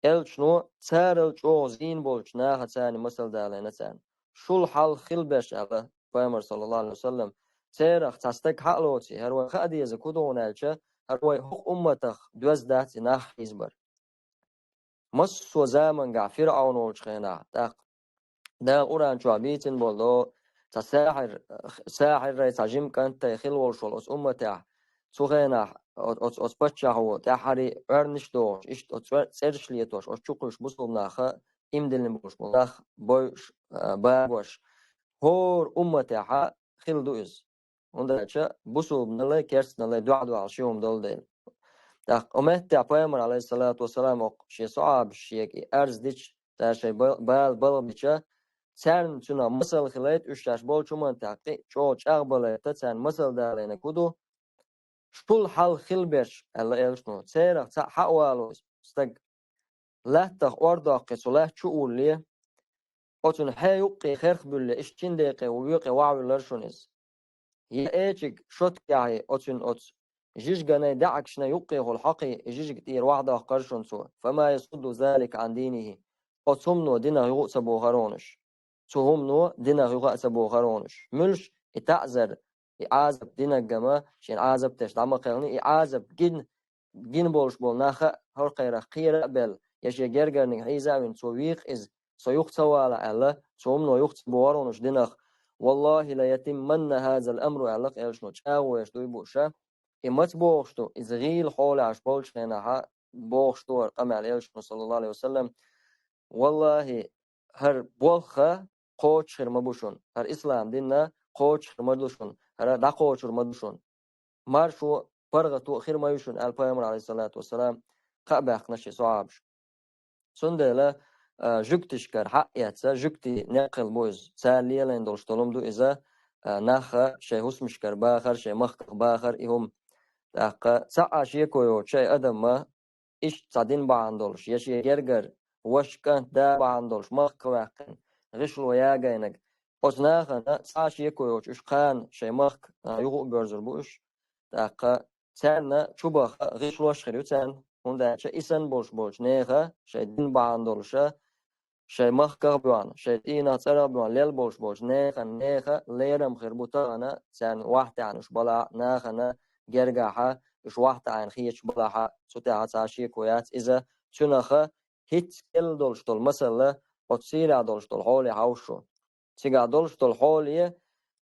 Элчано царал чӀогӀа зийна болчу нахаца царна масал далийна царна. «Шул хьал хила берш», аьлла Пайхамар, саллаллаху алейхи ва саллам, «церах цхьа стаг хьа а лоций, хӀара вай хаа деза кху дугӀун аьлча, хӀара вай хӀокху умматах доьзна дац и нах хьийзабар». Массо а замангахь ФирӀавн волчу хенахь, тӀаккха Дала Къуръан чохь бийцина болу до, цхьа сахьир, сахьиррай, цхьа жима кӀанттай хила волуш волу оцу умматехь, цу хенахь о-, оцу, оцу паччахьо тӀаьххьарий Ӏоьрнаш дохуш, иштта оцу цӀе-, цӀераш летош, оцу чу кхуьйсуш бусулба наха имдиллина болуш болу нах бойуш, а, багош, хӀора умматехьа хила ду иза. ХӀунда аьлча бусулбаналлай, керстаналлай дуьхьал-дуьхьал ши хӀума долу дела. ТӀаккха оцу меттехь Пайхамар, алейхиссалату вассалам, окху шен сахьабаш шега и арз дича, цара шайн ба-, бала балха бича, царна цунах масал хилайта, уьш шаьш болчу хӀуманна тӀехь кхин а чӀогӀа чӀагӀбалайта, царна масал далийнарг хӀун ду? «Шул хьал хила берш», аьлла Элчано, «церах цхьаъ хьа а валоций стаг, латтах ор доккхий, цу латта чу а вуллий, оцунна хье юккъе херх буьллий, иштта шина декъе ву векъе вахьа вуьллар шуна иза. Я эчиг шотгахьий оцуьнан оцу жижиганай даьӀахкашна юккъехула хьокхий, и жижиг тӀера вахьа доккхар шуна цо, фама ясудду залика ан динихи, оцу хӀумано динах юха а ца бохар хьуна уьш. Цу хӀумано динах юха а ца бохар хьуна уьш». Муьлш и таӀзар, и Ӏазап динарг а ма, шен Ӏазап деш дӀа ма кхелхина, и Ӏазап гин, гин болуш болу нах а хӀокхерах кхера а белла, я шен гергарниг хьийза а вина, цо вийкха иза, со юха ца вала аьлла, цу хӀумано юха ца бохар хьуна уьш динах. «Валлахи ла ятимманна хазал амру», аьлла Элчано, чӀагӀо еш дуй бу ша. И маца бохуш ду, иза гӀийла хьолехь болчу хенахьа бохуш ду хӀара къамел Элчано, саллаллаху алейхи ва саллам. «Валлахи, хӀара болх а кхочуш хир ма бу шуна, хӀара ислам дин а кхочуш хир ма ду шуна, хӀара дӀакхочур ма ду шуна. Маршо, паргӀато а хир ма ю шуна», аьлла Пайхамар, алейхиссалату вассалам, кхаъ баьккхина шен сахьабаш. Цундела, а, жуьгташкара хьаъ эца, жуьгтийн некъ хила бу иза. Цара лелийна долуш долу хӀума ду иза, а, нах а шайн хӀусамашкара бахар, шайн махках бахар и хӀума. ТӀаккха цхьа а шеко йоцуш шайн адамма иштта цхьа дин бахьана долуш, я шен гергара, ваша, кӀант, да бахьана долуш, махках ваьккхина, гӀишло ягийнарг. Оцу нахана цхьа а шеко йоцуш уьш кхана шайн махка, а, юха а боьрзур бу уьш. ТӀаккха царна чубаха гӀишлош хир ю царна, хӀунда аьлча и санна болуш болчу нехан, шайн дин бахьана долуша, шайн махках а боьгӀна, шайн цӀийнах, цӀарах а боьгӀна лелла болуш болчу нехан, нехан лерам хир бу тахана, царна вахь тӀехь уьш балахь а, нахана гергахьа уьш вахь тӀехь хеташ балахьа, цу тӀехь цхьа а шеко яц иза, цуьнаха хӀинцца кӀел долуш долу масала, оцу Сирехь долуш долу хьоле хьовсуш ву. Цигахь долуш долу хьоле,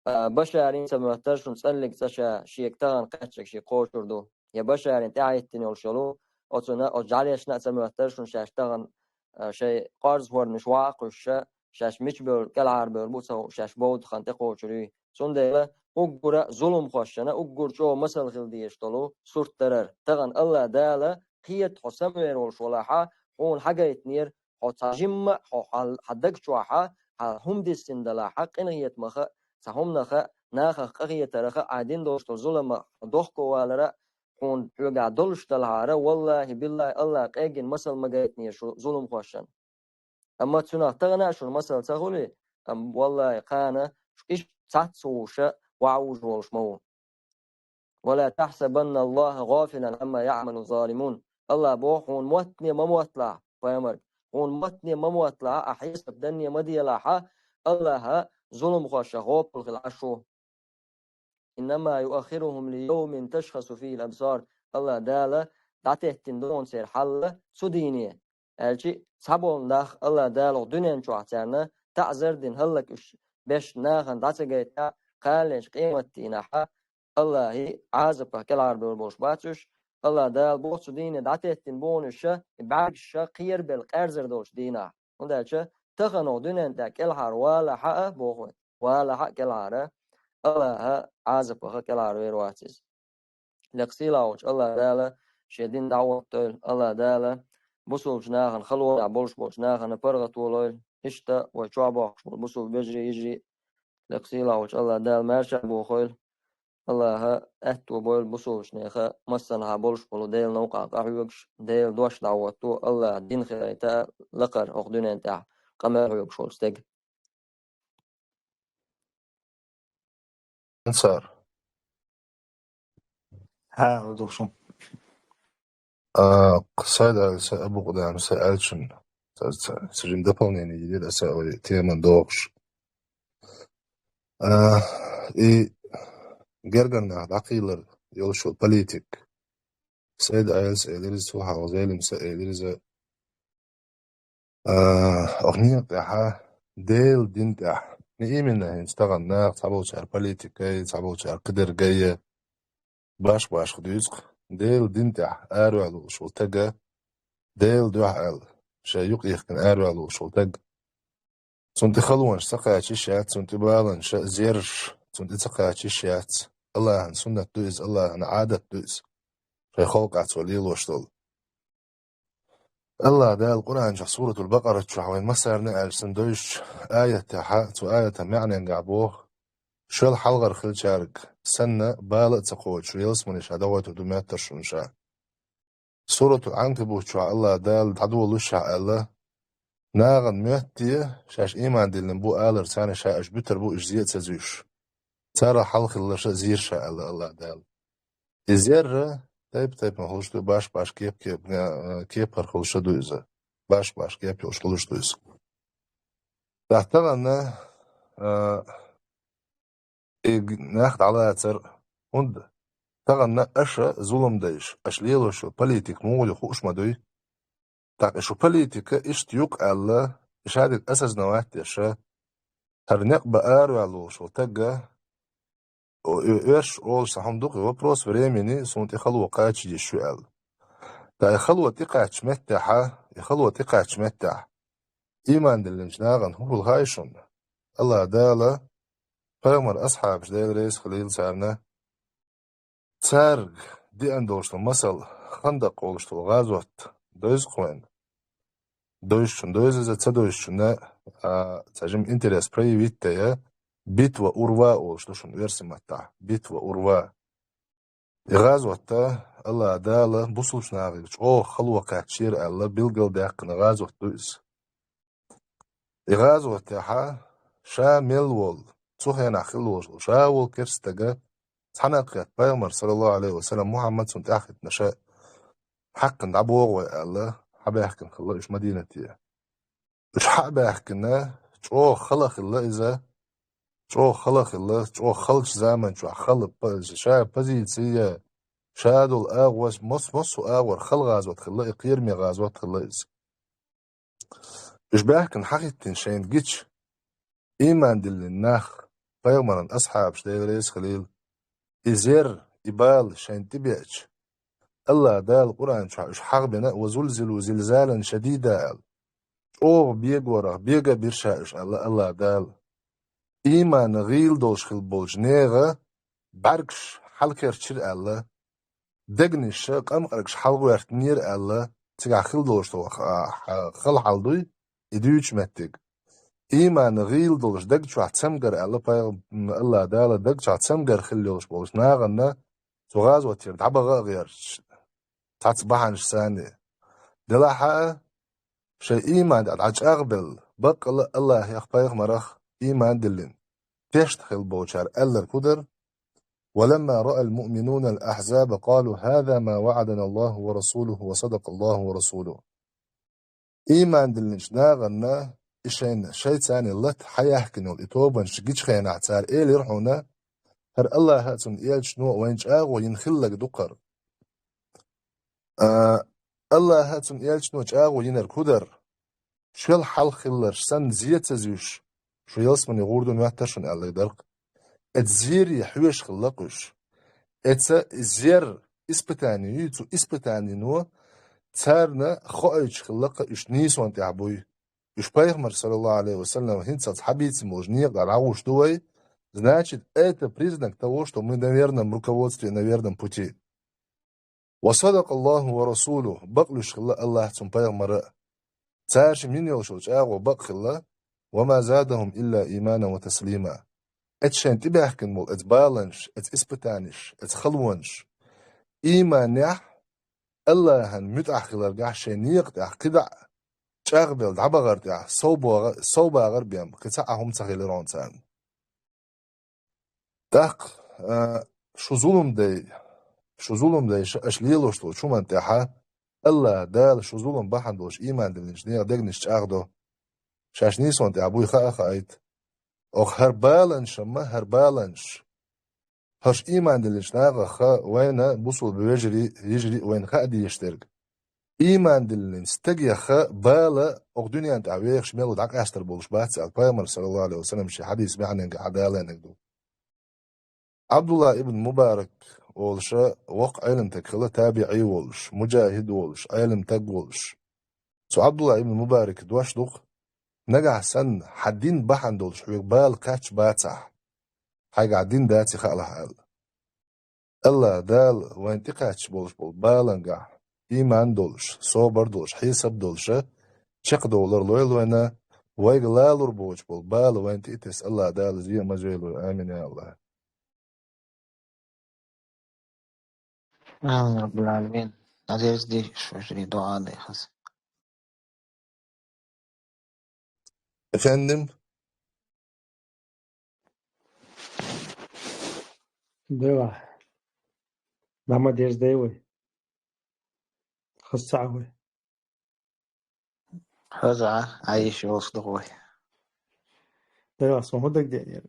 а, Башарин ца моьттар шуна цӀанлиг цӀа ша шега тахана кхаьчнарг шега кхочур ду. Я Башарин тӀаьхьахӀиттина йолуш йолу, оцунна, оцу жӀаьлешна а ца моьттар шуна шаьш тахана, а, шайн къорзахорнаш ваха а кхуьссуша, шаьш мича бевлла, кӀелхьарбевлла бу а ца хууш, шаьш бовдахана тӀекхочур юй. Цундела уггара зуламхошшана, уггара чӀогӀа масал хила дезаш долу сурт дарар. Тахана Алла Дала кхета хьо самавер волуш валахьа, хьуна хьагайтинера, хьо цхьа жимма, хьо хьан, хьан даг чохьа, хьан хӀума диссина далахьа, къинхетамаха, цхьа хӀуманаха, нахах къахетараха, Ӏай дин долуш долу зулама хьо дохковалара, хьуна хьоьгахь долуш далахьара, валлахи, биллахи, Алла къегина масал ма гайтинера шу зуламхошшана. Амма цунах тахана а шуна масал ца хуьлий, амма, валлахи, кхана шу иштта цхьацца вуша ваха вужу волуш ма ву. «Ва ла тахсабанна Аллаха гӀафилан амма яъмалу залимун». Алла боху, хьуна моттане ма мотталахь, пайхамар, хьуна моттане ма мотталахь, а хьесап данне ма делахьа, Аллаха зуламхошах гӀопал хила Ӏаш ву. «Иннама юаххирухум ли йовмин ташхасу фихил абсар». Алла Дала дӀатеттина ду хьуна церан хьал цу дийне. Аьлчи цхьаболу нах Алла Дала хӀокху дуьнен чохь царна таӀзар дина хӀаллак уьш беш нахана дӀа ца гайтахь, кханаллинчу къематдийнахьа Аллахьи Ӏазапах кӀелхьарбевр болуш бац уьш. Алла Дала боху цу дийне дӀатеттина бу хьуна уьш, и бӀаьргаш кхерабелла къаьрзар долчу дийнахь. ХӀунда аьлча тахана хӀокху дуьнен тӀехь кӀелхьара валахьа а, боху вай, валахьа а кӀелхьара, Аллаха Ӏазапаха кӀелхьарвер вац иза. Лекха сийлахь волчу Алла Дала шен дин дӀахӀоттойла, Алла Дала бусулбачу нахана, халонехь болуш болчу нахана паргӀат волойла, иштта вай чохь бохкуш болу бусулба вежарий, йижарий, лекха сийлахь волчу Алла Дала маьрша а бохойла. Аллаха аьтто бойла бусулбачу нехан массанхьа болуш болу Делан новкъахь къахьоьгуш, Делан дош дӀахӀотто, Аллахан дин хилийта лакхара хӀокху дуьнен тӀехь къамел хьоьгуш волу стеган. Цара. ХӀа, духу. А, Сайд-Ӏелас а, Абу Къудамас а аьллачунна, ца, ца, ца жима дополнение йира аса вай тема дохуш. А, и гергара нах дӀакхийлар йолуш йолу политик. Сайд-Ӏелас а элира иза, цул хьалха Зелимас а элира иза. А, оха некъа тӀехьа Делан дин тӀехь. Не именно хӀинца тахана наха цхьаболчара политикай, цхьаболчара кхидерг а, башха-башха дуьйцу-кх. Делан дин тӀехь араваьлла волуш волу стага, Делан дуьхьа аьлла, шайн юкъ йихкина араваьлла волуш волу стаг. Цунна тӀе халонаш ца кхача йиш яц, цунна тӀе баланаш а, зерраш, цунна тӀе ца кхача йиш яц. Аллахьан суннат ду иза, Аллахьан Ӏадат ду иза. Шайн халкъахь цо лелош долу. Аллах Дала Къуръан чохь Суратул Бакъарат чохь вайн массарна а аьлча санна девзачу аятехь, цу аятан маьӀненгахь боху: «Шел хьалхара хиллачаьрга санна, бала а ца кхочуш, ялсамане ша дӀагӀойтур ду моьттура шуна ша». Суратул Ӏанкабут чохь Аллах Дала дӀадолуш ша аьлла: «Нахана моьтту те, шаьш ийман диллина бу алар, царна ша уьш буьтур бу, уьш зе а ца зуьйш. Царах хьалха хилларш а зийра ша», аьлла Аллах Дала. И зерра тайп-тайпана хуьлуш ду, баш-баш кеп-кеп-, а, кепара хуьлуш ду иза. Баш-баш кеп йолуш хуьлуш ду иза. ТӀаккха тахана, а, и г-, нах дӀалацар, хӀунда? Тахана аша зулам дайш, аша лелош йолу политика муха ю хууш ма дуй. ТӀаккха и шу политика иштта ю-кх аьлла, и шадерг осознавать деш, хӀара некъ бан араваьлла волуш волу стаг, о, и оьрсаша олуш цхьа хӀума ду-кх, и вопрос времени, суна тӀе хало кхача йиш ю аьлла. ТӀаккха и хало тӀекхачча меттехь, и хало тӀекхачча меттехь, ийман диллинчу нахана хӀун хуьлу хаьий шуна? Аллах Дала, пайхамар асхьабаш, Дела реза хуьлийла царна, цаьрга деана долуш долу масал, Хандакъ олуш долу гӀазот, девза-кх вайна. Девзачунна девза иза, ца девзачунна, а, цхьа жима интерес проявить деш, битва Урва олуш ду шуна оьрсийн маттахь. Битва Урва. И гӀазот Аллах Дала бусулбачу нахе чӀогӀа хало кхаьчнера аьлла, билгалдаьккхина гӀазот ду иза. И гӀазотехь ша мел волу, цу хенахь хилла волуш волу ша волу керста стаг, цхьаьна а кхетта, пайхамар, саллаллаху Ӏалайхи ва саллам, Мухьаммад, цунна тӀаьхьахӀиттинарш хьаькхна дӀабогӀу вай аьлла, хьабаьхкина хилла уьш Мадинате. Уьш хьа а баьхкина, чӀогӀа хала хилла иза, чӀогӀа хала хилла, чӀогӀа халчу заман чохь хала па-, ша позици, ша долу агӀо, мас-, массо а агӀор хала гӀазот хилла, и кхераме гӀазот хилла иза. Уьш баьхкина хьахӀиттина шайна гича, ийман диллина нах, пайхамаран асхьабаш, Дела реза хуьлийла, и зер, и бала шайна тӀебеача, Аллах Дала Къуръан чохь уьш хьагӀбина: «Ва зулзилу зилзалан шадида», аьлла. ЧӀогӀа бегорах бега а бира ша уьш, аьлла Аллах Дала. Ийман гӀийла долуш хилла болчу нехан бӀаьргаш хьалакерчира аьлла, дегнаш, къамкъаргаш хьалагӀоьртинера аьлла, цигахь хилла долуш долу ха-, ха-, хала хьал дуй, и дуьйцучу меттиг. Ийман гӀийла долуш даг чохь цамгар аьлла, пайхам-, Аллах Дала даг чохь цамгар хилла йолуш болчу нахана цу гӀазотера дӀабаха а гӀерташ, цхьацца бахьанаш санна. Делахь а, шайн ийман тӀехь дӀачӀагӀбелла, баккъалла Аллахех, пайхамарах ийман диллина, тешна хилла болчара аьлларг хӀун дара: «ولما رأى المؤمنون الأحزاب قالوا هذا ما وعدنا الله ورسوله وصدق الله ورسوله». Ийман диллинчу нахана и шайна, шайца царна лата хьаяьхкина йолу и тобанаш гичу хенахь, цара элира хьуна: «ХӀара Аллаха а, цуьнан элчано а вайна чӀагӀо йина хилларг ду-кх хӀара». А, Аллаха а, цуьнан элчано а чӀагӀо йинарг хӀун дара? Шел хьалха хилларш санна зе ца зуьйш, шу ялсамане гӀур ду моьттура шуна аьлларг дара-кх. Эцу зере хьоьжуш хилла-кх уьш. Эцу зер испытание ю, цу испытанино царна хоуьйтуш хилла-кх уьш нийсонан тӀехь буй. Уьш пайхамар, саллаллаху Ӏалайхи ва саллам, хӀинцалц хьабийцина болчу некъа тӀехь дӀагӀуш ду вай, значит, это признак того, что мы на верном руководстве, на верном пути. «Ва садакъаллаху ва расулуху», бакълуьйш хилла Аллах, цуьнан пайхамар а. Цара шимма йина йолуш йолу чӀагӀо бакъ хилла: «Ва ма задахум илла ийманан ва таслима». эцу шайн тӀебаьхкина болу эцу баланаш, эцу испытанеш, эцу халонаш, ийманехь, Аллахьан муьтӀахь хиларгахь шайн некъа тӀехь кхидӀа а чӀагӀбелла дӀабахар тӀехь, сов богӀа-, сов багӀар бен, кхин цхьа а хӀума ца хилира хьуна царна. ТӀаккха, а, шу зулам дай, шу зулам дай ша аша лелош долчу хӀуманна тӀехьа, Аллах Дала шу зулам бахьана долуш ийман диллинчу нехан дегнаш чӀагӀдо. Шаьш нийсонан тӀехь буй хаа а хаийта. Оха хӀара баланаш ма, хӀара баланаш. ХӀорш ийман диллинчу нахаха вайна, бусулба вежарий, йижарий а вайна хаа дезаш дерг. Ийман диллинчу стагеха бала оха дуьнен тӀехь вехаш мел дӀакъаьстар болуш бац аьлла, Пайхамар, саллаллаху алейхи ва саллям, шен хьадис баьхьненгахь далайниг ду. Абдулла ибн Мубарак олуша воккха Ӏелам таг хила, табиӀий волуш, муджахид волуш, Ӏелам таг волуш. Цу Абдулла ибн Мубарак дош ду-кх: «Нагахь санна хьан дин бахьана долуш хьоьга бала кхаьчча бацахь, хьайгахь дин даций хаалахь», – аьлла. Аллах Дала вайн тӀекхаьчча болуш болу балангахь, ийман долуш, собар долуш, хьесап долуша, чекхдовлар лойла вайна, вайга лалур боцуш болу бала вайн тӀе а тесна, Аллах Дала зен а ма зойла вай. Амин, я Аллах. Амин, Раббул Аламин. Надежда деш, вежарий, дуӀа дай хаза. Эфендим? Дела. Дама дездай вай. Хаза ца а вай. Хаза а, айиш йолуш ду вай. Дела, сон хӀун дагадеанера?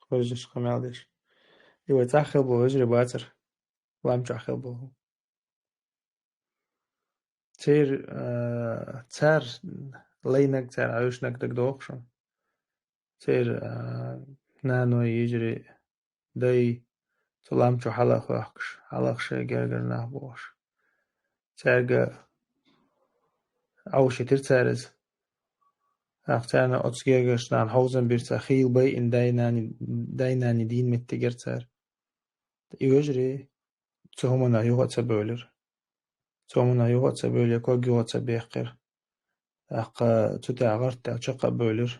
Хозаш къамел деш. И вай цӀахь хила болу вежарий бацара. Лам чохь хила болу. Церан, а, цара лайнарг, цара Ӏуьйшнарг дагадогӀу шуна. Церан, а, наной, йижарий, дай, цу лам чу хьала а хоьхкуш, хьалха шайн гергара нах бохуш. Цаьрга Ӏовшийтира цара иза. ТӀаккха царна оцу гергарчу нахана хьовзам бира цара, хийла байина дай-нани, дай-нани дийна меттигера цара. И вежарий, цу хӀуманах юха а ца бевлира. Цу хӀуманах юха а ца бевлира, ког юха а ца бехкира. ТӀаккха цу тӀехь гӀарт даьлла чекх а бевлира.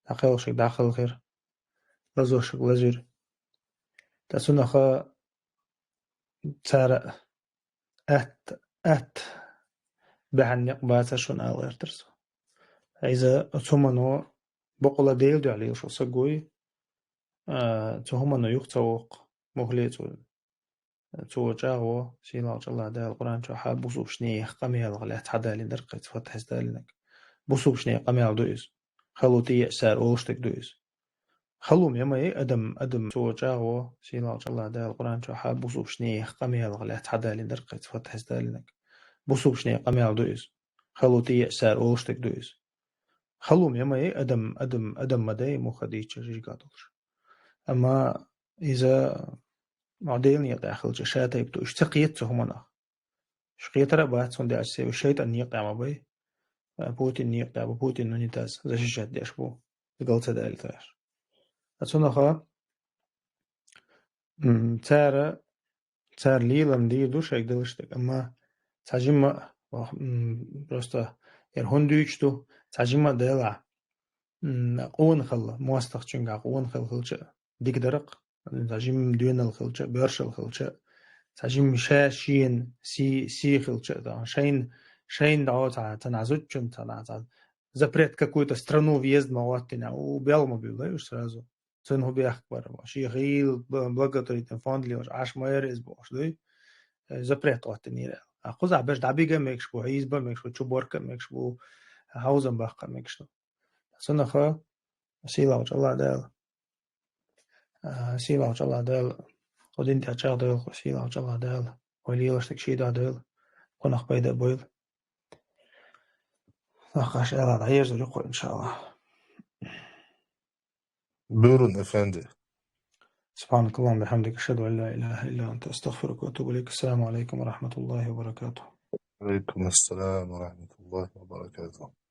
ДӀакхелхашка дӀакхелхира. Лазошка лазира. Ткъа цунах цара атта, атта баьхьна некъ бацара шуна ала гӀертара со. Иза оцу хӀумано бакъволу Делан дуьхьа лелаш волу саг вуй, а, цу хӀумано юха ца воккху, мухле цо. Цо чӀагӀо, сийлахьчу Аллах Дала Къуръан чохь бусулбачу нехан къамелах лаьцна хьадалийнарг, кхайца фатхьаца далийнарг. Бусулбачу нехан къамел ду иза. Хало тӀееъча цара олуш дерг ду иза. Халом я ма яй адам, адам цо чӀагӀо, сийлахьчу Аллах Дала Къуръан чохь бусулбачу нехан къамелах лаьцна хьадалийнарг, кхайца фатхьаца далийнарг. Бусулбачу нехан къамел ду иза. Хало тӀееъча цара олуш дерг ду иза. Халом я ма яй адам, адам, адам ма дай муха дийцча жижиг а долуш. Амма иза ма Делан некъа тӀехь хилча, ша тайпа ду, уьш ца кхета цу хӀуманах. Уьш кхетар а бац, хӀунда аьлча уьш шайтӀан некъа тӀехь ма бай. А, Путин некъа тӀехь бу, Путин унитаз защищать деш бу. Гал ца далийтараш. А цунах, м, цара, цара лелам дийр ду шайга далаш дерг, амма цхьа жимма, м, просто яра хӀунда дуьйцуш ду, цхьа жимма а делахь, м, къона хилла, мостагӀчуьнгахь къона хилла хилча а, дика дара-кх, цхьа жимма доьналла хилча а, боьршалла хилча а, цхьа жимма ша шена сий, сий хилча а, тахана шайна, шайна дӀо цхьа, цхьана зудчун, цхьана цхьа запрет какую-то страну въезд ма гӀоттийна, у, бел ма буьллай уьш сразу. Цунна хӀун бехк бара бохуш, шен хийла б-, благотворительный фонд лелаш, Ӏаш ма яра иза бохуш, дуй? Э, запрет хӀоттийнера аьлла. А кхузахь берш дӀабига а мегаш бу, хьийзаба а мегаш бу, чуборка а мегаш бу, хьовзам баккха а мегаш ду. Цунах сийлахьчу Аллах Дала, а, сийлахьчу Аллах Дала, кху дин тӀехь чӀагӀдойла кху сийлахьчу Аллах Дала, вай лелаш дерг шийдахь дойла, кхунах пайда а бойла. Нах аша аьлла дӀаерзур ю кху, иншаллах. Буьйрун, эфенди. سبحانك اللهم وبحمدك، أشهد أن لا إله إلا أنت، أستغفرك وأتوب إليك. السلام عليكم ورحمة الله وبركاته. وعليكم السلام ورحمة الله وبركاته.